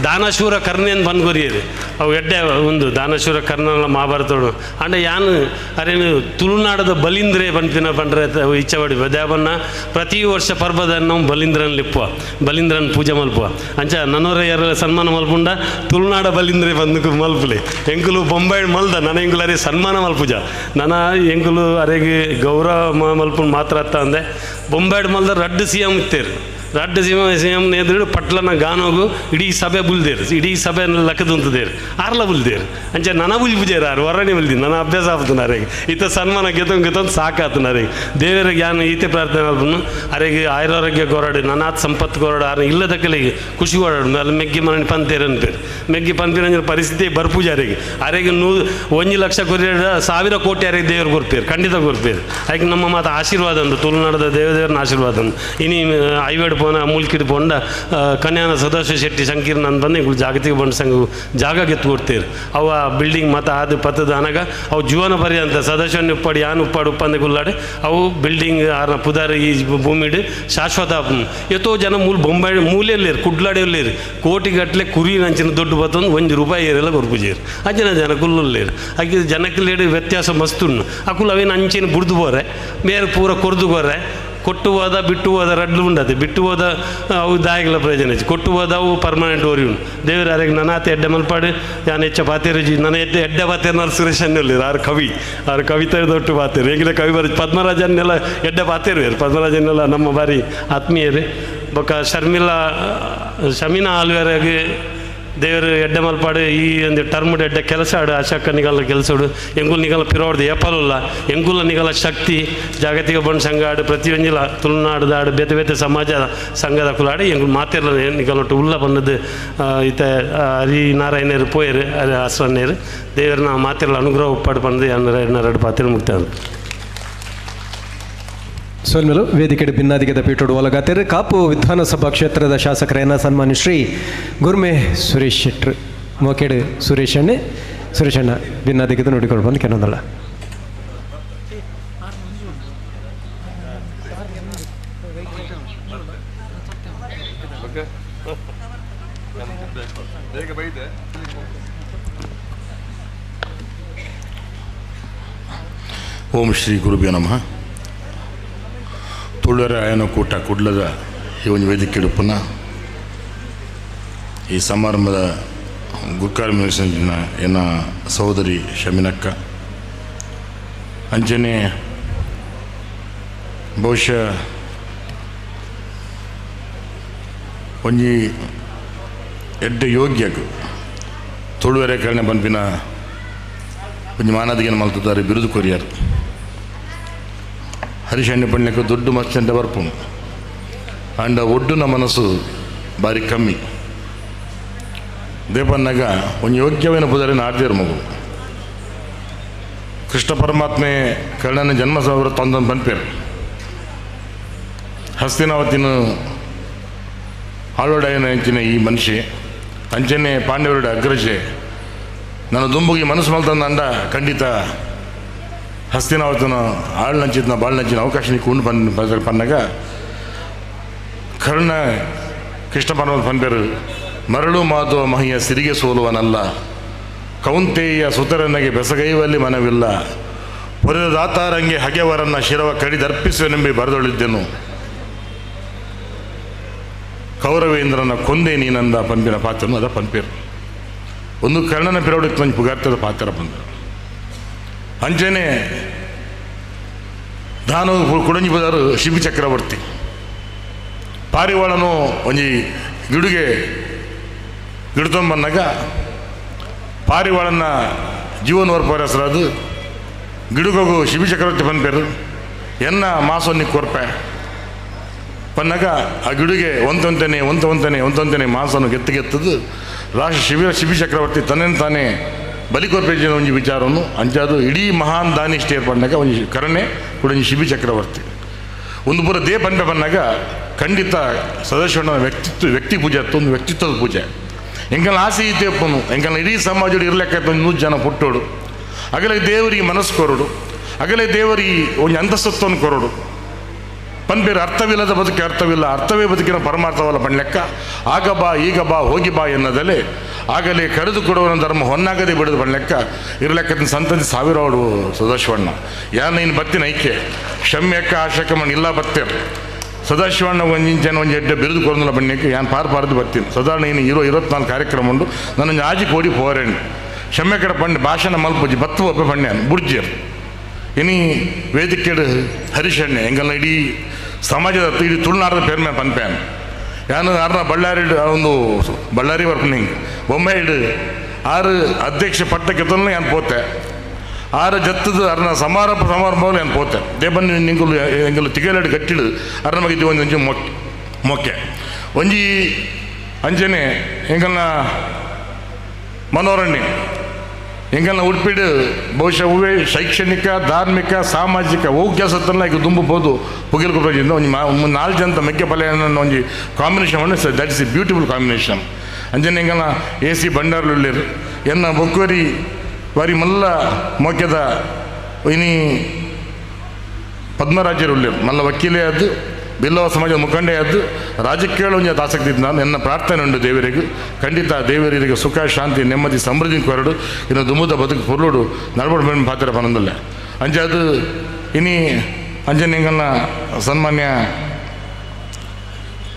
ದಾನಶೂರ ಕರ್ಣೇನು ಬಂದ್ಕೊರಿಯರು ಅವು ಎಡ್ಡೆ ಒಂದು ದಾನಶೂರ ಕರ್ಣನ ಮಹಾಭಾರತೋಡು ಅಂಡ ಯಾನು ಅರೇನು ತುಳುನಾಡದ ಬಲಿಂದ್ರೆ ಪನ್ಪಿನ ಪಂಡ್ರೆ ಇಚ್ಛೆ ದೇವನ್ನ ಪ್ರತಿ ವರ್ಷ ಪರ್ಬದ ನಾವು ಬಲಿಂದ್ರನ್ ಲಿಪ್ಪುವ ಬಲಿಂದ್ರನ್ ಪೂಜೆ ಮಲ್ಪುವ ಅಂಚ ನನೋರ ಯಾರ ಸನ್ಮಾನ ಮಲ್ಪುಂಡ ತುಳುನಾಡ ಬಲಿಂದ್ರೆ ಬಂದು ಮಲ್ಪುಲೆ ಎಂಕುಲು ಬೊಂಬೈ ಮಲ್ದ ನನ್ನ ಎಂಕುಲು ಅರೆ ಸನ್ಮಾನ ಮಲ್ಪುಜ ನನ್ನ ಎಂಕುಲು ಅರೆಗೆ ಗೌರವ ಮಲ್ಪುಂಡು ಮಾತ್ರ ಅತ್ತ ಅಂದೆ ಬೊಂಬಾಯ್ಡ್ ಮಲ್ದ ರಡ್ಡು ಸಿ ಎಂ ಇತ್ತೇರು ರಡ್ಡು ಸಿ ಎಂ ಎದುರು ಪಟ್ಲನ ಗಾನೋಗು ಇಡೀ ಸಭೆ ಬುಲ್ದೇರು ಇಡೀ ಸಭೆ ಲಕ್ಕದುಂತದೇರು ಆರ್ಲ ಬುಲ್ದೇರು ಅಂಚೆ ನನ ಬುಲ್ ಪೂಜೆರು ಆರು ಹೊರನೇ ಬುಲ್ದಿ ನನ್ನ ಅಭ್ಯಾಸ ಆಗ್ತದೆ ಅರೆಗೆ ಈತ ಸನ್ಮಾನ ಗೆತೊಂದು ಗೆತೊಂದು ಸಾಕಾತನ ಅರೆಗೆ ದೇವರಿಗೆ ಯಾನು ಈತೆ ಪ್ರಾರ್ಥನೆ ಮಲ್ಪನು ಅರೆಗೆ ಆಯುರಾರೋಗ್ಯ ಕೊರಡು ನನಾತ್ ಸಂಪತ್ತು ಕೊರಡು ಆರು ಇಲ್ಲದಕ್ಕಲಿಗೆ ಖುಷಿ ಕೊರಡು ಅಲ್ಲಿ ಮೆಗ್ಗಿ ಮನೆ ಪಂತೇರು ಅನ್ಪೇರು ಮೆಗ್ಗಿ ಪಂತೇರು ಪರಿಸ್ಥಿತಿ ಬರ್ಪೂಜೆ ಅರೆಗೆ ಅರೆಗೆ 1 ಲಕ್ಷ ಕೊರಿಯಡ 1000 ಕೋಟಿ ಅರೆಗೆ ದೇವರು ಕೊರ್ಪೇರು ಖಂಡಿತ ಕೊರ್ಪೇರು ಅದಕ್ಕೆ ನಮ್ಮ ಮಾತು ಆಶೀರ್ವಾದ ಅಂದು ತುಳುನಾಡದ ದೇವದೇವರನ್ನ ಆಶೀರ್ವಾದ ಅಂದು ಇನಿ ಐವೇಡು ಪೋನ ಮೂಲ್ಕಿಡ್ ಪೋಂಡ ಕನ್ಯಾನ ಸದಾಶಿವ ಶೆಟ್ಟಿ ಸಂಕೀರ್ಣ ಅಂತ ಬಂದು ಇಂಕುಲು ಜಾಗತಿಕ ಬಂಡ ಸಂಘ ಜಾಗ ಗೆತ್ತು ಕೊಡ್ತೇರು ಅವ ಬಿಲ್ಡಿಂಗ್ ಮತ ಅದು ಪತ್ತದ ಅನಗ ಅವು ಜೀವನ ಪರ್ಯಂತ ಸದಾಶಿವನ ಉಪ್ಪಾಡು ಯಾನ್ ಉಪ್ಪಾಡು ಉಪ್ಪಂದೆ ಗುಲ್ಲಾಡೆ ಅವು ಬಿಲ್ಡಿಂಗ್ ಆರ್ನ ಪುದಾರ್ ಈ ಭೂಮಿಡ್ ಶಾಶ್ವತ ಎತ್ತೋ ಜನ ಮೂಲ ಬೊಂಬೈ ಮೂಲೆಯಲ್ಲೇರು ಕುಡ್ಲಾಡೆಯಲ್ಲೇರು ಕೋಟಿಗಟ್ಟಲೆ ಕುರಿ ನಂಚಿನ ದುಡ್ಡು ಬತ್ತೊಂದು 1 ರೂಪಾಯಿ ಏರೆಲ್ಲ ಕೊರ್ಪುಜೇರು ಅಂಚಿನ ಜನ ಕುಲ್ಲುಲ್ಲೇರು ಹಾಗೆ ಜನಕ್ಕೆ ವ್ಯತ್ಯಾಸ ಮಸ್ತುಣ್ಣು ಅಕುಲು ಅವೇನು ಅಂಚಿನ ಬುಡ್ದು ಬೋರೆ ಬೇರೆ ಪೂರ ಕೊರ್ದು ಬೋರೆ ಕೊಟ್ಟು ಹೋದ ಬಿಟ್ಟು ಹೋದ ರಡ್ಲು ಉಂಡತೆ ಬಿಟ್ಟು ಹೋದ ಅವು ದಾಯಿಗಳ ಪ್ರಯೋಜನ ಹೆಚ್ಚು ಕೊಟ್ಟು ಹೋದ ಅವು ಪರ್ಮನೆಂಟ್ ಓರಿ ಉಂಡು ದೇವರ ಅರೆಗೆ ನನಾತೆ ಎಡ್ಡೆ ಮಲ್ಪಾಡು ಯಾನ್ ಹೆಚ್ಚ ಪಾತೇರುಜಿ ನನ್ನ ಎಡ್ಡೆ ಎಡ್ಡೆ ಪಾತೇರ್ನಾರು ಸುರೇಶ್ ಅನ್ನೆಲ್ಲ ಆರು ಕವಿ ಆರು ಕವಿತೆ ದೊಡ್ಡ ಪಾತೇರು ಹೇಗಿಲ್ಲ ಕವಿ ಬರ ಪದ್ಮರಾಜನ್ನೆಲ್ಲ ಎಡ್ಡೆ ಪಾತೇರು ಪದ್ಮರಾಜನ್ನೆಲ್ಲ ನಮ್ಮ ಬಾರಿ ಆತ್ಮೀಯರು ಬೊಕ್ಕ ಶರ್ಮಿಳಾ ಶಮೀನಾ ಆಲ್ವೇರಾಗಿ ದೇವರು ಎಡ್ಡೆ ಮಲ್ಪಾಡು ಈ ಒಂದು ಟರ್ಮ್ ಎಡ್ಡೆ ಕೆಲಸ ಆಡು ಆಶಾಕ ನಿಗಲ ಕೆಲಸ ಎಂಗುಲ್ ನಿಗಲ ಪಿರೋಡ್ದು ಏಪಲುಲ್ಲ ಎಂಗುಲ ನಿಗಲ ಶಕ್ತಿ ಜಾಗತಿಕ ಬಂಡ್ ಸಂಘ ಆಡು ಪ್ರತಿಯೊಂಜಿಲ ತುಳುನಾಡುದ ಆಡು ಬೇತೆ ಬೇತೆ ಸಮಾಜ ಸಂಘದ ಕುಲಾಡಿ ಎಂಗುಲ್ ಮಾತೆರ್ಲ ನಿಗಲೊಟ್ಟು ಉಲ್ಲ ಬಂದದ್ದು ಇತ್ತ ಹರಿ ನಾರಾಯಣರು ಪೋಯರು ಹರಿ ಆಸ್ರನ್ನೇರು ದೇವರನ್ನ ಮಾತೆರ್ಲ ಅನುಗ್ರಹ ಉಪ್ಪಾಡು ಬಂದು ಎರಡು ಪಾತ್ರ ಮುಕ್ತ ಸೋಲ್ಮೇಲು ವೇದಿಕೆ ಭಿನ್ನಾದಿಗದ ಪೀಠೋಡು ಒಲಗಾತೇರು ಕಾಪು ವಿಧಾನಸಭಾ ಕ್ಷೇತ್ರದ ಶಾಸಕರೇನ ಸನ್ಮಾನ್ಯ ಶ್ರೀ ಗುರ್ಮೆ ಸುರೇಶ್ ಶೆಟ್ರು ಮೋಕೇಡು ಸುರೇಶ್ ಅಣ್ಣೆ ಸುರೇಶ್ ಅಣ್ಣ ಭಿನ್ನಾದಿಗದ ನುಡಿಗಳು ಬಂದು ಕೆನೊಂದಲ್ಲ. ಓಂ ಶ್ರೀ ಗುರುಭ್ಯೋ ನಮಃ. ತುಳುವರ ಆಯನಕೂಟ ಕುಡ್ಲದ ಈ ಒಂದು ವೇದಿಕೆ ಉಪ್ಪುನ ಈ ಸಮಾರಂಭದ ಗುರ್ಕಾರ್ ಮಿನಿಸ್ಟರ್ನ ಎನ್ನ ಸಹೋದರಿ ಶಮಿನಕ್ಕ ಅಂಚನೆ ಬಹುಶಃ ಒಂಜಿ ಎಡ್ಡೆ ಯೋಗ್ಯಗ್ ತುಳುವೆರೆ ಕರ್ಣೆ ಪನ್ಪಿನ ಒಂಜಿ ಮಾನಾದಿಗೆನ ಮಲ್ತುತ್ತಾರೆ ಬಿರುದು ಕೊರಿಯರ್ ಹರಿಶಣ್ಣ ಪಣ್ಯಕ್ಕೆ ದೊಡ್ಡ ಮಸ್ಚಂಡ ಬರ್ಪುಂಡು ಅಂಡ ಒಡ್ಡುನ ಮನಸ್ಸು ಬಾರಿ ಕಮ್ಮಿ ದೇಪನ್ನಾಗ ಒಂಜಿ ಯೋಗ್ಯವೇನ ಪುದರಿನ ಆಡ್ದೇರು ಮಗು ಕೃಷ್ಣ ಪರಮಾತ್ಮೆ ಕರ್ಣನ ಜನ್ಮ ಸಾವಿರ ತಂದೊಂದು ಪನ್ಪೇರು ಹಸ್ತಿನಾವತಿನ ಆಳೋಡಾಯನ ಅಂಚಿನ ಈ ಮನುಷ್ಯ ಅಂಚನೆ ಪಾಂಡವರುಡ ಅಗ್ರಜೆ ನನ್ನ ದುಂಬುಗಿ ಮನಸ್ಸು ಮಲ್ತಂದ ಅಂಡ ಖಂಡಿತ ಹಸ್ತಿನಾವತನ ಆಳ್ನಂಚಿನ ಬಾಳ್ನಂಚಿನ ಅವಕಾಶ ನೀ ಪನ್ ಪನ್ನಾಗ ಕರ್ಣ ಕೃಷ್ಣ ಪರಮಾತ್ಮ ಪನ್ಪೇರು ಮರಳು ಮಾಧುವ ಮಹಿಯ ಸಿರಿಗೆ ಸೋಲುವನಲ್ಲ ಕೌಂತೆಯ ಸುತರನಿಗೆ ಬೆಸಗೈವಲ್ಲಿ ಮನವಿಲ್ಲ ಪೊರೆದ ದಾತಾರಂಗೆ ಹಗೆವರನ್ನ ಶಿರವ ಕಡಿದರ್ಪಿಸುವೆನೆಂಬಿ ಬರೆದೊಳಿದ್ದೆನು ಕೌರವೇಂದ್ರನ ಕೊಂದೆ ನೀನಂದ ಪಂಪಿನ ಪಾತ್ರನು ಅದ ಪಂಪೇರು ಒಂದು ಕರ್ಣನ ಪಿರವಡಿಗೆ ಒಂಜಿ ಪುಗಾರ್ತದ ಪಾತ್ರ ಬಂದರು ಅಂಚನೆ ದಾನು ಕುಡಂಜಿ ಬದಾರು ಶಿಬಿ ಚಕ್ರವರ್ತಿ ಪಾರಿವಾಳನು ಒಂಜಿ ಗಿಡುಗೆ ಗಿಡ್ತೊಂಬನ್ನಾಗ ಪಾರಿವಾಳನ ಜೀವನ ಹೆಸರಾದು ಗಿಡುಗೋಗು ಶಿಬಿ ಚಕ್ರವರ್ತಿ ಪನ್ಪೇರು ಎನ್ನ ಮಾಸೊನ್ನಿ ಕೊರ್ಪೆ ಪನ್ನಾಗ ಆ ಗಿಡುಗೆ ಒಂತೊಂತನೆ ಒಂತೊಂತನೆ ಒಂತೊಂತನೆ ಮಾಸನ್ನು ಗೆತ್ತು ರಾಷ್ಟ್ರ ಶಿಬಿರ ಶಿಬಿ ಚಕ್ರವರ್ತಿ ತನ್ನೇನು ತಾನೇ ಬಲಿ ಕೊರ್ಪೇಜಿನ ಒಂಜಿ ವಿಚಾರವನ್ನು ಅಂಚಾದು ಇಡೀ ಮಹಾನ್ ದಾನಿಷ್ಠೆ ಪನ್ನಾಗ ಒಂಜಿ ಕರುಣೆ ಕೂಡ ಒಂಜಿ ಶಿಬಿ ಚಕ್ರವರ್ತಿ ಒಂದು ಪೂರ they ಪನ್ಪೆ ಪನ್ನಾಗ ಖಂಡಿತ ಸದಾಶಿವಣ್ಣನ ವ್ಯಕ್ತಿತ್ವ ವ್ಯಕ್ತಿ ಪೂಜೆ ಅತ್ತು ಒಂದು ವ್ಯಕ್ತಿತ್ವದ ಪೂಜೆ ಎಂಕಲ್ನ ಆಸೆ ಇತ್ತೇಪ್ಪನು ಎಂಕಲ್ನ ಇಡೀ ಸಮಾಜ ಇರ್ಲೆಕ್ಕ ಒಂದು 100 ಜನ ಪುಟ್ಟೋಡು ಅಗಲೇ ದೇವರಿಗೆ ಮನಸ್ಸು ಕೊರಡು ಅಗಲೇ ದೇವರಿಗೆ ಒಂದು ಅಂತಸ್ತತ್ವವನ್ನು ಕೊರಡು ಪನ್ಪೇರು ಅರ್ಥವಿಲ್ಲದ ಬದುಕೆ ಅರ್ಥವಿಲ್ಲ ಅರ್ಥವೇ ಬದುಕಿನ ಪರಮಾರ್ಥವಲ್ಲ ಪಣ್ಲೆಕ್ಕ ಆಗ ಬಾ ಈಗ ಬಾ ಹೋಗಿ ಬಾ ಎನ್ನದಲೆ ಆಗಲೇ ಕರೆದು ಕೊಡುವನ ಧರ್ಮ ಹೊನ್ನಾಗದೆ ಬಿಡದು ಪಣ್ಲೆಕ್ಕ ಇರಲೆಕ್ಕದ ಸಂತತಿ ಸಾವಿರಾಡು ಸದಾಶಿವಣ್ಣ ಯಾನ ಇನ್ನು ಬತ್ತಿನ ಐಕೆ ಕ್ಷಮ್ಯಕ್ಕ ಆಶಕ್ಕ ಮಣ್ಣು ಇಲ್ಲ ಬತ್ತೇರು ಸದಾಶಿವಣ್ಣ ಒಂದು ಇಂಚನ ಒಂದು ಎಡ್ಡೆ ಬಿರುದು ಕೊರಂದಲ ಬಣ್ಣಕ್ಕೆ ಯಾನ್ ಪಾರ್ ಪಾರ್ದು ಬರ್ತೀನಿ ಸಾಧಾರಣ ಇನ್ನು ಇರೋ 24 ಕಾರ್ಯಕ್ರಮ ಉಂಡು ನನ್ನ ಆಜಿ ಕೋಡಿ ಪೋರೆಂಡು ಕ್ಷಮ್ಯಕಡ ಪಂಡೆ ಭಾಷಣ ಮಲ್ಪುಜಿ ಬತ್ತು ಒಪ್ಪೆ ಪಣ್ಯಾನ್ ಬುಡ್ಜಿಯರ್ ಇನಿ ವೇದಿಕೆಡು ಹರಿಶಣ್ಣ ಎಂಗಲ್ನ ಇಡೀ ಸಮಾಜದ ಇಡೀ ತುಳುನಾಡದ ಪೆರ್ಮೆ ಪನ್ಪ್ಯಾನ್ ಯಾನು ಅರ್ನ ಬಳ್ಳಾರಿ ಒಂದು ಬಳ್ಳಾರಿ ವರ್ಪನಿಂಗ್ ಬೊಂಬೆ ಇಡು ಆರು ಅಧ್ಯಕ್ಷ ಪಟ್ಟಕ್ಕೆ ತೊಂದರೆ ಯಾನು ಪೋತೆ ಆರು ಜತ್ತದ ಅರ್ನ ಸಮಾರಂಭ ಸಮಾರಂಭ ಯಾನು ಪೋತೆ ದೇಬನ್ ನಿಂಗುಲು ಎಂಗಲು ತಿಗಲಡು ಗಟ್ಟಿಡು ಅರ್ನ ಬಗ್ಗೆ ಒಂದು ಒಂಜಿ ಮೊಕ್ಕೆ ಮೊಕ್ಕೆ ಒಂಜಿ ಅಂಚನೆ ಎಂಗಲ್ನ ಮನೋರಣ್ಯ ಎಂಗಲ್ನ ಉಡುಪಿಡು ಬಹುಶಃ ಹೂವೇ ಶೈಕ್ಷಣಿಕ ಧಾರ್ಮಿಕ ಸಾಮಾಜಿಕ ಅವು ಕೆಲಸತ್ತನ್ನ ಈಗ ದುಂಬಬಹುದು ಪುಗಿಲ್ ಕುಪ್ರಜಿಂದ ಒಂಜಿ 4 ಜನತ ಮೆಕ್ಕೆ ಪಲ್ಯ ಒಂಜಿ combination that is a beautiful combination ಅಂಚನೆ ಎಂಗಲ್ನ ಎ ಸಿ ಬಂಡಾರ್ಲುಳ್ಳೇರು ಎನ್ನ ಬೊಕ್ಕೋರಿ ಬಾರಿ ಮಲ್ಲ ಮೊಕ್ಕೆದ ಇನಿ ಪದ್ಮರಾಜರು ಉಳ್ಳೇರು ಮಲ್ಲ ವಕೀಲೇ ಅದು ಬಿಲ್ಲವ ಸಮಾಜದ ಮುಖಂಡೇ ಅದು ರಾಜಕೀಯ ಒಂಜಿ ಆಸಕ್ತಿ ಇದ್ದು ನಾನು ಎನ್ನ ಪ್ರಾರ್ಥನೆ ಉಂಟು ದೇವರಿಗೂ ಖಂಡಿತ ದೇವರಿಗೆ ಸುಖ ಶಾಂತಿ ನೆಮ್ಮದಿ ಸಮೃದ್ಧಿ ಕೊರಡು ಇನ್ನು ದುಮುದ ಬದುಕು ಪೊರ್ಲುಡು ನಡ್ಬಡು ಮೇನ್ ಪಾತ್ರ ಪನಂದಲ್ಲ ಅಂಚೆ ಅದು ಇನಿ ಅಂಚನೆ ಎಂಗಲ್ನ ಸನ್ಮಾನ್ಯ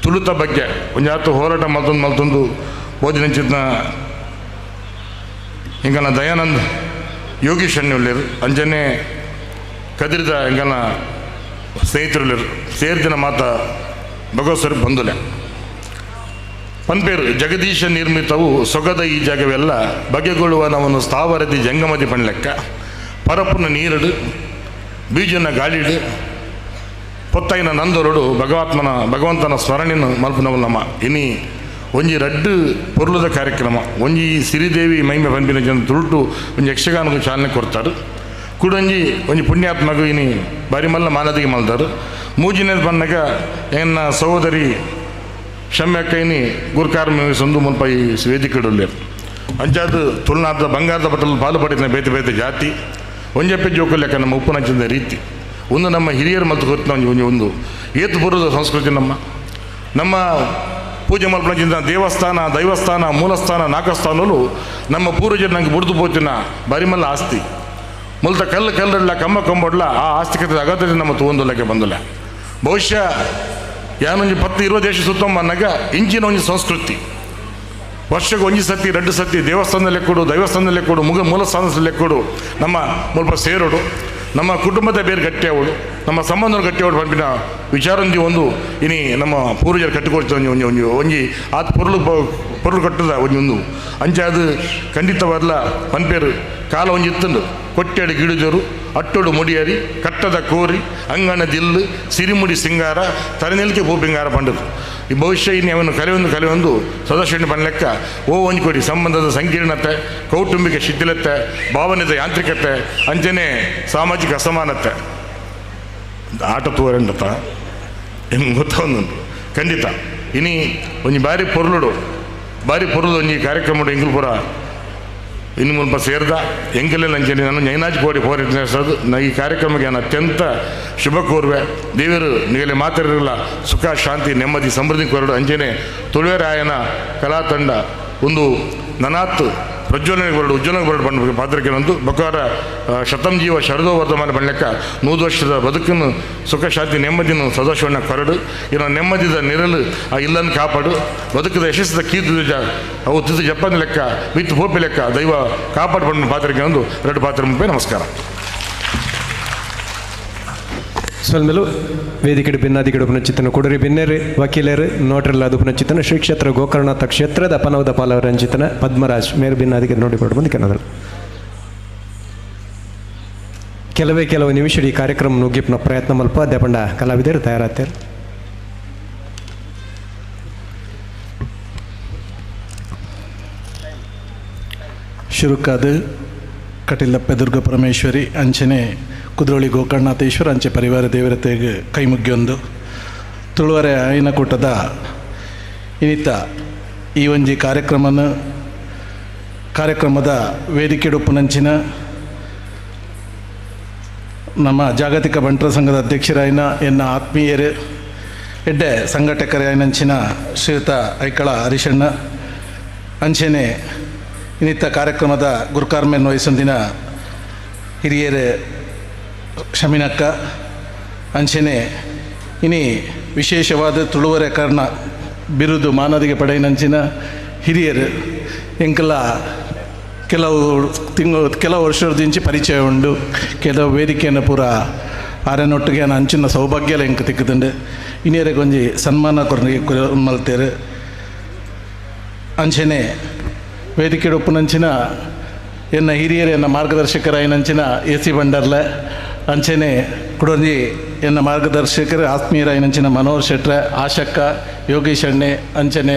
ತುಳುತ ಬಗ್ಗೆ ಒಂಜಾತು ಹೋರಾಟ ಮಲ್ತೊಂದು ಮಲ್ತೊಂದು ಬೋಧನೆಂಚಿದ್ನ ಎಂಗಲ್ನ ದಯಾನಂದ್ ಯೋಗೀಶ್ ಅಣ್ಣುಳ್ಳೇರು ಅಂಚನೆ ಕದಿರಿದ ಎಂಗಲ್ನ ಸ್ನೇಹಿತರುಳ್ಳೇರು ಸೇರ್ದಿನ ಮಾತ ಭಗವತ್ಸರು ಬಂದುಲೆ ಪನ್ಪೇರು ಜಗದೀಶ ನಿರ್ಮಿತವು ಸೊಗದ ಈ ಜಾಗವೆಲ್ಲ ಬಗೆಗೊಳ್ಳುವ ನಮ್ಮನ್ನು ಸ್ಥಾವರದಿ ಜಂಗಮದಿ ಪಣ್ಲೆಕ್ಕ ಪರಪುನ ನೀರಡು ಬೀಜನ ಗಾಳಿಡು ಪೊತ್ತೈನ ನಂದೊರಡು ಭಗವಾತ್ಮನ ಭಗವಂತನ ಸ್ಮರಣೆಯನ್ನು ಮಲ್ಪನವು ನಮ್ಮ ಇನಿ ಒಂಜಿ ರಡ್ಡು ಪೊರ್ಲುದ ಕಾರ್ಯಕ್ರಮ ಒಂಜಿ ಸಿರಿದೇವಿ ಮಹಿಮೆ ಪನ್ಪಿನ ಜನ ತುಳುಟು ಒಂಜಿ ಯಕ್ಷಗಾನಕ್ಕೂ ಚಾಲನೆ ಕೊಡ್ತಾರೆ ಕೂಡೊಂಜಿ ಒಂಜಿ ಪುಣ್ಯಾತ್ಮಗು ಇನಿ ಬಾರಿ ಮಲ್ಲ ಮಾನದಿಗೆ ಮಲ್ದಾರು ಮೂಜಿನ ಬಂದಾಗ ಎನ್ನ ಸಹೋದರಿ ಶಮ್ಯಕ್ಕ ಇನಿ ಗುರ್ಕಾರ್ ಸಂದು ಮುಲ್ಪ ಈ ವೇದಿಕೆಡುಲ್ಲೇರು ಅಂಚಾದ ತುಳುನಾಡದ ಬಂಗಾರದ ಪಟ್ಟಲು ಪಾಲು ಪಡೆದ ಬೇತೆ ಬೇತೆ ಜಾತಿ ಒಂಜಪ್ಪೆ ಜೋಕುಲೆಕ್ಕ ನಮ್ಮ ಉಪ್ಪುನಂಚಿನ ರೀತಿ ಒಂದು ನಮ್ಮ ಹಿರಿಯರು ಮತ್ತು ಗೊತ್ತಿನ ಒಂಜಿ ಒಂಜಿ ಒಂದು ಏತು ಪೂರ್ವದ ಸಂಸ್ಕೃತಿ ನಮ್ಮ ನಮ್ಮ ಪೂಜೆ ಮಲ್ಪನಂಚಿನ ದೇವಸ್ಥಾನ ದೈವಸ್ಥಾನ ಮೂಲಸ್ಥಾನ ನಾಗಸ್ಥಾನಲು ನಮ್ಮ ಪೂರ್ವಜರು ನಂಗೆ ಬುಡ್ದು ಪೋತಿನ ಬರಿಮಲ್ಲ ಆಸ್ತಿ. ಮುಲ್ತ ಕಲ್ಲು ಕಲ್ಲುಡ್ಲ ಕಮ್ಮ ಕಂಬೊಡ್ಲ ಆ ಆಸ್ತಿಕತೆ ಅಗತ್ಯತೆ ನಮ್ಮ ತೂವೊಂದುಲ್ಲಕ್ಕೆ ಬಂದಿಲ್ಲ. ಬಹುಶಃ ಯಾನೊಂಜಿ 10-20 ದೇಶ ಸುತ್ತೊಂಬನ್ನಾಗ ಇಂಚಿನ ಒಂಜಿ ಸಂಸ್ಕೃತಿ ವರ್ಷಕ್ಕೆ ಒಂಜಿ ಸತಿ 2 ಸತಿ ದೇವಸ್ಥಾನದಲ್ಲೇ ಕೊಡು, ದೈವಸ್ಥಾನದಲ್ಲೇ ಕೊಡು, ಮುಗ ಮೂಲಸ್ಥಾನದಲ್ಲೇ ಕೊಡು, ನಮ್ಮ ಮುಲ್ಪ ಸೇರೋಡು, ನಮ್ಮ ಕುಟುಂಬದ ಬೇರೆ ಗಟ್ಟಿಯವಳು, ನಮ್ಮ ಸಂಬಂಧ ಗಟ್ಟಿಯವಳು ಪಂಪಿನ ವಿಚಾರೊಂದಿ ಒಂದು ಇನಿ ನಮ್ಮ ಪೂರ್ವಜರು ಕಟ್ಟಿಕೊಡ್ತ ಒಂಜಿ ಒಂಜಿ ಒಂಜಿ ಒಂಜಿ ಆತ್ ಪೊರುಳು ಪೊರುಳು ಕಟ್ಟದ ಒಂಜಿ ಒಂದು ಅಂಚೆ ಅದು ಖಂಡಿತವಾದ್ಲ ಪನ್ಪೇರು ಕಾಲ ಒಂಜಿ ಇತ್ತಂದು ಕೊಟ್ಟೆಡು ಗಿಡುಜರು ಅಟ್ಟೋಡು ಮುಡಿಯರಿ ಕಟ್ಟದ ಕೋರಿ ಅಂಗಣ ದಿಲ್ಲು ಸಿರಿಮುಡಿ ಸಿಂಗಾರ ತಲೆನೆಲ್ಕೆ ಭೂಪಿಂಗಾರ ಪಂಡದು. ಈ ಭವಿಷ್ಯ ಇನ್ನು ಅವನು ಕಲೆಯೊಂದು ಕಲೆಯೊಂದು ಸದಾಶಿವನ ಪನ್ಲೆಕ್ಕ ಓ ಒಂಜಿ ಕೊಡಿ ಸಂಬಂಧದ ಸಂಕೀರ್ಣತೆ, ಕೌಟುಂಬಿಕ ಶಿಥಿಲತೆ, ಭಾವನೆದ ಯಾಂತ್ರಿಕತೆ, ಅಂಚನೆ ಸಾಮಾಜಿಕ ಅಸಮಾನತೆ ಆಟ ತೋರಂಡತ ಹೆಂಗೆ ಗೊತ್ತೊಂದುಂಟು ಖಂಡಿತ. ಇನಿ ಒಂಜಿ ಬಾರಿ ಪೊರುಳುಡು ಬಾರಿ ಪೊರುಳು ಒಂಜಿ ಕಾರ್ಯಕ್ರಮ ಎಂಕುಲು ಇನ್ನು ಮುಲ್ಪ ಸೇರಿದ ಎಂಕಲೆಲ್ಲ ಅಂಚನೆ ನಾನು ನೈನಾಜ್ ಕೋಡಿ ಹೋರಾಟ ಈ ಕಾರ್ಯಕ್ರಮಕ್ಕೆ ನಾನು ಅತ್ಯಂತ ಶುಭ ಕೋರುವೆ. ದೇವರು ನಿಗಲೆ ಮಾತಾಡಿರಲ್ಲ ಸುಖ ಶಾಂತಿ ನೆಮ್ಮದಿ ಸಮೃದ್ಧಿ ಕೋರಡು. ಅಂಚನೆ ತುಳುವೆರಾಯನ ಕಲಾ ತಂಡ ಒಂದು ನನಾತ್ ಪ್ರಜ್ವಲನೆಗೆ ಬರಡು ಉಜ್ವಲನೆಗೆ ಬರಡು ಬಣ್ಣ ಪಾತ್ರಕ್ಕೆ ಒಂದು ಬಕಾರ ಶತಂ ಜೀವ ಶರದೋ ವರ್ಧಮಾನ ಬಣ್ಣಕ್ಕ 100 ವರ್ಷದ ಬದುಕನ್ನು ಸುಖ ಶಾಂತಿ ನೆಮ್ಮದಿಯನ್ನು ಸದಾಶಿವಣ್ಣ ಕೊರಡು. ಇನ್ನು ನೆಮ್ಮದಿದ ನಿರಲು ಆ ಇಲ್ಲನ್ನು ಕಾಪಾಡು, ಬದುಕದ ಯಶಸ್ಸದ ಕೀರ್ತಿ ಅವು ತಿದ್ದು ಜಪ್ಪನ ಲೆಕ್ಕ ವಿತ್ ಹೋಪಿ ಲೆಕ್ಕ ದೈವ ಕಾಪಾಡು ಬಣ್ಣ ಪಾತ್ರಕ್ಕೆ ಒಂದು 2 ಪಾತ್ರ ಮುಪ್ಪೆ. ನಮಸ್ಕಾರ. ಸೊಲ್ಮೆಲು ವೇದಿಕೆಡು ಭಿನ್ನಾದಿಗಡು ಪುನಚಿತ್ತನ ಕೊಡರಿ ಬಿನ್ನೆರು ವಕೀಲರು ನೋಟರಲ್ಲ ಅದು ಪುನಚಿತ್ತನ ಶ್ರೀ ಕ್ಷೇತ್ರ ಗೋಕರ್ಣನಾಥ ಕ್ಷೇತ್ರದ ಪನವದ ಪಾಲವರಂಚಿತನ ಪದ್ಮರಾಜ್ ಮೇರು ಭಿನ್ನಾದಿಗೆ ನೋಡಿ ಬಂದು ಕನ್ನಡ. ಕೆಲವೇ ಕೆಲವು ನಿಮಿಷ ಈ ಕಾರ್ಯಕ್ರಮ ನುಗ್ಗಿಪ್ನ ಪ್ರಯತ್ನ ಮಲ್ಪ ದೇಪಂಡ ಕಲಾವಿದರು ತಯಾರಾಗ್ತಾರೆ. ಶುರುಕಾದ ಕಟಿಲಪ್ಪೆ ದುರ್ಗ ಪರಮೇಶ್ವರಿ ಅಂಚನೆ ಕುದ್ರೋಳಿ ಗೋಕರ್ಣನಾಥೇಶ್ವರ ಅಂಚೆ ಪರಿವಾರ ದೇವರತೆಗೆ ಕೈಮುಗ್ಗಿಯೊಂದು ತುಳುವರೆ ಆಯನಕೂಟದ ಇನ್ನಿತ ಈ ಒಂಜಿ ಕಾರ್ಯಕ್ರಮದ ವೇದಿಕೆಡುಪ್ಪುನಂಚಿನ ನಮ್ಮ ಜಾಗತಿಕ ಬಂಟರ ಸಂಘದ ಅಧ್ಯಕ್ಷರಾಯಿನ ಎನ್ನ ಆತ್ಮೀಯರು ಎಡ್ಡೆ ಸಂಘಟಕರಾಯಿನಂಚಿನ ಶ್ರೀಯುತ ಐಕಳ ಹರಿಶಣ್ಣ ಅಂಚೆನೆ ಇನ್ನಿತ ಕಾರ್ಯಕ್ರಮದ ಗುರುಕಾರ್ಮೆನ್ ವಹಿಸೊಂದಿನ ಹಿರಿಯರು ಶಮಿನಕ್ಕ ಅಂಚೆನೆ ಇನಿ ವಿಶೇಷವಾದ ತುಳುವರೆ ಕರ್ಣ ಬಿರುದು ಮಾನದಿಗೆ ಪಡೆಯಿನಂಚಿನ ಹಿರಿಯರು ಎಂಕೆಲ್ಲ ಕೆಲವು ತಿಂಗಳು ಕೆಲವು ವರ್ಷದಿಂಚಿ ಪರಿಚಯ ಉಂಡು. ಕೆಲವು ವೇದಿಕೆಯನ್ನು ಪೂರ ಆರೆನೊಟ್ಟಿಗೆ ಅಂಚಿನ ಸೌಭಾಗ್ಯಲ ಎಂಕ್ ತಿಕ್ಕುದುಂಡು. ಇನಿಯರಿಗೆ ಒಂಜಿ ಸನ್ಮಾನ ಕೊರ್ನ ಮಲ್ತೇರು. ಅಂಚೆನೆ ವೇದಿಕೆ ಉಪ್ಪುನಂಚಿನ ಎನ್ನ ಹಿರಿಯರು ಎನ್ನ ಮಾರ್ಗದರ್ಶಕರಾಯಿನಂಚಿನ ಎ ಸಿ ಬಂಡರ್ಲೆ ಅಂಚೆನೆ ಕುಡೊಂಜಿ ಎನ್ನ ಮಾರ್ಗದರ್ಶಕರು ಆತ್ಮೀಯರಾಯಿನಂಚಿನ ಮನೋಹರ್ ಶೆಟ್ರೆ ಆಶಕ್ಕ ಯೋಗೀಶ್ ಅಣ್ಣೆ ಅಂಚೆನೆ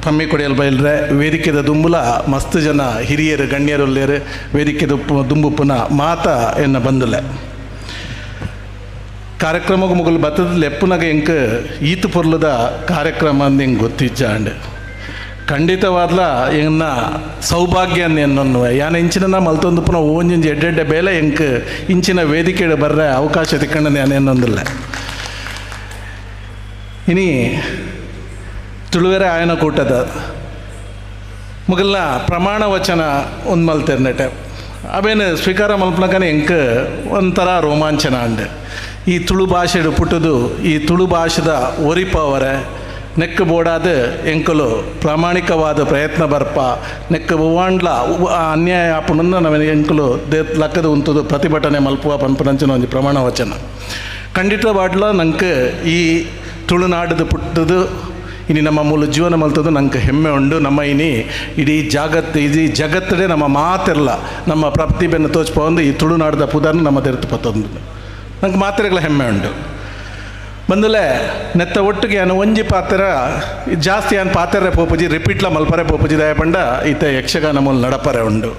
ಪಮ್ಮಿ ಕೊಡಿಯಲ್ ಬೈಲ್ರೆ ವೇದಿಕೆದ ದುಂಬುಲ ಮಸ್ತ್ ಜನ ಹಿರಿಯರು ಗಣ್ಯರುಲ್ಲೇರು ವೇದಿಕೆದ ದುಂಬುಪ್ಪುನ ಮಾತ ಎನ್ನ ಬಂದುಲೆ ಕಾರ್ಯಕ್ರಮಕ್ಕೆ ಮುಗುಲು ಬತ್ತದ ಲೆಪ್ಪುನಗ ಎಂಕ್ ಈತು ಪೊರ್ಲದ ಕಾರ್ಯಕ್ರಮ ಅಂದ್ ಎಂಕ್ ಗೊತ್ತಿಜ್ಜಾಂಡ್. ಖಂಡಿತವಾದ್ಲ ಎನ್ನ ಸೌಭಾಗ್ಯ ಎನ್ನೊನ್ನುವೆ ಯಾನ ಇಂಚಿನ ಮಲ್ತೊಂದು ಪುನಃ ಓಂಜಿಂಜಿ ಎಡ್ಡೆಡ್ಡೆ ಬೇಲೆ ಎಂಕ್ ಇಂಚಿನ ವೇದಿಕೆ ಬರ್ರೆ ಅವಕಾಶ ತಿಕ್ಕಂಡ ನಾನು ಎನ್ನೊಂದಿಲ್ಲ. ಇನಿ ತುಳುವೆರೆ ಆಯನ ಕೂಟದ ಮುಗಲ್ನ ಪ್ರಮಾಣ ವಚನ ಒಂದು ಮಲ್ತೆರ್ನೆಟೆ ಅವೇನು ಸ್ವೀಕಾರ ಮಲ್ಪನಕನೆ ಎಂಕ್ ಒಂಥರ ರೋಮಾಂಚನ ಅಂಡ್. ಈ ತುಳು ಭಾಷೆಡು ಪುಟ್ಟದು ಈ ತುಳು ಭಾಷೆದ ಒರಿಪವರೆ ನೆಕ್ ಬೋಡಾದ ಎಂಕಲು ಪ್ರಾಮಾಣಿಕವಾದ ಪ್ರಯತ್ನ ಬರ್ಪ ನೆಕ್ ಹೂವಾಂಡ್ಲ ಅನ್ಯಾಯ ಆಪುನಂದ ನವ ಎಂಕಲು they ಲಕ್ಕದ ಉಂತದು ಪ್ರತಿಭಟನೆ ಮಲ್ಪುವ ಪನ್ಪನಂಚಿನ ಒಂಜಿ ಪ್ರಮಾಣ ವಚನ ಖಂಡಿತವಾಡ್ಲ ನಂಗೆ ಈ ತುಳುನಾಡದ ಪುಟ್ಟದು ಇನಿ ನಮ್ಮ ಮೂಲ ಜೀವನ ಮಲ್ತದ್ದು ನಂಗೆ ಹೆಮ್ಮೆ ಉಂಡು. ನಮ್ಮ ಇನಿ ಇಡೀ ಜಾಗತ್ತು ಇಡೀ ಜಗತ್ತೇ ನಮ್ಮ ಮಾತಿರಲ್ಲ ನಮ್ಮ ಪ್ರತಿಭೆಯನ್ನು ತೋಚ್ಪೊಂದು ಈ ತುಳುನಾಡದ ಪುದರ್ನ ನಮ್ಮ ತೆರೆತು ಪತ್ತೊಂದು ನಂಗೆ ಮಾತಿರಗಳ ಹೆಮ್ಮೆ ಉಂಡು. ಬಂದಲೆ ನೆತ್ತ ಒಟ್ಟಿಗೆ ನಾನು ಒಂಜಿ ಪಾತ್ರ ಜಾಸ್ತಿ ಏನು ಪಾತ್ರೆ ಪೋಪುಜಿ ರಿಪೀಟ್ಲ ಮಲ್ಪರೆ ಪೋಪುಜಿ ದಯಪಂಡ ಈತ ಯಕ್ಷಗಾನ ಮೂಲ ನಡಪರೆ ಉಂಡು.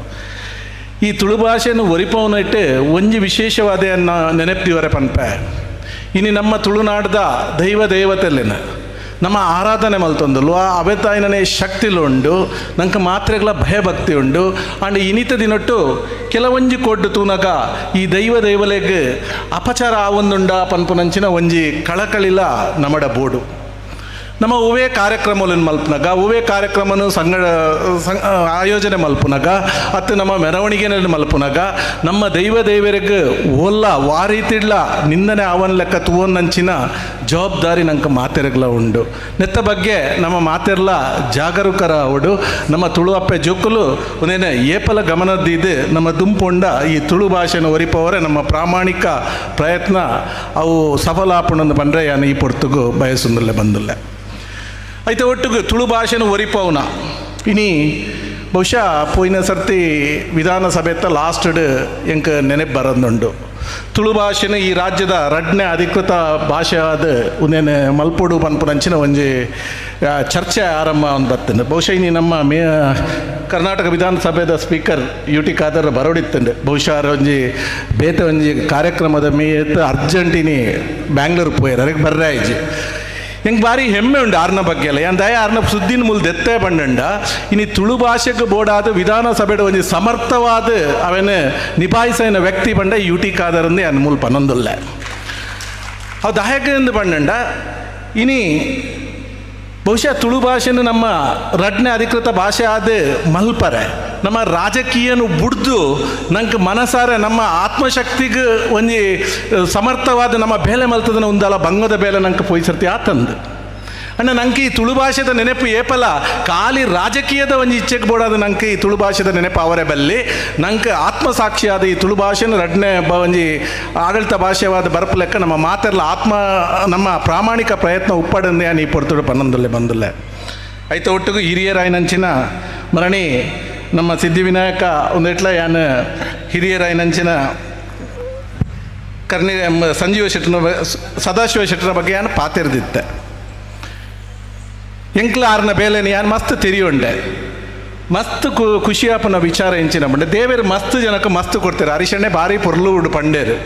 ಈ ತುಳು ಭಾಷೆಯನ್ನು ಒರಿಪವನಿಟ್ಟು ಒಂಜಿ ವಿಶೇಷವಾದ ನೆನಪಿವರೆ ಪನ್ಪೆ ಇನಿ ನಮ್ಮ ತುಳುನಾಡದ ದೈವ ದೇವತೆಲ್ಲಿನ ನಮ್ಮ ಆರಾಧನೆ ಮಲ್ತೊಂದುಲ್ವ ಅವೆತಾಯಿನೇ ಶಕ್ತಿಲು ಉಂಡು ನಂಗೆ ಮಾತ್ರೆಗಳ ಭಯಭಕ್ತಿ ಉಂಡು. ಆಂಡ್ ಇನಿತ ದಿನೊಟ್ಟು ಕೆಲವೊಂಜಿ ಕೊಡ್ಡು ತೂನಗ ಈ ದೈವ ದೈವಲೆಗ್ ಅಪಚಾರ ಆವೊಂದುಂಡ ಪನ್ಪುನಂಚಿನ ಒಂಜಿ ಕಳಕಳಿಲ ನಮಡ ಬೋಡು. ನಮ್ಮ ಉವೇ ಕಾರ್ಯಕ್ರಮಗಳನ್ನು ಮಲ್ಪನಾಗ ಉವೇ ಕಾರ್ಯಕ್ರಮನು ಸಂಗ ಆಯೋಜನೆ ಮಲ್ಪುನಾಗ ಅತ್ತು ನಮ್ಮ ಮೆರವಣಿಗೆನಲ್ಲಿ ಮಲ್ಪುನಾಗ ನಮ್ಮ ದೈವ ದೇವರಿಗೆ ಓಲ್ಲ ವಾರೀತಿಡ್ಲ ನಿಂದನೆ ಅವನ ಲೆಕ್ಕ ತೂವನ್ನಂಚಿನ ಜವಾಬ್ದಾರಿ ನಂಗೆ ಮಾತೆರಗ್ಲ ಉಂಡು. ನೆತ್ತ ಬಗ್ಗೆ ನಮ್ಮ ಮಾತೆರ್ಲ ಜಾಗರೂಕರ ಅವಡು. ನಮ್ಮ ತುಳು ಅಪ್ಪೆ ಜೋಕುಲು ಒಂದೇನೆ ಏಪಲ ಗಮನದಿದ್ದು ನಮ್ಮ ದುಂಪೊಂಡ ಈ ತುಳು ಭಾಷೆನ ಒರಿಪವರೆ ನಮ್ಮ ಪ್ರಾಮಾಣಿಕ ಪ್ರಯತ್ನ ಅವು ಸಫಲ ಆಪುಣಂದು ಬಂದರೆ ಯಾನು ಈ ಪೊರ್ತುಗು ಬಯಸುಂದಲ್ಲೇ ಬಂದಿಲ್ಲ. ಐತೆ ಒಟ್ಟಿಗೆ ತುಳು ಭಾಷೆನ ಒರಿಪವನ ಇನಿ ಬಹುಶಃ ಪೋಯಿನ ಸರ್ತಿ ವಿಧಾನಸಭೆತ್ತ ಲಾಸ್ಟ್ಡ್ ಎಂಕ ನೆನಪು ಬರೋದುಂಡು. ತುಳು ಭಾಷೆನ ಈ ರಾಜ್ಯದ ರಡ್ನೇ ಅಧಿಕೃತ ಭಾಷೆ ಆದ ಉನೇನೆ ಮಲ್ಪೊಡು ಪನ್ಪುನಂಚಿನ ಒಂಜಿ ಚರ್ಚೆ ಆರಂಭ ಒಂದು ಬರ್ತದೆ. ಬಹುಶಃ ಇನಿ ನಮ್ಮ ಕರ್ನಾಟಕ ವಿಧಾನಸಭೆದ ಸ್ಪೀಕರ್ ಯು ಟಿ ಖಾದರ್ ಬರೋಡಿತ್ತಂಡೆ. ಬಹುಶಃ ಒಂಜಿ ಬೇತೆ ಒಂಜಿ ಕಾರ್ಯಕ್ರಮದ ಮೇತ್ ಅರ್ಜೆಂಟಿನಿ ಬ್ಯಾಂಗ್ಳೂರು ಪೋಯರ್ ಅದಕ್ಕೆ ಬರ್ರಾಯಿಜಿ. ಹೆಂಗೆ ಭಾರಿ ಹೆಮ್ಮೆ ಉಂಡು ಆರ್ನ ಬಗ್ಗೆ ಅಲ್ಲ ಏನ್ ದಯ ಆರ್ನ ಸುದ್ದಿನ ಮೂಲ ದೆತ್ತೆ ಬಂಡಂಡ. ಇನಿ ತುಳು ಭಾಷೆಗೆ ಬೋಡಾದ ವಿಧಾನಸಭೆ ಒಂಜಿ ಸಮರ್ಥವಾದ ಅವನ ನಿಭಾಯಿಸಿನ ವ್ಯಕ್ತಿ ಬಂಡ ಯು ಟಿ ಖಾದರ್ ಅಂದು ಅನ್ ಮೂಲ ಪನ್ನೊಂದುಲ್ಲ. ಅವು ದಾಯಕ ಎಂದು ಬಂಡಂಡ. ಇನಿ ಬಹುಶಃ ತುಳು ಭಾಷೆನ ನಮ್ಮ ರಡ್ನೇ ಅಧಿಕೃತ ಭಾಷೆ ಆದ ಮಲ್ಪರೆ ನಮ್ಮ ರಾಜಕೀಯನು ಬುಡ್ದು ನಂಗೆ ಮನಸಾರೆ ನಮ್ಮ ಆತ್ಮಶಕ್ತಿಗೆ ಒಂಜಿ ಸಮರ್ಥವಾದ ನಮ್ಮ ಬೇಲೆ ಮಲ್ತದನ ಒಂದಲ್ಲ ಬಂಗದ ಬೇಲೆ ನಂಗೆ ಪೋಯ್ಸರ್ತಿ ಆತಂದು. ಅಣ್ಣ ನಂಗೆ ಈ ತುಳು ಭಾಷೆದ ನೆನಪು ಏಪಲ ಖಾಲಿ ರಾಜಕೀಯದ ಒಂಜಿ ಇಚ್ಛೆಗೆ ಬೋಡಾದ ನಂಗೆ ಈ ತುಳು ಭಾಷೆದ ನೆನಪು ಅವರೇ ಬಲ್ಲಿ ನಂಗೆ ಆತ್ಮಸಾಕ್ಷಿಯಾದ ಈ ತುಳು ಭಾಷೆನ ರಡ್ನೇ ಒಂಜಿ ಆಡಳಿತ ಭಾಷೆವಾದ ಬರಪು ಲೆಕ್ಕ ನಮ್ಮ ಮಾತೆಲ್ಲ ಆತ್ಮ ನಮ್ಮ ಪ್ರಾಮಾಣಿಕ ಪ್ರಯತ್ನ ಉಪ್ಪಡಂದೆ ಈ ಪೊರ್ತುಡು ಪನ್ನೊಂದಲ್ಲೇ ಬಂದಿಲ್ಲ. ಐತ ಒಟ್ಟಿಗೂ ಹಿರಿಯರಾಯನಂಚಿನ ಮರಣಿ ನಮ್ಮ ಸಿದ್ಧಿವಿನಾಯಕ ಒಂದೆಟ್ಲ ಯಾನ್ ಹಿರಿಯರಾಯನಂಚಿನ ಕರ್ನಿ ಸಂಜೀವ ಶೆಟ್ಟನ ಸದಾಶಿವ ಶೆಟ್ಟರ ಬಗ್ಗೆ ಯಾನ್ ಪಾತೆರ್ದಿತ್ತೆ. ಎಂಕ್ಲ ಆರ್ನ ಬೇಲೆನ ಯಾನ್ ಮಸ್ತ್ ತೆರಿಯುಂಡೆ ಮಸ್ತ್ ಖುಷಿಯಾಪನ ವಿಚಾರ ಎಂಚಿನ ಬಂಡೆ ದೇವೇರು ಮಸ್ತ್ ಜನಕ್ಕೆ ಮಸ್ತ್ ಕೊಡ್ತಾರೆ. ಹರಿಶಣ್ಣೆ ಭಾರಿ ಪೊರ್ಲು ಉಂಡು ಪಂಡೇರು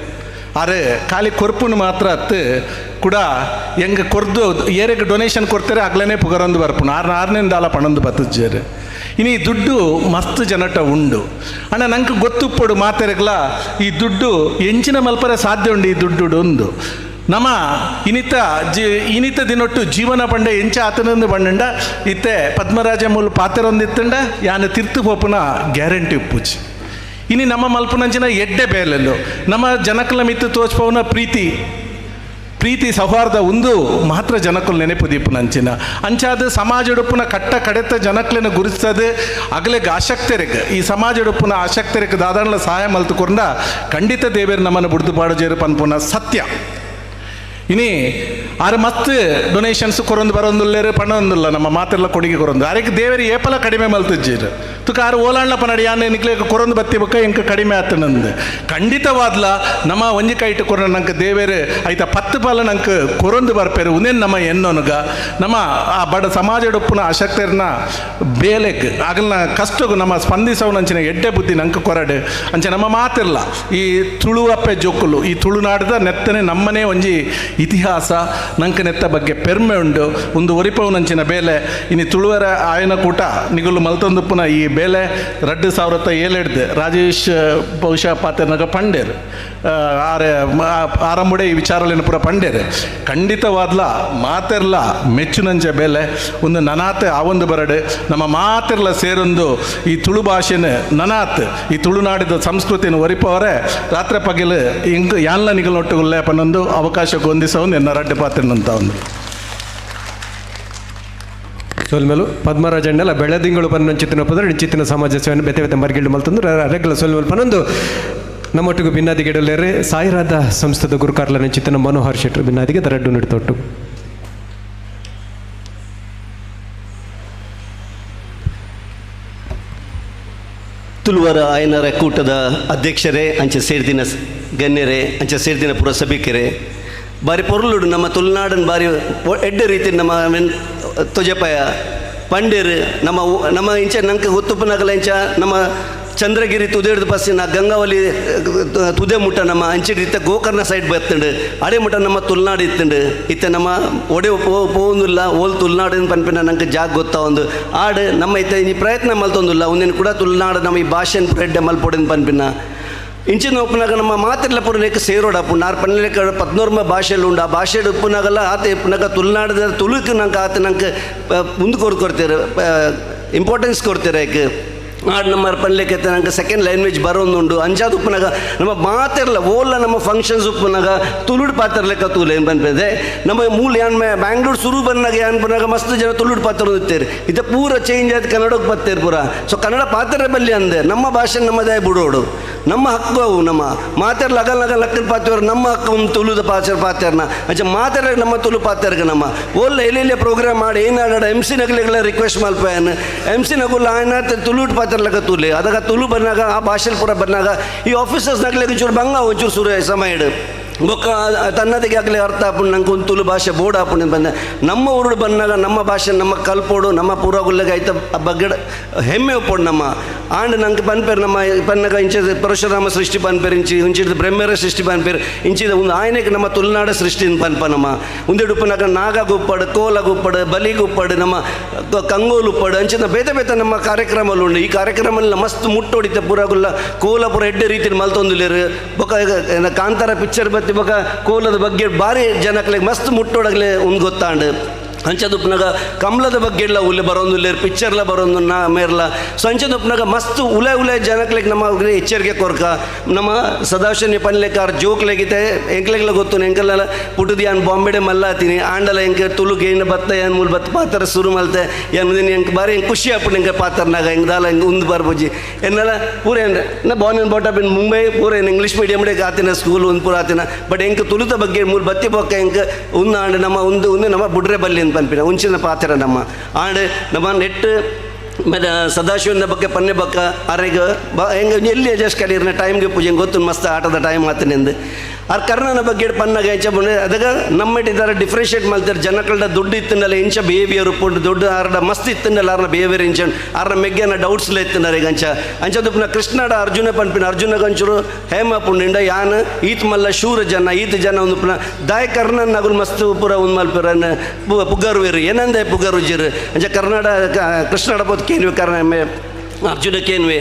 ಆರೆ ಖಾಲಿ ಕೊರ್ಪುನು ಮಾತ್ರ ಅತ್ತು ಕೂಡ ಹೆಂಗೆ ಕೊರ್ದು ಏರೆಗೆ ಡೊನೇಷನ್ ಕೊಡ್ತಾರೆ ಅಗ್ಲೇ ಪುಗರೊಂದು ಬರ್ಪುನು ಆರ್ನ ಆರ್ನಿಂದಾಲ ಪಣೊಂದು ಬತ್ತಜ್ಜೇರು. ಇನಿ ಈ ದುಡ್ಡು ಮಸ್ತ್ ಜನಟ ಉಂಡು. ಅಣ್ಣ ನಂಗೆ ಗೊತ್ತುಪ್ಪಡು ಮಾತೆರಗ್ಲ ಈ ದುಡ್ಡು ಎಂಚಿನ ಮಲ್ಪರೆ ಸಾಧ್ಯ ಉಂಡು ಈ ದುಡ್ಡು ಒಂದು ನಮ್ಮ ಇನಿತ ಇನಿತ ದಿನೊಟ್ಟು ಜೀವನ ಪಂಡೆ ಎಂಚ ಆತನಂದು ಬಂಡಂಡ ಇತ್ತೆ ಪದ್ಮರಾಜ ಮೂಲ ಪಾತೆರೊಂದಿತ್ತಂಡ ಯಾನು ತಿರ್ತು ಪೋಪುನ ಗ್ಯಾರಂಟಿ ಉಪ್ಪುಜಿ. ಇನಿ ನಮ್ಮ ಮಲ್ಪುನಂಚಿನ ಎಡ್ಡೆ ಬೇಲೆಲ್ಲು ನಮ್ಮ ಜನಕಲ ಮಿತ್ತು ತೋಚ್ಪವನ ಪ್ರೀತಿ ಪ್ರೀತಿ ಸೌಹಾರ್ದ ಒಂದು ಮಾತ್ರ ಜನಕ್ಕಲು ನೆನಪು ದೀಪುನಂಚಿನ ಅಂಚಾದ ಸಮಾಜಡುಪ್ಪುನ ಕಟ್ಟ ಕಡೆತ ಜನಕ್ಲೆನ ಗುರುತಿಸದೆ ಅಗಲೆಗ್ ಆಸಕ್ತರಿಗೆ ಈ ಸಮಾಜಡುಪ್ಪುನ ಆಸಕ್ತರಿಗೆ ದಾದಾಣ್ಲ ಸಹಾಯ ಮಲ್ತುಕೊಂಡ ಖಂಡಿತ ದೇವೇರು ನಮ್ಮನ್ನು ಬುಡ್ದು ಪಾಡುಜೇರು ಪನ್ಪುನ ಸತ್ಯ. ಇನಿ ಆರು ಮಸ್ತ್ ಡೊನೇಷನ್ಸ್ ಕೊರೊಂದು ಬರೋಂದುಲ್ಲೇರು ಪಣೊಂದುಲ್ಲ ನಮ್ಮ ಮಾತೆಲ್ಲ ಕೊಡುಗೆ ಕೊರೊಂದು ಆರಿಗೆ ದೇವರಿ ಏಪಲ ಕಡಿಮೆ ಮಲ್ತಿಜ್ಜೀರು ತುಕ ಆರು ಓಲಾಣ್ಲ ಪನಡಿ ಯಾನ್ ನಿಕ್ಲೆ ಕೊರೊಂದು ಬತ್ತಿ ಬೊಕ್ಕ ಎಂಕ ಕಡಿಮೆ ಆತನಂದು ಖಂಡಿತವಾದ್ಲ ನಮ್ಮ ಒಂಜಿ ಕೈಟ್ ಕೊರ ನಂಗೆ ದೇವೇರು ಐತ 10 ಪಾಲ ನಂಗೆ ಕೊರೊಂದು ಬರ್ಪೇರು ಉನೇನು ನಮ್ಮ ಎನ್ನೊನುಗ ನಮ್ಮ ಆ ಬಡ ಸಮಾಜಡುಪ್ಪುನ ಅಶಕ್ತರನ್ನ ಬೇಲೆಗ್ ಆಗಲ್ನ ಕಷ್ಟಗೂ ನಮ್ಮ ಸ್ಪಂದಿಸವನಂಚಿನ ಎಡ್ಡೆ ಬುದ್ಧಿ ನಂಗೆ ಕೊರಡು ಅಂಚೆ ನಮ್ಮ ಮಾತಿರಲ್ಲ ಈ ತುಳುವಪ್ಪೆ ಜೋಕುಲು ಈ ತುಳುನಾಡದ ನೆತ್ತನೆ ನಮ್ಮನೇ ಒಂಜಿ ಇತಿಹಾಸ ನಂಗೆ ನೆತ್ತ ಬಗ್ಗೆ ಪೆರ್ಮೆ ಉಂಡು ಒಂದು ಒರಿಪವನಂಚಿನ ಬೇಲೆ ಇನಿ ತುಳುವರ ಆಯನ ಕೂಟ ನಿಗುಲು ಮಲ್ತೊಂದುಪ್ಪುನ ಈ ಬೇಲೆ 2007 ರಾಜೇಶ್ ಬಹುಶಃ ಪಾತೆರ್ನಗ ಪಂಡೇರು ಆರೆ ಆರಂಭಡೆ ಈ ವಿಚಾರಲೇನು ಪೂರ ಪಂಡೇರು ಖಂಡಿತವಾದ್ಲ ಮಾತೆರ್ಲ ಮೆಚ್ಚುನಂಚ ಬೇಲೆ ಒಂದು ನನಾತ್ ಆ ಒಂದು ಬರಡು ನಮ್ಮ ಮಾತೆರ್ಲ ಸೇರೊಂದು ಈ ತುಳು ಭಾಷೆನ ನನಾತ್ ಈ ತುಳುನಾಡಿದ ಸಂಸ್ಕೃತಿಯನ್ನು ಒರಿಪವರೆ ರಾತ್ರಿ ಪಗಿಲು ಇಂಕ್ ಯಾನ್ಲ ನಿಗಲೊಟ್ಟುಗುಲ್ಲೆ ಪನ್ನೊಂದು ಅವಕಾಶ ಹೊಂದಿಸವನು ಎನ್ನ ರಡ್ಡೆ ಪಾತ್ರೆನಂತ ಒಂದು ಸೋಲ್ಮೇಲು ಪದ್ಮರಾಜಣ್ಣಲ ಬೆಳದಿಂಗಳು ಪನ್ನೊಂಚಿತ್ತಿನ ಪದರ ನಿಂಚಿತ್ತಿನ ಸಮಾಜ ಸೇವೆಯನ್ನು ಬೆತೆ ಬೆತೆ ಮರ್ಗಿಲ್ಡು ಮಲ್ತಂದು ರೆಗ್ಲ ಸೋಲ್ಮೇಲು ಪನ್ನೊಂದು ನಮ್ಮೊಟ್ಟಿಗೂ ಭಿನ್ನಾದಿಗೆಡಲೇರೆ ಸಾಯಿರಾದ ಸಂಸ್ಥೆದ ಗುರುಕಾರ್ಲ ನಿಂಚಿತ್ತಿನ ಮನೋಹರ್ ಶೆಟ್ಟರು ಭಿನ್ನಾದಿಗೆ ದರಡ್ಡು ನೀಡ್ತೊಟ್ಟು. ತುಳುವರ ಆಯನರ ಕೂಟದ ಅಧ್ಯಕ್ಷರೇ ಅಂಚೆ ಸೇರ್ದಿನ ಗಣ್ಯರೇ ಅಂಚೆ ಸೇರ್ದಿನ ಪುರಸಭಿಕರೇ ಬಾರಿ ಪೊರ್ಲುಡು ನಮ್ಮ ತುಳುನಾಡನ್ ಬಾರಿ ಎಡ್ಡೆ ರೀತಿ ನಮ್ಮ ತೊಜಪಾಯ ಪಂಡೇರು ನಮ್ಮ ನಮ್ಮ ಇಂಚ ನಂಗೆ ಗೊತ್ತುಪ್ಪನಗಲ ಇಂಚ ನಮ್ಮ ಚಂದ್ರಗಿರಿ ತುದೇಡ್ದು ಬಸ್ಸಿನ ಗಂಗಾವಲಿ ತುದೆ ಮುಟ್ಟ ನಮ್ಮ ಅಂಚಿಡಿ ಇತ್ತ ಗೋಕರ್ಣ ಸೈಡ್ ಬತ್ತಂಡು ಅಡೆ ಮುಟ್ಟ ನಮ್ಮ ತುಳುನಾಡು ಇತ್ತಂಡು ಇತ್ತ ನಮ್ಮ ಒಡೆ ಪೋವೊಂದುಲ್ಲ ಓಲ್ ತುಳುನಾಡು ಪನ್ಪಿನ ನಂಗೆ ಜಾಗ ಗೊತ್ತಾ ಒಂದು ಆಡು ನಮ್ಮ ಇತ್ತ ಈ ಪ್ರಯತ್ನ ಮಲ್ತೊಂದುಲ್ಲ ಒಂದಿನ ಕೂಡ ತುಳುನಾಡು ನಮ್ಮ ಈ ಭಾಷೆನ ಎಡ್ಡೆ ಮಲ್ಪೊಡಿನ ಪನ್ಪಿನ. ಇಂಚಿನ ಉಪ್ಪುನಾಗ ನಮ್ಮ ಮಾತಿರ್ಲ ಪೂರನೇಕ ಸೇರೋಡಪ್ಪು ನಾರು ಪನ್ನೆಲೆಕ್ಕ ಪದ್ನೋರ್ಮ ಭಾಷೆಲು ಉಂಡು. ಆ ಭಾಷೆ ಉಪ್ಪುನಾಗಲ್ಲ ಆತ ಇಪ್ಪುನಾಗ ತುಳುನಾಡದ ತುಳುಕು ನಂಗೆ ಆತ ನಂಗೆ ಮುಂದೆ ಕೊಡ್ತೇವೆ, ಇಂಪಾರ್ಟೆನ್ಸ್ ಕೊಡ್ತೇವೆ. ಯಾಕೆ ನಾಡು ನಮ್ಮ ಪನ್ಲಿಕ್ಕೆ ನಂಗೆ ಸೆಕೆಂಡ್ ಲ್ಯಾಂಗ್ವೇಜ್ ಬರೋದುಂಡು. ಅಂಚಾದ ಉಪ್ಪುನಾಗ ನಮ್ಮ ಮಾತಿರಲ್ಲ ಓಲ್ಲ ನಮ್ಮ ಫಂಕ್ಷನ್ಸ್ ಉಪ್ಪುನಾಗ ತುಳುಡು ಪಾತ್ರಲೆಕ್ಕ ತೂಲೆ ಏನು ಪನ್ಪೆದೆ. ನಮ್ಮ ಮೂಲ ಯಾನ್ ಬ್ಯಾಂಗ್ಳೂರು ಸುರು ಬಂದಾಗ ಏನ್ ಬಂದಾಗ ಮಸ್ತ್ ಜನ ತುಳುಡು ಪಾತ್ರ ಇರ್ತಾರೆ. ಇದು ಪೂರ ಚೇಂಜ್ ಆಯ್ತು, ಕನ್ನಡಕ್ಕೆ ಬರ್ತಾರೆ ಪೂರ. ಸೊ ಕನ್ನಡ ಪಾತ್ರ ಬಲ್ಲಿ ಅಂದೆ ನಮ್ಮ ಭಾಷೆ ನಮ್ಮದೇ ಬಿಡೋಡು, ನಮ್ಮ ಹಕ್ಕು ಅವು. ನಮ್ಮ ಮಾತಿರ್ಲ ಅಗಲ್ ಅಗಲ್ ಲಕ್ಕನ ಪಾತ್ರ ನಮ್ಮ ಹಕ್ಕು ಒಂದು ತುಳುದ ಪಾತ್ರ ಪಾತ್ರನ ಅಂಚ ಮಾತಾಡ ನಮ್ಮ ತುಳು ಪಾತ್ರಗೆ ನಮ್ಮ ಓಲ್ಲ ಎಲ್ಲೆಲ್ಲಿ ಪ್ರೋಗ್ರಾಮ್ ಮಾಡಿ ಏನಾಡ ಎಮ್ ಸಿ ನಗಲಿಗೆಲ್ಲ ರಿಕ್ವೆಸ್ಟ್ ಮಲ್ಪೇನು. ಎಮ್ ಸಿ ನಗುಲ್ಲ ಆಯ್ನ ತುಳುಟ್ ಪಾತ್ರ ಲೆಕ್ಕ ತುಲೆ ಅದಾಗ ತುಳು ಬಂದಾಗ ಆ ಭಾಷೆ ಪೂರ ಬಂದಾಗ ಈ ಆಫೀಸರ್ಸ್ ನಗಲಿಗೆ ಒಂಚೂರು ಬಂಗ ಒಂಚೂರು ಸುರು ಸಮಯ ಇಡು ಬೊಕ್ಕ ತನ್ನದಿಗೆ ಆಗಲಿ ಅರ್ಥ ಆಪುಂಡು. ನಂಗೆ ಒಂದು ತುಳು ಭಾಷೆ ಬೋರ್ಡ್ ಆಪುಂಡು ಬಂದ ನಮ್ಮ ಊರು ಬಂದಾಗ ನಮ್ಮ ಭಾಷೆ ನಮ್ಮ ಕಲ್ಪೋಡು ನಮ್ಮ ಪೂರ್ವಗುಲ್ಲಗೆ ಐತ ಬಗ್ಗೆ ಹೆಮ್ಮೆ ಒಪ್ಪೋಡು ನಮ್ಮ ಆಂಡ್ ನಂಗೆ ಪನ್ಪೇರು ನಮ್ಮ ಪನ್ನಗ ಇಂಚ ಪರಶುರಾಮ ಸೃಷ್ಟಿ ಪನ್ಪೇರು, ಇಂಚಿ ಇಂಚಿದ ಬ್ರಹ್ಮರ ಸೃಷ್ಟಿ ಪನ್ಪೇರು, ಇಂಚಿದ ಒಂದು ಆಯನಕ್ಕೆ ನಮ್ಮ ತುಳುನಾಡ ಸೃಷ್ಟಿ ಪನ್ಪ. ನಮ್ಮ ಉಂದೆಡುಪ್ಪನಾಗ ನಾಗ ಗುಪ್ಪಡು, ಕೋಲ ಗುಪ್ಪಡು, ಬಲಿ ಗುಪ್ಪಡು, ನಮ್ಮ ಕಂಗೋಲು ಉಪ್ಪಡು ಅಂಚಿನ ಬೇತೆ ಬೇತೆ ನಮ್ಮ ಕಾರ್ಯಕ್ರಮలు ಉಂಡು. ಈ ಕಾರ್ಯಕ್ರಮ ಮಸ್ತ್ ಮುಟ್ಟೋಡಿತ ಪೂರಗುಲ್ಲ ಕೋಲ ಪೂರ ಎಡ್ಡೆ ರೀತಿಯಲ್ಲಿ ಮಲ್ತೊಂದುಲೇರು. ಬೊಕ ಕಾಂತಾರ ಪಿಕ್ಚರ್ ಬತ್ತಿ ಬೊಕ ಕೋಲದ ಬಗ್ಗೆ ಭಾರಿ ಜನಕ್ಲೆಗ್ ಮಸ್ತ್ ಮುಟ್ಟೋಡಗ್ಲೆ ಒಂದು ಗೊತ್ತಾಂಡು. ಅಂಚದುಪ್ಪನಾಗ ಕಮಲದ ಬಗ್ಗೆ ಎಲ್ಲ ಉಲ್ಲೆ ಬರೋದು ಪಿಕ್ಚರ್ಲ ಬರೋದು ನಾ ಮೇರ್ಲ. ಸೊ ಅಂಚದುಪ್ಪನಾಗ ಮಸ್ತ್ ಉಲೆ ಉಲೆ ಜನಕ್ಲೆಗ್ ನಮ್ಮ ಎಚ್ಚರಿಕೆ ಕೊರ್ಕ ನಮ್ಮ ಸದಾಶಿವ ಪನ್ಲೆಕಾರ ಜೋಕ್ಲೆಗಿತೆ ಎಂಕ್ಲೆಗ್ಲ ಗೊತ್ತು ಎಂಕಲ್ಲ ಪುಟ್ಟದಿ ಯಾನ್ ಬಾಂಬೆಡೆ ಮಲ್ಲಾತೀನಿ ಆಂಡಲ ಎಂಕ ತುಳುಗೆ ಏನು ಬತ್ತ ಏನು ಮೂಲ ಬತ್ತ ಪಾತ್ರ ಶುರು ಮಲ್ತೆ ಏನು ಎಂಕ್ ಬಾರಿ ಎಂಕ್ ಖುಷಿ ಆಪುಂಡು ಎಂಕ ಪಾತ್ರನಾಗ ಹೆಂಗೆ ದಾಲ ಹೆಂಗೆ ಉಂದು ಬರ್ಬುಜಿ ಎನ್ನೆಲ್ಲ ಪೂರ ಏನು ನಾ born and brought up in Mumbai ಪೂರ ಏನು ಇಂಗ್ಲೀಷ್ ಮೀಡಿಯಮ್ ಆತಿನ ಸ್ಕೂಲ್ ಒಂದು ಪೂರ ಆತಿನ. ಬಟ್ ಎಂಕ್ ತುಳುತ ಬಗ್ಗೆ ಮೂಲ ಬತ್ತಿ ಬೊಕ್ಕ ಎಂಕ್ ಉಂದು ಆಂಡ್ ನಮ್ಮ ಒಂದು ಒಂದು ನಮ್ಮ ಬುಡ್ರೆ ಬಲ್ಲಿ ಅಂತ ಪನ್ಪಿನ ಉಂಚಿನ ಪಾತ್ರ ನಮ್ಮ ಆಂಡ್ ನಮ್ಮ ನೆಟ್ ಮೇಲೆ ಸದಾಶಿವನ ಬಗ್ಗೆ ಪನ್ನೆ ಬಕ್ಕ ಅರೆಗ ಬ ಹೆಂಗೆ ಎಲ್ಲಿ ಅಡ್ಜಸ್ಟ್ ಕಲೀರ್ನ ಟೈಮ್ಗೆ ಪೂಜೆ ಗೊತ್ತು ಮಸ್ತ್ ಆಟದ ಟೈಮ್ ಆತನಿಂದ ಆರ್ ಕರ್ಣನ ಬಗ್ಗೆ ಪನ್ನಾಗ ಹೆಂಚ ಬಂದು ಅದಾಗ ನಮ್ಮ ಡಿಫ್ರೆನ್ಷಿಯೇಟ್ ಮಾಡ್ತಾರೆ ಜನಕಳ್ಡ ದುಡ್ಡು ಇತ್ತಿನಲ್ಲ ಇಂಚ ಬಿಹೇವಿಯರ್ ಉಪ್ಪುಂಡು ದುಡ್ಡು ಆರ್ಡ ಮಸ್ತ್ ಇತ್ತಿನಲ್ಲ ಆರ್ನ ಬಿಹೇವಿಯರ್ ಇಂಚ ಆರ್ನ ಮೆಗ್ಗೆನ ಡೌಟ್ಸ್ಲ ಎತ್ತಿನಾರ ಈಗ ಅಂಚ ಅಂಚದುಪ್ಪನ ಕೃಷ್ಣಡ ಅರ್ಜುನ ಪನ್ಪಿನ ಅರ್ಜುನ ಗಂಚೂರು ಹೇಮ ಪುಂಡಿಂಡ ಯಾನ್ ಈತ್ ಮಲ್ಲ ಶೂರ ಜನ ಈತ ಜನ ಒಂದು ದಾಯ ಕರ್ಣನ್ ನಗುಲ್ ಮಸ್ತ್ ಪೂರ ಒಂದು ಮಲ್ಪಿರನ್ ಪುಗ್ಗರುವೇರು ಏನಂದೆ ಪುಗ್ಗರುಜಿರು ಅಂಚ ಕರ್ನಾಡ ಕೃಷ್ಣಡ ಪೋತ್ ಕೇನ್ವಿ ಕರ್ಣ ಅರ್ಜುನಕ್ಕೇನ್ವೆ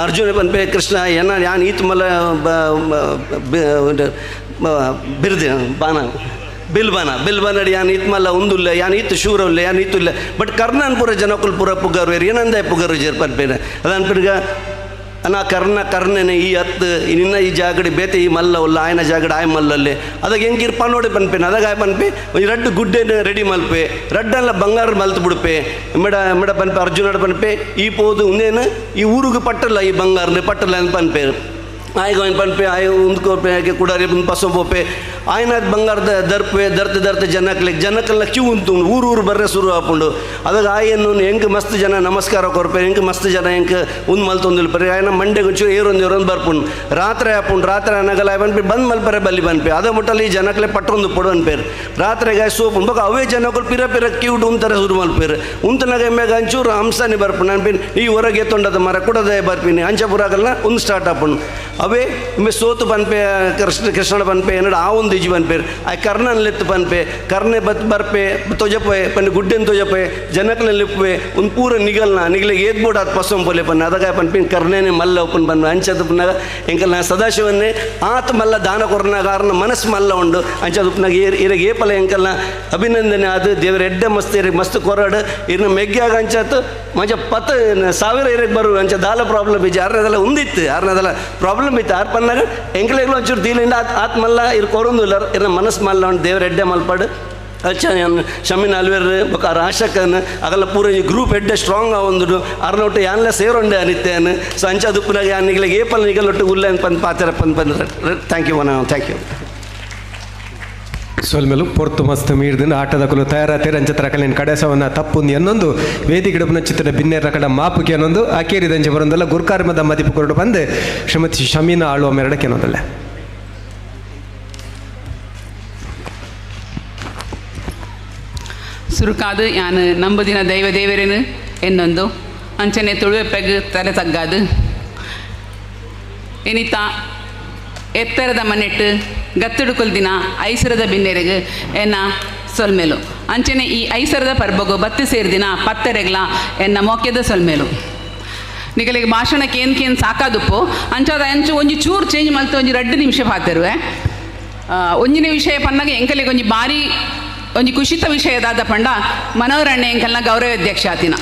ಅರ್ಜುನ ಪನ್ಪೆ ಕೃಷ್ಣ ಏನ ಯಾನ್ ಈತ್ ಮಲ್ಲ ಬಿರ್ದು ಬಾನ ಬಿಲ್ಬಾನ ಬಿಲ್ಬಾನಡಿ ಯಾನ್ ಈತ್ ಮಲ್ಲ ಉಂದುಲ್ಲ ಯಾನ್ ಈತ್ ಶೂರಲ್ಲ ಯಾನ್ ಈತುಲ್ಲ ಬಟ್ ಕರ್ಣನ್ ಪೂರ ಜನಕುಲ್ ಪೂರ ಪುಗ್ಗರು ಏನಂದೆ ಪುಗ್ಗರು ಜೇರ್ ಪನ್ಪೇನೆ ಅದನ್ಪಿರ್ಗ ಅನ್ನ ಕರ್ಣ ಕರ್ಣನೆ ಈ ಹತ್ತು ನಿನ್ನ ಈ ಜಾಗಡಿ ಬೇತೆ ಈ ಮಲ್ಲ ಉಲ್ಲ ಆಯನ ಜಾಗಡಿ ಆಯ್ ಮಲ್ಲಲ್ಲಿ ಅದಾಗ ಹೆಂಗಿರ್ಪ ನೋಡಿ ಪನ್ಪೇನೆ ಅದಾಗ ಆಯ್ ಪನ್ಪೆ ರಡ್ಡು ಗುಡ್ಡೆನ ರೆಡಿ ಮಲ್ಪೆ ರಡ್ಡಲ್ಲ ಬಂಗಾರ ಮಲ್ತು ಬಿಡುಪೆ ಮೇಡ ಮೇಡ ಪನ್ಪೆ ಅರ್ಜುನಡ ಪನ್ಪೆ ಈ ಪೋದು ಉಂದೇನು ಈ ಊರಿಗೆ ಪಟ್ಟಲ್ಲ ಈ ಬಂಗಾರನ ಪಟ್ಟಲ್ಲ ಅಂತ ಪನ್ಪೆ ಆಯ್ಗ ಅವನು ಪನ್ಪೆ ಆಯ್ ಉಂದ್ಕೋಪೆ ಆಯ್ಕೆ ಕುಡಾರಿ ಬಂದು ಪಸ ಪೋಪೆ ಆಯ್ನ ಬಂಗಾರದ ದರ್ಪೆ ದರ್ತ ದರ್ತ ಜನಕ್ಲೆ ಜನಕ್ಕೆಲ್ಲ ಕ್ಯೂ ಉಂಟು ಊರು ಊರು ಬರ್ರೆ ಶುರು ಆಪುಂಡು ಅದಾಗ ಆಯನ್ನು ಹೆಂಗೆ ಮಸ್ತ್ ಜನ ನಮಸ್ಕಾರ ಕೊರ್ಪೆ ಹೆಂಗೆ ಮಸ್ತ್ ಜನ ಹೆಂಗೆ ಉಂದು ಮಲ್ತೊಂದಿಲ್ಪರೆ ಆಯನ ಮಂಡೆಗೆ ಒಂಚೂರು ಏರೊಂದು ಏರೊಂದು ಬರ್ಪುಂಡು ರಾತ್ರಿ ಆಪುಂಡು ರಾತ್ರಿ ಅನ್ನಗಲ್ಲ ಬನ್ಪೆ ಬಂದು ಮಲ್ಪರೆ ಬಲ್ಲಿ ಬನ್ಪೆ ಅದ ಮುಟ್ಟಲ್ಲಿ ಈ ಜನಕ್ಲೆ ಪಟ್ಟೊಂದು ಪೊಡು ಅನ್ಪೇರು ರಾತ್ರಿಗೆ ಸೋಪು ಬೊಕ ಅವೇ ಜನಗಳು ಪಿರ ಪಿರ ಕ್ಯೂಟ್ ಉಂತಾರೆ ಶುರು ಮಲ್ಪೇರು ಉಂತನಾಗ ಎಮ್ಮೆಗ ಅಂಚೂರು ಹಂಸನೆ ಬರ್ಪುಂಡು ಅನ್ಪಿನ್ ಈ ಹೊರಗೆ ತೊಂಡದ ಮರ ಕುಡದೆ ಬರ್ಪಿನಿ ಅಂಚಪುರಾಗಲ್ಲ ಒಂದು ಸ್ಟಾರ್ಟ್ ಆಪುಂಡು ಅವೇ ಇಮ್ಮೆ ಸೋತು ಪನ್ಪೆ ಕೃಷ್ಣ ಕೃಷ್ಣನ ಪನ್ಪೆ ಏನಡ ಆ ಒಂದು ಇಜಿ ಪನ್ಪೇರು ಆ ಕರ್ಣನ್ ಲೆತ್ತು ಪನ್ಪೆ ಕರ್ಣೆ ಬತ್ ಬರ್ಪೆ ತೊಜಪೆ ಪನ್ನೆ ಗುಡ್ಡೆನ್ ತೊಜಪೆ ಜನಕ್ಲೆ ಲಿಪ್ಪೆ ಒಂದು ಪೂರ ನಿಗಲ್ನ ನಿಗಲೆ ಏದ್ ಬೋರ್ಡ್ ಆತ್ ಪಸಂ ಪೊಲೆ ಪನ್ನೆ ಅದಾಗ ಪನ್ಪಿನ್ ಕರ್ಣೇನೆ ಮಲ್ಲ ಒಪ್ಪನ್ ಪನ್ಪೆ ಅಂಚದ ಪನ್ನಾಗ ಎಂಕಲ್ನ ಸದಾಶಿವನ್ನೇ ಆತ ಮಲ್ಲ ದಾನ ಕೊರ್ನಾಗ ಆರ್ನ ಮನಸ್ಸು ಮಲ್ಲ ಉಂಡು ಅಂಚದ ಉಪ್ಪನಾಗ ಏರ್ ಇರಗೆ ಏಪಲ ಎಂಕಲ್ನ ಅಭಿನಂದನೆ ಅದು ದೇವರ ಎಡ್ಡೆ ಮಸ್ತ್ ಇರಗೆ ಮಸ್ತ್ ಕೊರಡು ಇರ್ನ ಮೆಗ್ಗ್ಯಾಗ ಅಂಚಾತು ಮಂಚ ಪತ್ತ ಸಾವಿರ ಇರಕ್ಕೆ ಬರು ಅಂಚ ದಾಲ ಪ್ರಾಬ್ಲಮ್ ಇಜ್ಜಿ ಆರ್ನದೆಲ್ಲ ಉಂದಿತ್ತು ಆರ್ನದೆಲ್ಲ ಪ್ರಾಬ್ಲಮ್ ಇತ್ತು ಆರ್ ಪನ್ನಾಗ ಎಂಕ್ಲೆಗ್ಲ ಒಂಚೂರು ದೀಲಿಂದ ಆತ್ ಆತ್ ಮಲ್ಲ ಇರ್ ಕೊರೊಂದಿಲ್ಲ ಇರ್ನ ಮನಸ್ಸು ಮಲ್ಲ ಉಂಡು ದೇವರ ಎಡ್ಡೆ ಮಲ್ಪಾಡು ಅಚ್ಚ ಶಮೀನ್ ಅಲ್ವೇರ್ ಬೊಕ ಆಶಕನ್ ಅಗಲ ಪೂರ ಈ ಗ್ರೂಪ್ ಎಡ್ಡೆ ಸ್ಟ್ರಾಂಗ್ ಆವೊಂದುಡು ಅರ್ನೊಟ್ಟು ಯಾನ್ಲ ಸೇರೊಂಡೆ ಅನಿತ್ತೇನು ಸೊ ಅಂಚ ದುಪ್ಪುನಾಗ ಯಾನ್ ನಿಗಲೆಗ್ ಏಪಲ್ ನಿಗಲೊಟ್ಟು ಉಲ್ಲೆ ಪಂದ್ ಪಾತೆರ ಪಂದ್ ಪಂದ್ thank you one thank you. ಸೊಲ್ಮೆಲು ಪೊರ್ತು ಮಸ್ತ್ ಮೀರ್ದಿನ ಆಟದ ಕುಲು ತಯಾರಾತೇರು ಅಂಚ ತರಕಲಿನ ಕಡೆಸವನ್ನ ತಪ್ಪುಂದು ಎನ್ನೊಂದು ವೇದಿಕೆ ಚಿತ್ರ ಬಿನ್ನೇರ ಕಡ ಮಾಪುಕೆ ಅನ್ನೊಂದು ಅಕೇರಿದಂಚೆ ಬರೊಂದಲ್ಲ ಗುರ್ಕಾರ್ಮದ ಮದಿಪು ಕೊರಡು ಬಂದು ಶ್ರೀಮತಿ ಶಮೀನಾ ಆಳುವ ಮೆರಡಕ್ಕೆ ಅನ್ನೋದಲ್ಲ. ಸುರುಕಾದು ಯಾನು ನಂಬುದಿನ ದೈವ ದೇವರೇನು ಎನ್ನೊಂದು ಅಂಚನೆ ತುಳುವೆಪ್ಪೆಗ್ ತಲೆ ತಗ್ಗಾದು ಎನಿತ ಎತ್ತರದ ಮನೆಟ್ಟು ಗತ್ತುಡು ಕೊಲ್ದಿನ ಐಸರದ ಬಿನ್ನೆರೆಗ್ ಎನ್ನ ಸೊಲ್ಮೇಲು ಅಂಚನೆ ಈ ಐಸರದ ಪರ್ಬಗು ಬತ್ತಿ ಸೇರ್ದಿನ ಪತ್ತೆರೆಗ್ಲ ಎನ್ನ ಮೋಕ್ಯದ ಸೊಲ್ಮೇಲು. ನಿಕಲಿಗೆ ಭಾಷಣಕ್ಕೆ ಏನು ಕೇನ್ ಸಾಕಾದುಪ್ಪು ಅಂಚಾದ ಅಂಚು ಒಂಜಿ ಚೂರು ಚೇಂಜ್ ಮಲ್ತು ಒಂಜಿ 2 ನಿಮಿಷ ಪಾತಿರುವೆ. ಒಂಜಿನ ವಿಷಯ ಪನ್ನಾಗ ಎಂಕಲಿಗೆ ಒಂಜಿ ಭಾರಿ ಒಂಜಿ ಕುಶಿತ ವಿಷಯದಾದ ಪಂಡ ಮನೋರಣ್ಣ ಎಂಕಲ್ನ ಗೌರವ ಅಧ್ಯಕ್ಷ ಆತಿನ.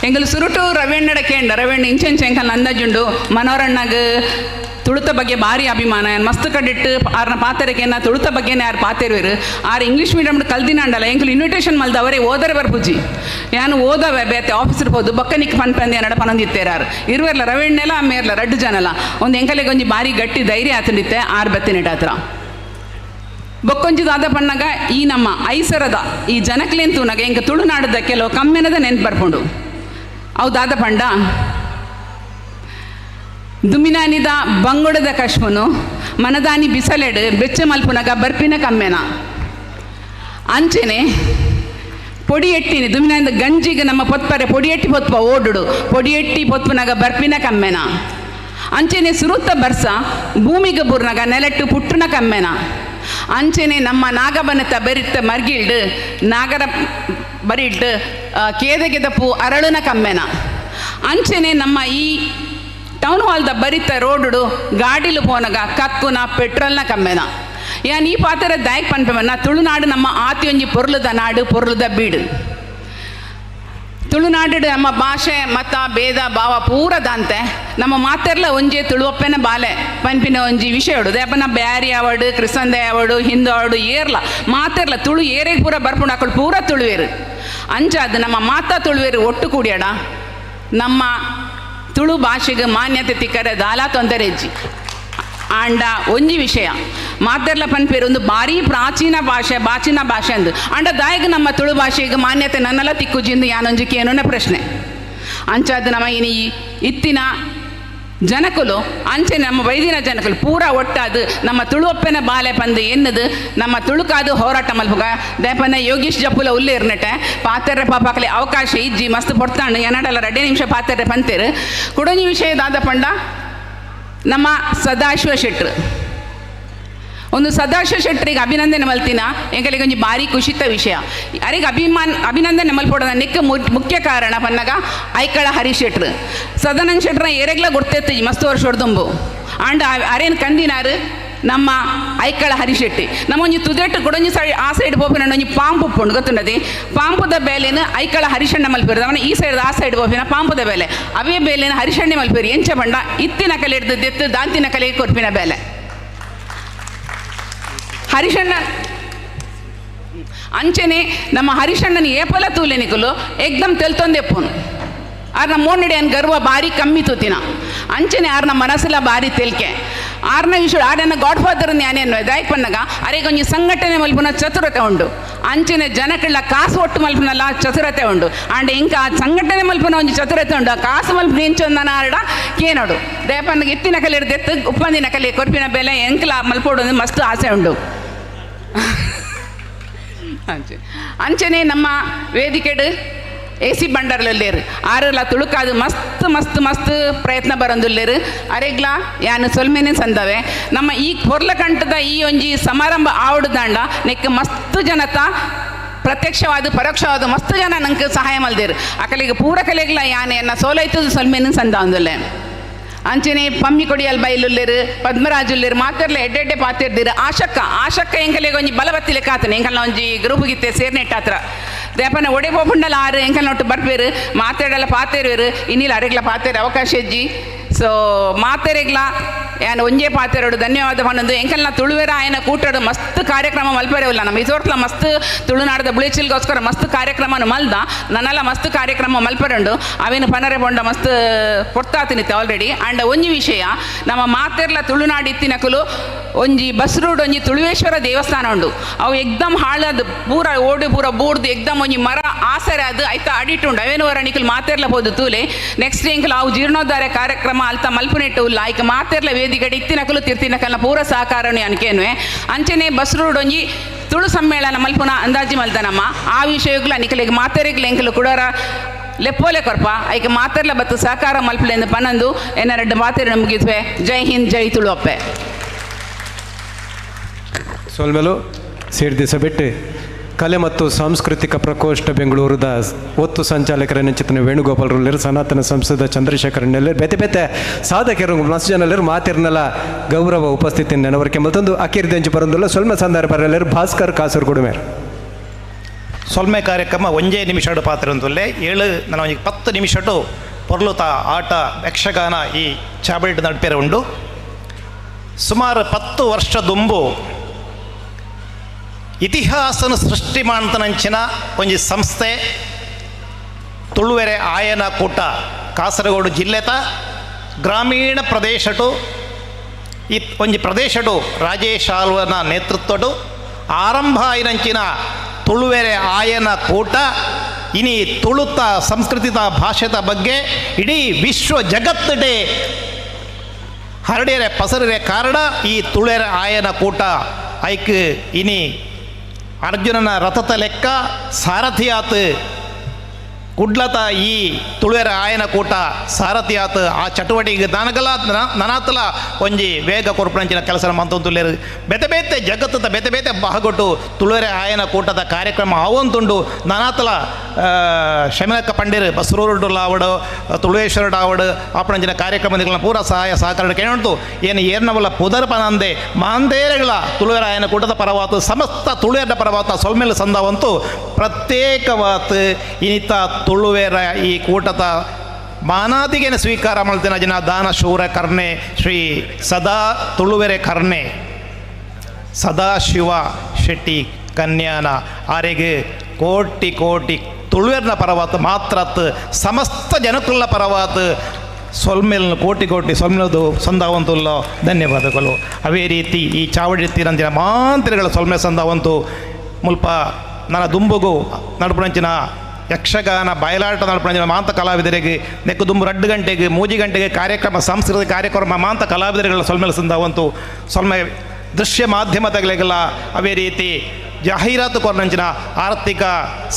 ಎಂಕಲ್ ಸುರುಟು ರವೆಣ್ಣಡ ಕೇಂಡ ರವೆಣ್ಣ ಇಂಚೆಂಚ ಎಂಕಲ್ನ ಅಂದಾಜುಂಡು ಮನೋರಣ್ಣಗೆ ತುಳುತ ಬಗ್ಗೆ ಭಾರಿ ಅಭಿಮಾನ. ಮಸ್ತ್ ಕಡಿಟ್ಟು ಆರ್ನ ಪಾತೆರಕೇನ ತುಳುತ ಬಗ್ಗೆನೇ ಯಾರು ಪಾತೆರುವೆರು. ಆರು ಇಂಗ್ಲೀಷ್ ಮೀಡಿಯಮ್ ಕಲ್ದಿನ ಅಂಡಲ್ಲ ಎಂಕಲ್ ಇನ್ವಿಟೇಷನ್ ಮಲ್ದ ಅವರೇ ಓದರೆ ಬರ್ಪುಜಿ ಯಾನು ಓದವೆ ಬೇತೆ ಆಫೀಸ್ ಇರ್ಬೋದು ಬೊಕ್ಕನಿಕ್ ಪನ್ಪಂದಿ ಅನ್ನಡ ಪನೊಂದಿತ್ತೇರಾರು ಇರುವೆರ್ಲ ರವೆಣ್ಣೆಲ್ಲ ಮೇರ್ಲ 2 ಜನಲ ಒಂದು ಎಂಕಲಿಗೆ ಒಂಜಿ ಭಾರಿ ಗಟ್ಟಿ ಧೈರ್ಯ ಆತಂಡಿತ್ತೆ ಆರು ಬತ್ತಿನಿಟ ಹತ್ರ. ಬೊಕ್ಕೊಂಜಿ ದಾದ ಪಣ್ಣಗ ಈ ನಮ್ಮ ಐಸರದ ಈ ಜನಕ್ಲೇನ್ ತೂನಗ ಎಂಕ ತುಳುನಾಡದ ಕೆಲವು ಕಮ್ಮೆನದ ನೆನ್ಪು ಬರ್ಪುಂಡು. ಅವು ದಾದ ಪಂಡ ದುಮಿನಾನಿದ ಬಂಗುಡದ ಕಶ್ಮನು ಮನದಾನಿ ಬಿಸಲೆಡು ಬೆಚ್ಚ ಮಲ್ಪುನಗ ಬರ್ಪಿನ ಕಮ್ಮೆನ. ಅಂಚೆನೆ ಪೊಡಿ ಎಟ್ಟಿನಿ ದುಮಿನಾನಿದ ಗಂಜಿಗೆ ನಮ್ಮ ಪೊತ್ಪರೆ ಪೊಡಿ ಎಟ್ಟಿ ಪೊತ್ಪ ಓಡುಡು ಪೊಡಿ ಎಟ್ಟಿ ಪೊತ್ಪುನಗ ಬರ್ಪಿನ ಕಮ್ಮೆನ. ಅಂಚೆನೆ ಸುರುತ್ತ ಬರ್ಸ ಭೂಮಿಗೆ ಬುರ್ನಗ ನೆಲಟ್ಟು ಪುಟ್ಟುನ ಕಮ್ಮೆನ. ಅಂಚೆನೆ ನಮ್ಮ ನಾಗಬನತ ಬೆರಿತ್ತ ಮರ್ಗಿಲ್ಡು ನಾಗರ ಬರಿಲ್ಡು ಕೇದಗೆದಪ್ಪು ಅರಳುನ ಕಮ್ಮೆನ. ಅಂಚೆನೆ ನಮ್ಮ ಈ ಟೌನ್ ಹಾಲ್ದ ಬರಿತ ರೋಡುಡು ಗಾಡಿಲು ಪೋನಗ ಕಕ್ಕುನ ಪೆಟ್ರೋಲ್ನ ಕಮ್ಮೆನ. ಯಾನ್ ಈ ಪಾತ್ರ ದಾಯಕ್ ಪನ್ಪೆಮನ್ನ ತುಳುನಾಡು ನಮ್ಮ ಆತಿಯೊಂಜಿ ಪೊರ್ಲುದ ನಾಡು ಪೊರ್ಲುದ ಬೀಡು. ತುಳುನಾಡು ನಮ್ಮ ಭಾಷೆ ಮತ ಭೇದ ಭಾವ ಪೂರ ದಾಂತೆ ನಮ್ಮ ಮಾತೆರ್ಲ ಒಂಜಿ ತುಳುವಪ್ಪನ ಬಾಲೆ ಪನ್ಪಿನ ಒಂಜಿ ವಿಷಯ ಉಡು. ದೇಪನ ಬ್ಯಾರಿ ಆವಡು ಕ್ರಿಸ್ತಂದೆ ಆವಡು ಹಿಂದೂ ಆವಡು ಏರ್ಲ ಮಾತೆರ್ಲ ತುಳು ಏರಿಗೆ ಪೂರ ಬರ್ಪುಂಡು ಅಕ್ಕಳು ಪೂರ ತುಳುವೇರು. ಅಂಚಾದ ನಮ್ಮ ಮಾತಾ ತುಳುವೇರು ಒಟ್ಟು ಕೂಡಿಯಡ ನಮ್ಮ ತುಳು ಭಾಷೆಗೆ ಮಾನ್ಯತೆ ತಿಕ್ಕರೆ ದಾಲಾ ತೊಂದರೆ ಇಜ್ಜಿ. ಆಂಡ ಒಂಜಿ ವಿಷಯ ಮಾತೆರ್ಲ ಪನ್ಪೇರು ಒಂದು ಭಾರಿ ಪ್ರಾಚೀನ ಭಾಷೆ ಪ್ರಾಚೀನ ಭಾಷೆ ಅಂದು ಅಂಡ ದಾಯಗ ನಮ್ಮ ತುಳು ಭಾಷೆಗೆ ಮಾನ್ಯತೆ ನನ್ನೆಲ್ಲ ತಿಕ್ಕುಜಿಂದು ಯಾನೊಂಜಿ ಕೇನುನ ಪ್ರಶ್ನೆ. ಅಂಚಾದ ನಮ್ಮ ಇನಿ ಇತ್ತಿನ ಜನಕುಲು ಅಂಚೆ ನಮ್ಮ ವೈದಿನ ಜನಕುಲು ಪೂರ ಒಟ್ಟಾದು ನಮ್ಮ ತುಳುವಪ್ಪನ ಬಾಲೆ ಪಂದು ಎನ್ನದು ನಮ್ಮ ತುಳುಕಾದು ಹೋರಾಟ ಮಲ್ಪುಗ. ದೇಪನ ಯೋಗೀಶ್ ಜಪ್ಪುಲ ಉಲ್ಲೆ ಇರ್ನಟೆ ಪಾತೆರ್ರೆ ಪಾಪಾಕಲೆ ಅವಕಾಶ ಇಜ್ಜಿ ಮಸ್ತ್ ಪೊಡ್ತಾಂಡು ಎನ್ನಡಲ್ಲ 2 ನಿಮಿಷ ಪಾತೆರ್ರೆ ಪಂತೇರು. ಕುಡೊಂಜಿ ವಿಷಯದಾದ ಪಂಡ ನಮ್ಮ ಸದಾಶಿವ ಶೆಟ್ರು ಒಂದು ಸದಾಶಿವ ಶೆಟ್ಟರಿಗೆ ಅಭಿನಂದನೆ ಮಲ್ತಿನ ಎಂಕಲಿಗೆ ಒಂಜಿ ಭಾರಿ ಖುಷಿತ ವಿಷಯ. ಅರಿಗೆ ಅಭಿನಂದನೆ ಮಲ್ಪೋಡದ ನೆಕ್ಕ ಮುಖ್ಯ ಕಾರಣ ಪನ್ನಗ ಐಕಳ ಹರೀಶ್ ಶೆಟ್ರು ಸದಾನಂದ ಶೆಟ್ರ ಏರೆಗ್ಲ ಗೊತ್ತೆತ್ತಿ ಮಸ್ತ್ ವರ್ಷ ಹೊಡ್ದುಂಬು ಆಂಡ ಅರೇನು ಕಂದಿನಾರು ನಮ್ಮ ಐಕಳ ಹರಿಶೆಟ್ಟಿ. ನಮ್ಮೊಂಜಿ ತುದೆಟ್ಟು ಕೊಡೊಂಜಿ ಸೈ ಆ ಸೈಡ್ ಪೋಪಿನ ಒಂಜಿ ಪಾಂಪು ಉಪ್ಪುಂಡು ಗೊತ್ತುಂಡದಿ ಪಾಂಪುದ ಬೇಲೆನ ಐಕಳ ಹರಿಶಣ್ಣ ಮಲ್ಪೇರು ಅವನ ಈ ಸೈಡ್ ಆ ಸೈಡ್ ಪೋಪಿನ ಪಾಂಪುದ ಬೇಲೆ ಅವೇ ಬೇಲೆನ ಹರಿಶಣ್ಣೆ ಮಲ್ಪೇರು ಎಂಚ ಬಂಡ ಇತ್ತಿನ ಕಲೆ ಹಿಡ್ದು ದೆತ್ತು ದಾಂತಿನ ಕಲೆ ಕೊರ್ಪಿನ ಬೇಲೆ ಹರಿಶಣ್ಣ. ಅಂಚೆನೆ ನಮ್ಮ ಹರಿಶಣ್ಣನ ಏಪಲ ತೂಲೆನಿಕುಲು ಏಕ್ದಮ್ ತೆಲ್ತೊಂದೆಪ್ಪುನು ಆರ್ನ ಮೋನಡಿ ಅನ್ ಗರ್ವ ಭಾರಿ ಕಮ್ಮಿ ತೂತಿನ ಅಂಚೆನೆ ಆರ್ನ ಮನಸ್ಸೆಲ್ಲ ಭಾರಿ ತೆಲ್ಕೆ ಆರ್ನ ವಿಷಯ ಆರ್ನ ಗಾಡ್ ಫಾದರ್ ನ್ಯಾನೇನು ದಾಯಕ್ ಪನ್ನಗ ಅರೆಗೆ ಒಂಜಿ ಸಂಘಟನೆ ಮಲ್ಪುನ ಚತುರತೆ ಉಂಡು ಅಂಚೆನೆ ಜನಕಳ್ಳ ಕಾಸು ಒಟ್ಟು ಮಲ್ಪುನಲ್ಲ ಚತುರತೆ ಉಂಡು ಆಂಡ್ ಇಂಕ ಆ ಸಂಘಟನೆ ಮಲ್ಪುನ ಒಂಜಿ ಚತುರತೆ ಉಂಡು ಆ ಕಾಸು ಮಲ್ಪುನ ಇಂಚೊಂದನ ಆರ್ಡ ಕೇನೋಡು ದೇಪನ್ನಗ ಎತ್ತಿನ ಕಲೆ ಹಿಡ್ದೆತ್ತು ಉಪ್ಪಂದಿನ ಕಲೆ ಕೊರ್ಪಿನ ಬೆಲೆ ಎಂಕಲ ಮಲ್ಪೋಡು ಮಸ್ತ್ ಆಸೆ ಉಂಡು. ಅಂಚೆ ಅಂಚೆನೆ ನಮ್ಮ ವೇದಿಕೆಡು ಎ ಸಿ ಬಂಡರ್ಲಲ್ಲೇರು ಆರೆಲ್ಲ ತುಳುಕಾದು ಮಸ್ತ್ ಮಸ್ತ್ ಮಸ್ತ್ ಪ್ರಯತ್ನ ಬರಂದುಲ್ಲೇರು ಅರೆಗ್ಲ ಯಾನು ಸೊಲ್ಮೆನೆ ಸಂದವೆ ನಮ್ಮ ಈ ಪೊರ್ಲಕಂಠದ ಈ ಒಂಜಿ ಸಮಾರಂಭ ಆವಡ್ದಾಂಡ ನೆಕ್ ಮಸ್ತ್ ಜನತ ಪ್ರತ್ಯಕ್ಷವಾದ ಪರೋಕ್ಷವಾದ ಮಸ್ತ್ ಜನ ನಂಗೆ ಸಹಾಯ ಮಲ್ದೇರು ಅಕಲಿಗೆ ಪೂರ ಕಲೆಗ್ಲ ಯಾನೆ ಎನ್ನ ಸೋಲೈತದ ಸೊಲ್ಮೆನೆ ಸಂದ ಅಂದುಲ್ಲೆ. ಅಂಚನೆ ಪಮ್ಮಿ ಕೊಡಿಯಲ್ ಬೈಲುಲ್ಲೇರು ಪದ್ಮರಾಜುಲ್ಲೇರು ಮಾತೆರ್ಲ ಎಡ್ಡೆಡ್ಡೆ ಪಾತಿರ್ದಿರು ಆಶಕ್ಕ ಆಶಕ್ಕ ಎಂಕಲಿಗೆ ಒಂಜಿ ಬಲಬತ್ತಿ ಲೆಕ್ಕ ಆತನೆ ಎಂಕಲ್ನ ಒಂಜಿ ಗ್ರೂಪ್ ಗಿತ್ತೆ ಸೇರ್ನೆಟ್ಟಾತ್ರ ದೇಪನ ಒಡೆ ಪೋಪುಂಡಲ ಆರು ಎಂಕಲ್ನ ಒಟ್ಟು ಬರ್ಪೇರು ಮಾತಾಡಲ್ಲ ಪಾತೇರುವೆರು ಇನ್ನಿಲ್ಲ ಅರೆಗ್ಲ ಪಾತೇರು ಅವಕಾಶ ಇಜ್ಜಿ. ಸೊ ಮಾತೆರೆಗ್ಲ ಯಾನ್ ಒಂಜೇ ಪಾತೆರೋಡು ಧನ್ಯವಾದ ಪನ್ನೊಂದು ಎಂಕಲ್ನ ತುಳುವೆರ ಆಯನ ಕೂಟಡು ಮಸ್ತ್ ಕಾರ್ಯಕ್ರಮ ಮಲ್ಪರೆವಲ್ಲ ನಮ್ಮ ಇಸೋರ್ತ್ಲ ಮಸ್ತ್ ತುಳುನಾಡದ ಬುಳೆಚಿಲ್ಗೋಸ್ಕರ ಮಸ್ತ್ ಕಾರ್ಯಕ್ರಮನು ಮಲ್ದ ನನ್ನೆಲ್ಲ ಮಸ್ತ್ ಕಾರ್ಯಕ್ರಮ ಮಲ್ಪರಂಡು ಅವೇನು ಪನರೆ ಬೊಂಡ ಮಸ್ತ್ ಕೊಡ್ತಾತಿನಿತ್ತೆ ಆಲ್ರೆಡಿ. ಆಂಡ ಒಂಜಿ ವಿಷಯ ನಮ್ಮ ಮಾತೆರ್ಲ ತುಳುನಾಡು ಇತ್ತಿನಕುಲು ಒಂಜಿ ಬಸ್ ರೋಡ್ ಒಂಜಿ ತುಳುವೇಶ್ವರ ದೇವಸ್ಥಾನ ಉಂಡು ಅವು ಎಕ್ದಮ್ ಹಾಳದು ಪೂರ ಓಡು ಪೂರ ಬೂಡ್ದು ಎಕ್ದಮ್ ಒಂಜಿ ಮರ ಆಸರೆ ಅದು ಐತ ಅಡಿಟುಂಡು ಅವೇನು ವರ ನಿಕುಲು ಮಾತೆರ್ಲ ಪೋದು ತೂಲೆ ನೆಕ್ಸ್ಟ್ ಎಂಕುಲು ಅವು ಜೀರ್ಣೋದ್ಧಾರ ಕಾರ್ಯಕ್ರಮ ಅಲ್ತ ಮಲ್ಪುನೆಟ್ಟು ಉಲ್ಲ ಐಕ ಮಾತೆರ್ಲ ವೇದಿಕೆಡೆ ಇತ್ತಿನಕುಲು ತಿರ್ತಿನಕಲ್ನ ಪೂರ ಸಹಕಾರನು ಅನ್ಕೇನುವೆ. ಅಂಚನೆ ಬಸ್ ರೋಡ್ ಒಂಜಿ ತುಳು ಸಮ್ಮೇಳನ ಮಲ್ಪುನ ಅಂದಾಜಿ ಮಲ್ತನಮ್ಮ ಆ ವಿಷಯಗಳು ನಿಕಲಿಗೆ ಮಾತೆರೆಗ್ಲ ಎಂಕುಲು ಕುಡರ ಲೆಪ್ಪೋಲೆ ಕೊರ್ಪ ಐಕೆ ಮಾತೆರ್ಲ ಬತ್ತು ಸಹಕಾರ ಮಲ್ಪಲೆಂದು ಪನ್ನೊಂದು ಎನ್ನ ರೆಡ್ಡು ಮಾತೆರೆ ಮುಗಿದ್ವೆ. ಜೈ ಹಿಂದ್ ಜೈ ತುಳುವಪ್ಪೆ. ಸೋಲ್ಮೇಲು ಸೇರ್ದಿಸ ಬಿಟ್ಟು ಕಲೆ ಮತ್ತು ಸಾಂಸ್ಕೃತಿಕ ಪ್ರಕೋಷ್ಠ ಬೆಂಗಳೂರದ ಒತ್ತು ಸಂಚಾಲಕರ ನೆಂಚಿತನ ವೇಣುಗೋಪಾಲ್ ರುಲ್ಲೇರು, ಸನಾತನ ಸಂಸದ ಚಂದ್ರಶೇಖರ್ ನೆಲ್ಲೇರು, ಬೇತೆ ಬೇತೆ ಸಾಧಕರು ಮಸ್ತ್ ಜನಲ್ಲೇರು ಮಾತಿರ್ನಲ್ಲ ಗೌರವ ಉಪಸ್ಥಿತಿ ನೆನವರಿಕೆ ಮತ್ತೊಂದು ಅಕೀರ್ದಂಚು ಬರಂದಿಲ್ಲ. ಸೊಲ್ಮೆ ಸಂದರ್ಭ ಬರಲೇರು ಭಾಸ್ಕರ್ ಕಾಸರಗೋಡು ಮೇರ್. ಸೊಲ್ಮೆ ಕಾರ್ಯಕ್ರಮ ಒಂಜೇ ನಿಮಿಷಡು ಪಾತ್ರ ಏಳು ನನ್ನ ಒಂಜಿ 10 ನಿಮಿಷಟು ಪೊರ್ಲುತ ಆಟ ಯಕ್ಷಗಾನ ಈ ಚಾಬಳಿಟ್ ನಡ್ಪೇರೆ ಉಂಡು. ಸುಮಾರು 10 ವರ್ಷ ದುಂಬು ಇತಿಹಾಸನ ಸೃಷ್ಟಿ ಮಾಡ್ತನಂಚಿನ ಒಂಜಿ ಸಂಸ್ಥೆ ತುಳುವೆರೆ ಆಯನ ಕೂಟ ಕಾಸರಗೋಡು ಜಿಲ್ಲೆತ ಗ್ರಾಮೀಣ ಪ್ರದೇಶಟು ಈ ಒಂಜಿ ಪ್ರದೇಶಟು ರಾಜೇಶ್ ಆಲ್ವನ ನೇತೃತ್ವಡು ಆರಂಭ ಆಯಿನಂಚಿನ ತುಳುವೆರೆ ಆಯನ ಕೂಟ ಇನಿ ತುಳುತ ಸಂಸ್ಕೃತಿತ ಭಾಷೆತ ಬಗ್ಗೆ ಇಡೀ ವಿಶ್ವ ಜಗತ್ತಡೆ ಹರಡಿಯರೆ ಪಸರಿರೆ ಕಾರಣ ಈ ತುಳುವೆರೆ ಆಯನ ಕೂಟ. ಐಕ್ ಇನಿ ಅರ್ಜುನನ ರಥದ ಲೆಕ್ಕ ಸಾರಥಿಯಾತ್ ಕುಡ್ಲತ ಈ ತುಳುವೆರ ಆಯನ ಕೂಟ ಸಾರಥಿಯಾತ್ ಆ ಚಟುವಟಿಕೆ ನನಗಲ ನನಾತಲ ಒಂಜಿ ವೇಗ ಕೊರ್ಪಣಂಚಿನ ಕೆಲಸ ಮಂತೊಂದುಲ್ಲೇರು. ಬೇತೆ ಬೇತೆ ಜಗತ್ತದ ಬೇತೆ ಬೇತೆ ಭಾಗೊಟ್ಟು ತುಳುವೆರೆ ಆಯನ ಕೂಟದ ಕಾರ್ಯಕ್ರಮ ಆವಂತುಂಡು. ನನಾತಲ ಶಮನಕ್ಕ ಪಂಡಿರು ಬಸ್ರೂರುಡುಲ ಆವಡು ತುಳುವೇಶ್ವರಡು ಆವಡು ಆಪಣಂಚಿನ ಕಾರ್ಯಕ್ರಮದಿಗಳನ್ನ ಪೂರ ಸಹಾಯ ಸಹಕಾರ ಕೇಳುಂಟು. ಏನು ಏರ್ನವಲ್ಲ ಪುದರ್ ಪನಂದೆ ಮಾಂದೇರೆಗಳ ತುಳುವೆರ ಆಯನ ಕೂಟದ ಪರವಾತು ಸಮಸ್ತ ತುಳುವೆರ ಪರವಾತ ಸೊಲ್ಮೆಲ್ ಸಂದವಂತು ಪ್ರತ್ಯೇಕವಾತ್ ಇನಿತ ತುಳುವೆರ ಈ ಕೂಟದ ಮಾನಾದಿಗೆನ ಸ್ವೀಕಾರ ಮಾಡ್ತೇನೆ ಜನ ದಾನ ಶೂರ ಕರ್ಣೆ ಶ್ರೀ ಸದಾ ತುಳುವೆರೆ ಕರ್ಣೆ ಸದಾಶಿವ ಶೆಟ್ಟಿ ಕನ್ಯಾನ ಆರೆಗೆ ಕೋಟಿ ಕೋಟಿ ತುಳುವೆರ್ನ ಪರವಾತು ಮಾತ್ರತ್ ಸಮಸ್ತ ಜನಕುಲ್ಲ ಪರವಾತು ಸೊಲ್ಮೆಲ್ನ ಕೋಟಿ ಕೋಟಿ ಸೊಲ್ಮೆಲದು ಸಂದಾವಂತುಲ್ಲ ಧನ್ಯವಾದಗಳು. ಅದೇ ರೀತಿ ಈ ಚಾವಡಿ ತೀರಂಚಿನ ಮಾಂತ್ರಿಗಳ ಸೊಲ್ಮೆ ಸಂದಾವಂತು ಮುಲ್ಪ ನನ್ನ ದುಂಬುಗು ನಡುಪುಣಂಚಿನ ಯಕ್ಷಗಾನ ಬಯಲಾಟ ನಡಪಣಂಚಿನ ಮಾಂತ ಕಲಾವಿದರಿಗೆ ನೆಕ್ಕು ದುಂಬು 2 ಗಂಟೆಗೆ 3 ಗಂಟೆಗೆ ಕಾರ್ಯಕ್ರಮ ಸಾಂಸ್ಕೃತಿಕ ಕಾರ್ಯಕ್ರಮ ಮಾಂತ ಕಲಾವಿದರಿಗಳ ಸೊಲ್ಮೆಲ್ ಸಂದಾವಂತು ಸೊಲ್ಮೆ ದೃಶ್ಯ ಮಾಧ್ಯಮದಗಳಿಗೆಲ್ಲ ಅದೇ ರೀತಿ ಜಾಹೀರಾತು ಕೊರನಂಚಿನ ಆರ್ಥಿಕ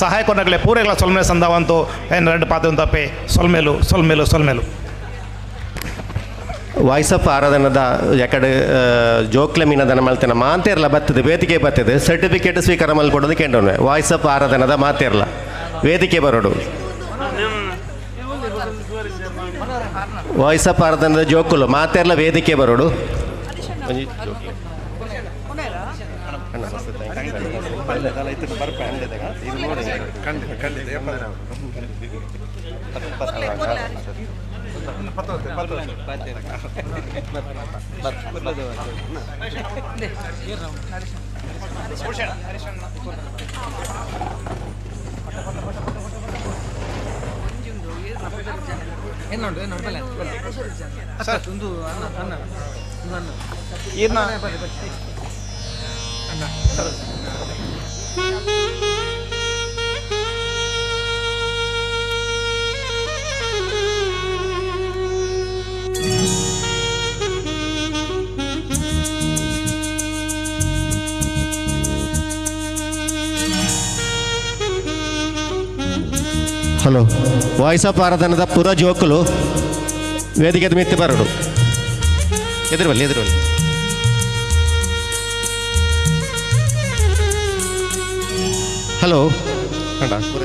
ಸಹಾಯ ಕೊರನಗಳೇ ಪೂರೆಗಳ ಸೊಲ್ಮೆ ಸಂದಾವಂತು ಏನು 2 ಪಾತ್ರ ತಪ್ಪೆ ಸೊಲ್ಮೆಲು ಸೊಲ್ಮೆಲು ಸೊಲ್ಮೆಲು. ವಾಯ್ಸ್ ಆಫ್ ಆರಾಧನದ ಯಾಕಡೆ ಜೋಕ್ಲೆ ಮೀನದನ ಮಲ್ತೇನೆ ಮಾತೇರ್ಲ ಬರ್ತದೆ ವೇದಿಕೆ ಬರ್ತದೆ ಸರ್ಟಿಫಿಕೇಟ್ ಸ್ವೀಕಾರ ಮಲ್ಕೊಡೋದು ಕೇಂದ್ರ ವಾಯ್ಸ್ ಆಫ್ ಆರಾಧನದ ಮಾತೇರ್ಲ ವೇದಿಕೆ ಬರೋಡು. ವಾಯ್ಸ್ ಆಫ್ ಆರಾಧನದ ಜೋಕುಲು ಮಾತೇರ್ಲ ವೇದಿಕೆ ಬರೋಡು. ಹಲೋ ವಾಯ್ಸ್ ಆಫ್ ಆರಾಧನದ ಪುರ ಜೋಕುಲು ವೇದಿಕೆ ಮಿತ್ತೆ ಬರೋಡು. ಎದುರು ಬಲ್ಲಿ ಎದುರು ಬಲ್ಲಿ. ಹಲೋ ಅಣ್ಣ ಪುರ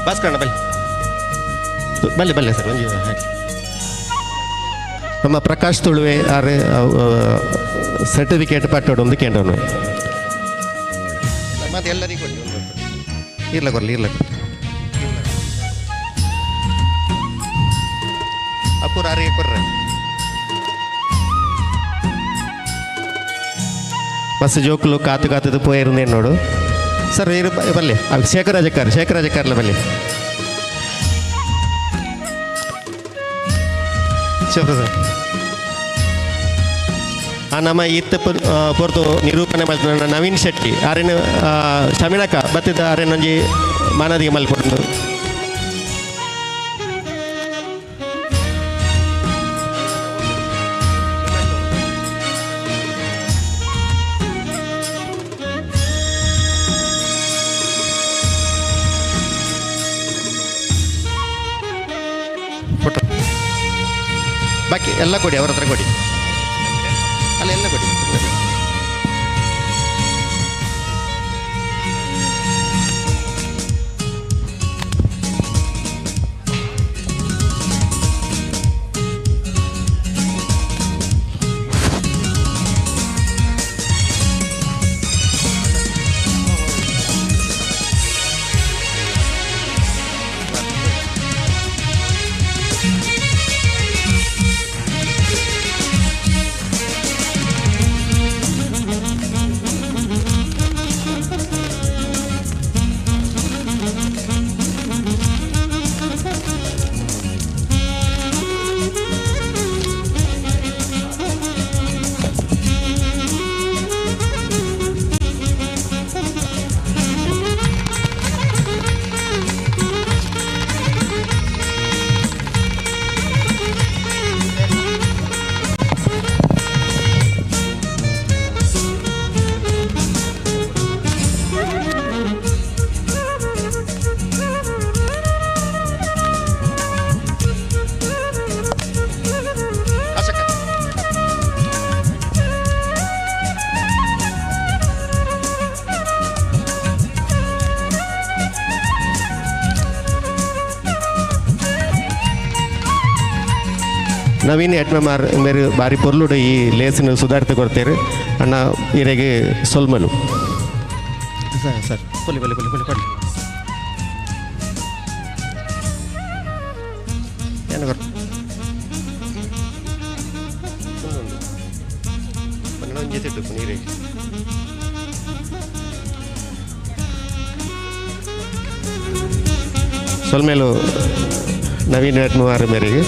ಭಾಸ್ಕರಣ್ಣ ಬನ್ನಿ ಬಲ್ಲೆ ಬಲ್ಲೆ ಸರ್ ಒಂಜಿ ಹಾಕಿ. ನಮ್ಮ ಪ್ರಕಾಶ್ ತುಳುವೆ ಆರ್ ಸರ್ಟಿಫಿಕೇಟ್ ಪಟ್ಟೋಡು ಒಂದು ಕೇಂದ್ರನು ಮತ್ತೆ ಎಲ್ಲರಿಗೂ ಕೊಡಿ ಇರ್ಲ ಕೊರಲಿ ಇರ್ಲ ಅಪ್ಪೂರ ಆರಿಗೆ ಕೊರ್ರೆ ಬಸ್ ಜೋಕುಲು ಕಾತು ಕಾತದು ಪೋಯಿರುಂದೇನು ನೋಡು ಸರ್ ಇರು ಬಲ್ಲಿ ಶೇಖರಾಜಕ್ಕಾರ ಶೇಖರಾಜಕ್ಕಾರ್ಲ ಬಲ್ಲಿ ಶಿವಪ್ರಸಾದ್ ಆ ನಮ್ಮ ಇತ್ತ ಪೊರ್ತು ನಿರೂಪಣೆ ಮಲ್ತಿನ ನವೀನ್ ಶೆಟ್ಟಿ ಆರೆನ ಶಮಿನಕ ಬತ್ತಿದ ಆರೆನೊಂಜಿ ಮಾನದಿಗೆ ಮಲ್ಪೊಂಡು. ಫೋಟೋ ಬಾಕಿ ಎಲ್ಲ ಕೊಡಿ, ಅವ್ರ ಹತ್ರ ಕೊಡಿ, ಅಲ್ಲ ಎಲ್ಲ ಕೊಡಿ. ನವೀನ್ ಎಡ್ಮೆಮಾರ್ ಮೇರು ಬಾರಿ ಪೊರ್ಲುಡು ಈ ಲೇಸಿನ ಸುಧಾರಿತ ಕೊಡ್ತೇರು ಅಣ್ಣ ಇರೆಗೆ ಸೊಲ್ಮಲು. ಸರ್ ಸರ್ ಪೊಲಿ ಪೊಲಿ ಪೊಲಿ ಪೊಲಿ ಪೊಲಿ ಏನು ಕೊರ್ ಒಂಜಿ ತಿಟ್ಟು ನೀರಿಗೆ ಸೊಲ್ಮೇಲು ನವೀನ್ ಎಡ್ಮೆಮಾರ್ ಮೇರೆಗೆ.